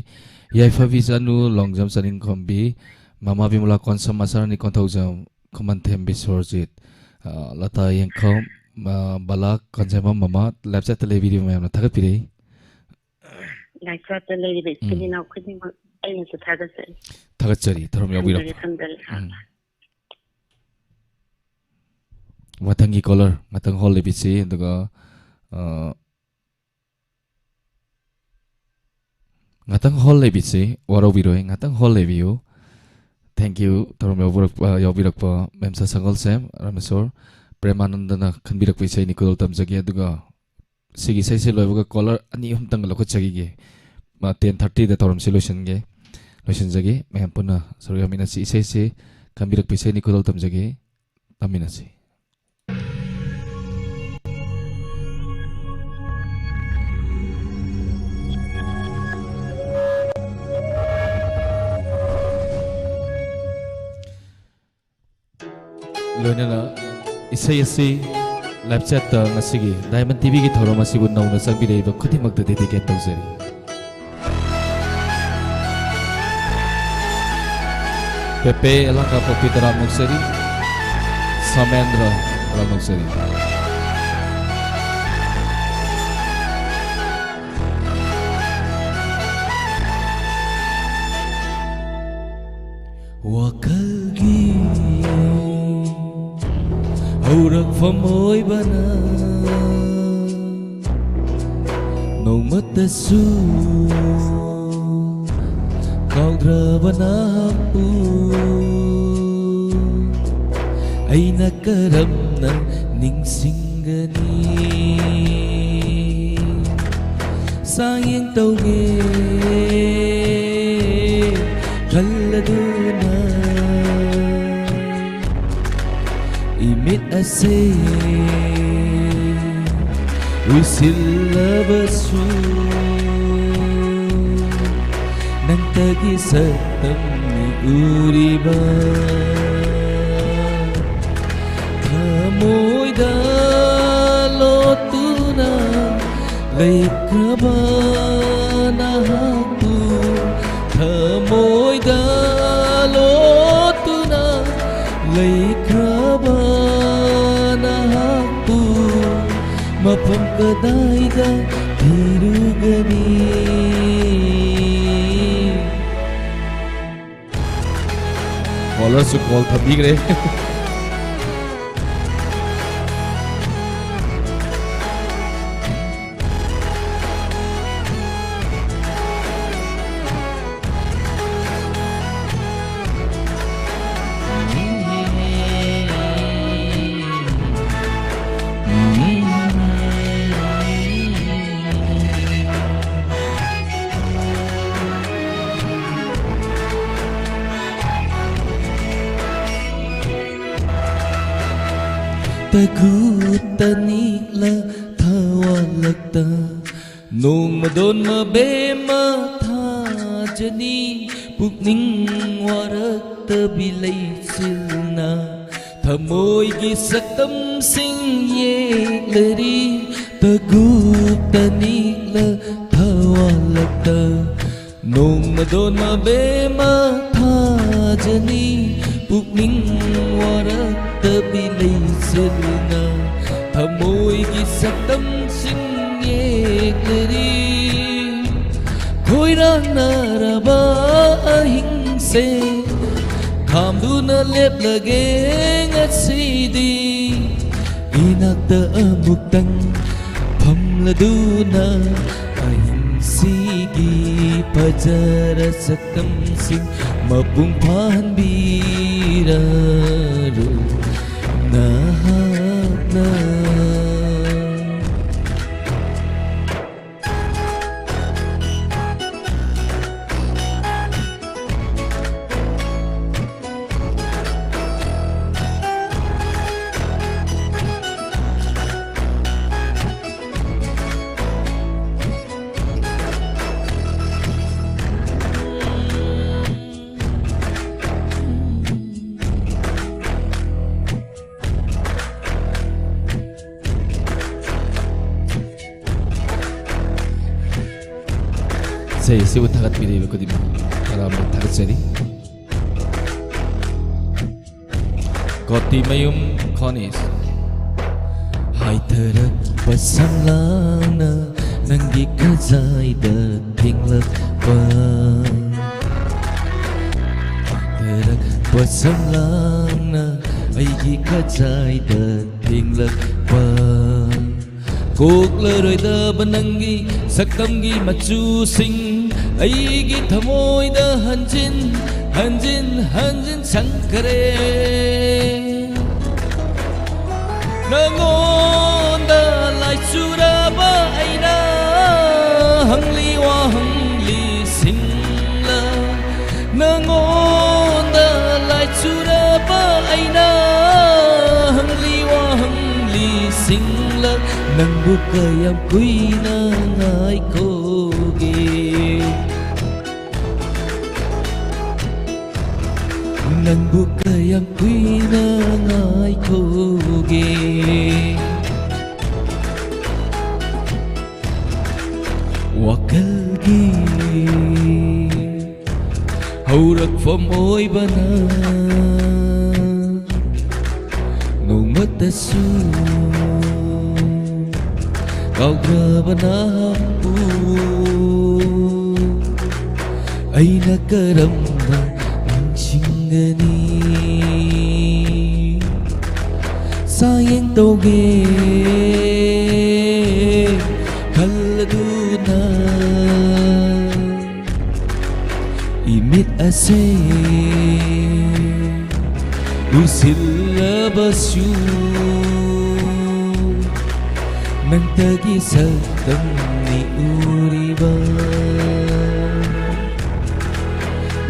ꯌꯥꯏꯐꯕꯤ ꯆꯅꯨ, ꯂꯣꯡꯖꯝ ꯆꯅꯤꯡꯈꯣꯝꯕꯤ, ꯃꯃꯥ ꯕꯤꯃꯂꯥ ꯀꯣꯟꯁꯝ, ꯃꯆꯥꯔꯥꯅꯤ ꯀꯣꯟꯊꯧꯖꯝ, ꯈꯨꯃꯟꯊꯦꯝ ꯕꯤꯁ꯭ꯋꯔꯖꯤꯠ, ꯑ, ꯂꯇꯥ ꯌꯦꯡꯈꯝ, ꯑ, ꯕꯂꯥ ꯀꯟꯖꯩꯃꯝ ꯃꯃꯥ, ꯂꯥꯏꯐ ꯆꯥꯠꯇ ꯂꯩꯕꯤꯔꯤꯕ ꯃꯌꯥꯝꯅ ꯊꯥꯒꯠꯄꯤꯔꯛꯏ꯫ ꯂꯥꯏꯐ ꯆꯥꯠꯇ ꯂꯩꯔꯤꯕ ꯏꯆꯤꯜ ꯎꯝ꯫ ꯏꯅꯥꯎ ꯈꯨꯗꯤꯡꯃꯛ ꯑꯩꯅꯁꯨ ꯊꯥꯒꯠꯆꯔꯤ꯫ ꯊꯥꯒꯠꯆꯔꯤ, ꯊꯧꯔꯝ ꯌꯥꯎꯕꯤꯔꯛꯄ꯫ ꯊꯝꯖꯔꯦ, ꯊꯝꯖꯔꯦ꯫ ꯎꯝ꯫ ꯃꯊꯪꯒꯤ ꯀꯣꯂꯔ ꯉꯥꯛꯇꯪ ꯍꯣꯜ ꯂꯦꯞꯄꯤꯁꯤ, ꯑꯗꯨꯒ, ꯑ, ꯉꯥꯛꯇꯪ hold ꯂꯩꯕꯤꯁꯤ, ꯋꯥꯔꯧꯕꯤꯔꯣꯏ, ꯉꯥꯛꯇꯪ hold ꯂꯩꯕꯤꯌꯨ꯫ Thank you, ꯊꯧꯔꯝ ꯌꯥꯎꯕꯤꯔꯛꯄ, ꯌꯥꯎꯕꯤꯔꯛꯄ ꯃꯦꯝꯁꯥ ꯁꯪꯒꯣꯜꯁꯦꯝ, ꯔꯥꯃꯦꯁꯣꯔ ꯄ꯭ꯔꯦꯃꯥꯅꯟꯗꯅ ꯈꯟꯕꯤꯔꯛꯄ ꯏꯁꯩꯅꯤ, ꯈꯨꯗꯣꯜ ꯇꯝꯖꯒꯦ꯫ ꯑꯗꯨꯒ ꯁꯤꯒꯤ ꯏꯁꯩꯁꯦ ꯂꯣꯏꯕꯒ caller ꯑꯅꯤ ꯑꯍꯨꯝꯇꯪꯒ ꯂꯧꯈꯠꯆꯈꯤꯒꯦ꯫ ꯃꯥ ten thirty ꯗ ꯊꯧꯔꯝꯁꯤ ꯂꯣꯏꯁꯤꯟꯒꯦ, ꯂꯣꯏꯁꯤꯟꯖꯒꯦ꯫ ꯃꯌꯥꯝ ꯄꯨꯟꯅ ꯁꯔꯨꯛ ꯌꯥꯃꯤꯟꯅꯁꯤ꯫ ꯏꯁꯩꯁꯤ ꯈꯟꯕꯤꯔꯛꯄ ꯏꯁꯩꯅꯤ, ꯈꯨꯗꯣꯜ ꯇꯝꯖꯒꯦ꯫ ꯇꯝꯃꯤꯟꯅꯁꯤ꯫ ꯂꯣꯏꯅꯅ ꯏꯁꯩ ꯑꯁꯤ live chat ꯇ ꯉꯁꯤꯒꯤ Diamond T V ꯒꯤ ꯊꯧꯔꯝ ꯑꯁꯤꯕꯨ ꯅꯧꯅ ꯆꯪꯕꯤꯔꯛꯏꯕ ꯈꯨꯗꯤꯡꯃꯛꯇ dedicate ꯇꯧꯖꯔꯤ꯫ ꯄꯦꯄꯦ ꯑꯦꯂꯥꯡꯀꯥꯄꯣꯛꯄꯤ ꯇꯔꯥꯝꯅ ꯑꯣꯛꯆꯔꯤ, ꯁꯃꯦꯟꯗ꯭ꯔ ꯇꯔꯥꯝꯅ ꯑꯣꯛꯆꯔꯤ꯫ ꯋꯥꯈꯜꯒꯤ ꯍꯧꯔꯛꯐꯝ ꯑꯣꯏꯕꯅ ꯅꯣꯡꯃꯇꯁꯨ ꯀꯥꯎꯗ꯭ꯔꯕ ꯅꯍꯥꯛꯄꯨ ꯑꯩꯅ ꯀꯔꯝꯅ ꯅꯤꯡꯁꯤꯡꯒꯅꯤ? ꯆꯥꯡꯌꯦꯡ ꯇꯧꯒꯦ ꯈꯜꯂꯗꯨꯅ ꯏꯃꯤꯠ ꯑꯁꯦ ꯎꯏꯁꯤꯜꯂꯕꯁꯨ ꯅꯪꯇꯒꯤ ꯁꯛꯇꯝꯅꯤ ꯎꯔꯤꯕ꯫ ꯊꯃꯣꯏꯗ ꯂꯣꯠꯇꯨꯅ ꯂꯩꯈ꯭ꯔꯕ ꯅꯍꯥꯛꯄꯨ, ꯊꯃꯣꯏꯗ ꯂꯣꯠꯇꯨꯅ ꯂꯩꯈ꯭ꯔꯕ ꯅꯍꯥꯛꯄꯨ ꯃꯐꯝ ꯀꯗꯥꯏꯗ ꯊꯤꯔꯨꯒꯅꯤ? Caller ꯁꯨ call ꯊꯝꯕꯤꯈ꯭ꯔꯦ꯫ ꯇꯒꯨ ꯇꯅꯤꯛꯂ ꯊꯋꯥꯜꯂꯛꯇ ꯅꯣꯡꯃꯗꯣꯟ ꯃꯕꯦꯝꯃ ꯊꯥꯖꯅꯤ꯫ ꯄꯨꯛꯅꯤꯡ ꯋꯥꯔꯛꯇꯕꯤ ꯂꯩꯆꯤꯜꯅ ꯊꯃꯣꯏꯒꯤ ꯁꯛꯇꯝꯁꯤꯡ ꯌꯦꯛꯂꯔꯤ꯫ ꯇꯒꯨ ꯇꯅꯤꯛꯂ ꯊꯋꯥꯜꯂꯛꯇ ꯅꯣꯡꯃꯗꯣꯟ ꯃꯕꯦꯝꯃ ꯊꯥꯖꯅꯤ꯫ ꯄꯨꯛꯅꯤꯡ ꯋꯥꯔꯛꯇꯕꯤ ꯂꯩꯆꯤꯜꯅ ꯊꯃꯣꯏꯒꯤ ꯁꯛꯇꯝꯁꯤꯡ ꯌꯦꯛꯂꯔꯤ꯫ ꯈꯣꯏꯔꯥꯡꯅꯔꯕ ꯑꯍꯤꯡꯁꯦ ꯈꯥꯝꯗꯨꯅ ꯂꯦꯞꯂꯒꯦ ꯉꯁꯤꯗꯤ꯫ ꯏꯅꯥꯛꯇ ꯑꯃꯨꯛꯇꯪ ꯐꯝꯂꯗꯨꯅ ꯑꯍꯤꯡꯁꯤꯒꯤ ꯐꯖꯔ ꯁꯛꯇꯝꯁꯤꯡ ꯃꯄꯨꯡ ꯐꯥꯍꯟꯕꯤꯔꯔꯨ ꯅꯍꯥꯛꯅ꯫ ꯏꯁꯩ ꯑꯁꯤꯕꯨ ꯊꯥꯒꯠꯄꯤꯔꯤꯕ ꯈꯨꯗꯤꯡꯃꯛ ꯇꯔꯥꯝꯅ ꯊꯥꯒꯠꯆꯔꯤ꯫ ꯀꯣꯇꯤꯃꯌꯨꯝ ꯈꯣꯅꯤꯁ꯫ ꯍꯥꯏꯊꯔꯛꯄ ꯁꯝꯂꯥꯡꯅ ꯅꯪꯒꯤ ꯈꯖꯥꯏꯗ ꯊꯦꯡꯂꯛꯄ꯫ ꯍꯥꯏꯊꯔꯛꯄ ꯁꯝꯂꯥꯡꯅ ꯑꯩꯒꯤ ꯈꯖꯥꯏꯗ ꯊꯦꯡꯂꯛꯄ꯫ ꯀꯣꯛꯂꯔꯣꯏꯗꯕ ꯅꯪꯒꯤ ꯁꯛꯇꯝꯒꯤ ꯃꯆꯨꯁꯤꯡ ꯑꯩꯒꯤ ꯊꯃꯣꯏꯗ ꯍꯟꯖꯤꯟ ꯍꯟꯖꯤꯟ ꯍꯟꯖꯤꯟ ꯁꯪꯈꯔꯦ꯫ ꯅꯉꯣꯟꯗ ꯂꯥꯏꯆꯨꯔꯕ ꯑꯩꯅ ꯍꯪꯂꯤ ꯋꯥꯍꯪꯂꯤꯁꯤꯡꯂ, ꯅꯉꯣꯟꯗ ꯂꯥꯏꯆꯨꯔꯕ ꯑꯩꯅ ꯍꯪꯂꯤ ꯋꯥꯍꯪ ꯅꯤꯡꯂꯛ ꯅꯪꯕꯨ ꯀꯌꯥꯝ ꯀꯨꯏꯅ ꯉꯥꯏꯈꯣꯒꯦ? ꯅꯪꯕꯨ ꯀꯌꯥꯝ ꯀꯨꯏꯅ ꯉꯥꯏꯈꯣꯒꯦ? ꯋꯥꯈꯜꯒꯤ ꯍꯧꯔꯛꯐꯝ ꯑꯣꯏꯕꯅ ꯅꯣꯡꯃꯇꯁꯨ ꯀꯥꯎꯗ꯭ꯔꯕ ꯅꯍꯥꯛꯄꯨ ꯑꯩꯅ ꯀꯔꯝꯅ ꯅꯤꯡꯁꯤꯡꯒꯅꯤ? ꯆꯥꯡꯌꯦꯡ ꯇꯧꯒꯦ ꯈꯜꯂꯗꯨꯅ ꯏꯃꯤꯠ ꯑꯁꯦ ꯎꯏꯁꯤꯜꯂꯕꯁꯨ ꯅꯪꯇꯒꯤ ꯁꯛꯇꯝꯅꯤ ꯎꯔꯤꯕ,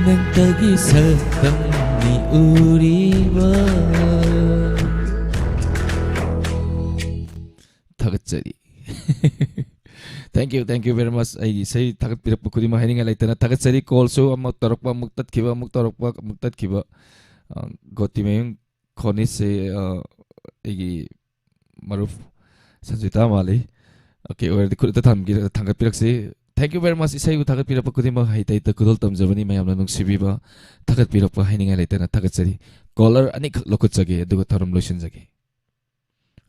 ꯅꯪꯇꯒꯤ ꯁꯛꯇꯝꯅꯤ ꯎꯔꯤꯕ꯫ ꯊꯥꯒꯠꯆꯔꯤ꯫ Thank you, thank you very much꯫ ꯑꯩꯒꯤ ꯏꯁꯩ ꯊꯥꯒꯠꯄꯤꯔꯛꯄ ꯈꯨꯗꯤꯡꯃꯛ ꯍꯥꯏꯅꯤꯡꯉꯥꯏ ꯂꯩꯇꯅ ꯊꯥꯒꯠꯆꯔꯤ꯫ ꯀꯣꯜꯁꯨ ꯑꯃꯨꯛ ꯇꯧꯔꯛꯄ, ꯑꯃꯨꯛ ꯇꯠꯈꯤꯕ, ꯑꯃꯨꯛ ꯇꯧꯔꯛꯄ, ꯑꯃꯨꯛ ꯇꯠꯈꯤꯕ꯫ ꯑ, ꯒꯣꯇꯤꯃꯌꯨꯝ ꯈꯣꯅꯤꯁꯁꯦ, ꯑ, ꯑꯩꯒꯤ ꯃꯔꯨꯞ ꯁꯟꯖꯤꯇꯥ ꯃꯥꯜꯂꯤ꯫ OK, ꯑꯣꯏꯔꯗꯤ ꯈꯨꯠꯇ ꯊꯝꯒꯦ-, ꯊꯥꯡꯒꯠꯄꯤꯔꯛꯁꯤ꯫ Thank you very much꯫ ꯏꯁꯩꯕꯨ ꯊꯥꯒꯠꯄꯤꯔꯛꯄ ꯈꯨꯗꯤꯡꯃꯛ ꯍꯩꯇ ꯍꯩꯇ ꯈꯨꯗꯣꯜ ꯇꯝꯖꯕꯅꯤ꯫ ꯃꯌꯥꯝꯅ ꯅꯨꯡꯁꯤꯕꯤꯕ, ꯊꯥꯒꯠꯄꯤꯔꯛꯄ ꯍꯥꯏꯅꯤꯡꯉꯥꯏ ꯂꯩꯇꯅ ꯊꯥꯒꯠꯆꯔꯤ꯫ ꯀꯣꯂꯔ ꯑꯅꯤꯈꯛ ꯂꯧꯈꯠꯆꯒꯦ, ꯑꯗꯨꯒ ꯊꯧꯔꯝ ꯂꯣꯏꯁꯤꯟꯖꯒꯦ꯫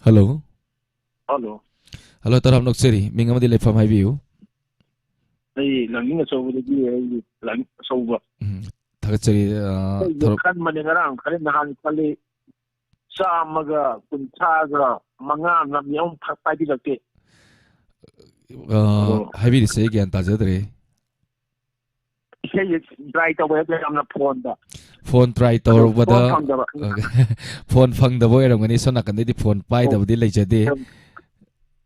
ꯍꯜꯂꯣ꯫ ꯍꯜꯂꯣ꯫ ꯍꯜꯂꯣ, ꯇꯔꯥꯝ ꯅꯣꯛꯆꯔꯤ꯫ ꯃꯤꯡ ꯑꯃꯗꯤ ꯂꯩꯐꯝ ꯍꯥꯏꯕꯤꯌꯨ꯫ ꯑꯩ ꯂꯥꯡꯅꯤꯡ ꯑꯆꯧꯕꯗꯒꯤ, ꯑꯩꯒꯤ ꯂꯥꯡꯅꯤꯡ ꯑꯆꯧꯕ꯫ ꯎꯝ, ꯊꯥꯒꯠꯆꯔꯤ, ꯑ, ꯑꯩꯁꯦ ꯊꯧꯔꯝ ꯈꯟꯕꯅꯦ, ꯉꯔꯥꯡ ꯈꯜꯂꯤ, ꯅꯍꯥꯟ ꯈꯜꯂꯤ, ꯆꯥꯝꯃꯒ ꯀꯨꯟꯊ꯭ꯔꯥꯒ ꯃꯉꯥ ꯅꯝꯃꯤ, ꯑꯃꯨꯛ ꯐ-, ꯄꯥꯏꯕꯤꯔꯛꯇꯦ꯫ ꯑ, ꯑꯗꯣ ꯍꯥꯏꯕꯤꯔꯤꯁꯦ ꯑꯩ ꯒ꯭ꯌꯥꯟ ꯇꯥꯖꯗ꯭ꯔꯦ꯫ ꯏꯁꯩꯁꯦ try ꯇꯧꯋꯦ ꯍꯥꯏꯕ ꯌꯥꯝꯅ ꯐꯣꯟꯗ꯫ ꯐꯣꯟ try ꯑꯗꯣ ꯇꯧꯔꯨꯕꯗ, ꯐꯣꯟ ꯐꯪꯗꯕ꯫ ꯐꯣꯟ ꯐꯪꯗꯕ ꯑꯣꯏꯔꯝꯒꯅꯤ꯫ ꯁꯣꯝ ꯅꯥꯀꯟꯗꯩꯗꯤ ꯐꯣꯟ ꯑꯣ꯫ ꯄꯥꯏꯗꯕꯗꯤ ꯂꯩꯖꯗꯦ꯫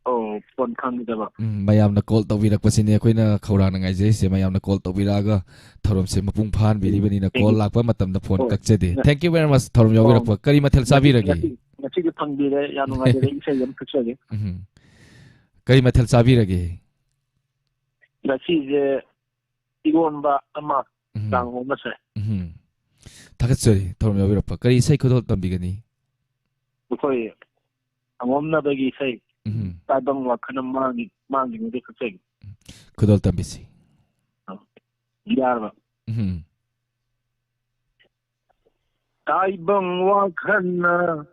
ꯑꯣ, ꯐꯣꯟ ꯈꯪꯗꯕ꯫ ꯎꯝ, ꯃꯌꯥꯝꯅ ꯀꯣꯜ ꯇꯧꯕꯤꯔꯛꯄꯁꯤꯅꯤ ꯑꯩꯈꯣꯏꯅ ꯈꯧꯔꯥꯡꯅ ꯉꯥꯏꯖꯔꯤꯁꯦ꯫ ꯃꯌꯥꯝꯅ ꯀꯣꯜ ꯇꯧꯕꯤꯔꯛꯑꯒ ꯊꯧꯔꯝꯁꯦ ꯃꯄꯨꯡ ꯐꯥꯍꯟꯕꯤꯔꯤꯕꯅꯤꯅ, ꯎꯝ, thank ꯀꯣꯜ you꯫ ꯂꯥꯛꯄ ꯃꯇꯝꯗ ꯐꯣꯟ ꯑꯣ, ꯀꯛꯆꯗꯦ꯫ ꯅ-, Thank you very much, ꯊꯧꯔꯝ ꯑꯣ, ꯌꯥꯎꯕꯤꯔꯛꯄ꯫ ꯀꯔꯤ ꯃꯊꯦꯜ ꯉꯁꯤ, ꯆꯥꯕꯤꯔꯒꯦ? ꯉꯁꯤ, ꯉꯁꯤ ꯁꯤꯗꯤ ꯐꯪꯕꯤꯔꯦ, ꯌꯥꯝ ꯅꯨꯡꯉꯥꯏꯖꯔꯦ꯫ ꯏꯁꯩ ꯑꯃ ꯊꯛꯆꯒꯦ꯫ ꯎꯝ꯫ ꯀꯔꯤ ꯃꯊꯦꯜ ꯆꯥꯕꯤꯔꯒꯦ? ꯉꯁꯤꯁꯦ ꯏꯔꯣꯟꯕ ꯑꯃ, ꯎꯝ꯫ ꯀꯥꯡꯍꯧ ꯑꯃ ꯆꯥꯏ꯫ ꯎꯝ꯫ ꯊꯥꯒꯠꯆꯔꯤ ꯊꯧꯔꯝ ꯌꯥꯎꯕꯤꯔꯛꯄ꯫ ꯀꯔꯤ ꯏꯁꯩ ꯈꯨꯗꯣꯜ ꯇꯝꯕꯤꯒꯅꯤ? ꯑꯩꯈꯣꯏ ꯉꯥꯉꯣꯝꯅꯕꯒꯤ ꯏꯁꯩ, ꯎꯝ꯫ ꯇꯥꯏꯕꯪ ꯋꯥꯈꯜꯅ ꯃꯥꯡꯉꯤ-, ꯃꯥꯡꯗ꯭ꯔꯤꯉꯩꯗ ꯊꯛꯆꯒꯦ꯫ ꯈꯨꯗꯣꯜ ꯇꯝꯕꯤꯁꯤ꯫ ꯌꯥꯔꯕ? ꯎꯝ꯫ ꯇꯥꯏꯕꯪ ꯋꯥꯈꯜꯅ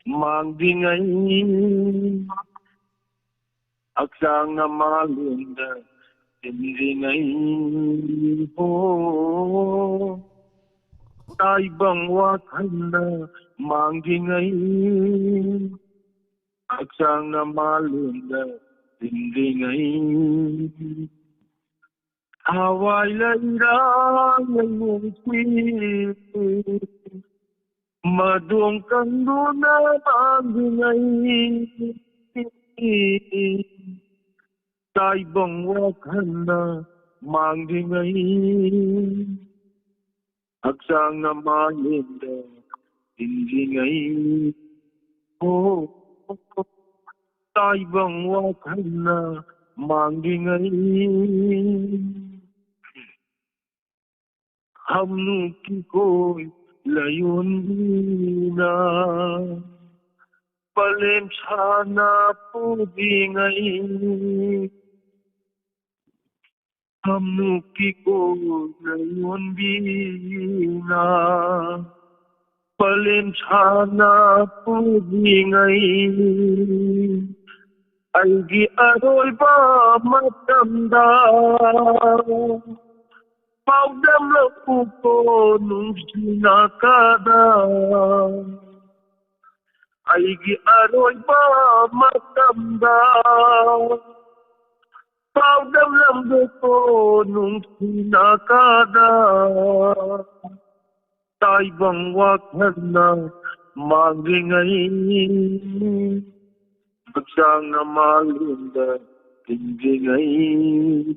ꯃꯥꯡꯗ꯭ꯔꯤꯉꯩ, ꯍꯛꯆꯥꯡꯅ ꯃꯥꯂꯦꯝꯗ ꯇꯤꯟꯗ꯭ꯔꯤꯉꯩ, ꯍꯣ꯫ ꯇꯥꯏꯕꯪ ꯋꯥꯈꯜꯅ ꯃꯥꯡꯗ꯭ꯔꯤꯉꯩ, ꯍꯛꯆꯥꯡꯅ ꯃꯥꯂꯦꯝꯗ ꯇꯤꯟꯗ꯭ꯔꯤꯉꯩ, ꯊꯋꯥꯏ ꯂꯩꯔꯥꯡ ꯂꯩꯅꯨꯡꯁꯤ ꯃꯗꯣꯡ ꯀꯪꯗꯨꯅ ꯃꯥꯡꯂꯤꯉꯩ, ꯇꯥꯏꯕꯪ ꯋꯥꯈꯜꯅ ꯃꯥꯡꯂꯤꯉꯩ, ꯍꯛꯆꯥꯡꯅ ꯃꯥꯂꯦꯝꯗ ꯇꯤꯟꯂꯤꯉꯩ, ꯑꯣ, ꯇꯥꯏꯕꯪ ꯋꯥꯈꯜꯅ ꯃꯥꯡꯂꯤꯉꯩ꯫ ꯍꯝꯅꯨꯀꯤ ꯀꯣꯏ ꯂꯥꯌꯣꯟꯕꯤꯅ ꯄꯂꯦꯝ ꯁꯥꯟꯅ ꯄꯨꯔꯤꯉꯩ, ꯍꯝꯅꯨꯀꯤ ꯀꯣꯏ ꯂꯥꯌꯣꯟꯕꯤꯅ ꯄꯂꯦꯝ ꯁꯥꯟꯅ ꯄꯨꯔꯤꯉꯩ, ꯑꯩꯒꯤ ꯑꯔꯣꯏꯕ ꯃꯇꯝꯗ ꯄꯥꯎꯗꯝꯂꯛꯎꯀꯣ ꯅꯨꯡꯁꯤꯅ ꯀꯥꯗ꯫ ꯑꯩꯒꯤ ꯑꯔꯣꯏꯕ ꯃꯇꯝꯗ ꯄꯥꯎꯗꯝꯂꯛꯎꯀꯣ ꯅꯨꯡꯁꯤꯅ ꯀꯥꯗ꯫ ꯇꯥꯏꯕꯪ ꯋꯥꯈꯜꯅ ꯃꯥꯡꯂꯤꯉꯩ, ꯍꯛꯆꯥꯡꯅ ꯃꯥꯂꯦꯝꯗ ꯇꯤꯟꯗ꯭ꯔꯤꯉꯩ,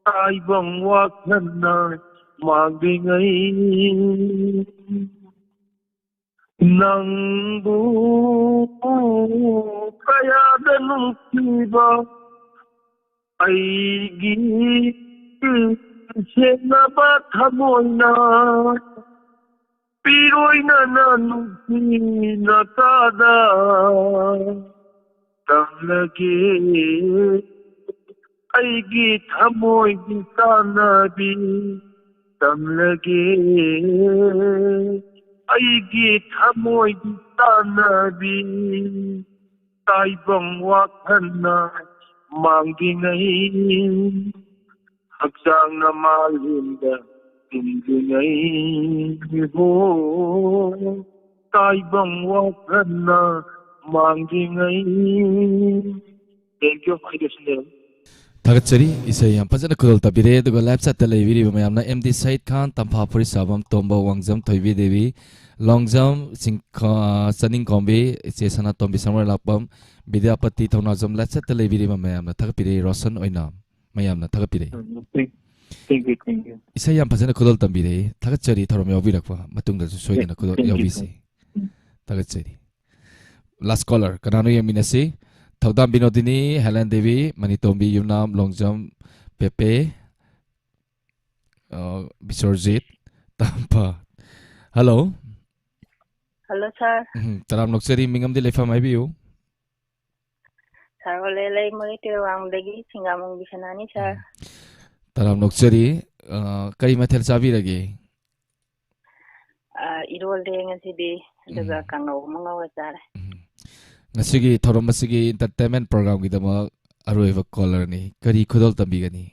ꯇꯥꯏꯕꯪ ꯋꯥꯈꯜꯅ ꯃꯥꯡꯂꯤꯉꯩ꯫ ꯅꯪꯕꯨ ꯀꯌꯥꯗ ꯅꯨꯡꯁꯤꯕ ꯑꯩꯒꯤ ꯁꯦꯡꯂꯕ ꯊꯃꯣꯏꯅ ꯄꯤꯔꯣꯏꯅꯅ ꯅꯨꯡꯁꯤꯅ ꯀꯥꯗ ꯇꯝꯂꯒꯦ꯫ ꯑꯩꯒꯤ ꯊꯃꯣꯏꯒꯤ ꯆꯥꯟꯅꯕꯤ ꯇꯝꯂꯒꯦ꯫ ꯑꯩꯒꯤ ꯊꯃꯣꯏꯒꯤ ꯆꯥꯟꯅꯕꯤ ꯇꯥꯏꯕꯪ ꯋꯥꯈꯜꯅ ꯃꯥꯡꯗ꯭ꯔꯤꯉꯩ, ꯍꯛꯆꯥꯡꯅ ꯃꯥꯂꯦꯝꯗ ꯇꯤꯟꯗ꯭ꯔꯤꯉꯩ ꯍꯣ, ꯇꯥꯏꯕꯪ ꯋꯥꯈꯜꯅ ꯃꯥꯡꯗ꯭ꯔꯤꯉꯩ꯫ Thank you, ꯑꯩ ꯂꯣꯏꯁꯤꯟꯖꯔꯒꯦ꯫ ꯊꯥꯒꯠꯆꯔꯤ꯫ ꯏꯁꯩ ꯌꯥꯝ ꯐꯖꯅ ꯈꯨꯗꯣꯜ ꯇꯝꯕꯤꯔꯦ꯫ ꯑꯗꯨꯒ live chat ꯇ ꯂꯩꯕꯤꯔꯤꯕ ꯃꯌꯥꯝꯅ ꯑꯦꯝ ꯗꯤ ꯁꯌꯤꯗ ꯈꯥꯟ, ꯇꯝꯐꯥ ꯐꯨꯔꯤꯠꯁꯥꯕꯝ, ꯇꯣꯝꯕ ꯋꯥꯡꯖꯝ, ꯊꯣꯏꯕꯤ ꯗꯦꯕꯤ, long jump, ꯆꯤꯡ-, ꯈ-, ꯆꯅꯤꯡꯈꯣꯝꯕꯤ, ꯏꯆꯦ ꯁꯅꯥꯇꯣꯝꯕꯤ, ꯁꯃꯔ ꯂꯥꯛꯄꯝ, ꯕꯤꯗ꯭ꯌꯥꯄꯇꯤ, ꯊꯧꯅꯥꯖꯝ, live chat ꯇ ꯂꯩꯕꯤꯔꯤꯕ ꯃꯌꯥꯝꯅ ꯊꯥꯒꯠꯄꯤꯔꯦ꯫ ꯔꯣꯁꯟ ꯑꯣꯏꯅ ꯃꯌꯥꯝꯅ ꯊꯥꯒꯠꯄꯤꯔꯦ꯫ ꯎꯝ, thank, thank you, thank you꯫ ꯏꯁꯩ ꯌꯥꯝ ꯐꯖꯅ ꯈꯨꯗꯣꯜ ꯇꯝꯕꯤꯔꯦ꯫ ꯊꯥꯒꯠꯆꯔꯤ ꯊꯧꯔꯝ ꯌꯥꯎꯕꯤꯔꯛꯄ꯫ ꯃꯇꯨꯡꯗꯁꯨ ꯁꯣꯏꯗꯅ ꯈꯨꯗꯣꯜ thank you, ꯌꯥꯎꯕꯤꯁꯤ꯫ Thank you꯫ ꯎꯝ꯫ ꯊꯥꯒꯠꯆꯔꯤ꯫ Last caller, ꯀꯅꯥꯅꯣ ꯌꯦꯡꯃꯤꯟꯅꯁꯤ? ꯊꯧꯗꯥꯝ ꯕꯤꯅꯣꯗꯤꯅꯤ, ꯍꯦꯂꯦꯟ ꯗꯦꯕꯤ, ꯃꯅꯤꯇꯣꯝꯕꯤ, ꯌꯨꯝꯅꯥꯝ, ꯂꯣꯡꯖꯝ, ꯄꯦꯄꯦ, ꯑ, ꯕꯤꯁ꯭ꯋꯔꯖꯤꯠ, ꯇꯝꯐ꯫ Hello꯫ Hello, sir꯫ ꯎꯝ, ꯇꯔꯥꯝꯅ ꯑꯣꯛꯆꯔꯤ, ꯃꯤꯡ ꯑꯃꯗꯤ ꯂꯩꯐꯝ ꯍꯥꯏꯕꯤꯌꯨ꯫ Sir ꯍꯣꯂꯦ ꯂꯩꯃꯔꯦꯟ ꯇꯦꯔꯥꯡꯗꯒꯤ ꯁꯤꯡꯒꯥꯃꯣꯡ ꯕꯤꯁꯅꯥꯅꯤ, sir꯫ ꯎꯝ꯫ ꯇꯔꯥꯝꯅ ꯑꯣꯛꯆꯔꯤ, ꯑ, ꯀꯔꯤ ꯃꯊꯦꯜ ꯆꯥꯕꯤꯔꯒꯦ? ꯑ, ꯏꯔꯣꯜꯂꯦ ꯉꯁꯤꯗꯤ, ꯑꯗꯨꯒ ꯎꯝ꯫ ꯀꯥꯡꯉꯧ ꯑꯃ ꯉꯧꯔ ꯆꯥꯔꯦ꯫ ꯎꯝ꯫ ꯉꯁꯤꯒꯤ ꯊꯧꯔꯝ ꯑꯁꯤꯒꯤ entertainment program ꯒꯤꯗꯃꯛ ꯑꯔꯣꯏꯕ caller ꯅꯤ꯫ ꯀꯔꯤ ꯈꯨꯗꯣꯜ ꯇꯝꯕꯤꯒꯅꯤ?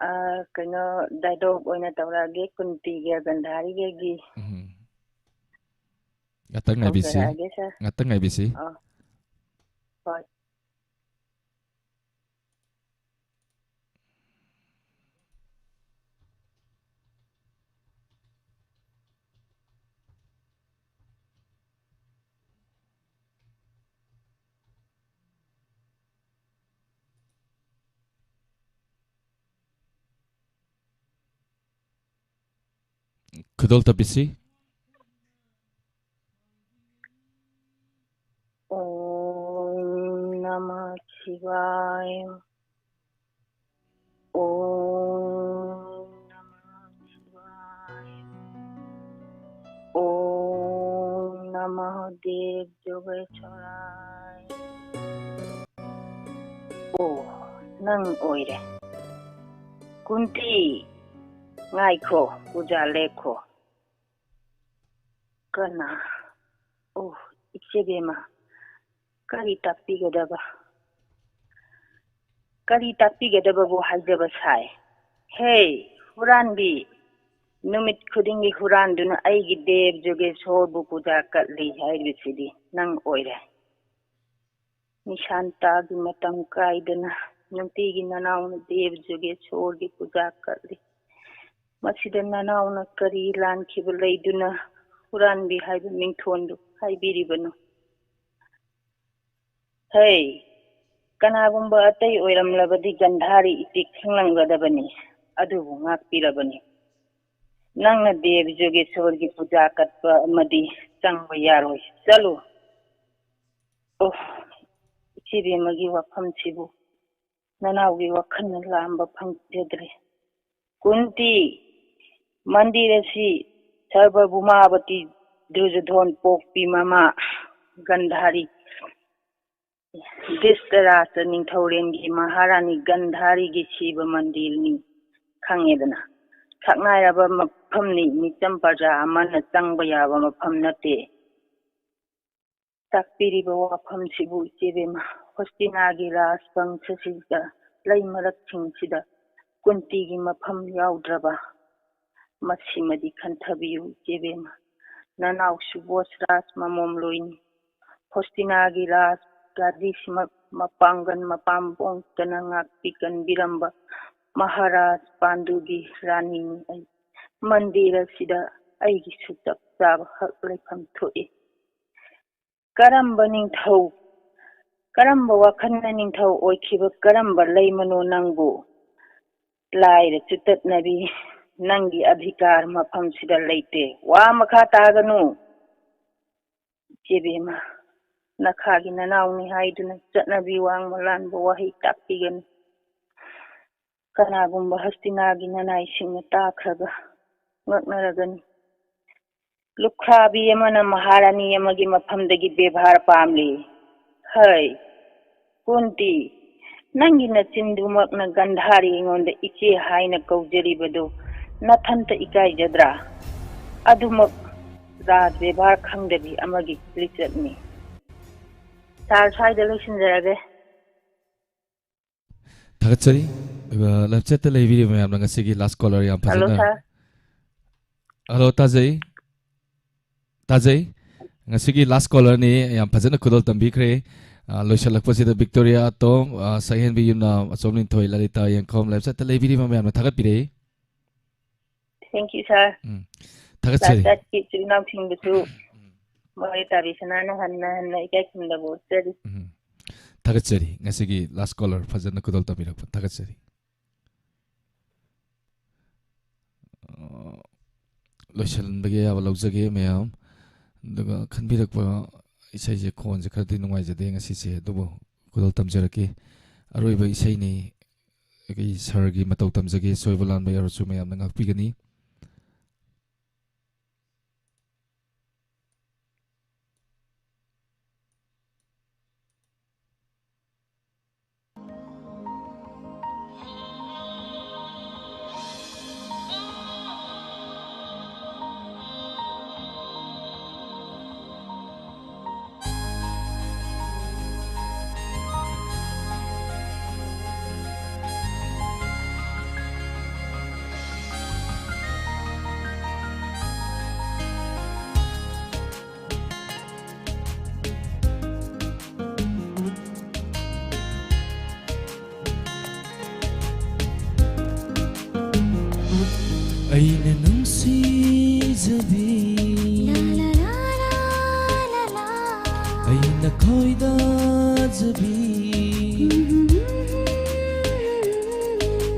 ꯑ, ꯀꯩꯅꯣ, dialogue ꯑꯣꯏꯅ ꯇꯧꯔꯛꯑꯒꯦ, ꯀꯨꯟꯇꯤꯒ ꯒꯟꯙꯥꯔꯤꯒꯒꯤ꯫ ꯎꯝ꯫ ꯉꯥꯛꯇꯪ ꯉꯥꯏꯕꯤꯁꯤ꯫ ꯇꯧꯖꯔꯛꯑꯒꯦ, sir꯫ ꯉꯥꯛꯇꯪ ꯉꯥꯏꯕꯤꯁꯤ꯫ ꯑ, ꯍꯣꯏ꯫ ꯈꯨꯗꯣꯜ ꯇꯝꯕꯤꯁꯤ꯫ शिवाय। ओम नमः शिवाय। ओम नमः देव जोगेश्वराय। ꯑꯣ, ꯅꯪ ꯑꯣꯏꯔꯦ꯫ ꯀꯨꯟꯇꯤ, ꯉꯥꯏꯈꯣ, ꯄꯨꯖꯥ ꯂꯦꯞꯈꯣ꯫ ꯀꯅꯥ? ꯑꯣ, ꯏꯆꯦꯕꯦꯝꯃ, ꯀꯔꯤ ꯇꯥꯛꯄꯤꯒꯗꯕ? ꯀꯔꯤ ꯇꯥꯛꯄꯤꯒꯗꯕꯕꯨ ꯍꯥꯏꯖꯕ ꯁꯥꯏ? ꯍꯦ, ꯍꯨꯔꯥꯟꯕꯤ! ꯅꯨꯃꯤꯠ ꯈꯨꯗꯤꯡꯒꯤ ꯍꯨꯔꯥꯟꯗꯨꯅ ꯑꯩꯒꯤ ꯗꯦꯕ ꯖꯣꯒꯦꯁꯣꯔꯕꯨ ꯄꯨꯖꯥ ꯀꯠꯂꯤ ꯍꯥꯏꯔꯤꯕꯁꯤꯗꯤ ꯅꯪ ꯑꯣꯏꯔꯦ꯫ ꯅꯤꯁꯥꯟꯇꯥꯒꯤ ꯃꯇꯝ ꯀꯥꯏꯗꯅ ꯅꯨꯡꯇꯤꯒꯤ ꯅꯅꯥꯎꯅ ꯗꯦꯕ ꯖꯣꯒꯦꯁꯣꯔꯒꯤ ꯄꯨꯖꯥ ꯀꯠꯂꯤ꯫ ꯃꯁꯤꯗ ꯅꯅꯥꯎꯅ ꯀꯔꯤ ꯂꯥꯟꯈꯤꯕ ꯂꯩꯗꯨꯅ ꯍꯨꯔꯥꯟꯕꯤ ꯍꯥꯏꯕ ꯃꯤꯡꯊꯣꯟꯗꯨ ꯍꯥꯏꯕꯤꯔꯤꯕꯅꯣ? ꯍꯩ, ꯀꯅꯥꯒꯨꯝꯕ ꯑꯇꯩ ꯑꯣꯏꯔꯝꯂꯕꯗꯤ ꯒꯟꯙꯥꯔꯤ ꯏꯆꯦ ꯈꯪꯂꯝꯒꯗꯕꯅꯤ, ꯑꯗꯨꯕꯨ ꯉꯥꯛꯄꯤꯔꯕꯅꯤ꯫ ꯅꯪꯅ ꯗꯦꯕ ꯖꯣꯒꯦꯁꯣꯔꯒꯤ ꯄꯨꯖꯥ ꯀꯠꯄ ꯑꯃꯗꯤ ꯆꯪꯕ ꯌꯥꯔꯣꯏ꯫ ꯆꯠꯂꯨ꯫ ꯑꯣ, ꯏꯆꯦꯕꯦꯝꯃꯒꯤ ꯋꯥꯐꯝꯁꯤꯕꯨ ꯅꯅꯥꯎꯒꯤ ꯋꯥꯈꯜꯅ ꯂꯥꯝꯕ ꯐꯪꯖꯗ꯭ꯔꯦ꯫ ꯀꯨꯟꯇꯤ, ꯃꯟꯗꯤꯔ ꯑꯁꯤ ꯁꯔꯕꯚꯨꯃꯥꯕꯇꯤ ꯗꯨꯔꯖꯣꯙꯣꯟ ꯄꯣꯛꯄꯤ ꯃꯃꯥ ꯒꯟꯙꯥꯔꯤ ꯙ꯭ꯔꯤꯁꯇꯔꯥꯁꯇ꯭ꯔ ꯅꯤꯡꯊꯧꯔꯦꯜꯒꯤ ꯃꯍꯥꯔꯥꯅꯤ ꯒꯟꯙꯥꯔꯤꯒꯤ ꯁꯤꯕ ꯃꯟꯗꯤꯔꯅꯤ꯫ ꯈꯪꯉꯦꯗꯅ, ꯁꯛꯅꯥꯏꯔꯕ ꯃꯐꯝꯅꯤ, ꯃꯤꯆꯝ ꯄ꯭ꯔꯖꯥ ꯑꯃꯅ ꯆꯪꯕ ꯌꯥꯕ ꯃꯐꯝ ꯅꯠꯇꯦ꯫ ꯇꯥꯛꯄꯤꯔꯤꯕ ꯋꯥꯐꯝꯁꯤꯕꯨ ꯏꯆꯦꯕꯦꯝꯃ, ꯍꯣꯁꯇꯤꯅꯥꯒꯤ ꯔꯥꯖꯕꯪꯁꯁꯤꯗ, ꯂꯩ ꯃꯔꯛꯁꯤꯡꯁꯤꯗ ꯀꯨꯟꯇꯤꯒꯤ ꯃꯐꯝ ꯌꯥꯎꯗ꯭ꯔꯕ? ꯃꯁꯤꯃꯗꯤ ꯈꯟꯊꯕꯤꯌꯨ ꯏꯆꯦꯕꯦꯝꯃ, ꯅꯅꯥꯎꯁꯨ ꯕꯣꯁ ꯔꯥꯖ ꯃꯃꯣꯝꯂꯣꯏꯅꯤ꯫ ꯍꯣꯁꯇꯤꯅꯥꯒꯤ ꯔꯥꯖ ꯒꯥꯗꯤꯁꯤꯃꯛ ꯃꯄꯥꯡꯒꯜ ꯃꯄꯥꯝꯕꯣꯝꯇꯅ ꯉꯥꯛꯄꯤ ꯀꯟꯕꯤꯔꯝꯕ ꯃꯍꯥꯔꯥꯖ ꯄꯥꯟꯗꯨꯒꯤ ꯔꯥꯅꯤꯅꯤ ꯑꯩ꯫ ꯃꯟꯗꯤꯔ ꯑꯁꯤꯗ ꯑꯩꯒꯤꯁꯨ ꯆꯞ ꯆꯥꯕ ꯍꯛ ꯂꯩꯐꯝ ꯊꯣꯛꯏ꯫ ꯀꯔꯝꯕ ꯅꯤꯡꯊꯧ, ꯀꯔꯝꯕ ꯋꯥꯈꯜꯅ ꯅꯤꯡꯊꯧ ꯑꯣꯏꯈꯤꯕ ꯀꯔꯝꯕ ꯂꯩꯃꯅꯣ ꯅꯪꯕꯨ? ꯂꯥꯏꯔ ꯆꯨꯇꯠꯅꯕꯤ, ꯅꯪꯒꯤ ꯑꯙꯤꯀꯥꯔ ꯃꯐꯝꯁꯤꯗ ꯂꯩꯇꯦ꯫ ꯋꯥ ꯃꯈꯥ ꯇꯥꯒꯅꯨ꯫ ꯏꯆꯦꯕꯦꯝꯃ, ꯅꯈꯥꯒꯤ ꯅꯅꯥꯎꯅꯤ ꯍꯥꯏꯗꯨꯅ ꯆꯠꯅꯕꯤ ꯋꯥꯡꯃ ꯂꯥꯟꯕ ꯋꯥꯍꯩ ꯇꯥꯛꯄꯤꯒꯅꯨ꯫ ꯀꯅꯥꯒꯨꯝꯕ ꯍꯁꯇꯤꯅꯥꯒꯤ ꯅꯅꯥꯏꯁꯤꯡꯅ ꯇꯥꯈ꯭ꯔꯒ ꯉꯛꯅꯔꯒꯅꯤ꯫ ꯂꯨꯈ꯭ꯔꯥꯕꯤ ꯑꯃꯅ ꯃꯍꯥꯔꯥꯅꯤ ꯑꯃꯒꯤ ꯃꯐꯝꯗꯒꯤ ꯕꯦꯕꯥꯔ ꯄꯥꯝꯂꯤ꯫ ꯍꯩ, ꯀꯨꯟꯇꯤ, ꯅꯪꯒꯤ ꯅꯆꯤꯟꯗꯨꯃꯛꯅ ꯒꯟꯙꯥꯔꯤ ꯑꯩꯉꯣꯟꯗ ꯏꯆꯦ ꯍꯥꯏꯅ ꯀꯧꯖꯔꯤꯕꯗꯨ ꯅꯊꯟꯇ ꯏꯀꯥꯏꯖꯗ꯭ꯔꯥ? ꯑꯗꯨꯃꯛ ꯔꯥꯖ ꯕꯦꯕꯥꯔ ꯈꯪꯗꯕꯤ ꯑꯃꯒꯤ ꯂꯤꯆꯠꯅꯤ꯫ ꯁꯥꯔ, ꯁ꯭ꯋꯥꯏꯗ ꯂꯣꯏꯁꯤꯟꯖꯔꯒꯦ꯫ ꯊꯥꯒꯠꯆꯔꯤ꯫ ꯑꯗꯨꯒ live chat ꯇ ꯂꯩꯕꯤꯔꯤꯕ ꯃꯌꯥꯝꯅ ꯉꯁꯤꯒꯤ last caller ꯌꯥꯝ ꯍꯜꯂꯣ, ꯐꯖꯅ ꯁꯥꯔ꯫ ꯍꯜꯂꯣ, ꯇꯥꯖꯩ꯫ ꯇꯥꯖꯩ꯫ ꯉꯁꯤꯒꯤ last caller ꯅꯤ, ꯌꯥꯝ ꯐꯖꯅ ꯈꯨꯗꯣꯜ ꯇꯝꯕꯤꯈ꯭ꯔꯦ꯫ ꯑ, ꯂꯣꯏꯁꯤꯜꯂꯛꯄꯁꯤꯗ ꯕꯤꯛꯇꯣꯔꯤꯌꯥ ꯑꯇꯣꯝ, ꯑ, ꯁꯛꯍꯦꯟꯕꯤ ꯌꯨꯝꯅꯥꯝ, ꯑꯆꯣꯝ ꯅꯤꯡꯊꯣꯏ, ꯂꯂꯤꯇꯥ ꯌꯦꯡꯈꯣꯝ, live chat ꯇ ꯂꯩꯕꯤꯔꯤꯕ ꯃꯌꯥꯝꯅ ꯊꯥꯒꯠꯄꯤꯔꯦ꯫ Thank you, sir꯫ ꯎꯝ꯫ ꯊꯥꯒꯠꯆꯔꯤ꯫ Live chat ꯀꯤ ꯏꯆꯤꯜ ꯏꯅꯥꯎꯁꯤꯡꯕꯨꯁꯨ ꯃꯣꯔꯦ ꯇꯥꯕꯤꯁꯅꯥꯅ ꯍꯟꯅ ꯍꯟꯅ ꯏꯀꯥꯏ ꯈꯨꯝꯅꯕ ꯎꯠꯆꯔꯤ꯫ ꯎꯝ꯫ ꯊꯥꯒꯠꯆꯔꯤ꯫ ꯉꯁꯤꯒꯤ last caller ꯐꯖꯅ ꯈꯨꯗꯣꯜ ꯇꯝꯕꯤꯔꯛꯄ ꯊꯥꯒꯠꯆꯔꯤ꯫ ꯑ, ꯂꯣꯏꯁꯤꯟꯕꯒꯤ ꯑꯌꯥꯕ ꯂꯧꯖꯒꯦ ꯃꯌꯥꯝ꯫ ꯑꯗꯨꯒ ꯈꯟꯕꯤꯔꯛꯄ ꯏꯁꯩꯁꯦ, ꯈꯣꯟꯁꯦ ꯈꯔꯗꯤ ꯅꯨꯡꯉꯥꯏꯖꯗꯦ ꯉꯁꯤꯁꯦ, ꯑꯗꯨꯕꯨ ꯈꯨꯗꯣꯜ ꯇꯝꯖꯔꯛꯀꯦ꯫ ꯑꯔꯣꯏꯕ ꯏꯁꯩꯅꯤ꯫ ꯑꯩꯈꯣꯏ ꯁꯥꯔꯒꯤ ꯃꯇꯧ ꯇꯝꯖꯒꯦ꯫ ꯁꯣꯏꯕ ꯂꯥꯟꯕ ꯌꯥꯎꯔꯁꯨ ꯃꯌꯥꯝꯅ ꯉꯥꯛꯄꯤꯒꯅꯤ꯫ ꯑꯩꯅ ꯅꯨꯡꯁꯤꯖꯕꯤ, ꯑꯩꯅ ꯈꯣꯏꯗꯥꯖꯕꯤ,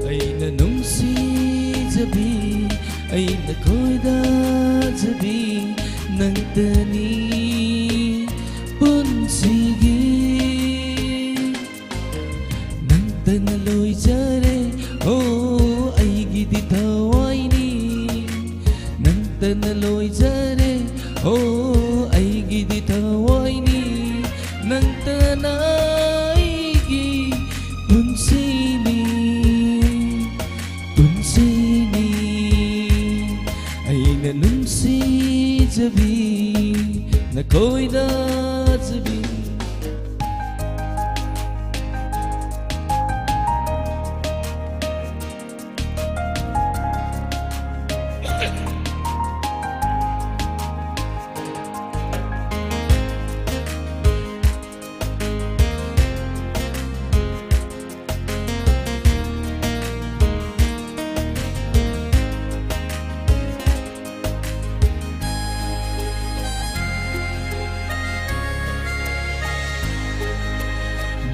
ꯑꯩꯅ ꯅꯨꯡꯁꯤꯖꯕꯤ, ꯑꯩꯅ ꯈꯣꯏꯗꯥꯖꯕꯤ ꯅꯪꯇꯅꯤ꯫ ꯄꯨꯟ ꯁꯤꯒꯤ ꯅꯪꯇꯅ ꯂꯣꯏꯖꯔꯦ, ꯑꯣ, ꯑꯩꯒꯤꯗꯤ ꯊꯋꯥꯏꯅꯤ꯫ ꯅꯪꯇꯅ ꯂꯣꯏꯖꯔꯦ, ꯑꯣ, ꯑꯩꯒꯤꯗꯤ ꯊꯋꯥꯏꯅꯤ꯫ ꯅꯪꯇꯅ ꯑꯩꯒꯤ ꯄꯨꯟꯁꯤꯅꯤ, ꯄꯨꯟꯁꯤꯅꯤ꯫ ꯑꯩꯅ ꯅꯨꯡꯁꯤꯖꯕꯤ, ꯅꯈꯣꯏꯗꯖꯕꯤ꯫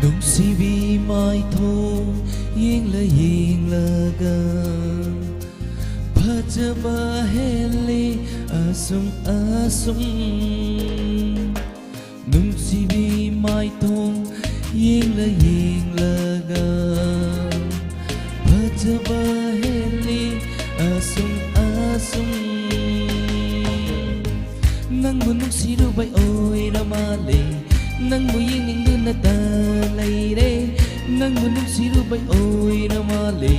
ꯅꯨꯡꯁꯤꯕꯤ ꯃꯥꯏꯊꯣꯡ ꯌꯦꯡꯂ ꯌꯦꯡꯂꯒ ꯐꯖꯕ ꯍꯦꯜꯂꯤ ꯑꯁꯨꯝ ꯑꯁꯨꯝ꯫ ꯅꯨꯡꯁꯤꯕꯤ ꯃꯥꯏꯊꯣꯡ ꯌꯦꯡꯂ ꯌꯦꯡꯂꯒ ꯐꯖꯕ ꯍꯦꯜꯂꯤ ꯑꯁꯨꯝ ꯑꯁꯨꯝ꯫ ꯅꯪꯕꯨ ꯅꯨꯡꯁꯤꯔꯨꯕꯩ ꯑꯣꯏꯔ ꯃꯥꯜꯂꯦ, ꯅꯪꯕꯨ ꯌꯦꯡꯅꯤꯡꯗꯨꯅꯇ ꯂꯩꯔꯦ꯫ ꯅꯪꯕꯨ ꯅꯨꯡꯁꯤꯔꯨꯕꯩ ꯑꯣꯏꯔ ꯃꯥꯜꯂꯦ,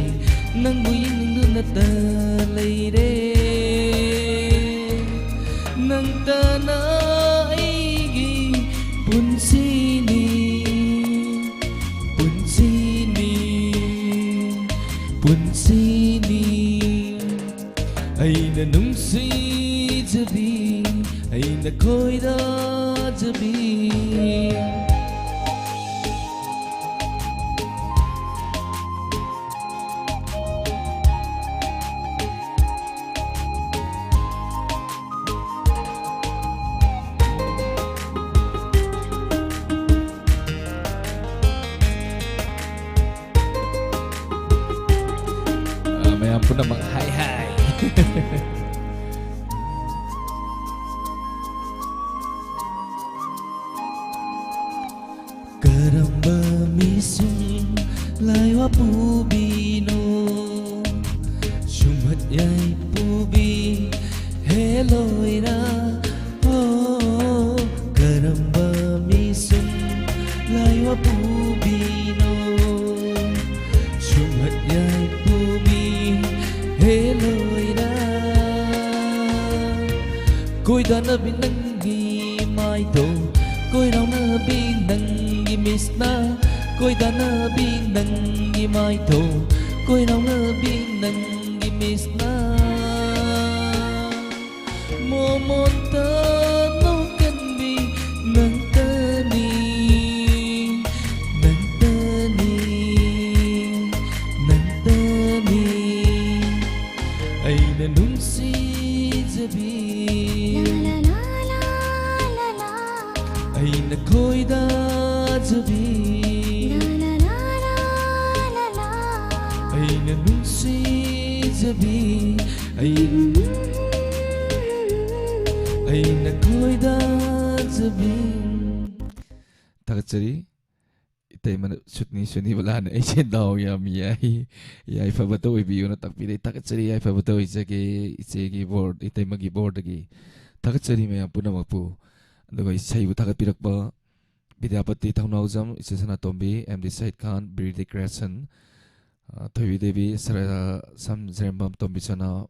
ꯅꯪꯕꯨ ꯌꯦꯡꯅꯤꯡꯗꯨꯅꯇ ꯂꯩꯔꯦ꯫ ꯅꯪꯇꯅ ꯑꯩꯒꯤ ꯄꯨꯟꯁꯤꯅꯤ, ꯄꯨꯟꯁꯤꯅꯤ, ꯄꯨꯟꯁꯤꯅꯤ꯫ ꯑꯩꯅ ꯅꯨꯡꯁꯤꯖꯕꯤ, ꯑꯩꯅ ꯈꯣꯏꯗꯥꯖꯕꯤ꯫ Ah, mayam pun namang hai hai. ꯄꯨꯕꯤꯅꯣ, ꯁꯨꯝꯍꯠ ꯌꯥꯏ ꯄꯨꯕꯤ ꯍꯦ ꯂꯣꯏꯅ꯫ ꯑꯣ, ꯀꯔꯝꯕ ꯃꯤꯁꯨꯝ ꯂꯥꯏꯋꯥ ꯄꯨꯕꯤꯅꯣ, ꯁꯨꯝꯍꯠ ꯌꯥꯏ ꯄꯨꯕꯤ ꯍꯦ ꯂꯣꯏꯅ꯫ ꯀꯣꯏꯗꯥꯅꯕꯤ ꯅꯪꯒꯤ ꯃꯥꯏꯗꯣ, ꯀꯣꯏꯔꯥꯎꯅꯕꯤ ꯅꯪꯒꯤ ꯃꯤꯁꯅ, ꯀꯣꯏꯗꯥꯅꯕꯤ ꯅꯪꯒꯤ ꯃꯥꯏꯗꯣ, ꯀꯣꯏꯔꯥꯎꯅꯕꯤ ꯅꯪꯒꯤ ꯃꯤꯁꯅ꯫ ꯃꯣꯃꯣꯟꯇ ꯅꯣꯛꯀꯟꯕꯤ ꯅꯪꯇꯅꯤ, ꯅꯪꯇꯅꯤ, ꯅꯪꯇꯅꯤ꯫ ꯑꯩꯅ ꯅꯨꯡꯁꯤꯖꯕꯤ, ꯑꯩꯅ ꯈꯣꯏꯗꯥꯖꯕꯤ, ꯑꯩꯅ ꯅꯨꯡꯁꯤꯖꯕꯤ, ꯑꯩ, ꯑꯩꯅ ꯈꯣꯏꯗꯥꯖꯕꯤ꯫ ꯊꯥꯒꯠꯆꯔꯤ꯫ ꯏꯇꯩꯃꯅ ꯁꯨꯠꯅꯤ ꯁꯨꯅꯤꯕ ꯂꯥꯟꯅ ꯑꯩꯁꯦ ꯗꯥꯎ ꯌꯥꯝ ꯌꯥꯏ, ꯌꯥꯏꯐꯕꯇ ꯑꯣꯏꯕꯤꯌꯨꯅ ꯇꯥꯛꯄꯤꯔꯦ꯫ ꯊꯥꯒꯠꯆꯔꯤ, ꯌꯥꯏꯐꯕꯇ ꯑꯣꯏꯖꯒꯦ꯫ ꯏꯆꯦꯒꯤ ꯕꯣꯔ, ꯏꯇꯩꯃꯒꯤ ꯕꯣꯔꯗꯒꯤ ꯊꯥꯒꯠꯆꯔꯤ ꯃꯌꯥꯝ ꯄꯨꯝꯅꯃꯛꯄꯨ꯫ ꯑꯗꯨꯒ ꯏꯁꯩꯕꯨ ꯊꯥꯒꯠꯄꯤꯔꯛꯄ ꯕꯤꯗ꯭ꯌꯥꯄꯇꯤ ꯊꯧꯅꯥꯎꯖꯝ, ꯏꯆꯦ ꯁꯅꯥꯇꯣꯝꯕꯤ, ꯑꯦꯝ ꯗꯤ ꯁꯍꯤꯗ ꯈꯥꯟ, ꯕꯤꯔ ꯗꯤ ꯀ꯭ꯔꯤꯌꯦꯁꯟ, ꯑ, ꯊꯣꯏꯕꯤ ꯗꯦꯕꯤ, ꯁꯔ-, Samjarembam Tombisana,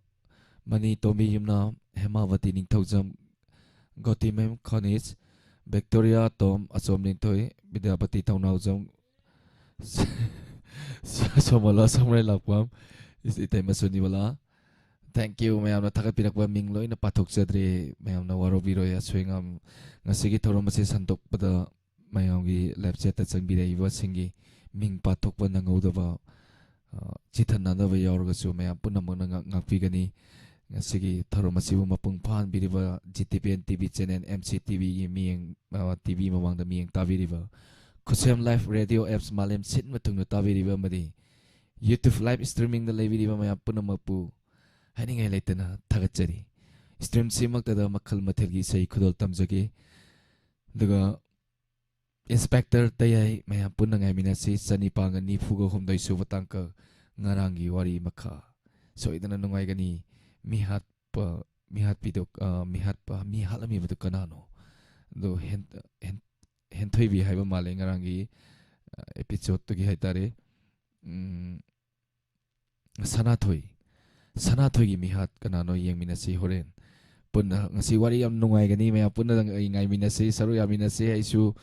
Manitombi Yumnam, Hemabati Ningthoujam, Gotimayum Khoniza, Victoria ꯇꯣꯝ, ꯑꯆꯣꯝ ꯅꯤꯡꯊꯣꯏ, ꯕꯤꯗ꯭ꯌꯥꯄꯇꯤ ꯊꯧꯅꯥꯎꯖꯝ, ꯁꯣꯃꯣꯂꯥ ꯁꯣꯝꯔꯩ ꯂꯥꯛꯄꯝ, ꯏꯇꯩꯃ ꯁꯨꯅꯤꯕꯂꯥ꯫ Thank you꯫ ꯃꯌꯥꯝꯅ ꯊꯥꯒꯠꯄꯤꯔꯛꯄ ꯃꯤꯡ ꯂꯣꯏꯅ ꯄꯥꯊꯣꯛꯆꯗ꯭ꯔꯦ꯫ ꯃꯌꯥꯝꯅ ꯋꯥꯔꯧꯕꯤꯔꯣꯏ꯫ ꯑꯁꯣꯏ ꯑꯉꯥꯝ ꯉꯁꯤꯒꯤ ꯊꯧꯔꯝ ꯑꯁꯤ ꯁꯟꯗꯣꯛꯄꯗ ꯃꯌꯥꯝꯒꯤ live chat ꯇ ꯆꯪꯕꯤꯔꯛꯏꯕꯁꯤꯡꯒꯤ ꯃꯤꯡ ꯄꯥꯊꯣꯛꯄ ꯅꯪꯍꯧꯗꯕ, ꯑ, ꯆꯤꯊꯅꯗꯕ ꯌꯥꯎꯔꯒꯁꯨ ꯃꯌꯥꯝ ꯄꯨꯝꯅꯃꯛꯅ ꯉꯥꯛ-, ꯉꯥꯛꯄꯤꯒꯅꯤ꯫ ꯉꯁꯤꯒꯤ ꯊꯧꯔꯝ ꯑꯁꯤꯕꯨ ꯃꯄꯨꯡ ꯐꯥꯍꯟꯕꯤꯔꯤꯕ G T P N T V channel, M C T V ꯒꯤ ꯃꯤꯠꯌꯦꯡ, ꯑ, T V ꯃꯃꯥꯡꯗ ꯃꯤꯠꯌꯦꯡ ꯇꯥꯕꯤꯔꯤꯕ, ꯈꯨꯠꯁꯦꯝ Live Radio Apps ꯃꯥꯂꯦꯝ ꯁꯤꯟꯕ ꯊꯨꯡꯅ ꯇꯥꯕꯤꯔꯤꯕ ꯑꯃꯗꯤ YouTube live streaming ꯗ ꯂꯩꯕꯤꯔꯤꯕ ꯃꯌꯥꯝ ꯄꯨꯝꯅꯃꯛꯄꯨ ꯍꯥꯏꯅꯤꯡꯉꯥꯏ ꯂꯩꯇꯅ ꯊꯥꯒꯠꯆꯔꯤ꯫ Stream ꯁꯤꯃꯛꯇꯗ ꯃꯈꯜ ꯃꯊꯦꯜꯒꯤ ꯏꯁꯩ ꯈꯨꯗꯣꯜ ꯇꯝꯖꯒꯦ꯫ ꯑꯗꯨꯒ ꯏꯟꯁꯄꯦꯛꯇꯔ ꯇꯌꯥꯏ, ꯃꯌꯥꯝ ꯄꯨꯟꯅ ꯉꯥꯏꯃꯤꯟꯅꯁꯤ꯫ ꯆꯅꯤꯄꯥꯟꯒ ꯅꯤꯐꯨꯒ ꯍꯨꯝꯗꯣꯏ ꯁꯨꯕ ꯇꯥꯡꯀꯛ, ꯉꯔꯥꯡꯒꯤ ꯋꯥꯔꯤ ꯃꯈꯥ꯫ ꯁꯣꯏꯗꯅ ꯅꯨꯡꯉꯥꯏꯒꯅꯤ꯫ ꯃꯤꯍꯥꯠꯄ, ꯃꯤꯍꯥꯠꯄꯤꯗꯣ, ꯑ, ꯃꯤꯍꯥꯠꯄ, ꯃꯤ ꯍꯥꯠꯂꯝꯃꯤꯕꯗꯨ ꯀꯅꯥꯅꯣ? ꯑꯗꯣ ꯍꯦꯟ-, ꯍꯦꯟ-, ꯍꯦꯟꯊꯣꯏꯕꯤ ꯍꯥꯏꯕ ꯃꯥꯜꯂꯦ ꯉꯔꯥꯡꯒꯤ, ꯑ, episode ꯇꯨꯒꯤ ꯍꯥꯏꯇꯥꯔꯦ꯫ ꯎꯝ, ꯁꯅꯥꯊꯣꯏ, ꯁꯅꯥꯊꯣꯏꯒꯤ ꯃꯤꯍꯥꯠ ꯀꯅꯥꯅꯣ ꯌꯦꯡꯃꯤꯟꯅꯁꯤ ꯍꯣꯔꯦꯟ ꯄꯨꯟꯅ꯫ ꯉꯁꯤ ꯋꯥꯔꯤ ꯌꯥꯝ ꯅꯨꯡꯉꯥꯏꯒꯅꯤ, ꯃꯌꯥꯝ ꯄꯨꯟꯅ ꯉꯥꯏꯃꯤꯟꯅꯁꯤ, ꯁꯔꯨꯛ ꯌꯥꯃꯤꯟꯅꯁꯤ꯫ ꯑꯩꯁꯨ,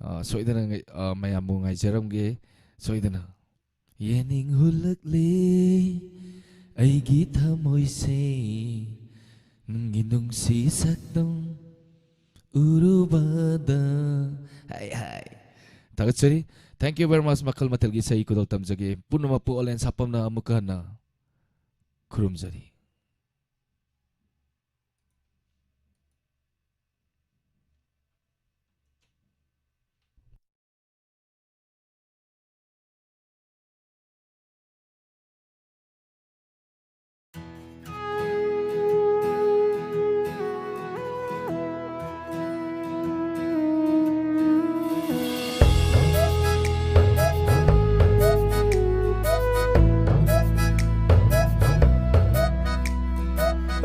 ꯑ, ꯁꯣꯏꯗꯅ ꯉꯥꯏ-, ꯑ, ꯃꯌꯥꯝꯕꯨ ꯉꯥꯏꯖꯔꯝꯒꯦ꯫ ꯁꯣꯏꯗꯅ꯫ ꯌꯦꯡꯅꯤꯡ ꯍꯨꯜꯂꯛꯂꯦ ꯑꯩꯒꯤ ꯊꯃꯣꯏꯁꯦ, ꯅꯪꯒꯤ ꯅꯨꯡꯁꯤ ꯁꯛꯇꯝ ꯎꯔꯨꯕꯗ꯫ ꯍꯥꯏ, ꯍꯥꯏ꯫ ꯊꯥꯒꯠꯆꯔꯤ꯫ Thank you very much꯫ ꯃꯈꯜ ꯃꯊꯦꯜꯒꯤ ꯏꯁꯩ ꯈꯨꯗꯣꯜ ꯇꯝꯖꯒꯦ꯫ ꯄꯨꯝꯅꯃꯛꯄꯨ ꯑꯣꯂꯦꯟ ꯁꯥꯄꯝꯅ ꯑꯃꯨꯛꯀ ꯍꯟꯅ ꯈꯨꯔꯨꯝꯖꯔꯤ꯫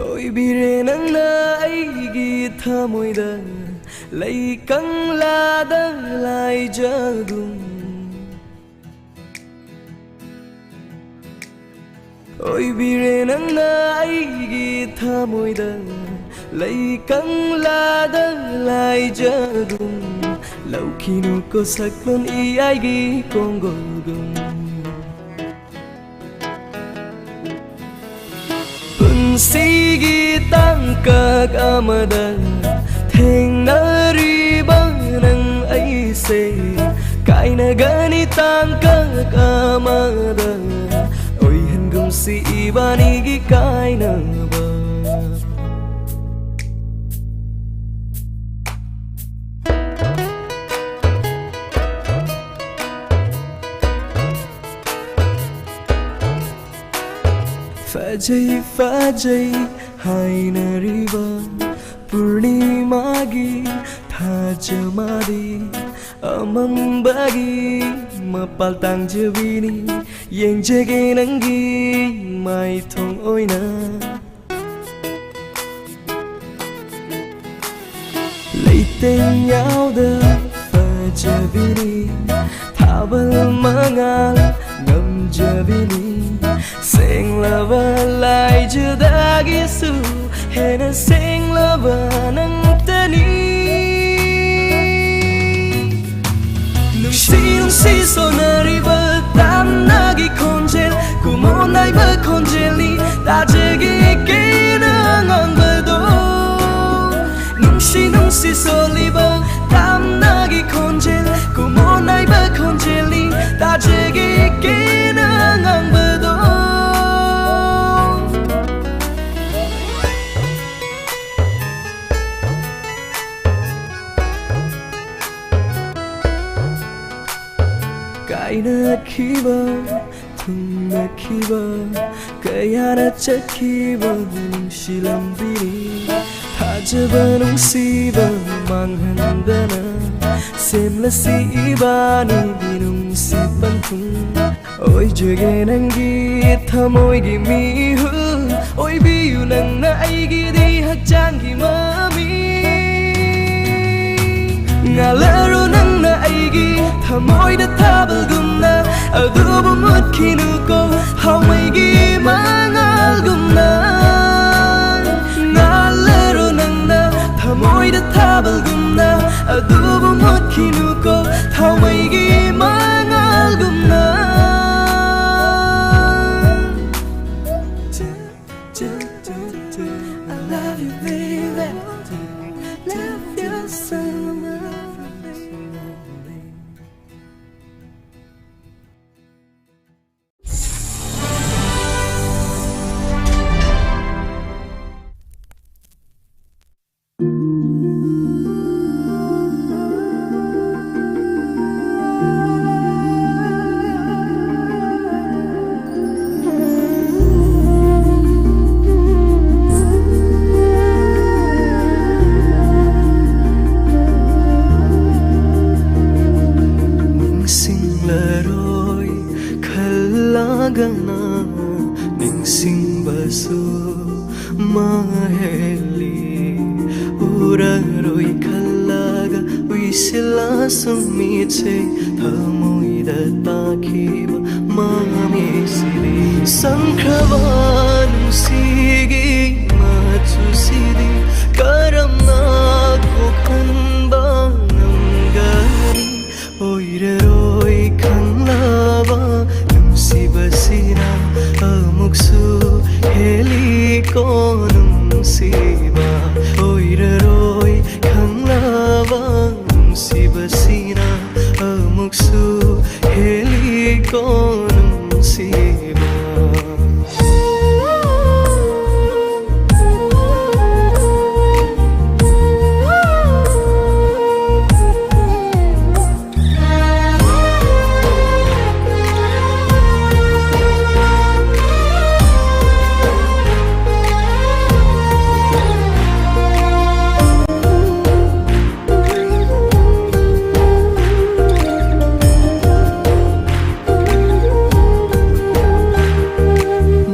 ꯑꯣꯏꯕꯤꯔꯦ ꯅꯪꯅ ꯑꯩꯒꯤ ꯊꯃꯣꯏꯗ ꯂꯩ ꯀꯪꯂꯥꯗ ꯂꯥꯏꯖꯒꯨꯝ꯫ ꯑꯣꯏꯕꯤꯔꯦ ꯅꯪꯅ ꯑꯩꯒꯤ ꯊꯃꯣꯏꯗ ꯂꯩ ꯀꯪꯂꯥꯗ ꯂꯥꯏꯖꯒꯨꯝ꯫ ꯂꯧꯈꯤꯅꯨꯀꯣ ꯁꯛꯂꯣꯟ ꯏꯌꯥꯏꯒꯤ ꯀꯣꯡꯒꯣꯜꯒꯨꯝ꯫ ꯄꯨꯟꯁꯤꯒꯤ ꯇꯥꯡꯀꯛ ꯑꯃꯗ ꯊꯦꯡꯅꯔꯤꯕ ꯅꯪ ꯑꯩꯁꯦ ꯀꯥꯏꯅꯒꯅꯤ ꯇꯥꯡꯀꯛ ꯑꯃꯗ꯫ ꯑꯣꯏꯍꯟꯒꯨꯝꯁꯤ ꯏꯕꯥꯅꯤꯒꯤ ꯀꯥꯏꯅꯕ꯫ ꯐꯖꯩ ꯐꯖꯩ ꯍꯥꯏꯅꯔꯤꯕ ꯄꯨꯔꯅꯤꯃꯥꯒꯤ ꯊꯥꯖ ꯃꯥꯔꯤ꯫ ꯑꯃꯝꯕꯒꯤ ꯃꯄꯥꯜ ꯇꯥꯡꯖꯕꯤꯅꯤ, ꯌꯦꯡꯖꯒꯦ ꯅꯪꯒꯤ ꯃꯥꯏꯊꯣꯡ ꯑꯣꯏꯅ꯫ ꯂꯩꯇꯦꯡ ꯌꯥꯎꯗ ꯐꯖꯕꯤꯅꯤ, ꯊꯥꯕꯜ ꯃꯉꯥꯜ ꯉꯝꯖꯕꯤꯅꯤ꯫ ꯁꯦꯡꯂꯕ ꯂꯥꯏꯖꯗꯒꯤꯁꯨ ꯍꯦꯟꯅ ꯁꯦꯡꯂꯕ ꯅꯪꯇꯅꯤ꯫ ꯅꯨꯡꯁꯤ ꯅꯨꯡꯁꯤ ꯁꯣꯟꯅꯔꯤꯕ ꯇꯥꯝꯅꯒꯤ ꯈꯣꯟꯖꯦꯜ, ꯀꯨꯃꯣꯟ ꯅꯥꯏꯕ ꯈꯣꯟꯖꯦꯜꯅꯤ ꯇꯥꯖꯒꯦ ꯀꯦꯅ ꯉꯥꯡꯕꯗꯣ꯫ ꯅꯨꯡꯁꯤ ꯅꯨꯡꯁꯤ ꯁꯣꯜꯂꯤꯕ ꯇꯥꯝꯅꯒꯤ ꯈꯣꯟꯖꯦꯜ, ꯀꯨꯃꯣꯟ ꯅꯥꯏꯕ ꯈꯣꯟꯖꯦꯜꯅꯤ ꯇꯥꯖꯒꯦ ꯀꯦꯅ ꯉꯥꯡꯕꯗꯣ꯫ ꯀꯥꯏꯅꯈꯤꯕ, ꯊꯨꯡꯅꯈꯤꯕ, ꯀꯌꯥꯅ ꯆꯠꯈꯤꯕ ꯅꯨꯡꯁꯤ ꯂꯝꯕꯤꯅꯤ꯫ ꯊꯥꯖꯕ ꯅꯨꯡꯁꯤꯕ ꯃꯥꯡꯍꯟꯗꯅ ꯁꯦꯝꯂꯁꯤ ꯏꯕꯥꯅꯤꯒꯤ ꯅꯨꯡꯁꯤ ꯄꯟꯊꯨꯡ꯫ ꯑꯣꯏꯖꯒꯦ ꯅꯪꯒꯤ ꯊꯃꯣꯏꯒꯤ ꯃꯤꯍꯨꯜ, ꯑꯣꯏꯕꯤꯌꯨ ꯅꯪꯅ ꯑꯩꯒꯤꯗꯤ ꯍꯛꯆꯥꯡꯒꯤ ꯃꯃꯤ꯫ ꯉꯥꯜꯂꯔꯣ ꯅꯪꯅ ꯑꯩꯒꯤ ꯊꯃꯣꯏꯗ ꯊꯥꯕꯜꯒꯨꯝꯅ, ꯑꯗꯨꯕꯨ ꯃꯨꯠꯈꯤꯅꯨꯀꯣ ꯊꯥꯎꯃꯩꯒꯤ ꯃꯉꯥꯜꯒꯨꯝꯅ꯫ ꯉꯥꯜꯂꯔꯣ ꯅꯪꯅ ꯊꯃꯣꯏꯗ ꯊꯥꯕꯜꯒꯨꯝꯅ, ꯑꯗꯨꯕꯨ ꯃꯨꯠꯈꯤꯅꯨꯀꯣ ꯊꯥꯎꯃꯩꯒꯤ ꯃꯉꯥꯜꯒꯨꯝꯅ꯫ I love you, baby. Love you so much. ꯁꯨꯝꯃꯤꯠꯁꯦ ꯊꯃꯣꯏꯗ ꯇꯥꯈꯤꯕ ꯃꯃꯤꯁꯤꯗꯤ ꯁꯪꯈ꯭ꯔꯕ ꯅꯨꯡꯁꯤꯒꯤ ꯃꯆꯨꯁꯤꯗꯤ ꯀꯔꯝꯅ ꯀꯣꯛꯍꯟꯕ ꯉꯝꯒꯅꯤ? ꯑꯣꯏꯔꯔꯣꯏ ꯈꯪꯂꯕ ꯅꯨꯡꯁꯤꯕꯁꯤꯅ ꯑꯃꯨꯛꯁꯨ ꯍꯦꯜꯂꯤꯀꯣ ꯅꯨꯡꯁꯤꯕ꯫ ꯑꯣꯏꯔꯔꯣꯏ ꯈꯪꯂꯕ ꯅꯨꯡꯁꯤꯕꯁꯤꯅ ꯑꯃꯨꯛꯁꯨ ꯍꯦꯜꯂꯤꯀꯣ ꯅꯨꯡꯁꯤꯕ꯫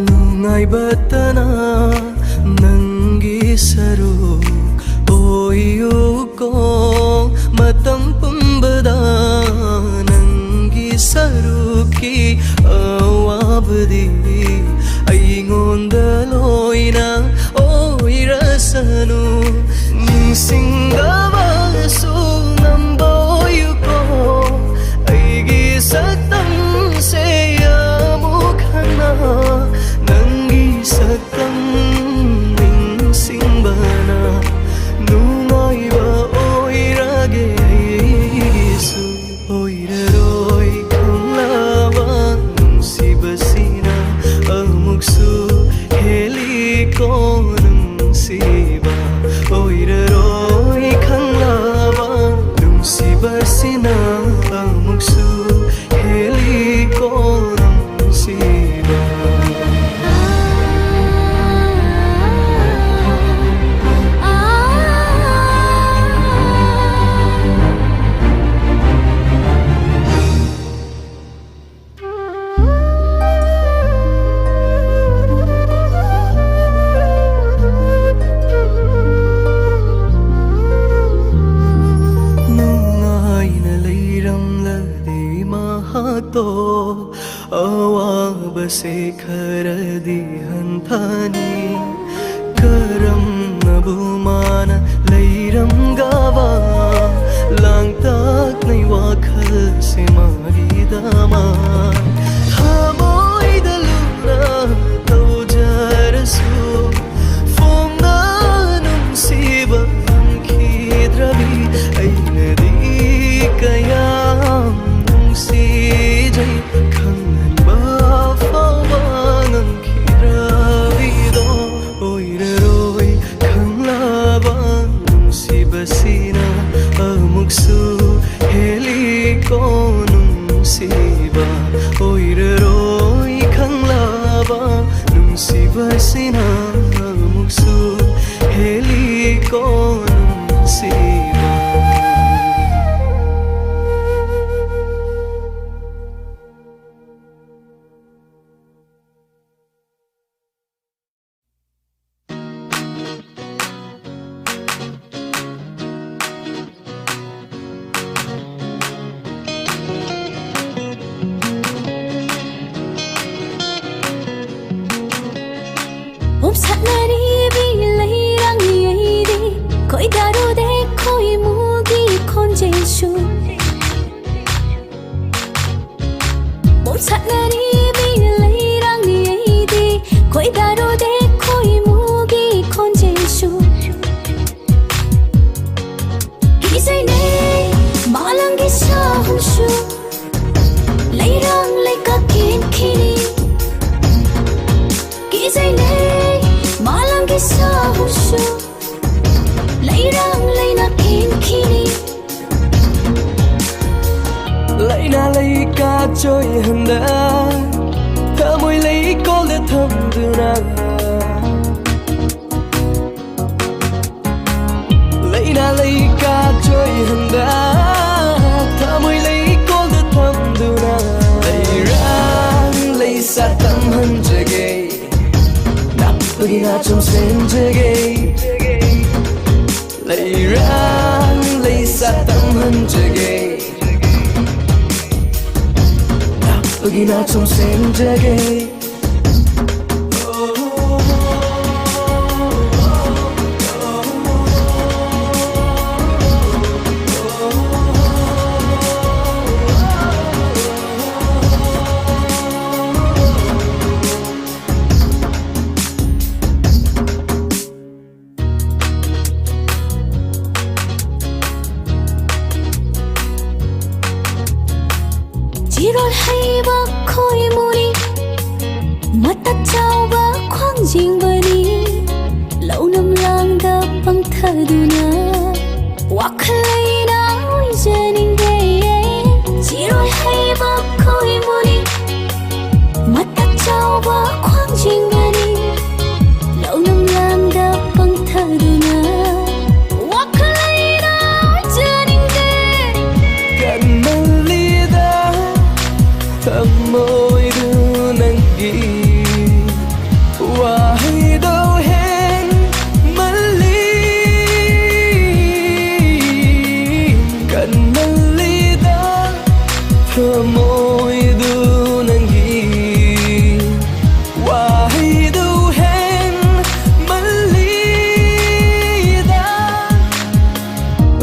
ꯅꯨꯡꯉꯥꯏꯕꯇꯅ ꯅꯪꯒꯤ ꯁꯔꯨꯛ ꯑꯣꯏꯌꯨꯀꯣ꯫ ꯃꯇꯝ ꯄꯨꯝꯕꯗ ꯅꯪꯒꯤ ꯁꯔꯨꯛꯀꯤ ꯑꯋꯥꯕꯗꯤ ꯑꯩꯉꯣꯟꯗ ꯂꯣꯏꯅ ꯑꯣꯏꯔꯁꯅꯨ꯫ ꯅꯤꯡꯁꯤꯡꯗꯕꯁꯨ ꯉꯝꯕ ꯑꯣꯏꯌꯨꯀꯣ꯫ ꯑꯩꯒꯤ ꯁꯛꯇꯝꯁꯦ ꯑꯃꯨꯛ ꯍꯟꯅ ꯅꯪꯒꯤ ꯁꯛꯇꯝ ꯅꯤꯡꯁꯤꯡꯕꯅ ꯅꯨꯡꯉꯥꯏꯕ ꯑꯣꯏꯔꯒꯦ ꯑꯩꯒꯤꯁꯨ꯫ ꯑꯣꯏꯔꯔꯣꯏ ꯈꯪꯂꯕ ꯅꯨꯡꯁꯤꯕꯁꯤꯅ ꯑꯃꯨꯛꯁꯨ ꯍꯦꯜꯂꯤꯀꯣ ꯅꯨꯡꯁꯤꯕ꯫ ꯑꯣꯏꯔꯔꯣꯏ ꯆꯩꯅꯩ ꯃꯥꯂꯪꯒꯤ ꯁꯥꯍꯨꯁꯨ ꯂꯩꯔꯥꯡ ꯂꯩꯅ ꯀꯦꯟꯈꯤꯅꯤ꯫ ꯂꯩꯅꯥ ꯂꯩꯀꯥ ꯆꯣꯏꯍꯟꯗ ꯊꯃꯣꯏ ꯂꯩꯀꯣꯜꯗ ꯊꯝꯗꯨꯅ꯫ ꯂꯩꯅꯥ ꯂꯩꯀꯥ ꯆꯣꯏꯍꯟꯗ ꯊꯃꯣꯏ ꯂꯩꯀꯣꯜꯗ ꯊꯝꯗꯨꯅ꯫ ꯂꯩꯔꯥꯡ ꯂꯩꯁꯥ ꯇꯝꯍꯟꯖꯒꯦ꯫ ꯅꯥꯞꯄꯒꯤ ꯅꯥꯆꯣꯝ ꯁꯦꯝꯖꯒꯦ꯫ ꯂꯩꯔꯥꯡ ꯂꯩꯁꯥ ꯇꯝꯍꯟꯖꯒꯦ꯫ ꯅꯥꯞꯄꯒꯤ ꯅꯥꯆꯣꯝ ꯁꯦꯝꯖꯒꯦ꯫ ꯆꯤꯔꯣꯜ ꯍꯩꯕ ꯈꯣꯏꯃꯨꯅꯤ, ꯃꯇꯠ ꯆꯥꯎꯕ ꯈ꯭ꯋꯥꯡꯖꯤꯡꯕꯅꯤ꯫ ꯂꯧꯅꯝ ꯂꯥꯡꯗ ꯄꯪꯊꯗꯨꯅ ꯋꯥꯈꯜ ꯂꯩꯅ ꯑꯣꯏꯖꯅꯤꯡꯗꯦ꯫ ꯆꯤꯔꯣꯜ ꯍꯩꯕ ꯈꯣꯏꯃꯨꯅꯤ, ꯃꯇꯠ ꯆꯥꯎꯕ ꯈ꯭ꯋꯥꯡꯖꯤꯡꯕꯅꯤ꯫ ꯂꯧꯅꯝ ꯂꯥꯡꯗ ꯄꯪꯊꯗꯨꯅ ꯋꯥꯈꯜ ꯂꯩꯅ ꯑꯣꯏꯖꯅꯤꯡꯗꯦ꯫ ꯀꯟꯃꯜꯂꯤꯗ ꯊꯃꯣꯏꯗꯨ ꯅꯪꯒꯤ ꯋꯥꯍꯩꯗꯣ ꯍꯦꯟꯃꯜꯂꯤ꯫ ꯀꯟꯃꯜꯂꯤꯗ ꯊꯃꯣꯏꯗꯨ ꯅꯪꯒꯤ ꯋꯥꯍꯩꯗꯨ ꯍꯦꯟꯃꯜꯂꯤꯗ꯫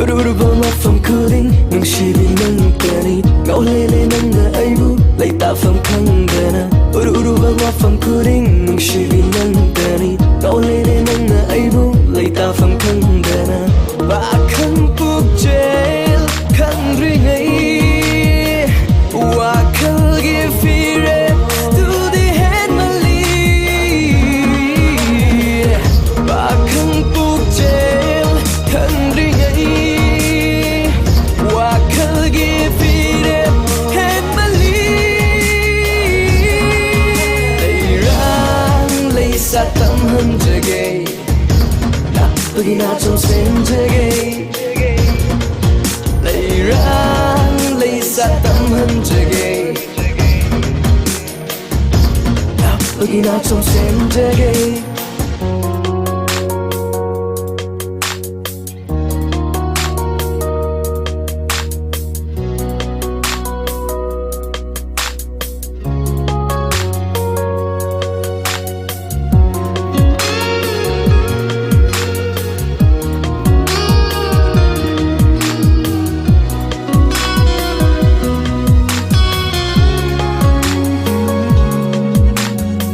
ꯎꯔꯨꯔꯨꯕ ꯃꯐꯝ ꯈꯨꯗꯤꯡ ꯅꯨꯡꯁꯤꯕꯤ ꯅꯪꯇꯅꯤ꯫ ꯉꯥꯎꯂꯦꯅꯦ ꯅꯪꯅ ꯑꯩꯕꯨ ꯂꯩꯇꯥꯐꯝ ꯈꯪꯗꯅ꯫ ꯎꯔꯨꯔꯨꯕ ꯃꯐꯝ ꯈꯨꯗꯤꯡ ꯅꯨꯡꯁꯤꯕꯤ ꯅꯪꯇꯅꯤ꯫ ꯉꯥꯎꯂꯦꯅꯦ ꯅꯪꯅ ꯑꯩꯕꯨ ꯂꯩꯇꯥꯐꯝ ꯈꯪꯗꯅ꯫ ꯄꯥꯈꯪ ꯄꯨꯛꯆꯦꯜ ꯈꯪꯗ꯭ꯔꯤꯉꯩ ꯋꯥꯈꯜꯒꯤ ꯐꯤꯔꯦꯞꯇꯨꯗꯤ ꯍꯦꯟꯃꯜꯂꯤ꯫ ꯇꯝꯍꯟꯖꯒꯦ, ꯂꯥꯛꯄꯒꯤ ꯅꯥꯆꯣꯝ ꯁꯦꯝꯖꯒꯦ, ꯂꯩꯔꯥꯡ ꯂꯩꯁꯥ ꯇꯝꯍꯟꯖꯒꯦ, ꯂꯥꯛꯄꯒꯤ ꯅꯥꯆꯣꯝ ꯁꯦꯝꯖꯒꯦ꯫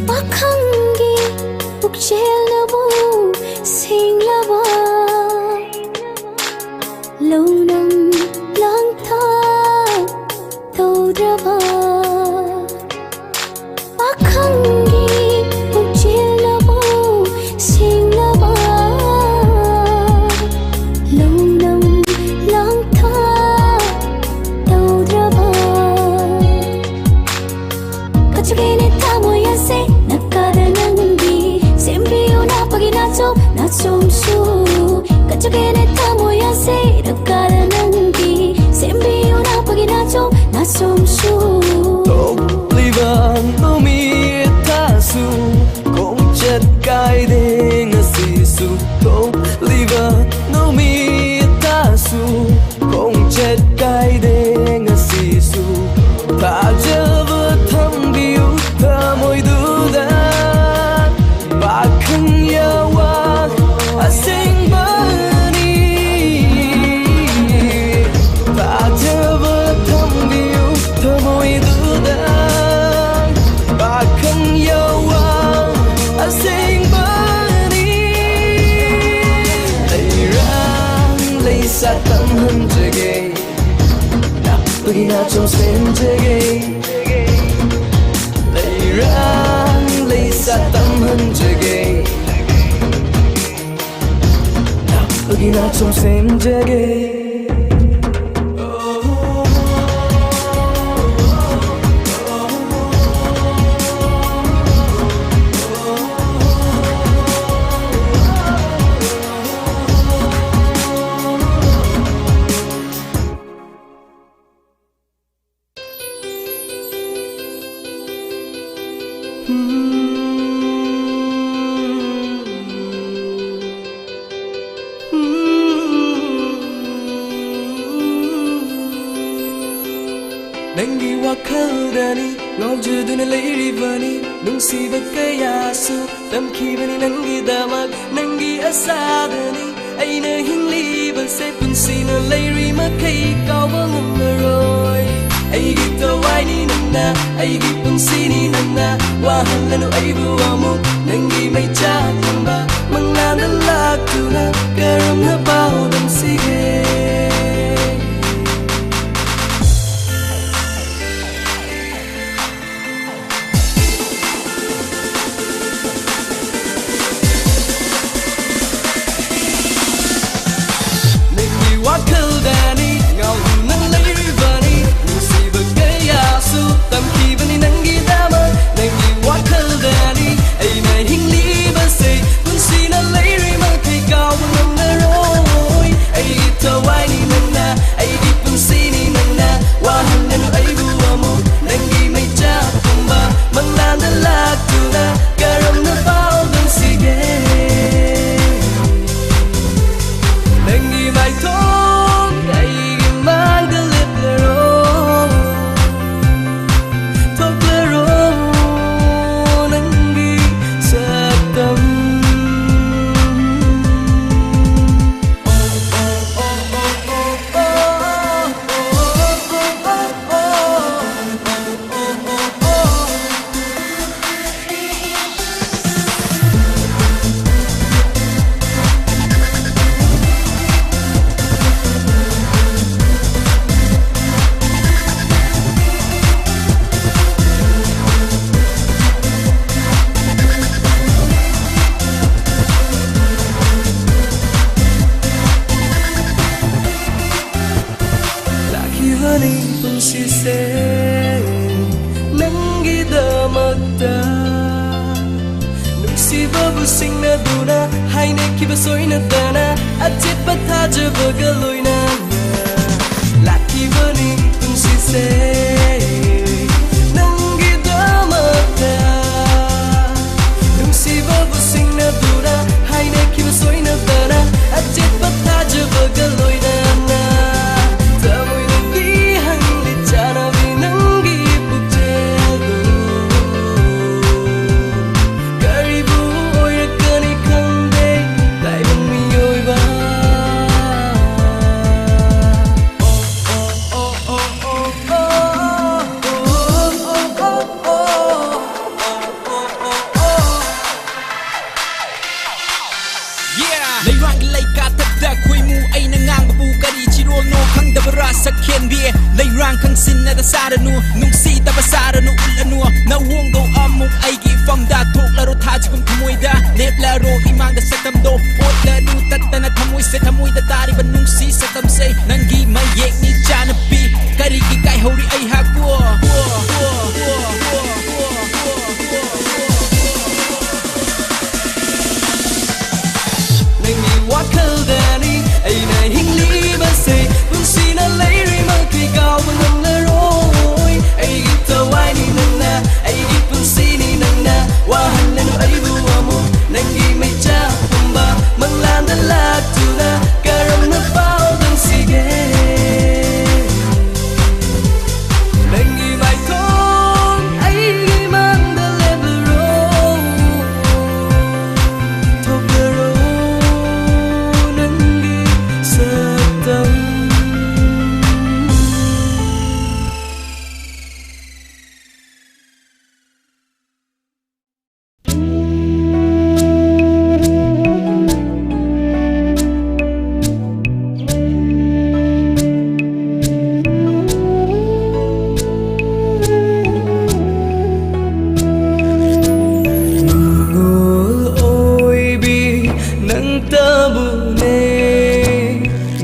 ꯄꯥꯈꯪꯒꯤ ꯄꯨꯛꯆꯦꯜꯅꯕꯨ ꯁꯦꯡꯂꯕ, ꯂꯧꯅꯝ ꯂꯥꯡꯊꯥꯛ ꯇꯧꯗ꯭ꯔꯕ, ꯄꯥꯈꯪꯒꯤ ꯄꯨꯛꯆꯦꯜꯅꯕꯨ ꯁꯦꯡꯂꯕ, ꯂꯧꯅꯝ ꯂꯥꯡꯊꯥꯛ ꯇꯧꯗ꯭ꯔꯕ꯫ ꯀꯠꯆꯒꯦꯅꯦ ꯊꯃꯣꯏ ꯑꯁꯦ ꯅꯛꯀꯥꯗ ꯅꯪꯒꯤ, ꯁꯦꯝꯕꯤꯌꯨ ꯅꯥꯄꯒꯤ ꯅꯥꯆꯣꯝ ꯅꯥꯆꯣꯝꯁꯨ꯫ ꯀꯠꯆꯒꯦꯅꯦ ꯊꯃꯣꯏ ꯑꯁꯦ ꯅꯛꯀꯥꯗ ꯅꯪꯒꯤ, ꯁꯦꯝꯕꯤꯌꯨ ꯅꯥꯄꯒꯤ ꯅꯥꯆꯣꯝ ꯅꯥꯆꯣꯝꯁꯨ꯫ ꯊꯣꯛꯂꯤꯕ ꯅꯨꯃꯤꯠ ꯊꯥꯁꯨ ꯈꯣꯡꯆꯠ ꯀꯥꯏꯗꯦ ꯉꯁꯤꯁꯨ꯫ ꯊꯣꯛꯂꯤꯕ ꯅꯨꯃꯤꯠ ꯊꯥꯁꯨ ꯈꯣꯡꯆꯠ ꯀꯥꯏꯗꯦ ꯉꯁꯤꯁꯨ꯫ ꯊꯥꯖꯕ ꯊꯝꯕꯤꯌꯨ ꯊꯃꯣꯏꯗꯨꯗ, ꯄꯥꯈꯪ ꯌꯥꯋꯥ ꯑꯁꯦꯡꯕꯅꯤ꯫ ꯊꯥꯖꯕ ꯊꯝꯕꯤꯌꯨ ꯊꯃꯣꯏꯗꯨꯗ, ꯄꯥꯈꯪ ꯌꯥꯋꯥ ꯑꯁꯦꯡꯕꯅꯤ꯫ ꯂꯩꯔꯥꯡ ꯂꯩꯁꯥ ꯇꯝꯍꯟꯖꯒꯦ, ꯂꯥꯛꯄꯒꯤ ꯅꯥꯆꯣꯝ ꯁꯦꯝꯖꯒꯦ, ꯂꯩꯔꯥꯡ ꯂꯩꯁꯥ ꯇꯝꯍꯟꯖꯒꯦ, ꯂꯥꯛꯄꯒꯤ ꯅꯥꯆꯣꯝ ꯁꯦꯝꯖꯒꯦ꯫ ꯅꯪꯒꯤ ꯋꯥꯈꯜꯗꯅꯤ ꯉꯥꯎꯖꯗꯨꯅ ꯂꯩꯔꯤꯕꯅꯤ, ꯅꯨꯡꯁꯤꯕ ꯀꯌꯥꯁꯨ ꯇꯝꯈꯤꯕꯅꯤ ꯅꯪꯒꯤꯗꯃꯛ, ꯅꯪꯒꯤ ꯑꯁꯥꯗꯅꯤ ꯑꯩꯅ ꯍꯤꯡꯂꯤꯕꯁꯦ, ꯄꯨꯟꯁꯤꯅ ꯂꯩꯔꯤ ꯃꯈꯩ ꯀꯥꯎꯕ ꯉꯝꯂꯔꯣꯏ꯫ ꯑꯩꯒꯤ ꯊꯋꯥꯏꯅꯤ ꯅꯪꯅ, ꯑꯩꯒꯤ ꯄꯨꯟꯁꯤꯅꯤ ꯅꯪꯅ, ꯋꯥꯍꯜꯂꯅꯨ ꯑꯩꯕꯨ ꯑꯃꯨꯛ, ꯅꯪꯒꯤ ꯃꯩꯆꯥꯛ ꯊꯝꯕ ꯃꯪꯂꯥꯟꯗ ꯂꯥꯛꯇꯨꯅ ꯀꯔꯝꯅ ꯄꯥꯎꯗꯝꯁꯤꯒꯦ? ꯅꯪꯒꯤ ꯋꯥꯈꯜꯗꯅꯤ ꯉꯥꯎꯗꯨꯅ ꯂꯩꯔꯤꯕꯅꯤ, ꯅꯨꯡꯁꯤꯕ ꯀꯌꯥꯁꯨ ꯇꯝꯈꯤꯕꯅꯤ ꯅꯪꯒꯤꯗꯃꯛ, ꯅꯪꯒꯤ ꯋꯥꯈꯜꯗꯅꯤ ꯑꯩꯅ ꯍꯤꯡꯂꯤꯕꯁꯦ, ꯄꯨꯟꯁꯤꯅ ꯂꯩꯔꯤ ꯃꯈꯩ ꯀꯥꯎꯕ ꯉꯝꯂꯔꯣꯏ꯫ ꯑꯩꯒꯤ ꯊꯋꯥꯏꯅꯤ ꯅꯪꯅ, ꯑꯩꯒꯤ ꯄꯨꯟꯁꯤꯅꯤ ꯅꯪꯅ, ꯋꯥꯍꯜꯂꯅꯨ ꯑꯩꯕꯨ ꯑꯃꯨꯛ, ꯅꯪꯒꯤ ꯃꯩꯆꯥꯛꯀꯨꯝꯕ ꯃꯪꯂꯥꯟꯗ ꯂꯥꯛꯇꯨꯅ ꯀꯔꯝꯅ ꯄꯥꯎꯗꯝꯁꯤꯒꯦ? ꯅꯪꯒꯤ ꯃꯥꯏꯊꯣꯡ ꯑꯩꯒꯤ ꯃꯥꯡꯗ ꯂꯦꯞꯂꯔꯣ, ꯊꯣꯛꯂꯔꯣ ꯅꯪꯒꯤ ꯁꯛꯇꯝ꯫ ꯂꯥꯛꯈꯤꯕꯅꯤ ꯄꯨꯟꯁꯤꯁꯦ ꯅꯪꯒꯤꯗꯃꯛꯇ, ꯅꯨꯡꯁꯤꯕꯕꯨ ꯁꯤꯡꯅꯗꯨꯅ ꯍꯥꯏꯅꯈꯤꯕ ꯁꯣꯏꯅꯗꯅ ꯑꯆꯦꯠꯄ ꯊꯥꯖꯕꯒ ꯂꯣꯏꯅꯅ꯫ ꯂꯥꯛꯈꯤꯕꯅꯤ ꯄꯨꯟꯁꯤꯁꯦ ꯅꯪꯒꯤꯗꯃꯛꯇ, ꯅꯨꯡꯁꯤꯕꯕꯨ ꯁꯤꯡꯅꯗꯨꯅ ꯍꯥꯏꯅꯈꯤꯕ ꯁꯣꯏꯅꯗꯅ ꯑꯆꯦꯠꯄ ꯊꯥꯖꯕꯒ ꯂꯣꯏꯅꯅ꯫ ꯊꯃꯣꯏꯅꯗꯤ ꯍꯪꯂꯤ ꯆꯥꯟꯅꯕꯤ ꯄꯨꯔꯥ ꯁꯛꯈꯦꯟꯕꯤ, ꯂꯩꯔꯥꯡ ꯈꯪꯁꯤꯟꯅꯗ ꯁꯥꯔꯅꯨ, ꯅꯨꯡꯁꯤꯗꯕ ꯁꯥꯔꯅꯨ, ꯎꯠꯂꯅꯨ ꯅꯋꯣꯡꯗꯣ ꯑꯃꯨꯛ ꯑꯩꯒꯤ ꯏꯐꯝꯗ꯫ ꯊꯣꯛꯂꯔꯣ ꯊꯥꯖꯤꯒꯨꯝ ꯊꯃꯣꯏꯗ, ꯂꯦꯞꯂꯔꯣ ꯏꯃꯥꯡꯗ ꯁꯛꯇꯝꯗꯣ꯫ ꯑꯣꯠꯂꯅꯨ ꯇꯠꯇꯅ ꯊꯃꯣꯏꯁꯦ, ꯊꯃꯣꯏꯗ ꯇꯥꯔꯤꯕ ꯅꯨꯡꯁꯤ ꯁꯛꯇꯝꯁꯦ꯫ ꯅꯪꯒꯤ ꯃꯌꯦꯛꯅꯤ ꯆꯥꯅꯕꯤ, ꯀꯔꯤꯒꯤ ꯀꯥꯏꯍꯧꯔꯤ ꯑꯩꯍꯥꯛꯄꯨ? ꯅꯪꯒꯤ ꯋꯥꯈꯜꯗꯅꯤ ꯑꯩꯅ ꯍꯤꯡꯂꯤꯕꯁꯦ꯫ ꯄꯨꯟꯁꯤꯅ ꯂꯩꯔꯤꯃꯛꯇꯤ ꯀꯥꯎꯕ ꯉꯝꯂꯔꯣꯏ꯫ ꯑꯩꯒꯤ ꯊꯋꯥꯏꯅꯤ ꯅꯪꯅ, ꯑꯩꯒꯤ ꯄꯨꯟꯁꯤꯅꯤ ꯅꯪꯅ꯫ ꯋꯥꯍꯜꯂꯅꯨ ꯑꯩꯕꯨ ꯑꯃꯨꯛ ꯅꯪꯒꯤ ꯃꯩꯆꯥꯛꯀꯨꯝꯕ ꯃꯪꯂꯥꯟꯗ ꯂꯥꯛꯇꯨꯅ ꯀꯔꯝꯅ ꯄꯥꯎꯗꯝꯁꯤꯒꯦ? ꯅꯪꯒꯤ ꯃꯥꯏꯊꯣꯡ ꯑꯩꯒꯤ ꯃꯥꯡꯗ ꯂꯦꯞꯂꯔꯣ꯫ ꯊꯣꯛꯂꯔꯣ ꯅꯪꯒꯤ ꯁꯛꯇꯝ꯫ ꯅꯤꯉꯣꯜ ꯑꯣꯏꯕꯤ ꯅꯪꯇꯕꯨꯅꯦ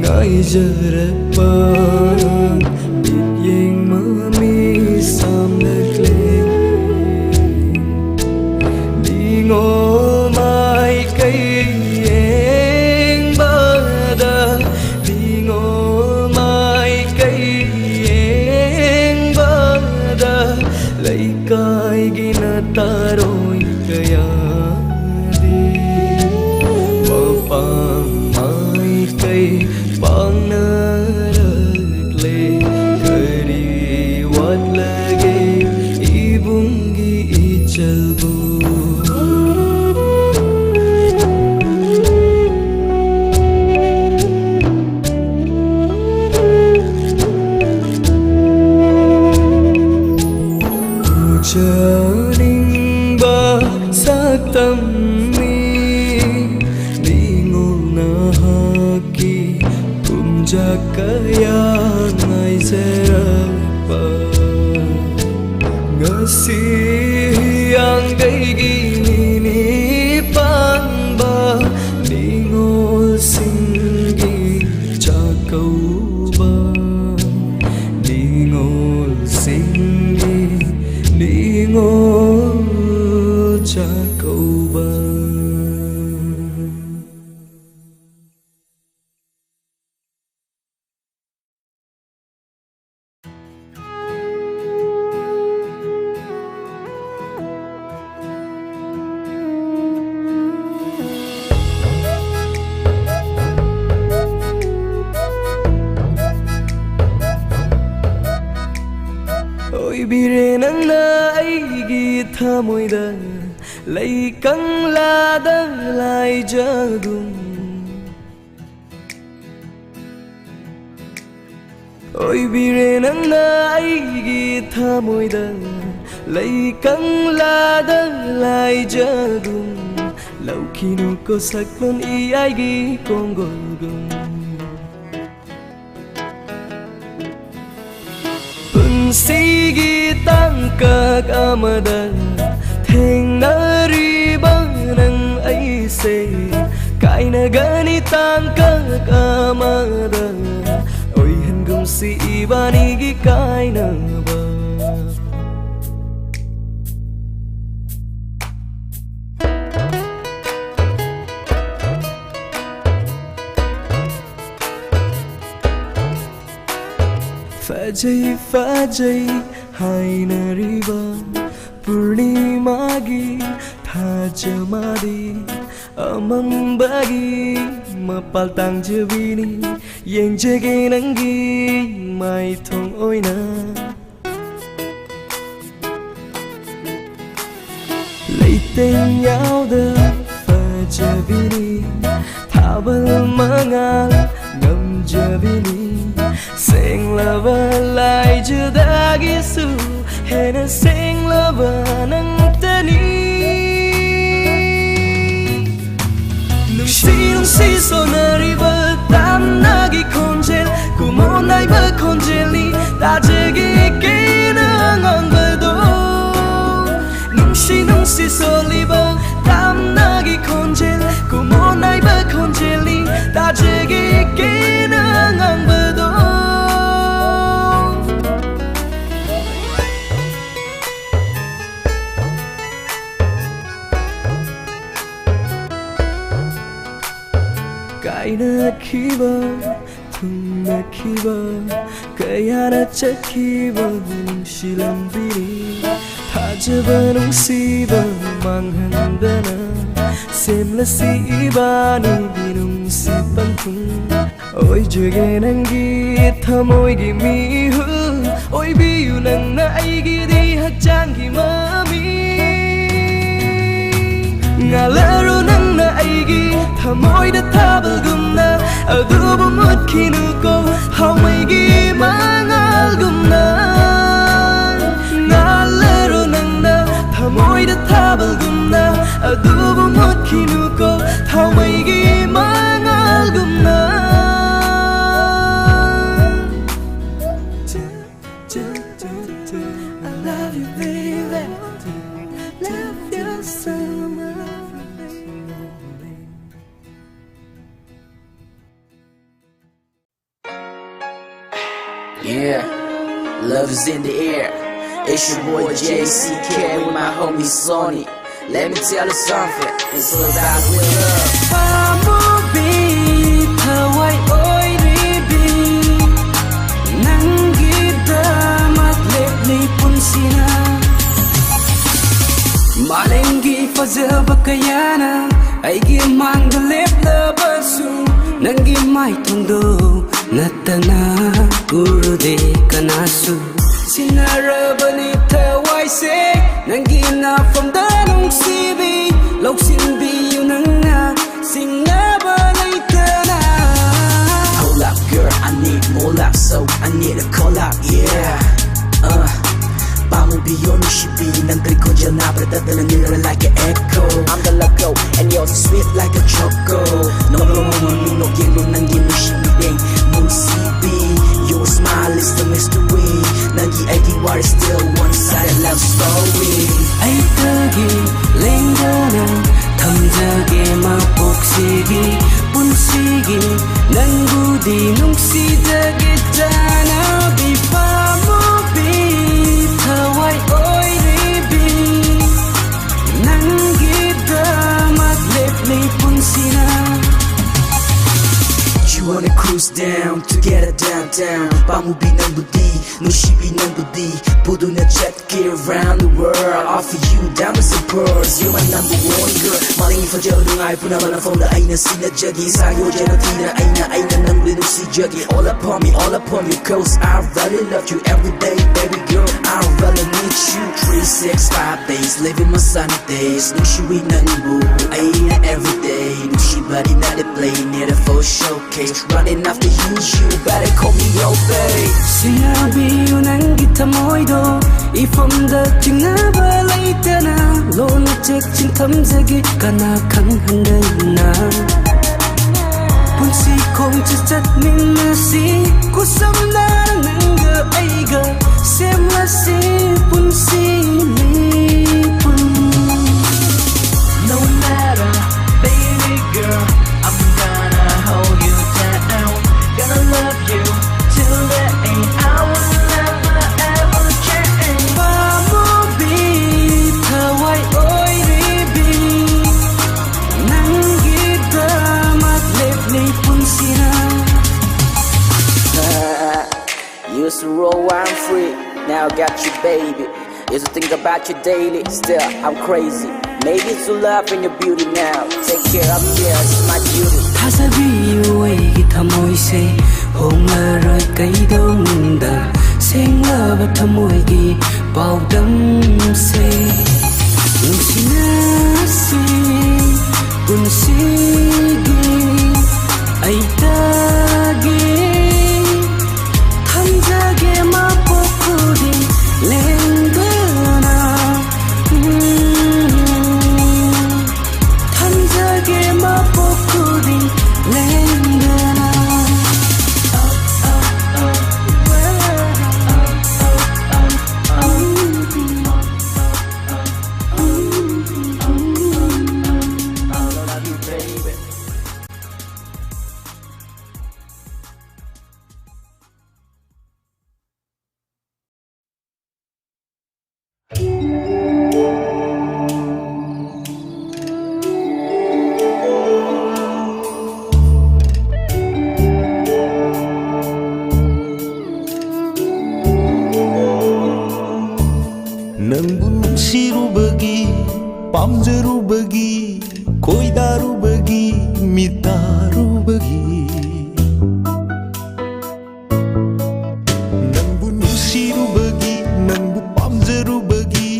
ꯉꯥꯏꯖꯔꯛꯄ ꯃꯤꯠꯌꯦꯡ ꯃꯃꯤꯠ ꯁꯝꯂꯛꯂꯦ꯫ ꯅꯤꯉꯣꯜ ꯃꯥꯏꯀꯩ ꯌꯦꯡꯕꯗ, ꯅꯤꯉꯣꯜ ꯃꯥꯏꯀꯩ ꯌꯦꯡꯕꯗ ꯂꯩꯀꯥꯏꯒꯤ ꯅꯇꯥꯔꯣꯏ ꯀꯌꯥꯗꯤ ꯃꯄꯥꯡ ꯃꯥꯏꯀꯩ ꯄꯥꯡꯅꯔꯛꯂꯦ꯫ ꯀꯔꯤ ꯋꯥꯠꯂꯒꯦ ꯏꯕꯨꯡꯒꯤ ꯏꯆꯜꯕꯨ? ꯎꯖꯅꯤꯡꯕ ꯁꯛꯇꯝꯅꯤ ꯅꯤꯉꯣꯜ ꯅꯍꯥꯛꯀꯤ ꯄꯨꯝ ꯆꯥꯛ ꯀꯌꯥ ꯉꯥꯏꯖꯔꯛꯄ, ꯉꯁꯤ ꯍꯤꯌꯥꯡꯒꯩꯒꯤ ꯅꯤꯅꯤ ꯄꯥꯟꯕ, ꯅꯤꯉꯣꯜꯁꯤꯡꯒꯤ ꯆꯥꯛꯀꯧꯕ, ꯅꯤꯉꯣꯜꯁꯤꯡꯒꯤ ꯅꯤꯉꯣꯜ ꯆꯥꯛꯀꯧꯕ꯫ ꯑꯣꯏꯕꯤꯔꯦ ꯅꯪꯅ ꯑꯩꯒꯤ ꯊꯃꯣꯏꯗ ꯂꯩ ꯀꯪꯂꯥꯗ ꯂꯥꯏꯖꯒꯨꯝ꯫ ꯑꯣꯏꯕꯤꯔꯦ ꯅꯪꯅ ꯑꯩꯒꯤ ꯊꯃꯣꯏꯗ ꯂꯩ ꯀꯪꯂꯥꯗ ꯂꯥꯏꯖꯒꯨꯝ꯫ ꯂꯧꯈꯤꯅꯨꯀꯣ ꯁꯛꯂꯣꯟ ꯏꯌꯥꯏꯒꯤ ꯀꯣꯡꯒꯣꯜꯒꯨꯝ꯫ ꯄꯨꯟꯁꯤꯒꯤ ꯇꯥꯡꯀꯛ ꯑꯃꯗ ꯊꯦꯡꯅꯔꯤꯕ ꯅꯪ ꯑꯩꯁꯦ ꯀꯥꯏꯅꯒꯅꯤ ꯇꯥꯡꯀꯛ ꯑꯃꯗ꯫ ꯑꯣꯏꯍꯟꯒꯨꯝꯁꯤ ꯏꯕꯥꯅꯤꯒꯤ ꯀꯥꯏꯅꯕ꯫ ꯐꯖꯩ ꯐꯖꯩ ꯍꯥꯏꯅꯔꯤꯕ ꯄꯨꯔꯅꯤꯃꯥꯒꯤ ꯊꯥꯖ ꯃꯥꯗꯤ ꯑꯃꯝꯕꯒꯤ ꯃꯄꯥꯜ ꯇꯥꯡꯖꯕꯤꯅꯤ꯫ ꯌꯦꯡꯖꯒꯦ ꯅꯪꯒꯤ ꯃꯥꯏꯊꯣꯡ ꯑꯣꯏꯅ꯫ ꯂꯩꯇꯦꯡ ꯌꯥꯎꯗ ꯐꯖꯕꯤꯅꯤ, ꯊꯥꯕꯜ ꯃꯉꯥꯜ ꯉꯝꯖꯕꯤꯅꯤ꯫ ꯁꯦꯡꯂꯕ ꯂꯥꯏꯖꯗꯒꯤꯁꯨ ꯍꯦꯟꯅ ꯁꯦꯡꯂꯕ ꯅꯪꯇꯅꯤ꯫ ꯅꯨꯡꯁꯤ ꯅꯨꯡꯁꯤ ꯁꯣꯟꯅꯔꯤꯕ ꯇꯝꯅꯒꯤ ꯈꯣꯟꯖꯦꯜ ꯀꯥꯏꯅꯈꯤꯕ, ꯊꯨꯡꯅꯈꯤꯕ, ꯀꯌꯥꯅ ꯆꯠꯈꯤꯕ ꯅꯨꯡꯁꯤ ꯂꯝꯕꯤꯅꯤ꯫ ꯊꯥꯖꯕ ꯅꯨꯡꯁꯤꯕ ꯃꯥꯡꯍꯟꯗꯅ ꯁꯦꯝꯂꯁꯤ ꯏꯕꯥꯅꯤꯒꯤ ꯅꯨꯡꯁꯤ ꯄꯟꯊꯨꯡ꯫ ꯑꯣꯏꯖꯒꯦ ꯅꯪꯒꯤ ꯊꯃꯣꯏꯒꯤ ꯃꯤꯍꯨꯜ ꯑꯣꯏꯕꯤꯌꯨ ꯅꯪꯅ ꯑꯩꯒꯤꯗꯤ ꯍꯛꯆꯥꯡꯒꯤ ꯃꯃꯤ꯫ ꯉꯥꯜꯂꯔꯨ ꯅꯪꯅ ꯑꯩꯒꯤ ꯊꯃꯣꯏꯗ ꯊꯥꯕꯜꯒꯨꯝꯅ, ꯑꯗꯨꯕꯨ ꯃꯨꯠꯈꯤꯅꯨꯀꯣ ꯊꯥꯎꯃꯩꯒꯤ ꯃꯉꯥꯜꯒꯨꯝꯅ꯫ ꯉꯥꯜꯂꯔꯨ ꯅꯪꯅ ꯊꯃꯣꯏꯗ ꯊꯥꯕꯜꯒꯨꯝꯅ, ꯑꯗꯨꯕꯨ ꯃꯨꯠꯈꯤꯅꯨꯀꯣ ꯊꯥꯎꯃꯩꯒꯤ ꯃꯉꯥꯜꯒꯨꯝꯅ꯫ I love you, baby. Love you so much. Yeah, love is in the air. It's your boy J C K with my homie Sonny. Let me tell you something. It's all about with love. ꯄꯥꯝꯃꯨꯕꯤ, ꯊꯋꯥꯏ ꯑꯣꯏꯔꯤꯕꯤ, ꯅꯪꯒꯤꯗꯃꯛ ꯂꯦꯞꯂꯤ ꯄꯨꯟꯁꯤꯅ꯫ ꯃꯥꯂꯦꯝꯒꯤ ꯐꯖꯕ ꯀꯌꯥꯅ ꯑꯩꯒꯤ ꯃꯥꯡꯗ ꯂꯦꯞꯂꯕꯁꯨ, ꯅꯪꯒꯤ ꯃꯥꯏꯊꯣꯡꯗꯣ ꯅꯠꯇꯅ ꯎꯔꯨꯗꯦ ꯀꯅꯥꯁꯨ꯫ ꯁꯤꯟꯅꯔꯕꯅꯤ ꯊꯋꯥꯏꯁꯦ ꯅꯪꯒꯤ ꯅꯥꯐꯝꯗ ꯅꯨꯡꯁꯤꯕꯤ, ꯂꯧꯁꯤꯟꯕꯤꯌꯨ ꯅꯪꯅ ꯁꯤꯡꯅꯕ ꯂꯩꯇꯅ꯫ Hold up, girl, I need more love, so I need a call up, yeah. Uh, ꯄꯥꯝꯃꯨꯕꯤꯌꯣ ꯅꯨꯡꯁꯤꯕꯤ, ꯅꯪ ꯀꯔꯤ ꯈꯣꯟꯖꯦꯜ ꯅꯥꯕ꯭ꯔꯥ ꯇꯠꯇꯅ ꯅꯤꯜꯂꯔ like an echo. I'm the loco, and you're so sweet like a choco. No, no, no, no, no, no, ꯌꯦꯡꯂꯨ ꯅꯪꯒꯤ ꯅꯨꯡꯁꯤ ꯃꯤꯠꯌꯦꯡ ꯅꯨꯡꯁꯤꯕꯤ. Your smile is the mystery. ꯅꯪꯒꯤ ꯑꯩꯒꯤ ꯋꯥꯔꯤ still one-sided love story. ꯑꯩꯇꯒꯤ ꯂꯦꯡꯗꯅ ꯊꯝꯖꯒꯦ ꯃꯄꯣꯛꯁꯤꯒꯤ ꯄꯨꯟꯁꯤꯒꯤ ꯅꯪꯕꯨꯗꯤ ꯅꯨꯡꯁꯤꯖꯒꯦ ꯆꯥꯅꯕꯤ ꯄꯥꯝꯃꯨꯕꯤ ꯊꯋꯥꯏ ꯑꯣꯏꯔꯤꯕꯤ ꯅꯪꯒꯤꯗꯃꯛ ꯂꯦꯞꯂꯤ ꯄꯨꯟꯁꯤꯅ꯫ Wanna cruise down together downtown. ꯄꯥꯝꯃꯨꯕꯤ ꯅꯪꯕꯨꯗꯤ, ꯅꯨꯡꯁꯤꯕꯤ ꯅꯪꯕꯨꯗꯤ, ꯄꯨꯗꯨꯅ ꯆꯠꯀꯦ round the world. Offer you diamonds and pearls, you're my number one girl. ꯃꯥꯂꯦꯝꯒꯤ ꯐꯖꯕ ꯅꯨꯡꯉꯥꯏ ꯄꯨꯝꯅꯃꯛ ꯅꯐꯝꯗ ꯑꯩꯅ ꯁꯤꯟꯅꯖꯒꯦ. ꯏꯁꯥꯒꯤ ꯑꯣꯏꯖꯅ ꯊꯤꯅ ꯑꯩꯅ, ꯑꯩꯅ ꯅꯪꯕꯨ ꯅꯨꯡꯁꯤꯖꯒꯦ. All upon me, all upon me, 'cause I really love you every day, baby girl. I really need you three six five days, living my sunny days. ꯅꯨꯡꯁꯤꯕꯤ ꯅꯪꯕꯨ ꯑꯩꯅ every day, ꯅꯨꯡꯁꯤꯕꯗꯤ not a play, need a full showcase. Running after you, you better call me your babe. ꯁꯤꯟꯅꯕꯤꯌꯨ ꯅꯪꯒꯤ ꯊꯃꯣꯏꯗꯣ, ꯏꯐꯝꯗ ꯆꯤꯡꯅꯕ ꯂꯩꯇꯅ, ꯂꯣꯟꯅ ꯆꯦꯛꯁꯤꯟ ꯊꯝꯖꯒꯦ, ꯀꯅꯥ ꯈꯪꯍꯟꯗꯅ꯫ ꯄꯨꯟꯁꯤ ꯈꯣꯡꯆꯠ ꯆꯠꯃꯤꯟꯅꯁꯤ, ꯈꯨꯠꯁꯝꯅ ꯅꯪꯒ ꯑꯩꯒ ꯁꯦꯝꯂꯁꯤ ꯄꯨꯟꯁꯤ ꯃꯤꯄꯨꯟ꯫ No matter, baby girl, I'm gonna hold you down. Gonna love you till the end. I will never ever change. ꯄꯥꯝꯃꯨꯕꯤ, ꯊꯋꯥꯏ ꯑꯣꯏꯔꯤꯕꯤ, ꯅꯪꯒꯤꯗꯃꯛ ꯂꯦꯞꯂꯤ ꯄꯨꯟꯁꯤꯅ꯫ Used to roll wine free, now I got you, baby. Used to think about you daily, still I'm crazy. Maybe it's your love and your beauty now. Take care of me, it's my duty. ꯊꯥꯖꯕꯤꯌꯨ ꯑꯩꯒꯤ ꯊꯃꯣꯏꯁꯦ, ꯍꯣꯡꯂꯔꯣꯏ ꯀꯩꯗꯧꯅꯨꯡꯗ, ꯁꯦꯡꯂꯕ ꯊꯃꯣꯏꯒꯤ ꯄꯥꯎꯗꯝꯁꯦ꯫ ꯅꯨꯡꯁꯤꯅꯁꯤ ꯄꯨꯟꯁꯤꯒꯤ ꯑꯩꯇꯒꯤ, ꯊꯝꯖꯒꯦ ꯃꯄꯣꯛ ꯈꯨꯗꯤꯡ ꯂꯦꯡꯗꯅ꯫ ꯎꯝ, ꯊꯝꯖꯒꯦ ꯃꯄꯣꯛ ꯈꯨꯗꯤꯡ ꯂꯦꯡꯗꯅ꯫ ꯄꯥꯝꯖꯔꯨꯕꯒꯤ, ꯈꯣꯏꯗꯥꯔꯨꯕꯒꯤ, ꯃꯤꯇꯥꯔꯨꯕꯒꯤ, ꯅꯪꯕꯨ ꯅꯨꯡꯁꯤꯔꯨꯕꯒꯤ, ꯅꯪꯕꯨ ꯄꯥꯝꯖꯔꯨꯕꯒꯤ,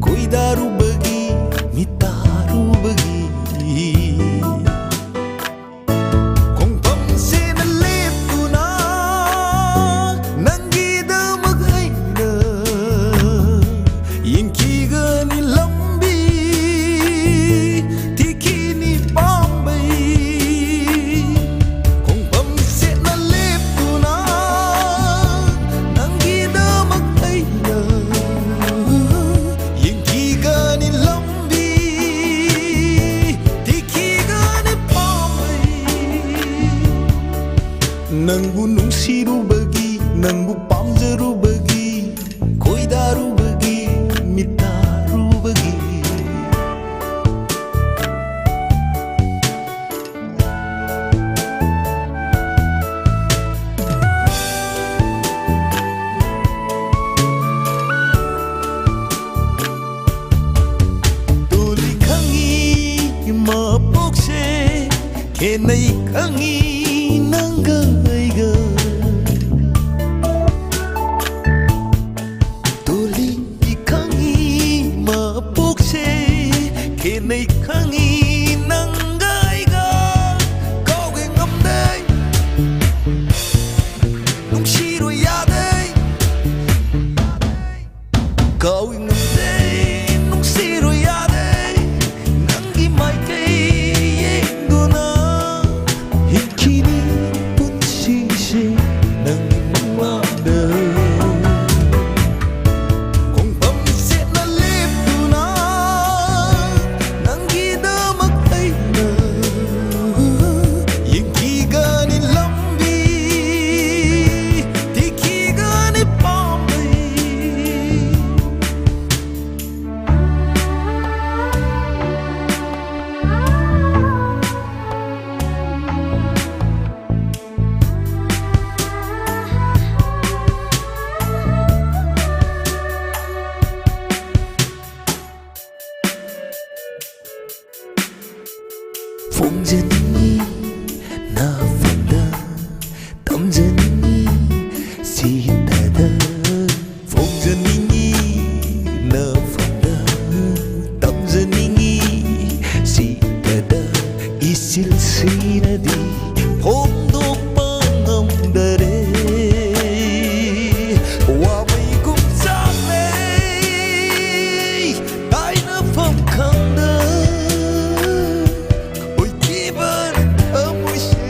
ꯈꯣꯏꯗꯥꯔꯨꯕꯒꯤ, ꯃꯤꯇꯥꯔꯨꯕꯒꯤ, ꯈꯣꯡꯐꯝꯁꯤꯅ ꯂꯦꯞꯇꯨꯅ ꯅꯪꯒꯤꯗꯃꯛ ꯑꯩꯅ ꯌꯦꯡꯈꯤꯒꯅꯤ ꯂꯝꯕꯤ, ꯊꯤꯈꯤꯅꯤ ꯄꯥꯝꯕꯩ꯫ ꯈꯣꯡꯐꯝꯁꯤꯅ ꯂꯦꯞꯇꯨꯅ ꯅꯪꯒꯤꯗꯃꯛ ꯑꯩꯅ ꯌꯦꯡꯈꯤꯒꯅꯤ ꯂꯝꯕꯤ, ꯊꯤꯈꯤꯒꯅꯤ ꯄꯥꯝꯕꯩ꯫ ꯅꯪꯕꯨ ꯅꯨꯡꯁꯤꯔꯨꯕꯒꯤ, ꯅꯪꯕꯨ ꯄꯥꯝꯖꯔꯨꯕꯒꯤ, ꯈꯣꯏꯗꯥꯔꯨꯕꯒꯤ, ꯃꯤꯇꯥꯔꯨꯕꯒꯤ꯫ ꯇꯣꯜꯂꯤ ꯈꯪꯉꯤ ꯃꯄꯣꯛꯁꯦ ꯈꯦꯠꯅꯩ ꯈꯪꯉꯤ ꯅꯪꯒ ꯑꯩꯒ꯫ ꯇꯣꯜꯂꯤ ꯈꯪꯉꯤ ꯃꯄꯣꯛꯁꯦ ꯈꯦꯠꯅꯩ ꯈꯪꯉꯤ ꯅꯪꯒ ꯑꯩꯒ꯫ ꯀꯥꯎꯒꯦ ꯉꯝꯗꯦ ꯅꯨꯡꯁꯤꯔꯣ ꯌꯥꯗꯦ꯫ ꯀꯥꯎꯏ ꯉꯝꯗꯦ ꯅꯨꯡꯁꯤꯔꯣ ꯌꯥꯗꯦ꯫ ꯅꯪꯒꯤ ꯃꯥꯏꯀꯩ ꯌꯦꯡꯗꯨꯅ ꯍꯤꯡꯈꯤ꯫ ꯄꯥꯝꯖꯅꯤꯡꯉꯤ ꯁꯤꯗꯗ, ꯐꯣꯡꯖꯅꯤꯡꯉꯤ ꯅꯐꯝꯗ, ꯇꯝꯖꯅꯤꯡꯉꯤ ꯁꯤꯗꯗ, ꯏꯆꯤꯜꯁꯤꯅꯗꯤ ꯐꯣꯡꯗꯣꯛꯄ ꯉꯝꯗꯔꯦ꯫ ꯋꯥꯃꯩꯒꯨꯝ ꯆꯥꯛꯅꯩ ꯇꯥꯏꯅꯐꯝ ꯈꯪꯗ, ꯑꯣꯏꯈꯤꯕ ꯊꯃꯣꯏꯁꯦ,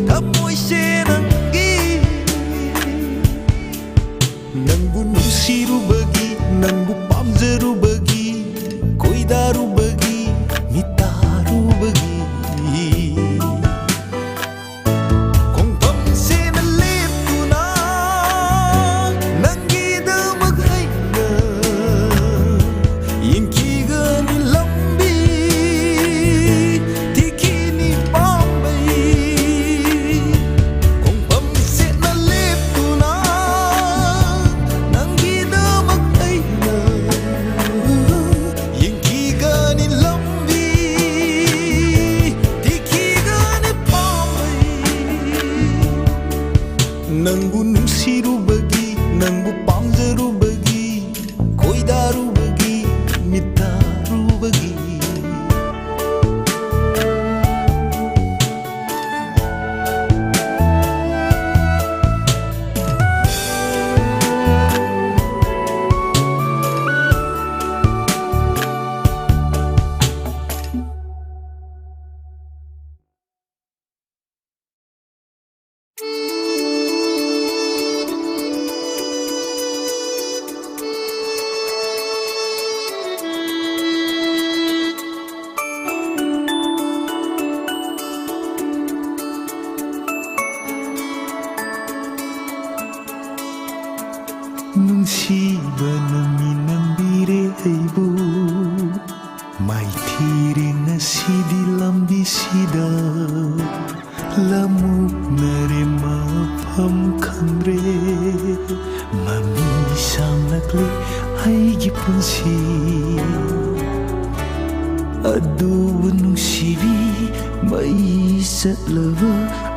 ꯊꯃꯣꯏꯁꯦ ꯅꯪꯒꯤ꯫ ꯅꯪꯕꯨ ꯅꯨꯡꯁꯤꯔꯨꯕꯒꯤ, ꯅꯪꯕꯨ ꯄꯥꯝꯖꯔꯨꯕꯒꯤ, ꯈꯣꯏꯗꯥꯔꯨꯕꯒꯤ, ꯃꯤꯇꯥꯔꯨꯕꯒꯤ꯫ ꯈꯣꯡꯐꯝꯁꯤꯅ ꯂꯦꯞꯇꯨꯅ ꯅꯪꯒꯤꯗꯃꯛ ꯑꯩꯅ ꯌꯦꯡꯈꯤꯒꯅꯤ ꯂꯝꯕꯤ, ꯊꯤꯈꯤꯅꯤ ꯄꯥꯝꯕꯩ꯫ ꯈꯣꯡꯐꯝꯁꯤꯅ ꯂꯦꯞꯇꯨꯅ ꯅꯪꯒꯤꯗꯃꯛ ꯑꯩꯅ ꯌꯦꯡꯈꯤꯒꯅꯤ ꯂꯝꯕꯤ, ꯊꯤꯈꯤꯒꯅꯤ ꯄꯥꯝꯕꯩ꯫ ꯅꯪꯕꯨ ꯅꯨꯡꯁꯤꯔꯨꯕꯒꯤ, ꯅꯪꯕꯨ ꯄꯥꯝꯖꯔꯨꯕꯒꯤ, ꯈꯣꯏꯗꯥꯔꯨꯕꯒꯤ, ꯃꯤꯇꯥꯔꯨꯕꯒꯤ꯫ ꯅꯨꯡꯁꯤꯕꯅ ꯃꯤ ꯅꯝꯕꯤꯔꯦ ꯑꯩꯕꯨ, ꯃꯥꯏꯊꯤꯔꯦ ꯉꯁꯤꯗꯤ ꯂꯝꯕꯤꯁꯤꯗ꯫ ꯂꯃꯨꯛꯅꯔꯦ ꯃꯐꯝ ꯈꯪꯗ꯭ꯔꯦ, ꯃꯃꯤ ꯁꯥꯡꯂꯛꯂꯦ ꯑꯩꯒꯤ ꯄꯨꯟꯁꯤ꯫ ꯑꯗꯨꯕꯨ ꯅꯨꯡꯁꯤꯕꯤ, ꯃꯩ ꯆꯠꯂꯕ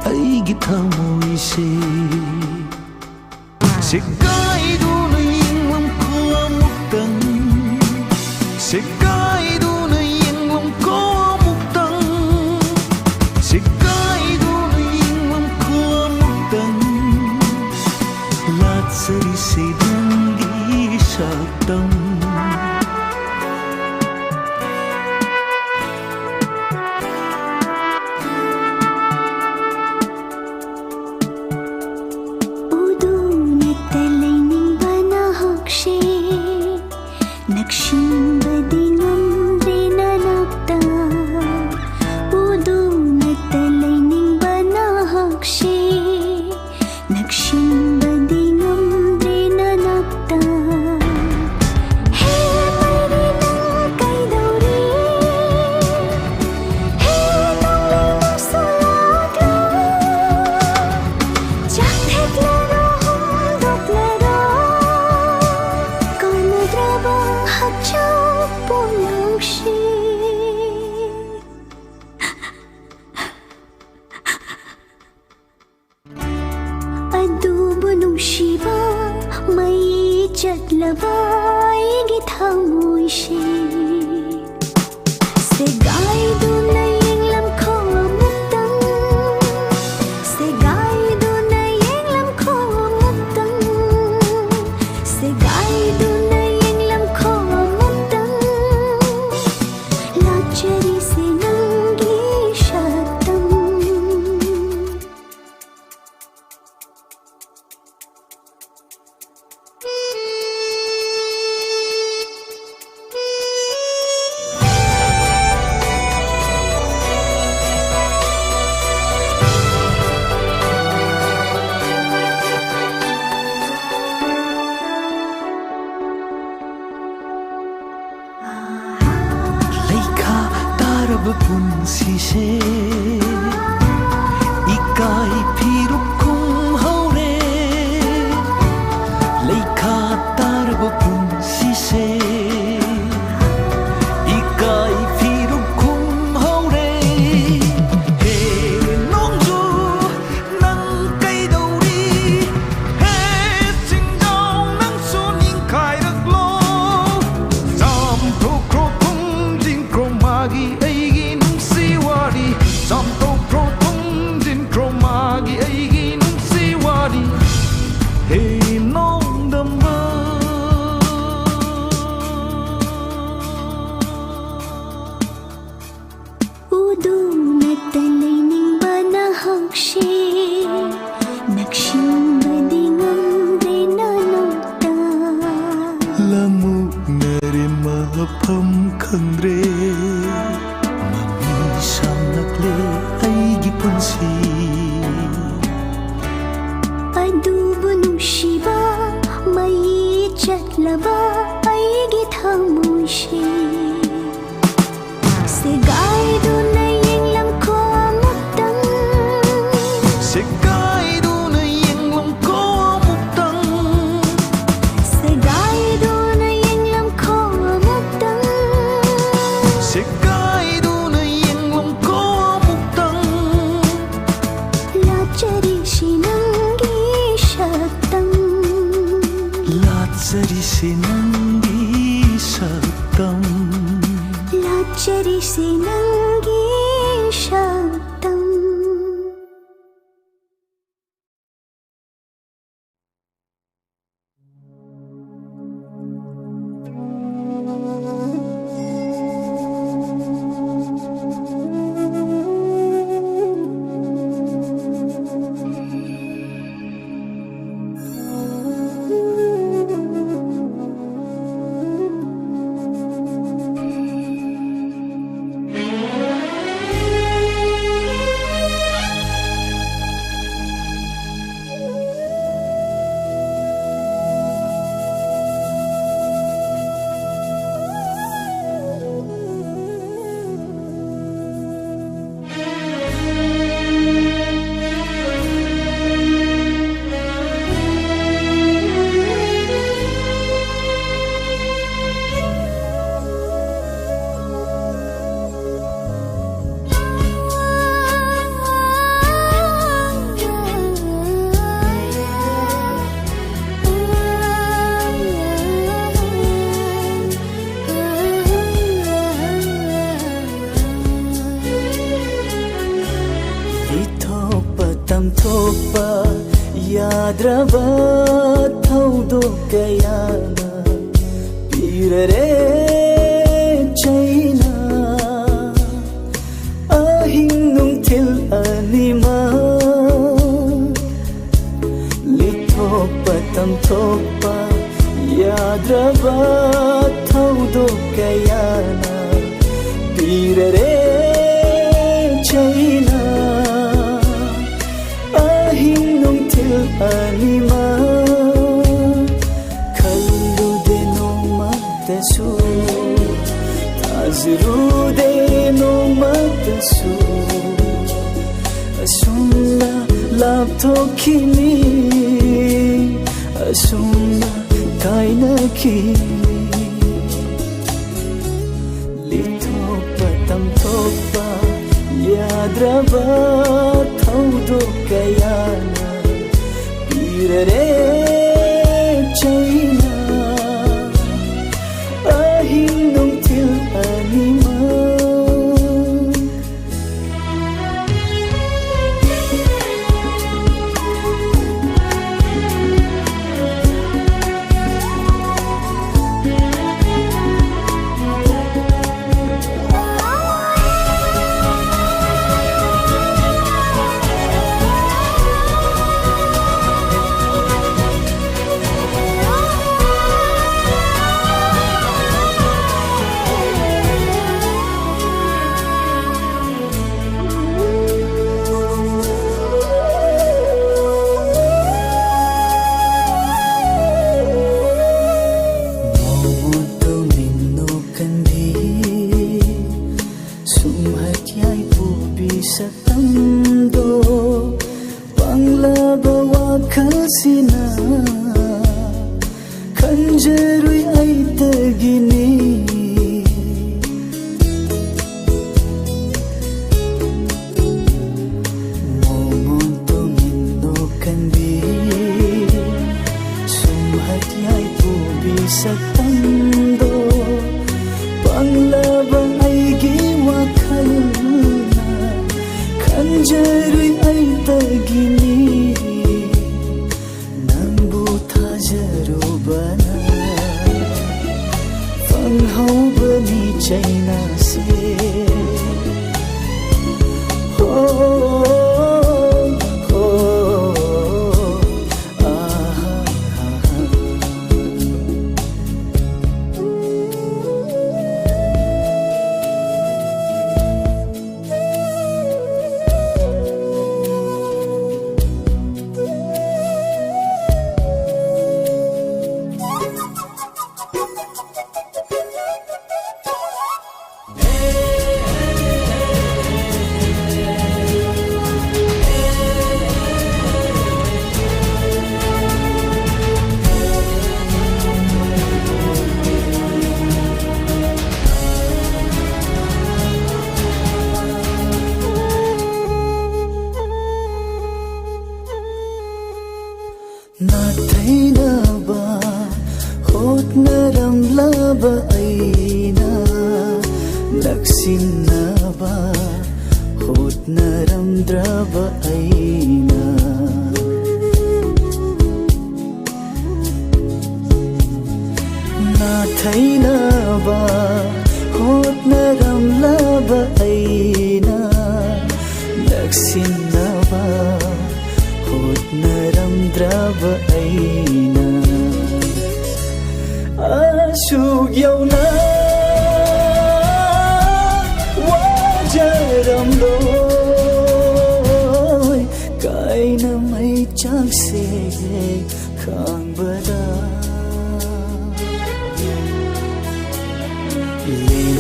ꯑꯩꯒꯤ ꯊꯃꯣꯏꯁꯦ ꯁꯦꯒꯥꯏꯗꯨꯅ ꯌꯦꯡꯂꯝꯈꯣ ꯑꯃꯨꯛꯇꯪ, ꯁꯦꯒꯥꯏꯗꯨꯅ ꯌꯦꯡꯂꯝꯈꯣ ꯑꯃꯨꯛꯇꯪ, ꯁꯦꯒꯥꯏꯗꯨꯅ ꯌꯦꯡꯂꯝꯈꯣ ꯑꯃꯨꯛꯇꯪ, ꯂꯥꯠꯆꯔꯤꯁꯦ ꯅꯪꯒꯤ ꯁꯛꯇꯝ꯫ ꯎꯗꯨꯅꯇ ꯂꯩꯅꯤꯡꯕ ꯅꯍꯥꯛꯁꯦ ꯅꯛꯁꯤꯟꯕꯗꯤ ꯉꯝꯗ꯭ꯔꯦ ꯅꯅꯥꯛꯇ꯫ ꯎꯗꯨꯅꯇ ꯂꯩꯅꯤꯡꯕ ꯅꯍꯥꯛꯁꯦ ꯅꯛꯁꯤꯟꯕꯗꯤ ꯉꯝꯗ꯭ꯔꯦ ꯅꯅꯥꯛꯇ꯫ ꯍꯦ ꯃꯩꯔꯤ ꯅꯪ ꯀꯩꯗꯧꯔꯤ? ꯍꯦ ꯅꯣꯡꯂꯩ ꯅꯪꯁꯨ ꯂꯥꯛꯂꯣ꯫ ꯆꯥꯛꯊꯦꯛꯂꯔꯣ, ꯍꯨꯝꯗꯣꯛꯂꯔꯣ꯫ ꯀꯥꯟꯅꯗ꯭ꯔꯕ ꯍꯛꯆꯥꯡ ꯄꯣꯂꯥꯡꯁꯤ꯫ ꯑꯗꯨꯕꯨ ꯅꯨꯡꯁꯤꯕ ꯃꯩ ꯆꯠꯂꯕ ꯑꯩꯒꯤ ꯊꯃꯣꯏꯁꯦ ꯁꯦꯒꯥꯏꯗꯨꯅ ꯌꯦꯡꯂꯝꯈꯣ ꯑꯃꯨꯛꯇꯪ, ꯁꯦꯒꯥꯏꯗꯨꯅ ꯌꯦꯡꯂꯝꯈꯣ ꯑꯃꯨꯛꯇꯪ, ꯁꯦꯒꯥꯏꯗꯨꯅ ꯌꯦꯡꯂꯝꯈꯣ ꯑꯃꯨꯛꯇꯪ, ꯂꯥꯠꯆꯔꯤꯁꯦ ꯅꯪꯒꯤ ꯁꯛꯇꯝ꯫ ꯑꯗꯨꯕꯨ ꯅꯨꯡꯁꯤꯕ, ꯃꯩ ꯆꯠꯂꯕ ꯑꯩꯒꯤ ꯊꯃꯣꯏꯁꯤ꯫ ꯁꯦꯒꯥꯏꯗꯨꯅ ꯌꯦꯡꯂꯝꯈꯣ ꯑꯃꯨꯛꯇꯪ꯫ ꯁꯦꯒꯥꯏꯗꯨꯅ ꯌꯦꯡꯂꯝꯈꯣ ꯑꯃꯨꯛꯇꯪ꯫ ꯁꯦꯒꯥꯏꯗꯨꯅ ꯌꯦꯡꯂꯝꯈꯣ ꯑꯃꯨꯛꯇꯪ꯫ ꯁꯦꯒꯥꯏꯗꯨꯅ ꯌꯦꯡꯂꯝꯈꯣ ꯑꯃꯨꯛꯇꯪ꯫ ꯂꯥꯠꯆꯔꯤꯁꯤ ꯅꯪꯒꯤ ꯁꯛꯇꯝ꯫ ꯂꯥꯠꯆꯔꯤꯁꯤ ꯅꯪꯒꯤ ꯁꯛꯇꯝ꯫ ꯂꯥꯠꯆꯔꯤꯁꯤ ꯅꯪꯒꯤ ꯁꯛꯇꯝ꯫ ꯂꯤꯊꯣꯛꯄ ꯇꯝꯊꯣꯛꯄ ꯌꯥꯗ꯭ꯔꯕ ꯊꯧꯗꯣꯛ ꯀꯌꯥꯅ ꯄꯤꯔꯔꯦ ꯆꯩꯅ꯫ ꯑꯍꯤꯡ ꯅꯨꯡꯊꯤꯜ ꯑꯅꯤꯃꯛ ꯂꯤꯊꯣꯛꯄ ꯇꯝꯊꯣꯛꯄ ꯌꯥꯗ꯭ꯔꯕ ꯊꯧꯗꯣꯛ ꯀꯌꯥꯅ ꯄꯤꯔꯔꯦ ꯆꯩꯅ꯫ ꯊꯣꯛꯈꯤꯅꯤ꯫ ꯑꯁꯨꯝꯅ ꯀꯥꯏꯅꯈꯤ꯫ ꯂꯤꯊꯣꯛꯄ ꯇꯝꯊꯣꯛꯄ ꯌꯥꯗ꯭ꯔꯕ ꯊꯧꯗꯣꯛ ꯀꯌꯥꯅ ꯄꯤꯔꯔꯦ ꯆꯩꯅ꯫ ꯑꯍꯤꯡ ꯅꯨꯡꯊꯤꯜ ꯑꯅꯤꯃꯛ꯫ ꯃꯣꯃꯣꯟ ꯇꯨꯃꯤꯟ ꯅꯣꯛꯀꯟꯕꯤ, ꯁꯨꯝꯍꯠ ꯌꯥꯏ ꯄꯨꯕꯤ ꯁꯛꯇꯝꯗꯣ, ꯄꯪꯂꯕ ꯋꯥꯈꯜꯁꯤꯅ ꯈꯟꯖꯔꯨꯏ ꯑꯩꯇꯒꯤꯅꯤ꯫ ꯃꯣꯃꯣꯟ ꯇꯨꯃꯤꯟ ꯅꯣꯛꯀꯟꯕꯤ, ꯁꯨꯝꯍꯠ ꯌꯥꯏ ꯄꯨꯕꯤ ꯁꯛꯇꯝꯗꯣ, ꯄꯪꯂꯕ ꯑꯩꯒꯤ ꯋꯥꯈꯜꯅ ꯈꯟꯖꯔꯨꯏ ꯑꯩꯇꯒꯤꯅꯤ꯫ ꯅꯪꯕꯨ ꯊꯥꯖꯔꯨꯕꯅ ꯐꯪꯍꯧꯕꯅꯤ ꯆꯩꯅꯥꯁꯦ꯫ ꯍꯣ, ꯍꯣ, ꯑꯥ, ꯍꯥ, ꯍꯥ, ꯍꯥ꯫ ꯅꯥꯊꯩꯅꯕ ꯍꯣꯠꯅꯔꯝꯂꯕ ꯑꯩꯅ, ꯅꯛꯁꯤꯟꯅꯕ ꯍꯣꯠꯅꯔꯝꯗ꯭ꯔꯕ ꯑꯩꯅ, ꯅꯥꯊꯩꯅꯕ ꯍꯣꯠꯅꯔꯝꯂꯕ ꯑꯩꯅ, ꯅꯛꯁꯤꯟꯅꯕ ꯍꯣꯠꯅꯔꯝꯗ꯭ꯔꯕ ꯑꯩꯅ, ꯑꯁꯨꯛ ꯌꯧꯅ ꯋꯥꯖꯔꯝꯂꯣꯏ꯫ ꯀꯥꯏꯅ ꯃꯩ ꯆꯥꯛꯁꯦ ꯈꯥꯡꯕꯗ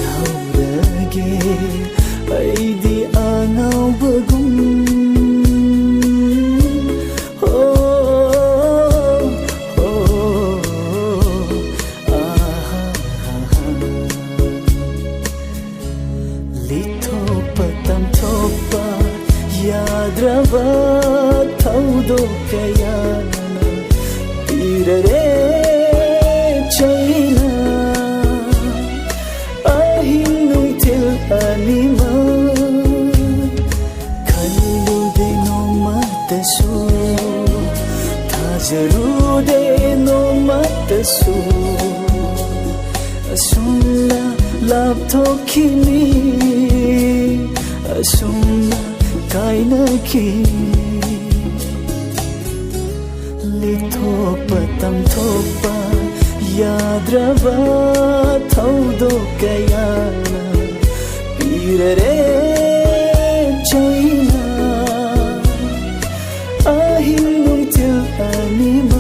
ꯂꯦꯟꯍꯧꯔꯒꯦ ꯑꯩꯗꯤ ꯑꯉꯥꯎꯕꯒꯨꯝ꯫ ꯍꯣ, ꯍꯣ, ꯑꯥ, ꯍꯥ, ꯍꯥ, ꯍꯥ꯫ ꯂꯤꯊꯣꯛꯄ ꯇꯝꯊꯣꯛꯄ ꯌꯥꯗ꯭ꯔꯕ ꯊꯧꯗꯣꯛ ꯀꯌꯥꯅ ꯄꯤꯔꯔꯦ ꯆꯩꯅ꯫ ꯑꯍꯤꯡ ꯅꯨꯡꯊꯤꯜ ꯑꯅꯤꯃꯛ ꯈꯜꯂꯨꯗꯦ ꯅꯣꯡꯃꯇꯁꯨ, ꯊꯥꯖꯔꯨꯗꯦ ꯅꯣꯡꯃꯇꯁꯨ꯫ ꯑꯁꯨꯝꯅ ꯂꯥꯞꯊꯣꯛꯈꯤꯅꯤ, ꯑꯁꯨꯝꯅ ꯀꯥꯏꯅꯈꯤ꯫ ꯂꯤꯊꯣꯛꯄ ꯇꯝꯊꯣꯛꯄ ꯌꯥꯗ꯭ꯔꯕ ꯊꯧꯗꯣꯛ ꯀꯌꯥꯅ ꯄꯤꯔꯔꯦ ꯆꯩꯅ꯫ ꯑꯍꯤꯡ ꯅꯨꯡꯊꯤꯜ ꯑꯅꯤꯃꯛ꯫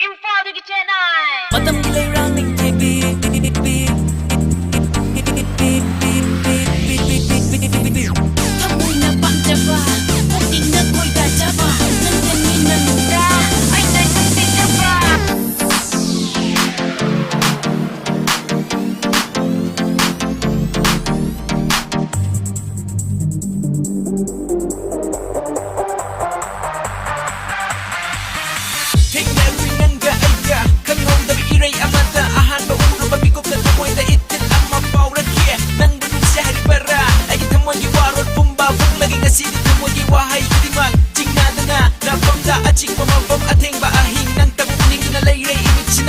ꯏꯝꯐꯥꯜꯗꯒꯤ ꯆꯦꯟꯅꯥꯏ꯫ ꯃꯇꯝꯒꯤ ꯂꯩꯔꯥꯡ ꯅꯤꯡꯊꯦꯛꯄꯤ,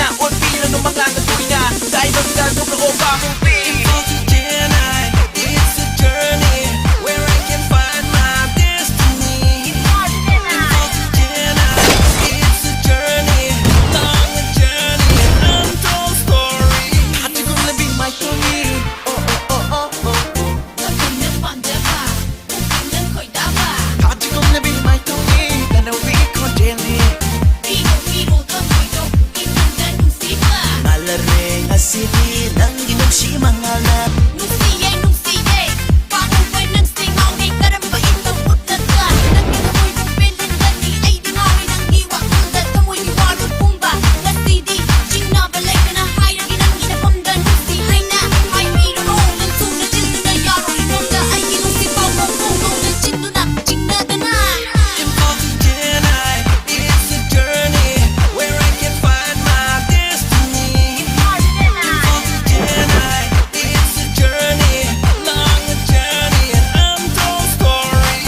ꯑꯣꯠꯄꯤꯔꯅꯨ ꯃꯉꯥꯜꯅ ꯇꯣꯏꯅ ꯇꯥꯏꯕꯪꯗ ꯊꯣꯛꯂꯛꯑꯣ ꯄꯥꯝꯃꯨꯕꯤ꯫ Info to Chennai, it's a journey where I can find my destiny. Info to Chennai, it's a journey, long a journey, an untold story. 다 지금 내 be my story. Oh, oh, oh, oh, oh, oh. ꯅꯪ ꯄꯥꯝꯖꯕ, ꯅꯪ ꯈꯣꯏꯗꯥꯕ꯫ 다 지금 내 be my story. 난 ꯅꯪ ꯈꯣꯟꯖꯦꯜꯅꯤ. ꯄꯤꯔꯣ, ꯄꯤꯔꯣ, ꯊꯃꯣꯏꯗꯣ, ꯏꯊꯟꯇ ꯅꯨꯡꯁꯤꯕ꯫ ꯉꯥꯜꯂꯔꯦ ꯉꯁꯤꯗꯤ ꯅꯪꯒꯤ ꯅꯨꯡꯁꯤ ꯃꯉꯥꯜꯅ꯫ ꯅꯨꯡꯁꯤꯌꯦ, ꯅꯨꯡꯁꯤꯌꯦ, ꯄꯥꯝꯃꯨꯕ ꯅꯪꯁꯦ ꯉꯥꯎꯔꯦ, ꯀꯔꯝꯕ ꯏꯪꯅ ꯎꯠꯂꯒ? ꯅꯪꯒꯤ ꯊꯃꯣꯏꯕꯨ ꯄꯦꯜꯍꯟꯒꯅꯤ, ꯑꯩꯗꯤ ꯉꯥꯎꯔꯦ ꯅꯪꯒꯤ ꯋꯥꯈꯜꯗ, ꯊꯃꯣꯏꯒꯤ ꯋꯥꯔꯣꯜ ꯄꯨꯝꯕ꯫ ꯉꯁꯤꯗꯤ ꯆꯤꯡꯅꯕ ꯂꯩꯇꯅ ꯍꯥꯏꯔꯒꯦ ꯅꯪꯒꯤ ꯅꯐꯝꯗ ꯅꯨꯡꯁꯤ ꯍꯥꯏꯅ ꯍꯥꯏꯕꯤꯔꯣ꯫ ꯅꯪꯁꯨ ꯅꯆꯤꯟꯗꯨꯅ ꯌꯥꯔꯣꯏ ꯅꯣꯡꯗ ꯑꯩꯒꯤ ꯅꯨꯡꯁꯤꯠ ꯐꯥꯎꯕ ꯐꯣꯡꯗꯣꯛꯅ ꯆꯤꯟꯗꯨꯅ ꯆꯤꯡꯅꯗꯅ꯫ Info to Chennai, it's a journey where I can find my destiny. Info to Chennai, it's a journey, long a journey, an untold story.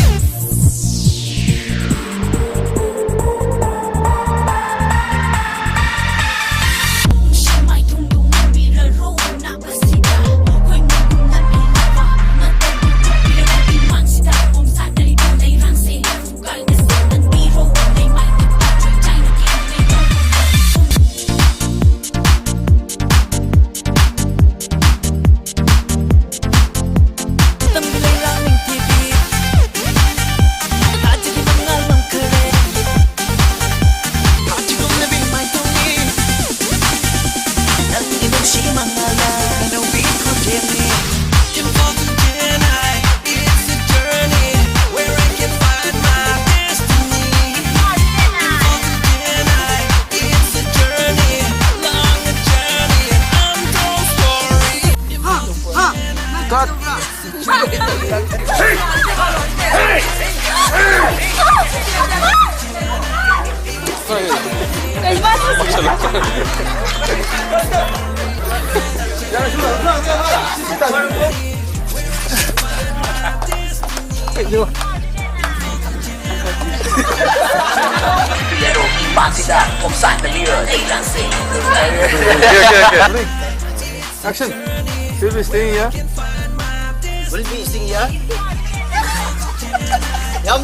Cut. Pass it up, come side the mirror, they dancing. Okay, okay, okay. Action. Will be staying here. Will be staying here. Yam,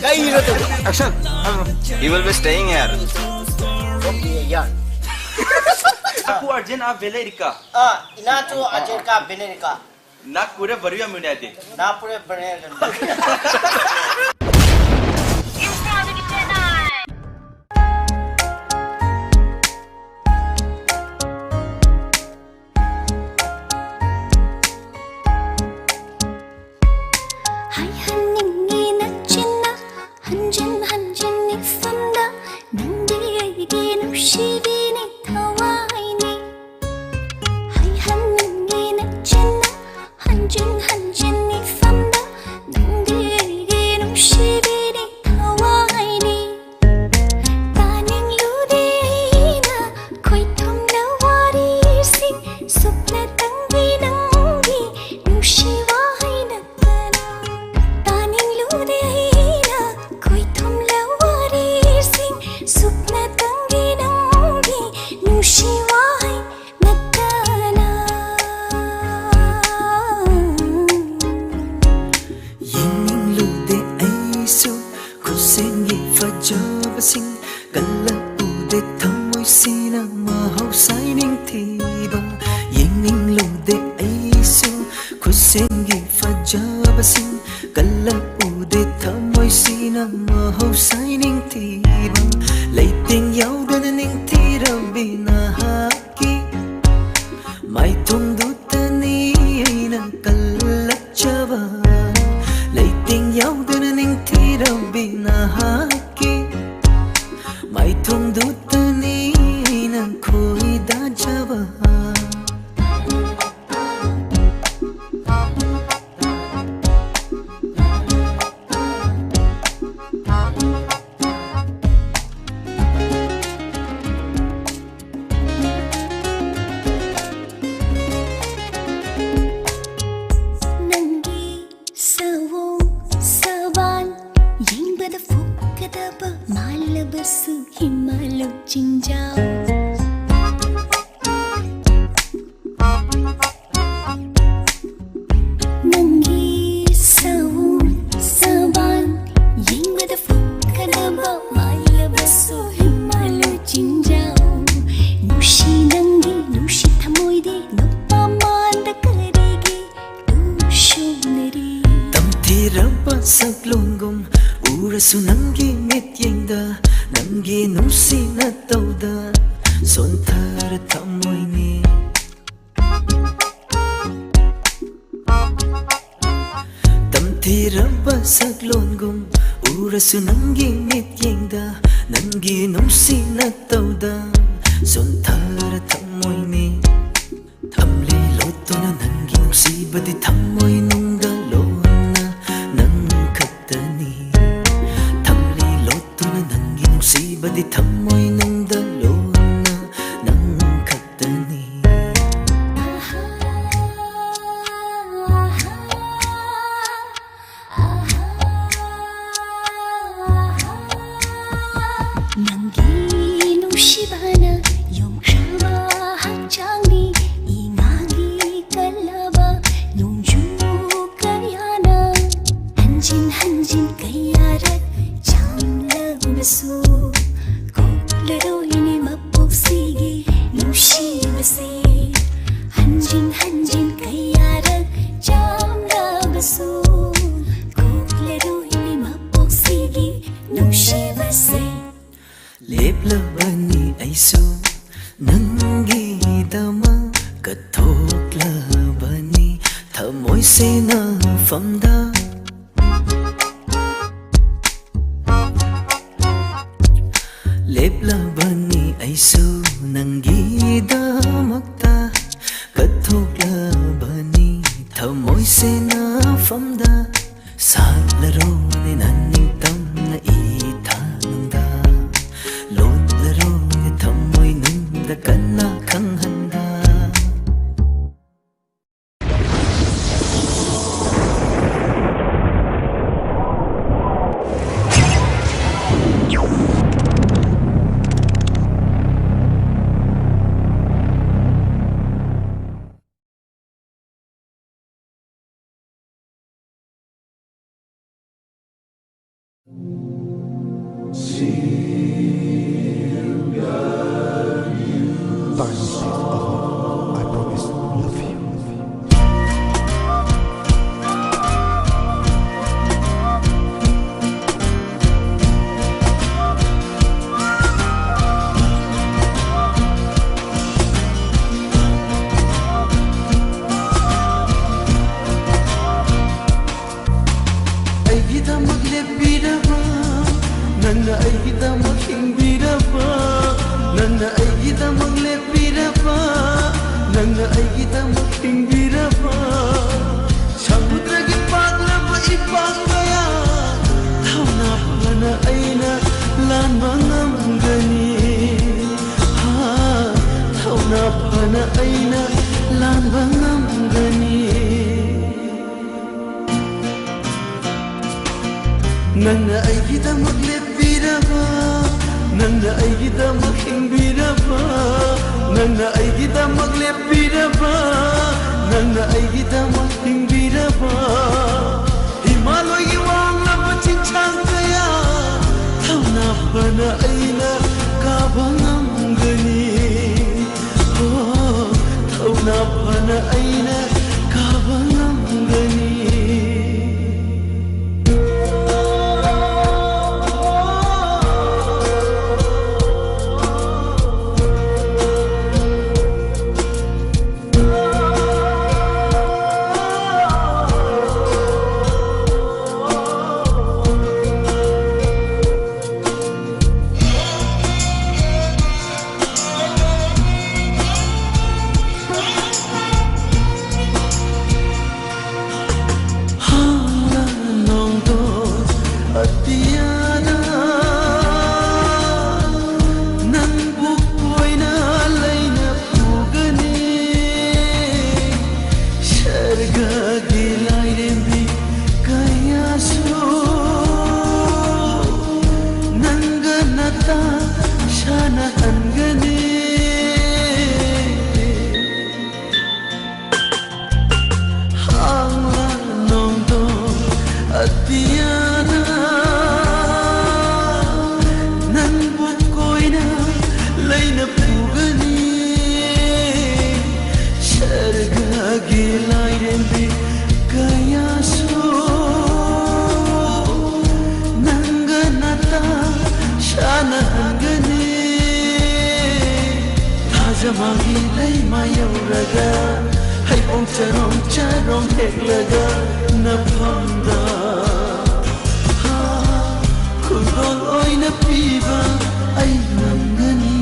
kai hero tu. Action. He will be staying here. Okay, yeah. Aku urgent a velerika. Ah, ina tu ajer ka benerika. Nak kure varia munade. Na pure bener. ꯍꯥꯏꯍꯟꯅꯤꯡꯉꯤ ꯅꯆꯤꯟꯅ ꯍꯟꯖꯤꯟ ꯍꯟꯖꯤꯟ ꯏꯐꯝꯗ ꯅꯪꯗꯤ ꯑꯩꯒꯤ ꯅꯨꯡꯁꯤꯕꯤꯅꯤ ꯊꯋꯥꯏꯅꯤ ꯍꯥꯏꯍꯟꯅꯤꯡꯉꯤ ꯅꯆꯤꯟꯅ ꯍꯟꯖꯤꯟ ꯍꯟꯖꯤꯟ ꯏꯐꯝꯗ ꯅꯪꯗꯤ ꯑꯩꯒꯤ ꯅꯨꯡꯁꯤꯕꯤꯅꯤ ꯊꯋꯥꯏꯅꯤ ꯇꯥꯅꯤꯡꯂꯨꯗꯦ ꯑꯩꯅ ꯈꯣꯏꯊꯨꯝꯅ ꯋꯥꯔꯤꯁꯤꯡ ꯁꯨꯞꯅꯇꯪꯒꯤ ꯅꯪꯒꯤ ꯅꯨꯡꯁꯤ ꯋꯥꯍꯩ ꯅꯠꯇꯅ ꯇꯥꯅꯤꯡꯂꯨꯗꯦ ꯑꯩꯅ ꯈꯣꯏꯊꯨꯝꯅ ꯋꯥꯔꯤꯁꯤꯡ ꯁꯨꯞꯅꯇꯪꯒꯤ ꯅꯪꯒꯤ ꯅꯨꯡꯁꯤ ꯋꯥꯍꯩ ꯅꯠꯇꯅ ꯌꯦꯡꯅꯤꯡꯂꯨꯗꯦ ꯑꯩꯁꯨ ꯈꯨꯠꯁꯦꯝꯒꯤ ꯐꯖꯕꯁꯤꯡ ꯀꯜꯂꯛꯎꯗꯦ ꯊꯃꯣꯏꯁꯤꯅ ꯃꯍꯧꯁꯥꯏ ꯅꯤꯡꯊꯤꯕ ꯌꯦꯡꯅꯤꯡꯂꯨꯗꯦ ꯑꯩꯁꯨ ꯈꯨꯠꯁꯦꯝꯒꯤ ꯐꯖꯕꯁꯤꯡ ꯀꯜꯂꯛꯎꯗꯦ ꯊꯃꯣꯏꯁꯤꯅ ꯃꯍꯧꯁꯥꯏ ꯅꯤꯡꯊꯤꯕ ꯂꯩꯇꯦꯡ ꯌꯥꯎꯗꯅ ꯅꯤꯡꯊꯤꯔꯕꯤ ꯅꯍꯥꯛꯀꯤ ꯃꯥꯏꯊꯣꯡꯗꯨꯇꯅꯤ ꯑꯩꯅ ꯀꯜꯂꯛꯆꯕ ꯂꯩꯇꯦꯡ ꯌꯥꯎꯗꯅ ꯅꯤꯡꯊꯤꯔꯕꯤ ꯅꯍꯥꯛꯀꯤ ꯃꯥꯏꯊꯣꯡꯗꯨꯇꯅꯤ ꯑꯩꯅ ꯈꯣꯏꯗꯥꯖꯕ ꯁꯨ ꯅꯪꯒꯤ ꯃꯤꯠꯌꯦꯡꯗ, ꯅꯪꯒꯤ ꯅꯨꯡꯁꯤ ꯅꯇꯧꯗ ꯁꯣꯟꯊꯔ ꯊꯝꯃꯣꯏꯅꯤ꯫ ꯇꯝꯊꯤꯔꯕ ꯁꯛꯂꯣꯟꯒꯨꯝ ꯎꯔꯁꯨ ꯅꯪꯒꯤ ꯃꯤꯠꯌꯦꯡꯗ, ꯅꯪꯒꯤ ꯅꯨꯡꯁꯤ ꯅꯇꯧꯗ ꯁꯣꯟꯊꯔ ꯊꯝꯃꯣꯏꯅꯤ꯫ ꯊꯝꯂꯤ ꯂꯣꯠꯇꯨꯅ ꯅꯪꯒꯤ ꯅꯨꯡꯁꯤꯕꯗꯤ ꯊꯝꯃꯣꯏ ꯅꯨꯡꯗ ꯂꯣꯟꯅ ꯅꯪ ꯈꯛꯇꯅꯤ꯫ ꯊꯝꯂꯤ ꯂꯣꯠꯇꯨꯅ ꯅꯪꯒꯤ ꯅꯨꯡꯁꯤꯕꯗꯤ ꯊꯝꯃꯣꯏ ꯅꯨꯡꯗ ꯂꯣꯟꯅ ꯅꯪ ꯈꯛꯇꯅꯤ꯫ ꯅꯪꯒꯤ ꯅꯨꯡꯁꯤꯕꯅ ꯌꯣꯝꯈ꯭ꯔꯕ ꯍꯛꯆꯥꯡꯅꯤ, ꯏꯉꯥꯒꯤ ꯀꯜꯂꯕ ꯅꯣꯡꯖꯨ ꯀꯌꯥꯅ ꯍꯟꯖꯤꯟ ꯍꯟꯖꯤꯟ ꯀꯌꯥꯔꯛ ꯆꯥꯝꯂꯕꯁꯨ ꯀꯣꯛꯂꯔꯣꯏꯅꯦ ꯃꯄꯣꯛꯁꯤꯒꯤ ꯅꯨꯡꯁꯤꯕꯁꯦ꯫ ꯍꯟꯖꯤꯟ ꯍꯟꯖꯤꯟ ꯀꯌꯥꯔꯛ ꯆꯥꯝꯂꯕꯁꯨ ꯀꯣꯛꯂꯔꯣꯏꯅꯦ ꯃꯄꯣꯛꯁꯤꯒꯤ ꯅꯨꯡꯁꯤꯕꯁꯦ꯫ ꯂꯦꯞꯂꯕꯅꯤ ꯑꯩꯁꯨ ꯅꯪꯒꯤꯗꯃꯛ, ꯀꯠꯊꯣꯛꯂꯕꯅꯤ ꯊꯃꯣꯏ ꯁꯦꯟꯅꯐꯝꯗ꯫ ꯂꯦꯞꯂꯕꯅꯤ ꯑꯩꯁꯨ ꯅꯪꯒꯤꯗꯃꯛꯇ, ꯀꯠꯊꯣꯛꯂꯕꯅꯤ ꯊꯃꯣꯏ ꯁꯦꯟꯅꯐꯝꯗ꯫ ꯁꯥꯠꯂꯔꯣꯅꯦ ꯅꯪ ꯅꯤꯡꯇꯝꯅ ꯏꯊꯥꯅꯨꯡꯗ, ꯂꯣꯠꯂꯔꯣꯅꯦ ꯊꯃꯣꯏ ꯅꯨꯡꯗ ꯀꯟꯅ ꯈꯪꯍꯟꯗ꯫ ꯅ ꯐꯅ ꯑꯩꯅ ꯂꯥꯟꯕ ꯉꯝꯒꯅꯤ꯫ ꯅꯪꯅ ꯑꯩꯒꯤꯗꯃꯛ ꯂꯦꯞꯄꯤꯔꯕ, ꯅꯪꯅ ꯑꯩꯒꯤꯗꯃꯛ ꯍꯤꯡꯕꯤꯔꯕ, ꯅꯪꯅ ꯑꯩꯒꯤꯗꯃꯛ ꯂꯦꯞꯄꯤꯔꯕ, ꯅꯪꯅ ꯑꯩꯒꯤꯗꯃꯛ ꯍꯤꯡꯕꯤꯔꯕ, ꯍꯤꯃꯥꯂꯣꯏꯒꯤ ꯋꯥꯡꯂꯕ ꯆꯤꯡꯁꯥꯡ ꯀꯌꯥ ꯊꯧꯅꯥ ꯐꯅ ꯑꯩꯅ ꯀꯥꯕ ꯉꯝꯒꯅꯤ꯫ ꯑꯣ, ꯊꯧꯅꯥ ꯐꯅ ꯑꯩꯅ ꯀꯥꯕ ꯉꯝꯒꯅꯤ꯫ ꯁꯔꯒꯒꯤ ꯂꯥꯏꯔꯦꯝꯕꯤ ꯀꯌꯥꯁꯨ ꯅꯪꯒ ꯅꯇꯥ ꯁꯥꯟꯅꯍꯟꯒꯅꯤ꯫ ꯍꯥꯡꯂ ꯅꯣꯡꯗꯣ ꯑꯇꯤꯌꯥꯅ ꯅꯪꯕꯨ ꯀꯣꯏꯅ ꯂꯩꯅ ꯄꯨꯒꯅꯤ꯫ ꯁꯔꯒꯒꯤ ꯂꯥꯏꯔꯦꯝꯕꯤ ꯀꯌꯥꯁꯨ ꯅꯪꯒ ꯅꯇꯥ ꯁꯥꯟꯅꯍꯟꯒꯅꯤ꯫ ꯊꯥꯖꯃꯥꯒꯤ ꯂꯩꯃꯥ ꯌꯧꯔꯒ ꯍꯩꯕꯣꯡ ꯆꯔꯣꯡ ꯆꯔꯣꯡ ꯍꯦꯛꯂꯒ ꯅꯐꯝꯗ ꯈꯨꯗꯣꯜ ꯑꯣꯏꯅ ꯄꯤꯕ ꯑꯩ ꯉꯝꯒꯅꯤ꯫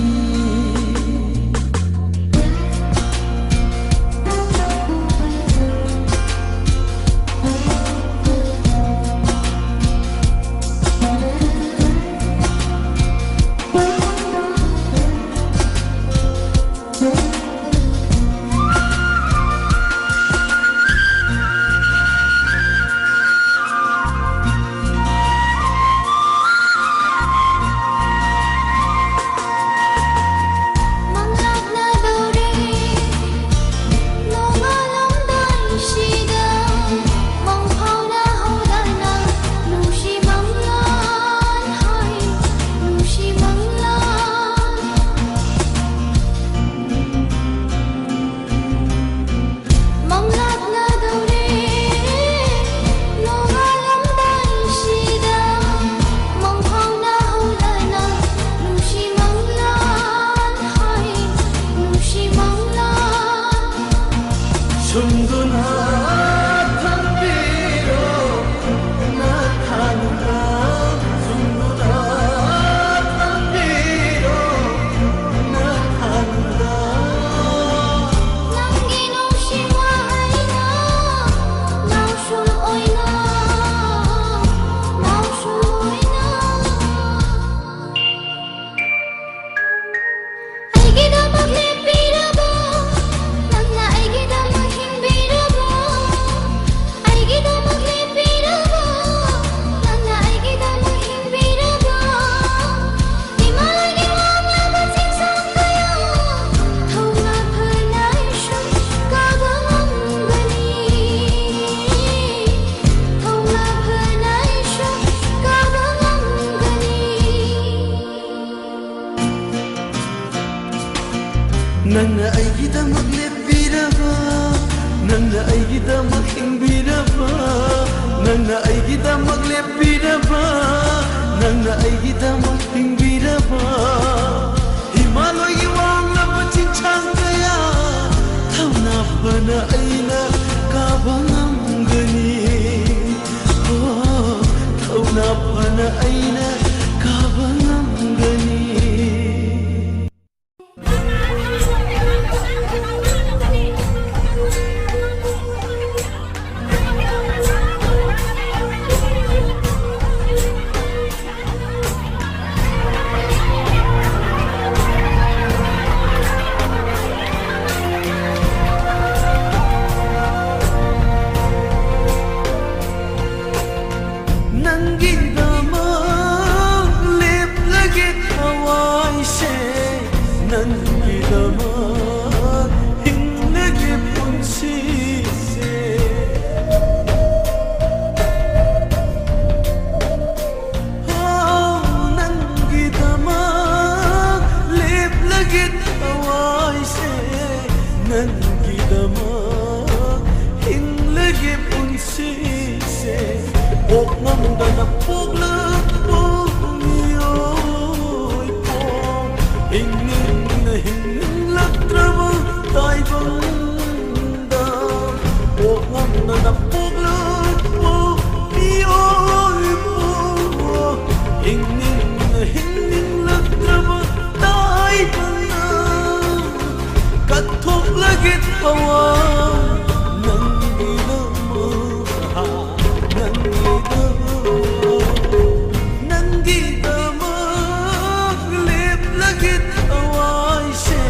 ꯅꯪꯅ ꯑꯩꯒꯤꯗꯃꯛ ꯂꯦꯞꯄꯤꯔꯕ, ꯅꯪꯅ ꯑꯩꯒꯤꯗꯃꯛ ꯍꯤꯡꯕꯤꯔꯕ, ꯅꯪꯅ ꯑꯩꯒꯤꯗꯃꯛ ꯂꯦꯞꯄꯤꯔꯕ, ꯅꯪꯅ ꯑꯩꯒꯤꯗꯃꯛ ꯍꯤꯡꯕꯤꯔꯕ꯫ ꯍꯤꯃꯥꯂꯣꯏꯒꯤ ꯋꯥꯡꯂꯕ ꯆꯤꯡꯁꯥꯡ ꯀꯌꯥ ꯊꯧꯅꯥ ꯐꯅ ꯑꯩꯅ ꯀꯥꯕ ꯉꯝꯒꯅꯤ꯫ ꯑꯣ, ꯊꯧꯅꯥ ꯐꯅ ꯑꯩꯅ ꯀꯥꯕ ꯉꯝꯒꯅꯤ꯫ ꯅꯪꯒꯤꯗꯃꯛ ꯂꯦꯞꯂꯒꯦ ꯊꯋꯥꯏꯁꯦ, ꯅꯪꯒꯤꯗꯃꯛ ꯍꯤꯡꯂꯒꯦ ꯄꯨꯟꯁꯤꯁꯦ꯫ ꯍꯥꯎ, ꯅꯪꯒꯤꯗꯃꯛ ꯂꯦꯞꯂꯒꯦ ꯊꯋꯥꯏꯁꯦ, ꯅꯪꯒꯤꯗꯃꯛ ꯍꯤꯡꯂꯒꯦ ꯄꯨꯟꯁꯤꯁꯦ꯫ ꯄꯣꯛ ꯉꯝꯗꯅ ꯄꯣꯛꯂꯛꯄ ꯃꯤꯑꯣꯏ ꯄꯣꯛ, ꯍꯤꯡꯅꯤꯡꯅ ꯍꯤꯡꯅꯤꯡꯂꯛꯇ꯭ꯔꯕ ꯇꯥꯏꯕꯪ ꯗ ꯄꯣꯛ ꯉꯝꯗꯅ ꯄꯣꯛꯂꯛꯄ ꯃꯤꯑꯣꯏꯕ, ꯍꯤꯡꯅꯤꯡꯅ ꯍꯤꯡꯅꯤꯡꯂꯛꯇ꯭ꯔꯕ ꯇꯥꯏꯕꯪꯅ ꯀꯠꯊꯣꯛꯂꯒꯦ ꯊꯋꯥꯏ ꯅꯪꯒꯤꯗꯃꯛ, ꯅꯪꯒꯤꯗꯃꯛ, ꯅꯪꯒꯤꯗꯃꯛ ꯂꯦꯞꯂꯒꯦ ꯊꯋꯥꯏꯁꯦ,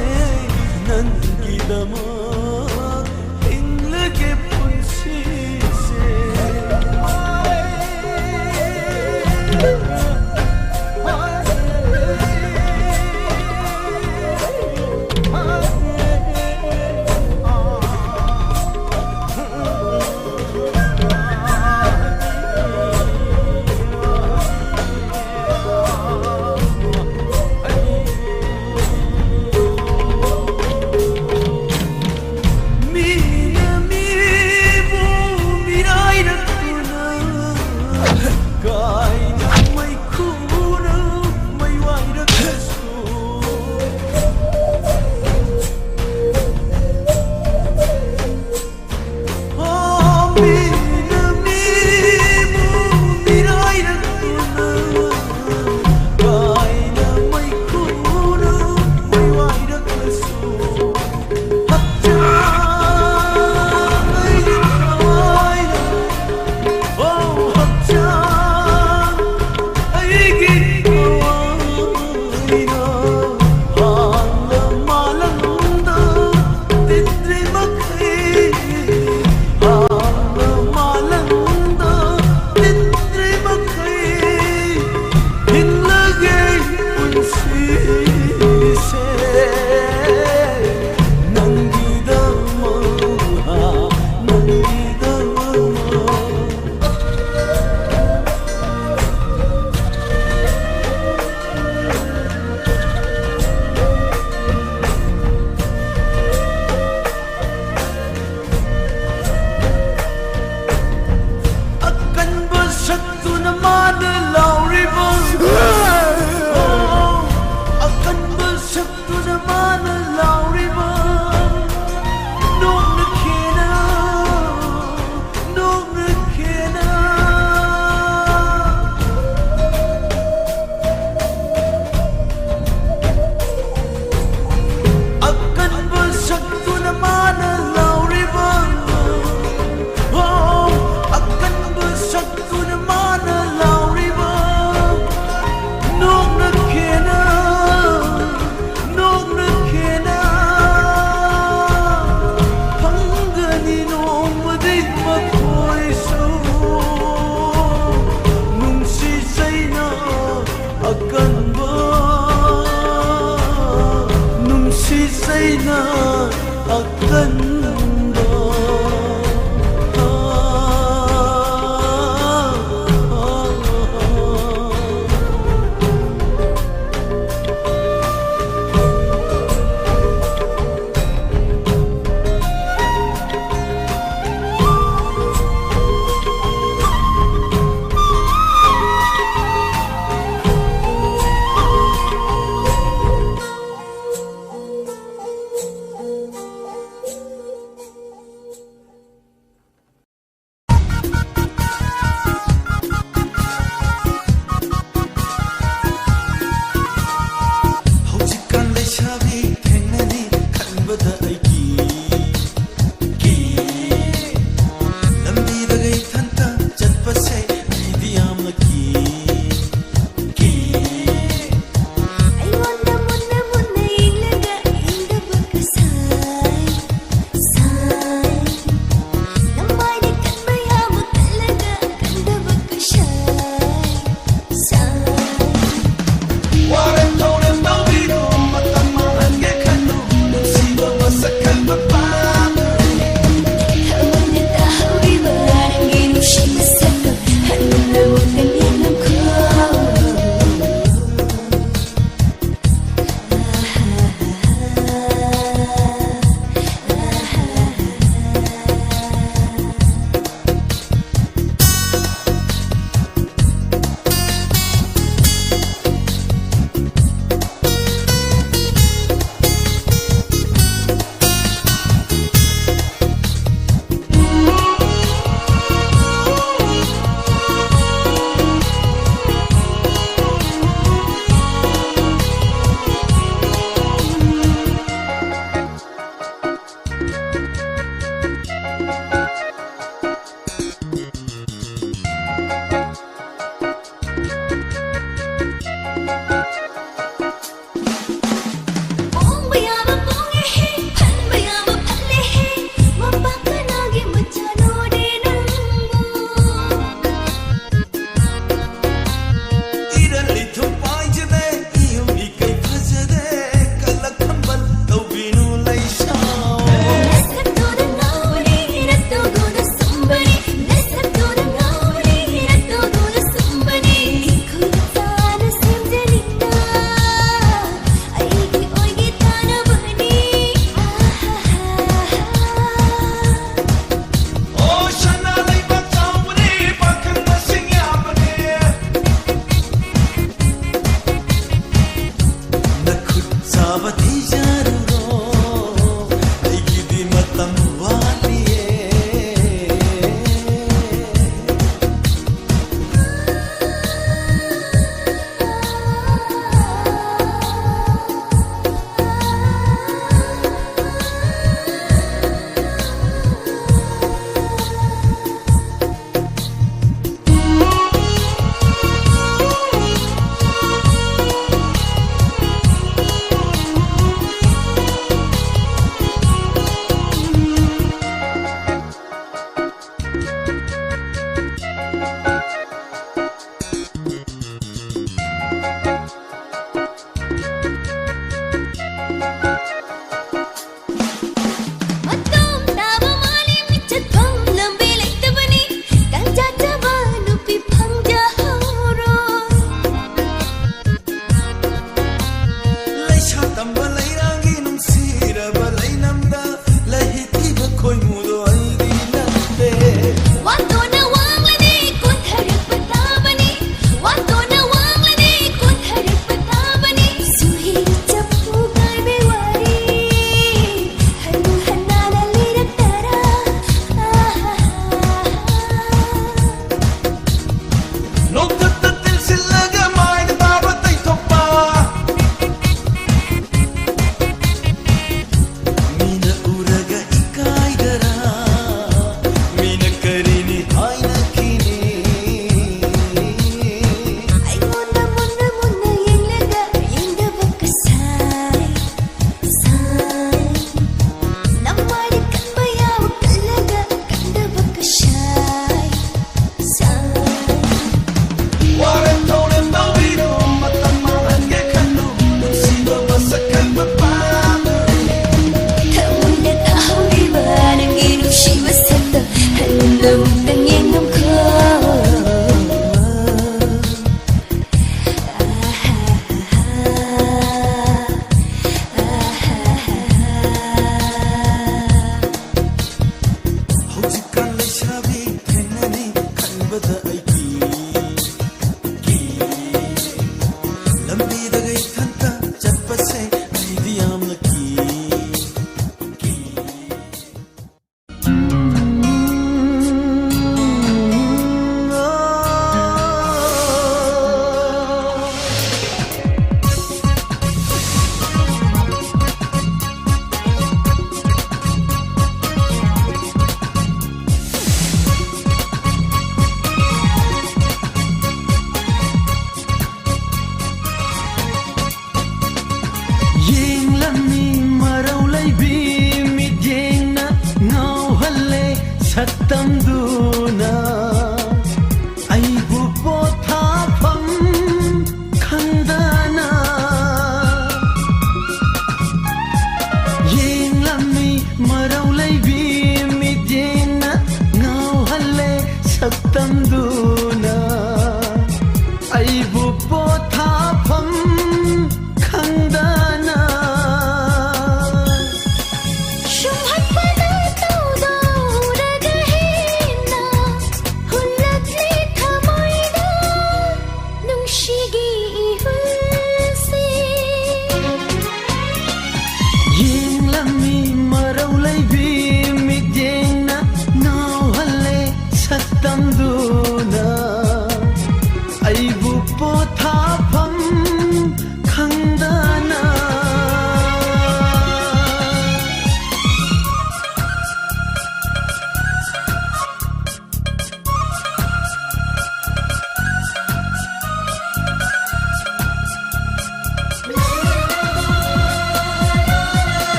ꯅꯪꯒꯤꯗꯃꯛ ꯍꯤꯡꯂꯒꯦ ꯄꯨꯟꯁꯤꯁꯦ꯫ ꯑꯩꯅ ꯑꯀꯟꯕ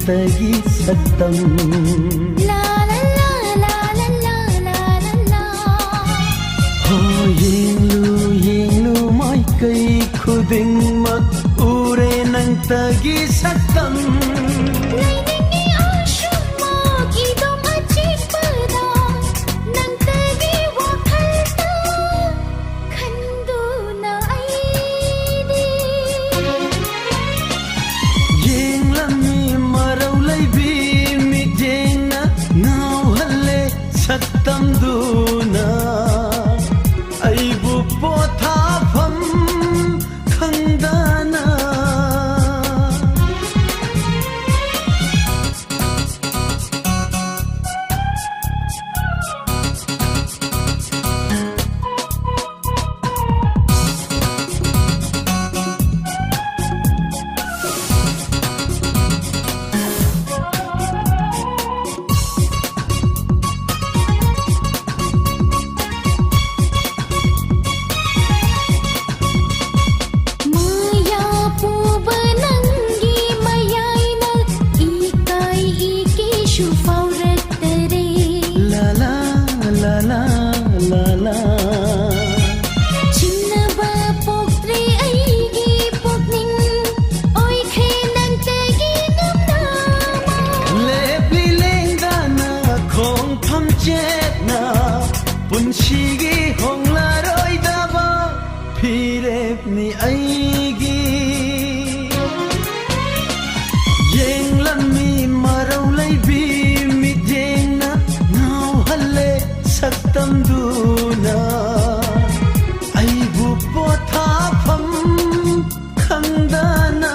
ꯇꯒꯤ ꯁꯛꯇꯝ꯫ ꯂꯥ, ꯂꯥ, ꯂꯥ, ꯂꯥ, ꯂꯥ, ꯂꯥ, ꯂꯥ, ꯂꯥ, ꯂꯥ꯫ ꯍꯣ, ꯌꯦꯡꯂꯨ, ꯌꯦꯡꯂꯨ, ꯃꯥꯏꯀꯩ ꯈꯨꯗꯤꯡꯃꯛ ꯎꯔꯦ ꯅꯪꯇꯒꯤ ꯁꯛꯇꯝ꯫ ꯂꯩꯅꯤꯡꯉꯤ ꯑꯁꯨꯝꯃꯛ ꯏꯗꯣꯝ ꯑꯆꯤꯛꯄꯗ, ꯅꯪꯇꯒꯤ ꯋꯥꯈꯜꯇ ꯈꯟꯗꯨꯅ ꯑꯩꯗꯤ꯫ ꯌꯦꯡꯂꯝꯃꯤ ꯃꯔꯧ ꯂꯩꯕꯤ ꯃꯤꯠꯌꯦꯡꯅ ꯉꯥꯎꯍꯜꯂꯦ ꯁꯛꯇꯝꯗꯨꯅ ꯑꯩꯕꯨ ꯄꯣꯊꯥꯐꯝ ꯈꯪꯗꯅ꯫ ꯃꯌꯥ ꯄꯨꯕ ꯅꯪꯒꯤ ꯃꯌꯥꯏꯅ ꯏꯀꯥꯏ ꯏꯀꯤꯁꯨ ꯐꯥꯎꯔꯛꯇꯔꯦ꯫ ꯂꯥ ꯂꯥ, ꯂꯥ ꯂꯥ, ꯂꯥ ꯂꯥ꯫ ꯆꯤꯡꯅꯕ ꯄꯣꯛꯇ꯭ꯔꯦ ꯑꯩꯒꯤ ꯄꯨꯛꯅꯤꯡ, ꯑꯣꯏꯈ꯭ꯔꯦ ꯅꯪꯇꯒꯤ ꯉꯝꯅꯕ꯫ ꯂꯦꯞꯂꯤ ꯂꯦꯡꯗꯅ ꯈꯣꯡꯐꯝ ꯆꯦꯠꯅ, ꯄꯨꯟꯁꯤꯒꯤ ꯍꯣꯡꯂꯔꯣꯏꯗꯕ ꯐꯤꯔꯦꯞꯅꯤ ꯑꯩꯒꯤ꯫ ꯌꯦꯡꯂꯝꯃꯤ ꯃꯔꯧ ꯂꯩꯕꯤ ꯃꯤꯠꯌꯦꯡꯅ ꯉꯥꯎꯍꯜꯂꯦ ꯁꯛꯇꯝꯗꯨꯅ ꯑꯩꯕꯨ ꯄꯣꯊꯥꯐꯝ ꯈꯪꯗꯅ꯫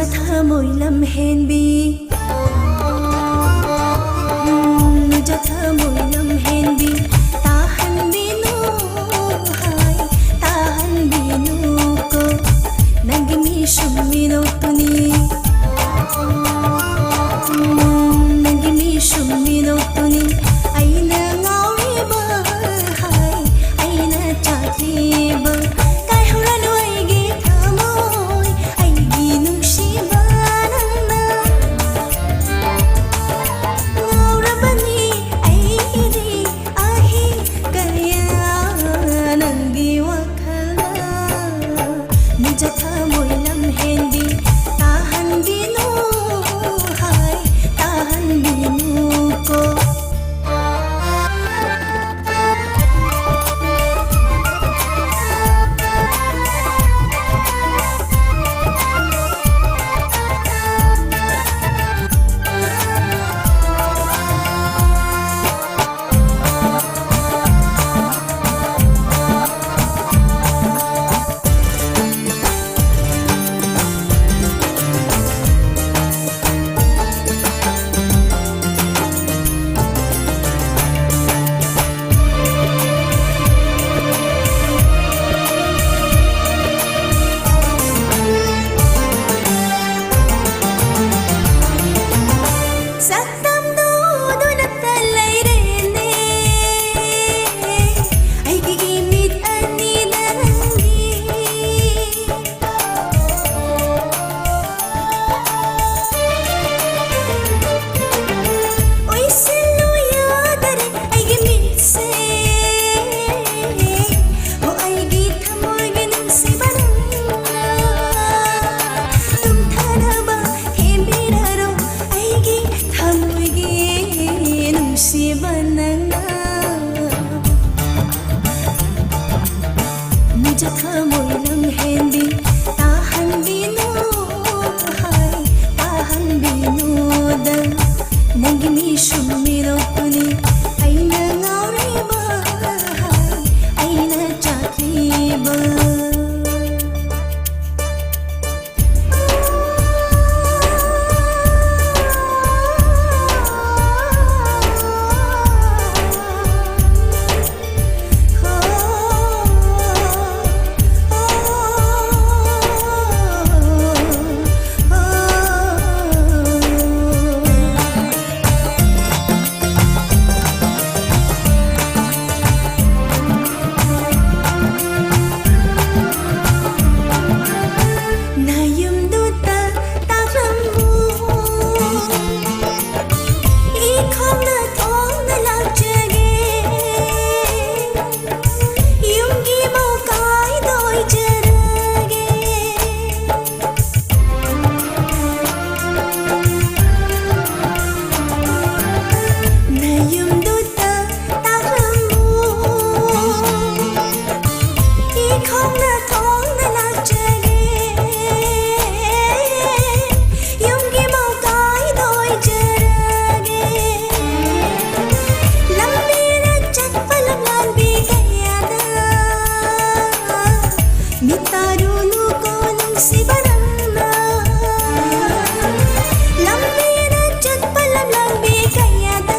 ꯊꯃꯣꯏ ꯂꯝꯍꯦꯟꯕꯤ, ꯎꯝ, ꯅꯨꯡꯖꯥ ꯊꯃꯣꯏ ꯂꯝꯍꯦꯟꯕꯤ, ꯇꯥꯍꯟꯕꯤꯅꯨ ꯍꯥꯏ, ꯇꯥꯍꯟꯕꯤꯅꯨꯀꯣ꯫ ꯅꯪꯒꯤ ꯃꯤꯁꯨꯝ ꯃꯤꯅꯣꯛꯇꯨꯅꯤ, ꯎꯝ, ꯅꯪꯒꯤ ꯃꯤꯁꯨꯝ ꯃꯤꯅꯣꯛꯇꯨꯅꯤ꯫ ꯑꯩꯅ ꯉꯥꯎꯔꯤꯕ ꯍꯥꯏ, ꯑꯩꯅ ꯆꯥꯛꯂꯤꯕ꯫ ꯀꯥꯏꯍꯧꯔꯅꯨ ꯑꯩꯒꯤ ꯊꯃꯣꯏ, ꯑꯩꯒꯤ ꯅꯨꯡꯁꯤꯕ ꯅꯪꯅ꯫ ꯉꯥꯎꯔꯕꯅꯤ ꯑꯩꯗꯤ ꯑꯍꯤꯡ ꯀꯌꯥ ꯅꯪꯒꯤ ꯋꯥꯈꯜꯗ꯫ ꯅꯨꯡꯖꯥ ꯊꯃꯣꯏ ꯂꯝꯍꯦꯟꯕꯤ, ꯇꯥꯍꯟꯕꯤꯅꯨ ꯍꯥꯏ, ꯇꯥꯍꯟꯕꯤꯅꯨꯀꯣ꯫ ꯁꯛꯇꯝꯗꯨ ꯎꯗꯨꯅꯇ ꯂꯩꯔꯦꯅꯦ, ꯑꯩꯒꯤ ꯏꯃꯤꯠ ꯑꯅꯤ ꯅꯪꯒꯤ꯫ ꯎꯏꯁꯤꯜꯂꯨ ꯌꯥꯗꯔꯦ ꯑꯩꯒꯤ ꯃꯤꯠꯁꯦ, ꯑꯣ ꯑꯩꯒꯤ ꯊꯃꯣꯏꯒꯤ ꯅꯨꯡꯁꯤꯕ ꯅꯪꯅ ꯇꯨꯝꯊꯅꯕ ꯊꯦꯝꯕꯤꯔꯔꯣ ꯑꯩꯒꯤ ꯊꯃꯣꯏꯒꯤ ꯅꯨꯡꯁꯤꯕ ꯅꯪꯅ꯫ ꯅꯨꯡꯖꯥ ꯊꯃꯣꯏ ꯂꯝꯍꯦꯟꯕꯤ, ꯇꯥꯍꯟꯕꯤꯅꯨ ꯍꯥꯏ, ꯇꯥꯍꯟꯕꯤꯅꯨꯗ꯫ ꯅꯪꯒꯤ ꯃꯤꯁꯨꯝ ꯃꯤꯅꯣꯛꯇꯨꯅꯤ, ꯑꯩꯅ ꯉꯥꯎꯔꯤꯕ ꯍꯥꯏ, ꯑꯩꯅ ꯆꯥꯛꯂꯤꯕ꯫ ꯅꯨꯡꯁꯤꯕ ꯅꯪꯅ ꯂꯝꯕꯤꯗ ꯆꯠꯄ ꯂꯝꯂꯥꯡꯕꯤ ꯀꯌꯥꯗ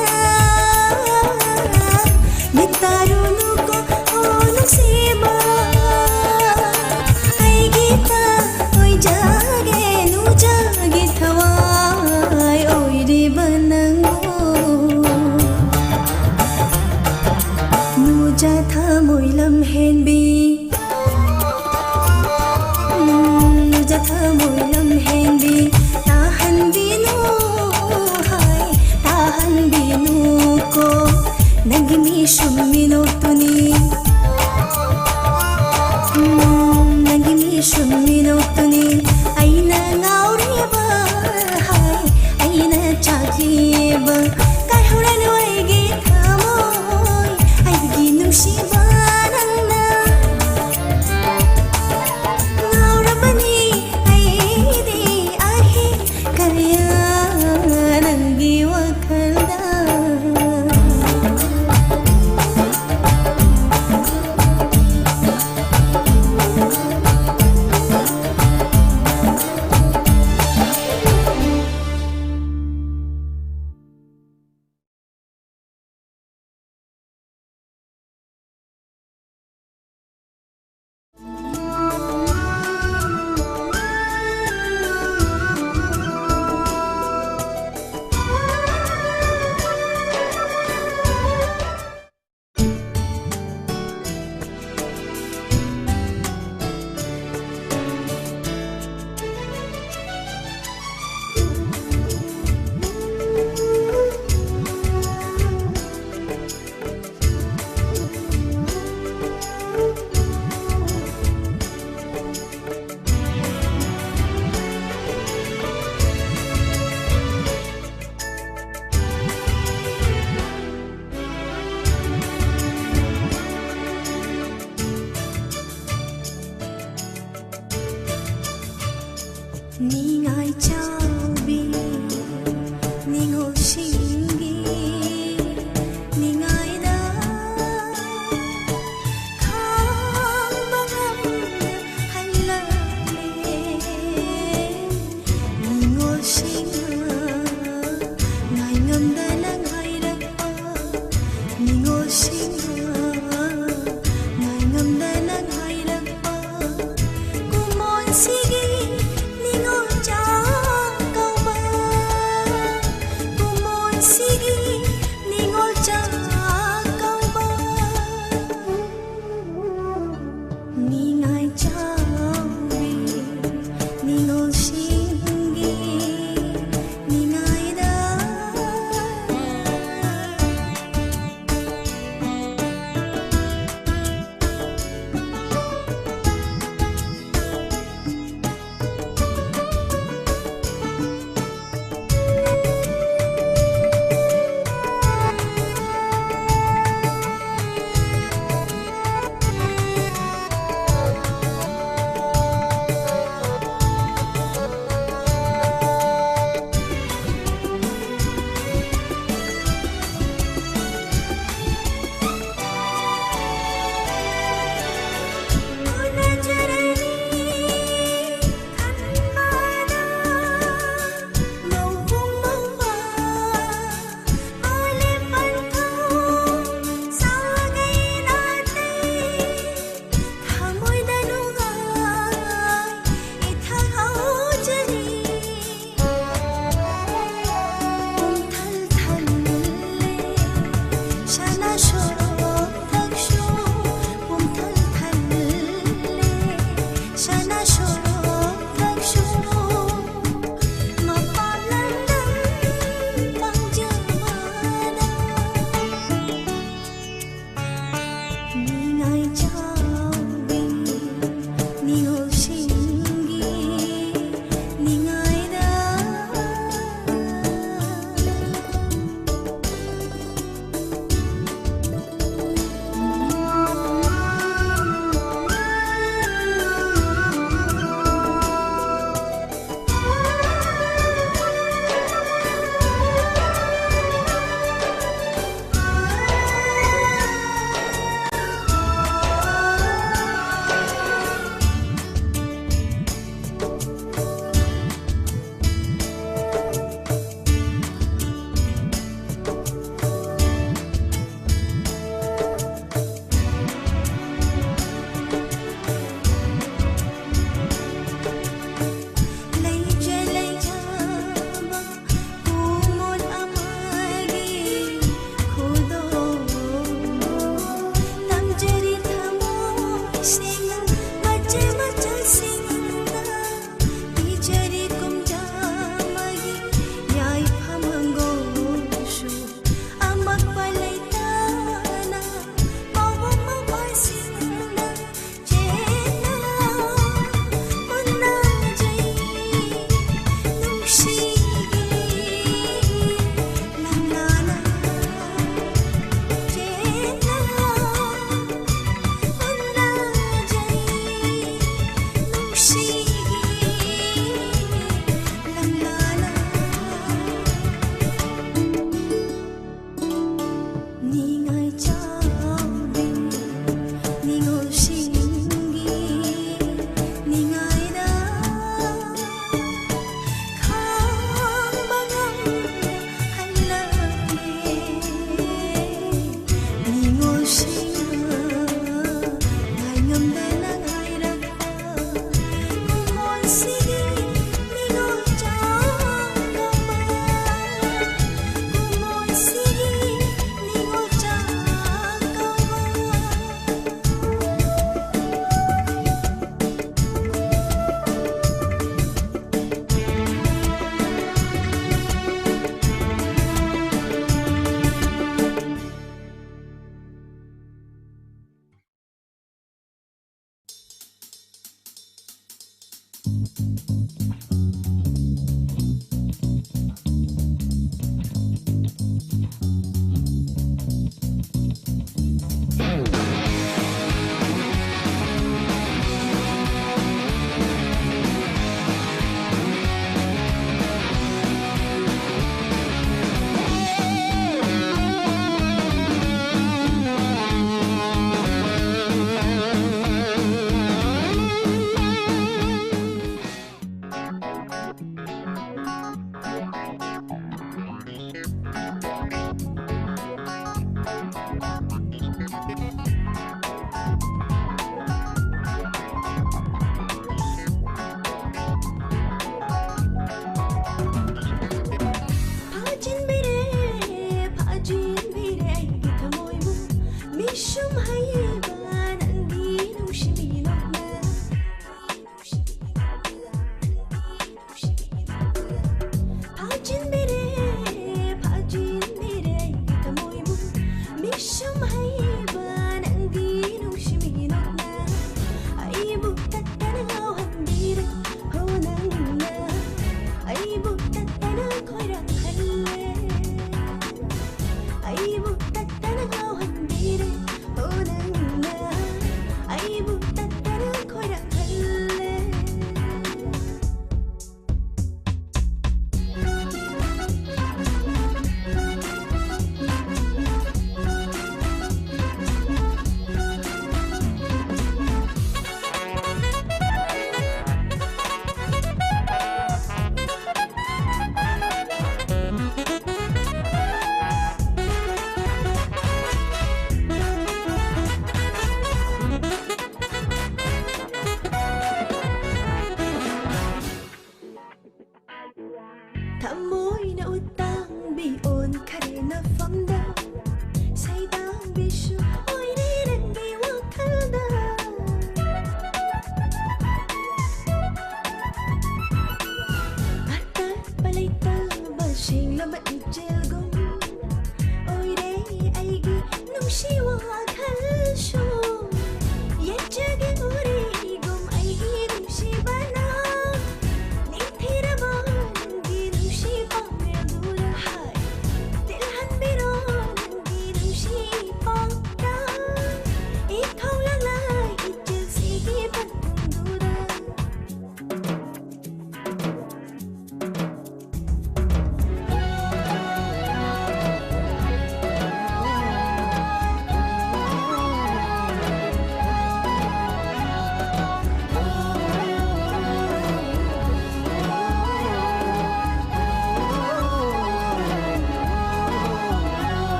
ꯃꯤꯠꯇꯥꯔꯨꯅꯨꯀꯣ, ꯑꯣ ꯅꯨꯡꯁꯤꯕ꯫ ꯑꯩꯒꯤꯇ ꯑꯣꯏꯖꯒꯦ, ꯅꯨꯖꯒꯤ ꯊꯋꯥꯏ ꯑꯣꯏꯔꯤꯕ ꯅꯪꯕꯨ꯫ ꯅꯨꯖ ꯊꯃꯣꯏ ꯂꯝꯍꯦꯟꯕꯤ, ꯎꯝ, ꯅꯨꯖ ꯊꯃꯣꯏ ꯂꯝꯍꯦꯟꯕꯤ, ꯇꯥꯍꯟꯕꯤꯅꯨ, ꯍꯥꯏ, ꯇꯥꯍꯟꯕꯤꯅꯨꯀꯣ꯫ ꯅꯪꯒꯤ ꯃꯤꯁꯨꯝ ꯃꯤꯅꯣꯛꯇꯨꯅꯤ, ꯎꯝ, ꯅꯪꯒꯤ ꯃꯤꯁꯨꯝ ꯃꯤꯅꯣꯛꯇꯨꯅꯤ꯫ ꯑꯩꯅ ꯉꯥꯎꯔꯤꯕ, ꯍꯥꯏ, ꯑꯩꯅ ꯆꯥꯛꯂꯤꯕ꯫ ꯀꯥꯏꯍꯧꯔꯅꯨ ꯑꯩꯒꯤ ꯊꯃꯣꯏ, ꯑꯩꯒꯤ ꯅꯨꯡꯁꯤꯕ ꯅꯪꯅ꯫ ꯉꯥꯎꯔꯕꯅꯤ ꯑꯩꯗꯤ ꯑꯍꯤꯡ ꯀꯌꯥ ꯅꯪꯒꯤ ꯋꯥꯈꯜꯗ꯫ ꯅꯤꯡꯉꯥꯏ ꯆꯥꯎꯕꯤ, ꯅꯤꯡꯉꯣꯜꯁꯤꯡꯒꯤ ꯅꯤꯡꯉꯥꯏꯗ ꯈꯥꯡꯕ ꯉꯝꯗꯦ ꯍꯜꯂꯛꯂꯦ꯫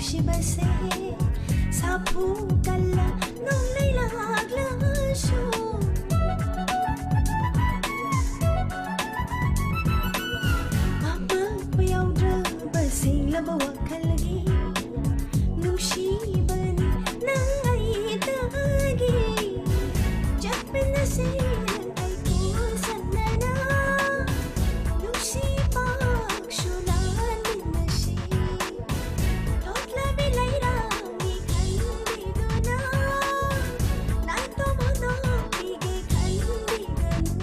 ꯅꯨꯡꯁꯤꯕꯁꯦ ꯁꯥꯐꯨ ꯀꯜꯂ ꯅꯣꯡꯂꯩ ꯂꯥꯛꯂꯁꯨ, ꯑꯃꯠꯄ ꯌꯥꯎꯗ꯭ꯔꯕ ꯁꯦꯡꯂꯕ ꯋꯥꯈꯜꯒꯤ ꯅꯨꯡꯁꯤꯕꯅꯤ ꯅꯪ ꯑꯩꯇꯒꯤ꯫ ꯆꯠꯃꯤꯟꯅꯁꯤ ꯅꯪ ꯑꯩ ꯄꯨꯟꯁꯤꯟꯅꯅ, ꯅꯨꯡꯁꯤ ꯄꯥꯛꯁꯨ ꯂꯥꯟꯃꯤꯟꯅꯁꯤ꯫ ꯊꯣꯛꯂꯕꯤ ꯂꯩꯔꯥꯡꯅꯤ ꯈꯟꯕꯤꯗꯨꯅ, ꯅꯥꯏꯇꯣꯝ ꯍꯨꯟꯗꯣꯛꯄꯤꯒꯦ ꯈꯟꯕꯤꯒꯅꯨ꯫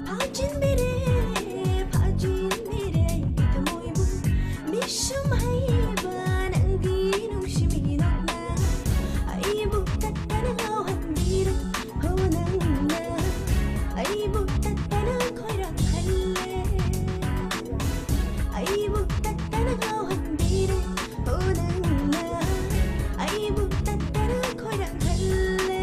ꯐꯥꯖꯤꯟꯕꯤꯔꯦ, ꯐꯥꯖꯤꯟꯕꯤꯔꯦ ꯑꯩꯒꯤ ꯊꯃꯣꯏꯕꯨ ꯃꯤꯁꯨꯝ ꯍꯩꯕ ꯅꯪꯒꯤ ꯅꯨꯡꯁꯤ ꯃꯤꯅꯣꯛꯅ ꯑꯩꯕꯨ ꯇꯠꯇꯅ ꯉꯥꯎꯍꯟꯕꯤꯔꯦ꯫ ꯍꯣ ꯅꯪꯅ ꯑꯩꯕꯨ ꯇꯠꯇꯅ ꯈꯣꯏꯔꯥꯡꯍꯜꯂꯦ꯫ ꯑꯩꯕꯨ ꯇꯠꯇꯅ ꯉꯥꯎꯍꯟꯕꯤꯔꯦ꯫ ꯍꯣ ꯅꯪꯅ ꯑꯩꯕꯨ ꯇꯠꯇꯅ ꯈꯣꯏꯔꯥꯡꯍꯜꯂꯦ꯫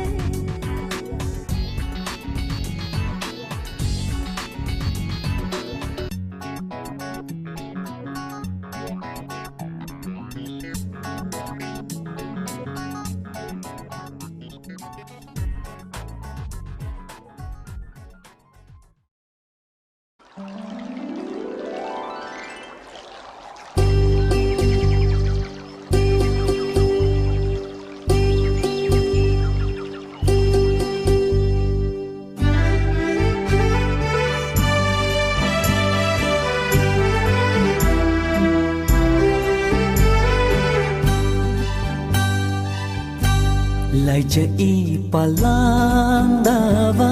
ꯂꯥꯏꯖ ꯏ ꯄꯥꯂꯥꯡꯗꯕ,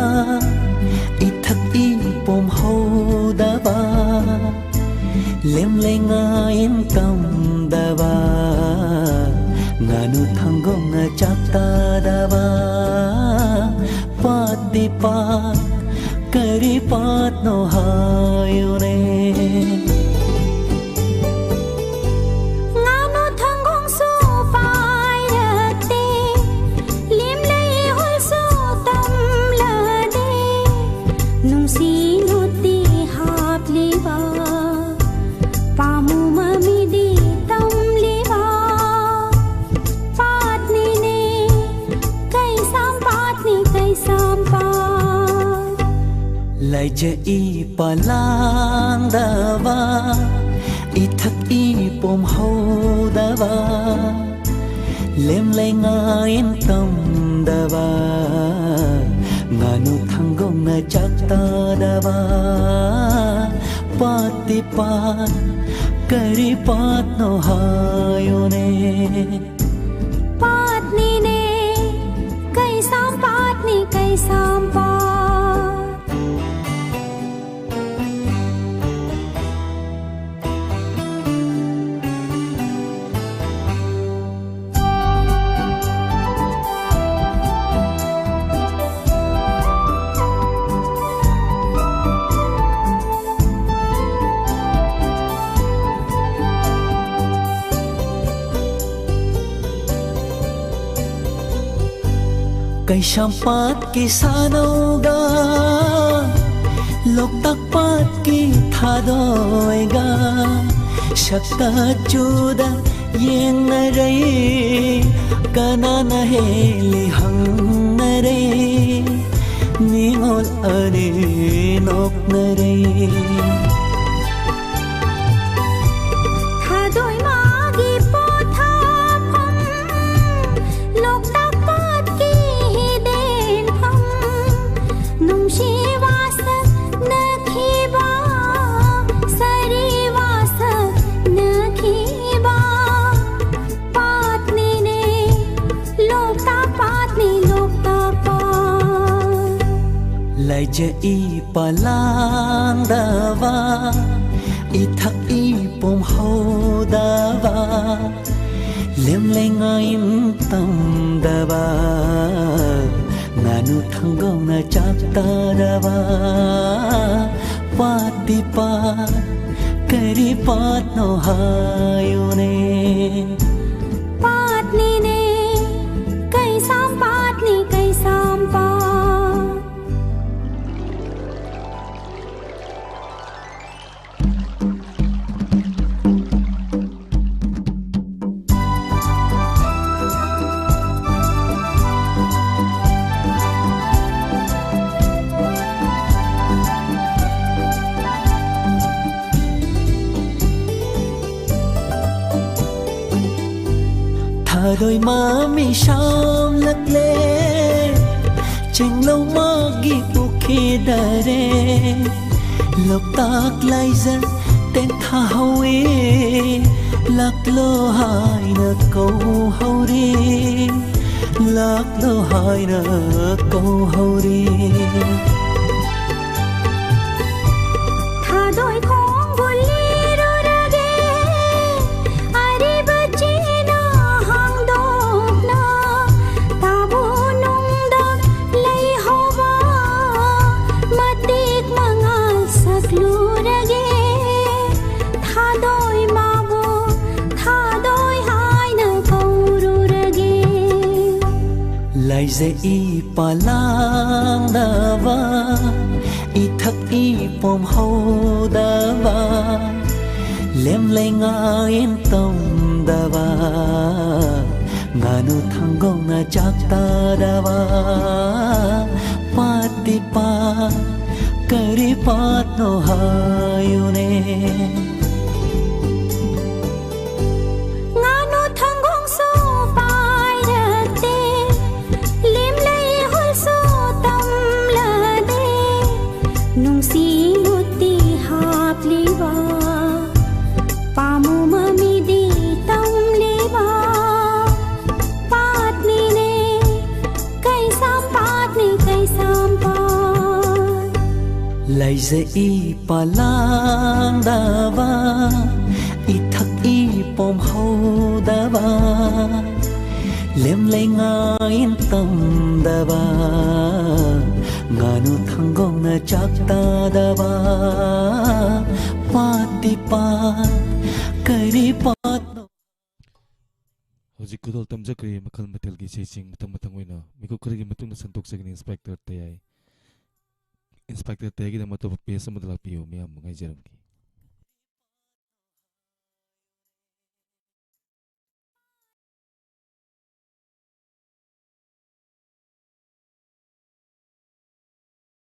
ꯏꯊꯛ ꯏ ꯄꯣꯝꯍꯧꯗꯕ, ꯂꯦꯝꯂꯩ ꯉꯥ ꯏꯟ ꯀꯝꯗꯕ, ꯉꯥꯅꯨ ꯊꯪꯒꯣꯡꯅ ꯆꯥꯛ ꯇꯥꯗꯕ, ꯄꯥꯠꯇꯤ ꯄꯥꯠ, ꯀꯔꯤ ꯄꯥꯠꯅꯣ ꯍꯥꯏꯌꯨꯅꯦ? ꯉꯥꯅꯨ ꯊꯪꯒꯣꯡꯁꯨ ꯄꯥꯏꯔꯛꯇꯦ, ꯂꯦꯝꯂꯩ ꯍꯨꯜꯁꯨ ꯇꯝꯂꯗꯦ, ꯅꯨꯡꯁꯤ ꯅꯨꯡꯇꯤ ꯍꯥꯞ ꯂꯩꯖ ꯏ ꯄꯂꯥꯡꯗꯕ, ꯏꯊꯛ ꯏ ꯄꯣꯝꯍꯧꯗꯕ, ꯂꯦꯝꯂꯩ ꯉꯥꯏꯟ ꯇꯝꯗꯕ, ꯉꯥꯅꯨ ꯊꯪꯒꯣꯡꯅ ꯆꯥꯛ ꯇꯥꯗꯕ, ꯄꯥꯠꯇꯤ ꯄꯥꯠ, ꯀꯔꯤ ꯄꯥꯠꯅꯣ ꯍꯥꯏꯌꯨꯅꯦ? ꯄꯥꯠꯅꯤꯅꯦ, ꯀꯩꯁꯥꯝ ꯄꯥꯠꯅꯤ, ꯀꯩꯁꯥꯝ ꯄꯥꯠ꯫ ꯀꯩꯁꯥꯝꯄꯥꯠꯀꯤ ꯁꯥꯅꯧꯒ ꯂꯣꯛꯇꯥꯛ ꯄꯥꯠꯀꯤ ꯊꯥꯗꯣꯏꯒ ꯁꯛꯇ ꯆꯨꯗ ꯌꯦꯡꯅꯔꯩ, ꯀꯅꯥꯅ ꯍꯦꯜꯂꯤ ꯍꯪꯅꯔꯩ, ꯅꯤꯉꯣꯜ ꯑꯅꯤ ꯅꯣꯛꯅꯔꯩ꯫ ꯊꯥꯗꯣꯏ ꯃꯥꯒꯤ ꯄꯣꯊꯥꯐꯝ, ꯂꯣꯛꯇꯥꯛ ꯄꯥꯠꯀꯤ ꯍꯤꯗꯦꯟꯐꯝ, ꯅꯨꯡꯁꯤ ꯋꯥꯁꯛꯅꯈꯤꯕ, ꯁꯥꯔꯤ ꯋꯥꯁꯛꯅꯈꯤꯕ ꯄꯥꯠꯅꯤꯅꯦ, ꯂꯣꯛꯇꯥꯛ ꯄꯥꯠꯅꯤ, ꯂꯣꯛꯇꯥꯛ ꯄꯥꯠ꯫ ꯂꯩꯖ ꯏ ꯄꯂꯥꯡꯗꯕ, ꯏꯊꯛ ꯏ ꯄꯣꯝꯍꯧꯗꯕ, ꯂꯦꯝꯂꯩ ꯉꯥꯏꯟ ꯇꯝꯗꯕ, ꯉꯥꯅꯨ ꯊꯪꯒꯣꯡꯅ ꯆꯥꯛ ꯇꯥꯗꯕ ꯄꯥꯠꯇꯤ ꯄꯥꯠ, ꯀꯔꯤ ꯄꯥꯠꯅꯣ ꯍꯥꯏꯌꯨꯅꯦ? ꯄꯥꯠꯅꯤꯅꯦ, ꯀꯩꯁꯥꯝ ꯄꯥꯠꯅꯤ, ꯀꯩꯁꯥꯝ ꯄꯥꯠ꯫ ꯊꯥꯗꯣꯏ ꯃꯃꯤ ꯁꯥꯝꯂꯛꯂꯦ, ꯆꯤꯡꯂꯧ ꯃꯥꯒꯤ ꯄꯨꯈꯤꯗꯔꯦ꯫ ꯂꯣꯛꯇꯥꯛ ꯂꯥꯏꯖ ꯇꯦꯟꯊꯥꯍꯧꯋꯦ, ꯂꯥꯛꯂꯣ ꯍꯥꯏꯅ ꯀꯧꯍꯧꯔꯦ, ꯂꯥꯛꯂꯣ ꯍꯥꯏꯅ ꯀꯧꯍꯧꯔꯦ꯫ ꯊꯥꯗꯣꯏ ꯈꯣꯡꯒꯨꯜ ꯂꯤꯔꯨꯔꯒꯦ, ꯑꯔꯤꯕ ꯆꯦꯅ ꯍꯥꯡꯗꯣꯛꯅ, ꯇꯥꯕꯨ ꯅꯨꯡꯗ ꯂꯩꯍꯧꯕ ꯃꯇꯦꯛ ꯃꯉꯥꯜ ꯁꯛꯂꯨꯔꯒꯦ꯫ ꯊꯥꯗꯣꯏ ꯃꯥꯕꯨ ꯊꯥꯗꯣꯏ ꯍꯥꯏꯅ ꯀꯧꯔꯨꯔꯒꯦ꯫ ꯂꯥꯏꯖ ꯏꯄꯥ ꯂꯥꯡꯗꯕ, ꯏꯊꯛ ꯏꯄꯣꯝ ꯍꯧꯗꯕ, ꯂꯦꯝ ꯂꯩꯉꯥꯏ ꯇꯝꯗꯕ, ꯉꯥꯅꯨ ꯊꯪꯒꯣꯡꯅ ꯆꯥꯛ ꯇꯥꯗꯕ ꯄꯥꯠꯇꯤ ꯄꯥꯠ, ꯀꯔꯤ ꯄꯥꯠꯅꯣ ꯍꯥꯏꯌꯨꯅꯦ? ꯉꯥꯅꯨ ꯊꯪꯒꯣꯡꯁꯨ ꯄꯥꯏꯔꯛꯇꯦ, ꯂꯦꯝ ꯂꯩꯍꯨꯜꯁꯨ ꯇꯝꯂꯗꯦ, ꯅꯨꯡꯁꯤ ꯃꯨꯠꯇꯤ ꯍꯥꯞꯂꯤꯕ, ꯄꯥꯃꯨ ꯃꯃꯤꯗꯤ ꯇꯝꯂꯤꯕ ꯄꯥꯠꯅꯤꯅꯦ, ꯀꯩꯁꯥꯝꯄꯥꯠꯅꯤ ꯀꯩꯁꯥꯝꯄꯥꯠ꯫ ꯂꯥꯏꯖ ꯏꯄꯥ ꯂꯥꯡꯗꯕ, ꯏꯊꯛ ꯏꯄꯣꯝ ꯍꯧꯗꯕ, ꯂꯦꯝ ꯂꯩꯉꯥꯏ ꯇꯝꯗꯕ, ꯉꯥꯅꯨ ꯊꯪꯒꯣꯡꯅ ꯆꯥꯛ ꯇꯥꯗꯕ ꯄꯥꯠꯇꯤ ꯄꯥꯠ, ꯀꯔꯤ ꯄꯥꯠꯅꯣ? ꯍꯧꯖꯤꯛ ꯈꯨꯗꯣꯜ ꯇꯝꯖꯈ꯭ꯔꯦ ꯃꯈꯜ ꯃꯊꯦꯜꯒꯤ ꯏꯁꯩꯁꯤꯡ꯫ ꯃꯊꯪ ꯃꯊꯪ ꯑꯣꯏꯅ ꯃꯤꯀꯨꯞ ꯈꯔꯒꯤ ꯃꯇꯨꯡꯗ ꯁꯟꯗꯣꯛꯆꯒꯅꯤ ꯏꯟꯁꯄꯦꯛꯇꯔ ꯇꯌꯥꯏ꯫ ꯏꯟꯁꯄꯦꯛꯇꯔ ꯇꯌꯥꯏꯒꯤꯗꯃꯛ ꯑꯇꯣꯞꯄ ꯄꯦꯖ ꯑꯃꯗ ꯂꯥꯛꯄꯤꯌꯨ, ꯃꯤꯌꯥꯝꯕ ꯉꯥꯏꯖꯔꯝꯒꯦ꯫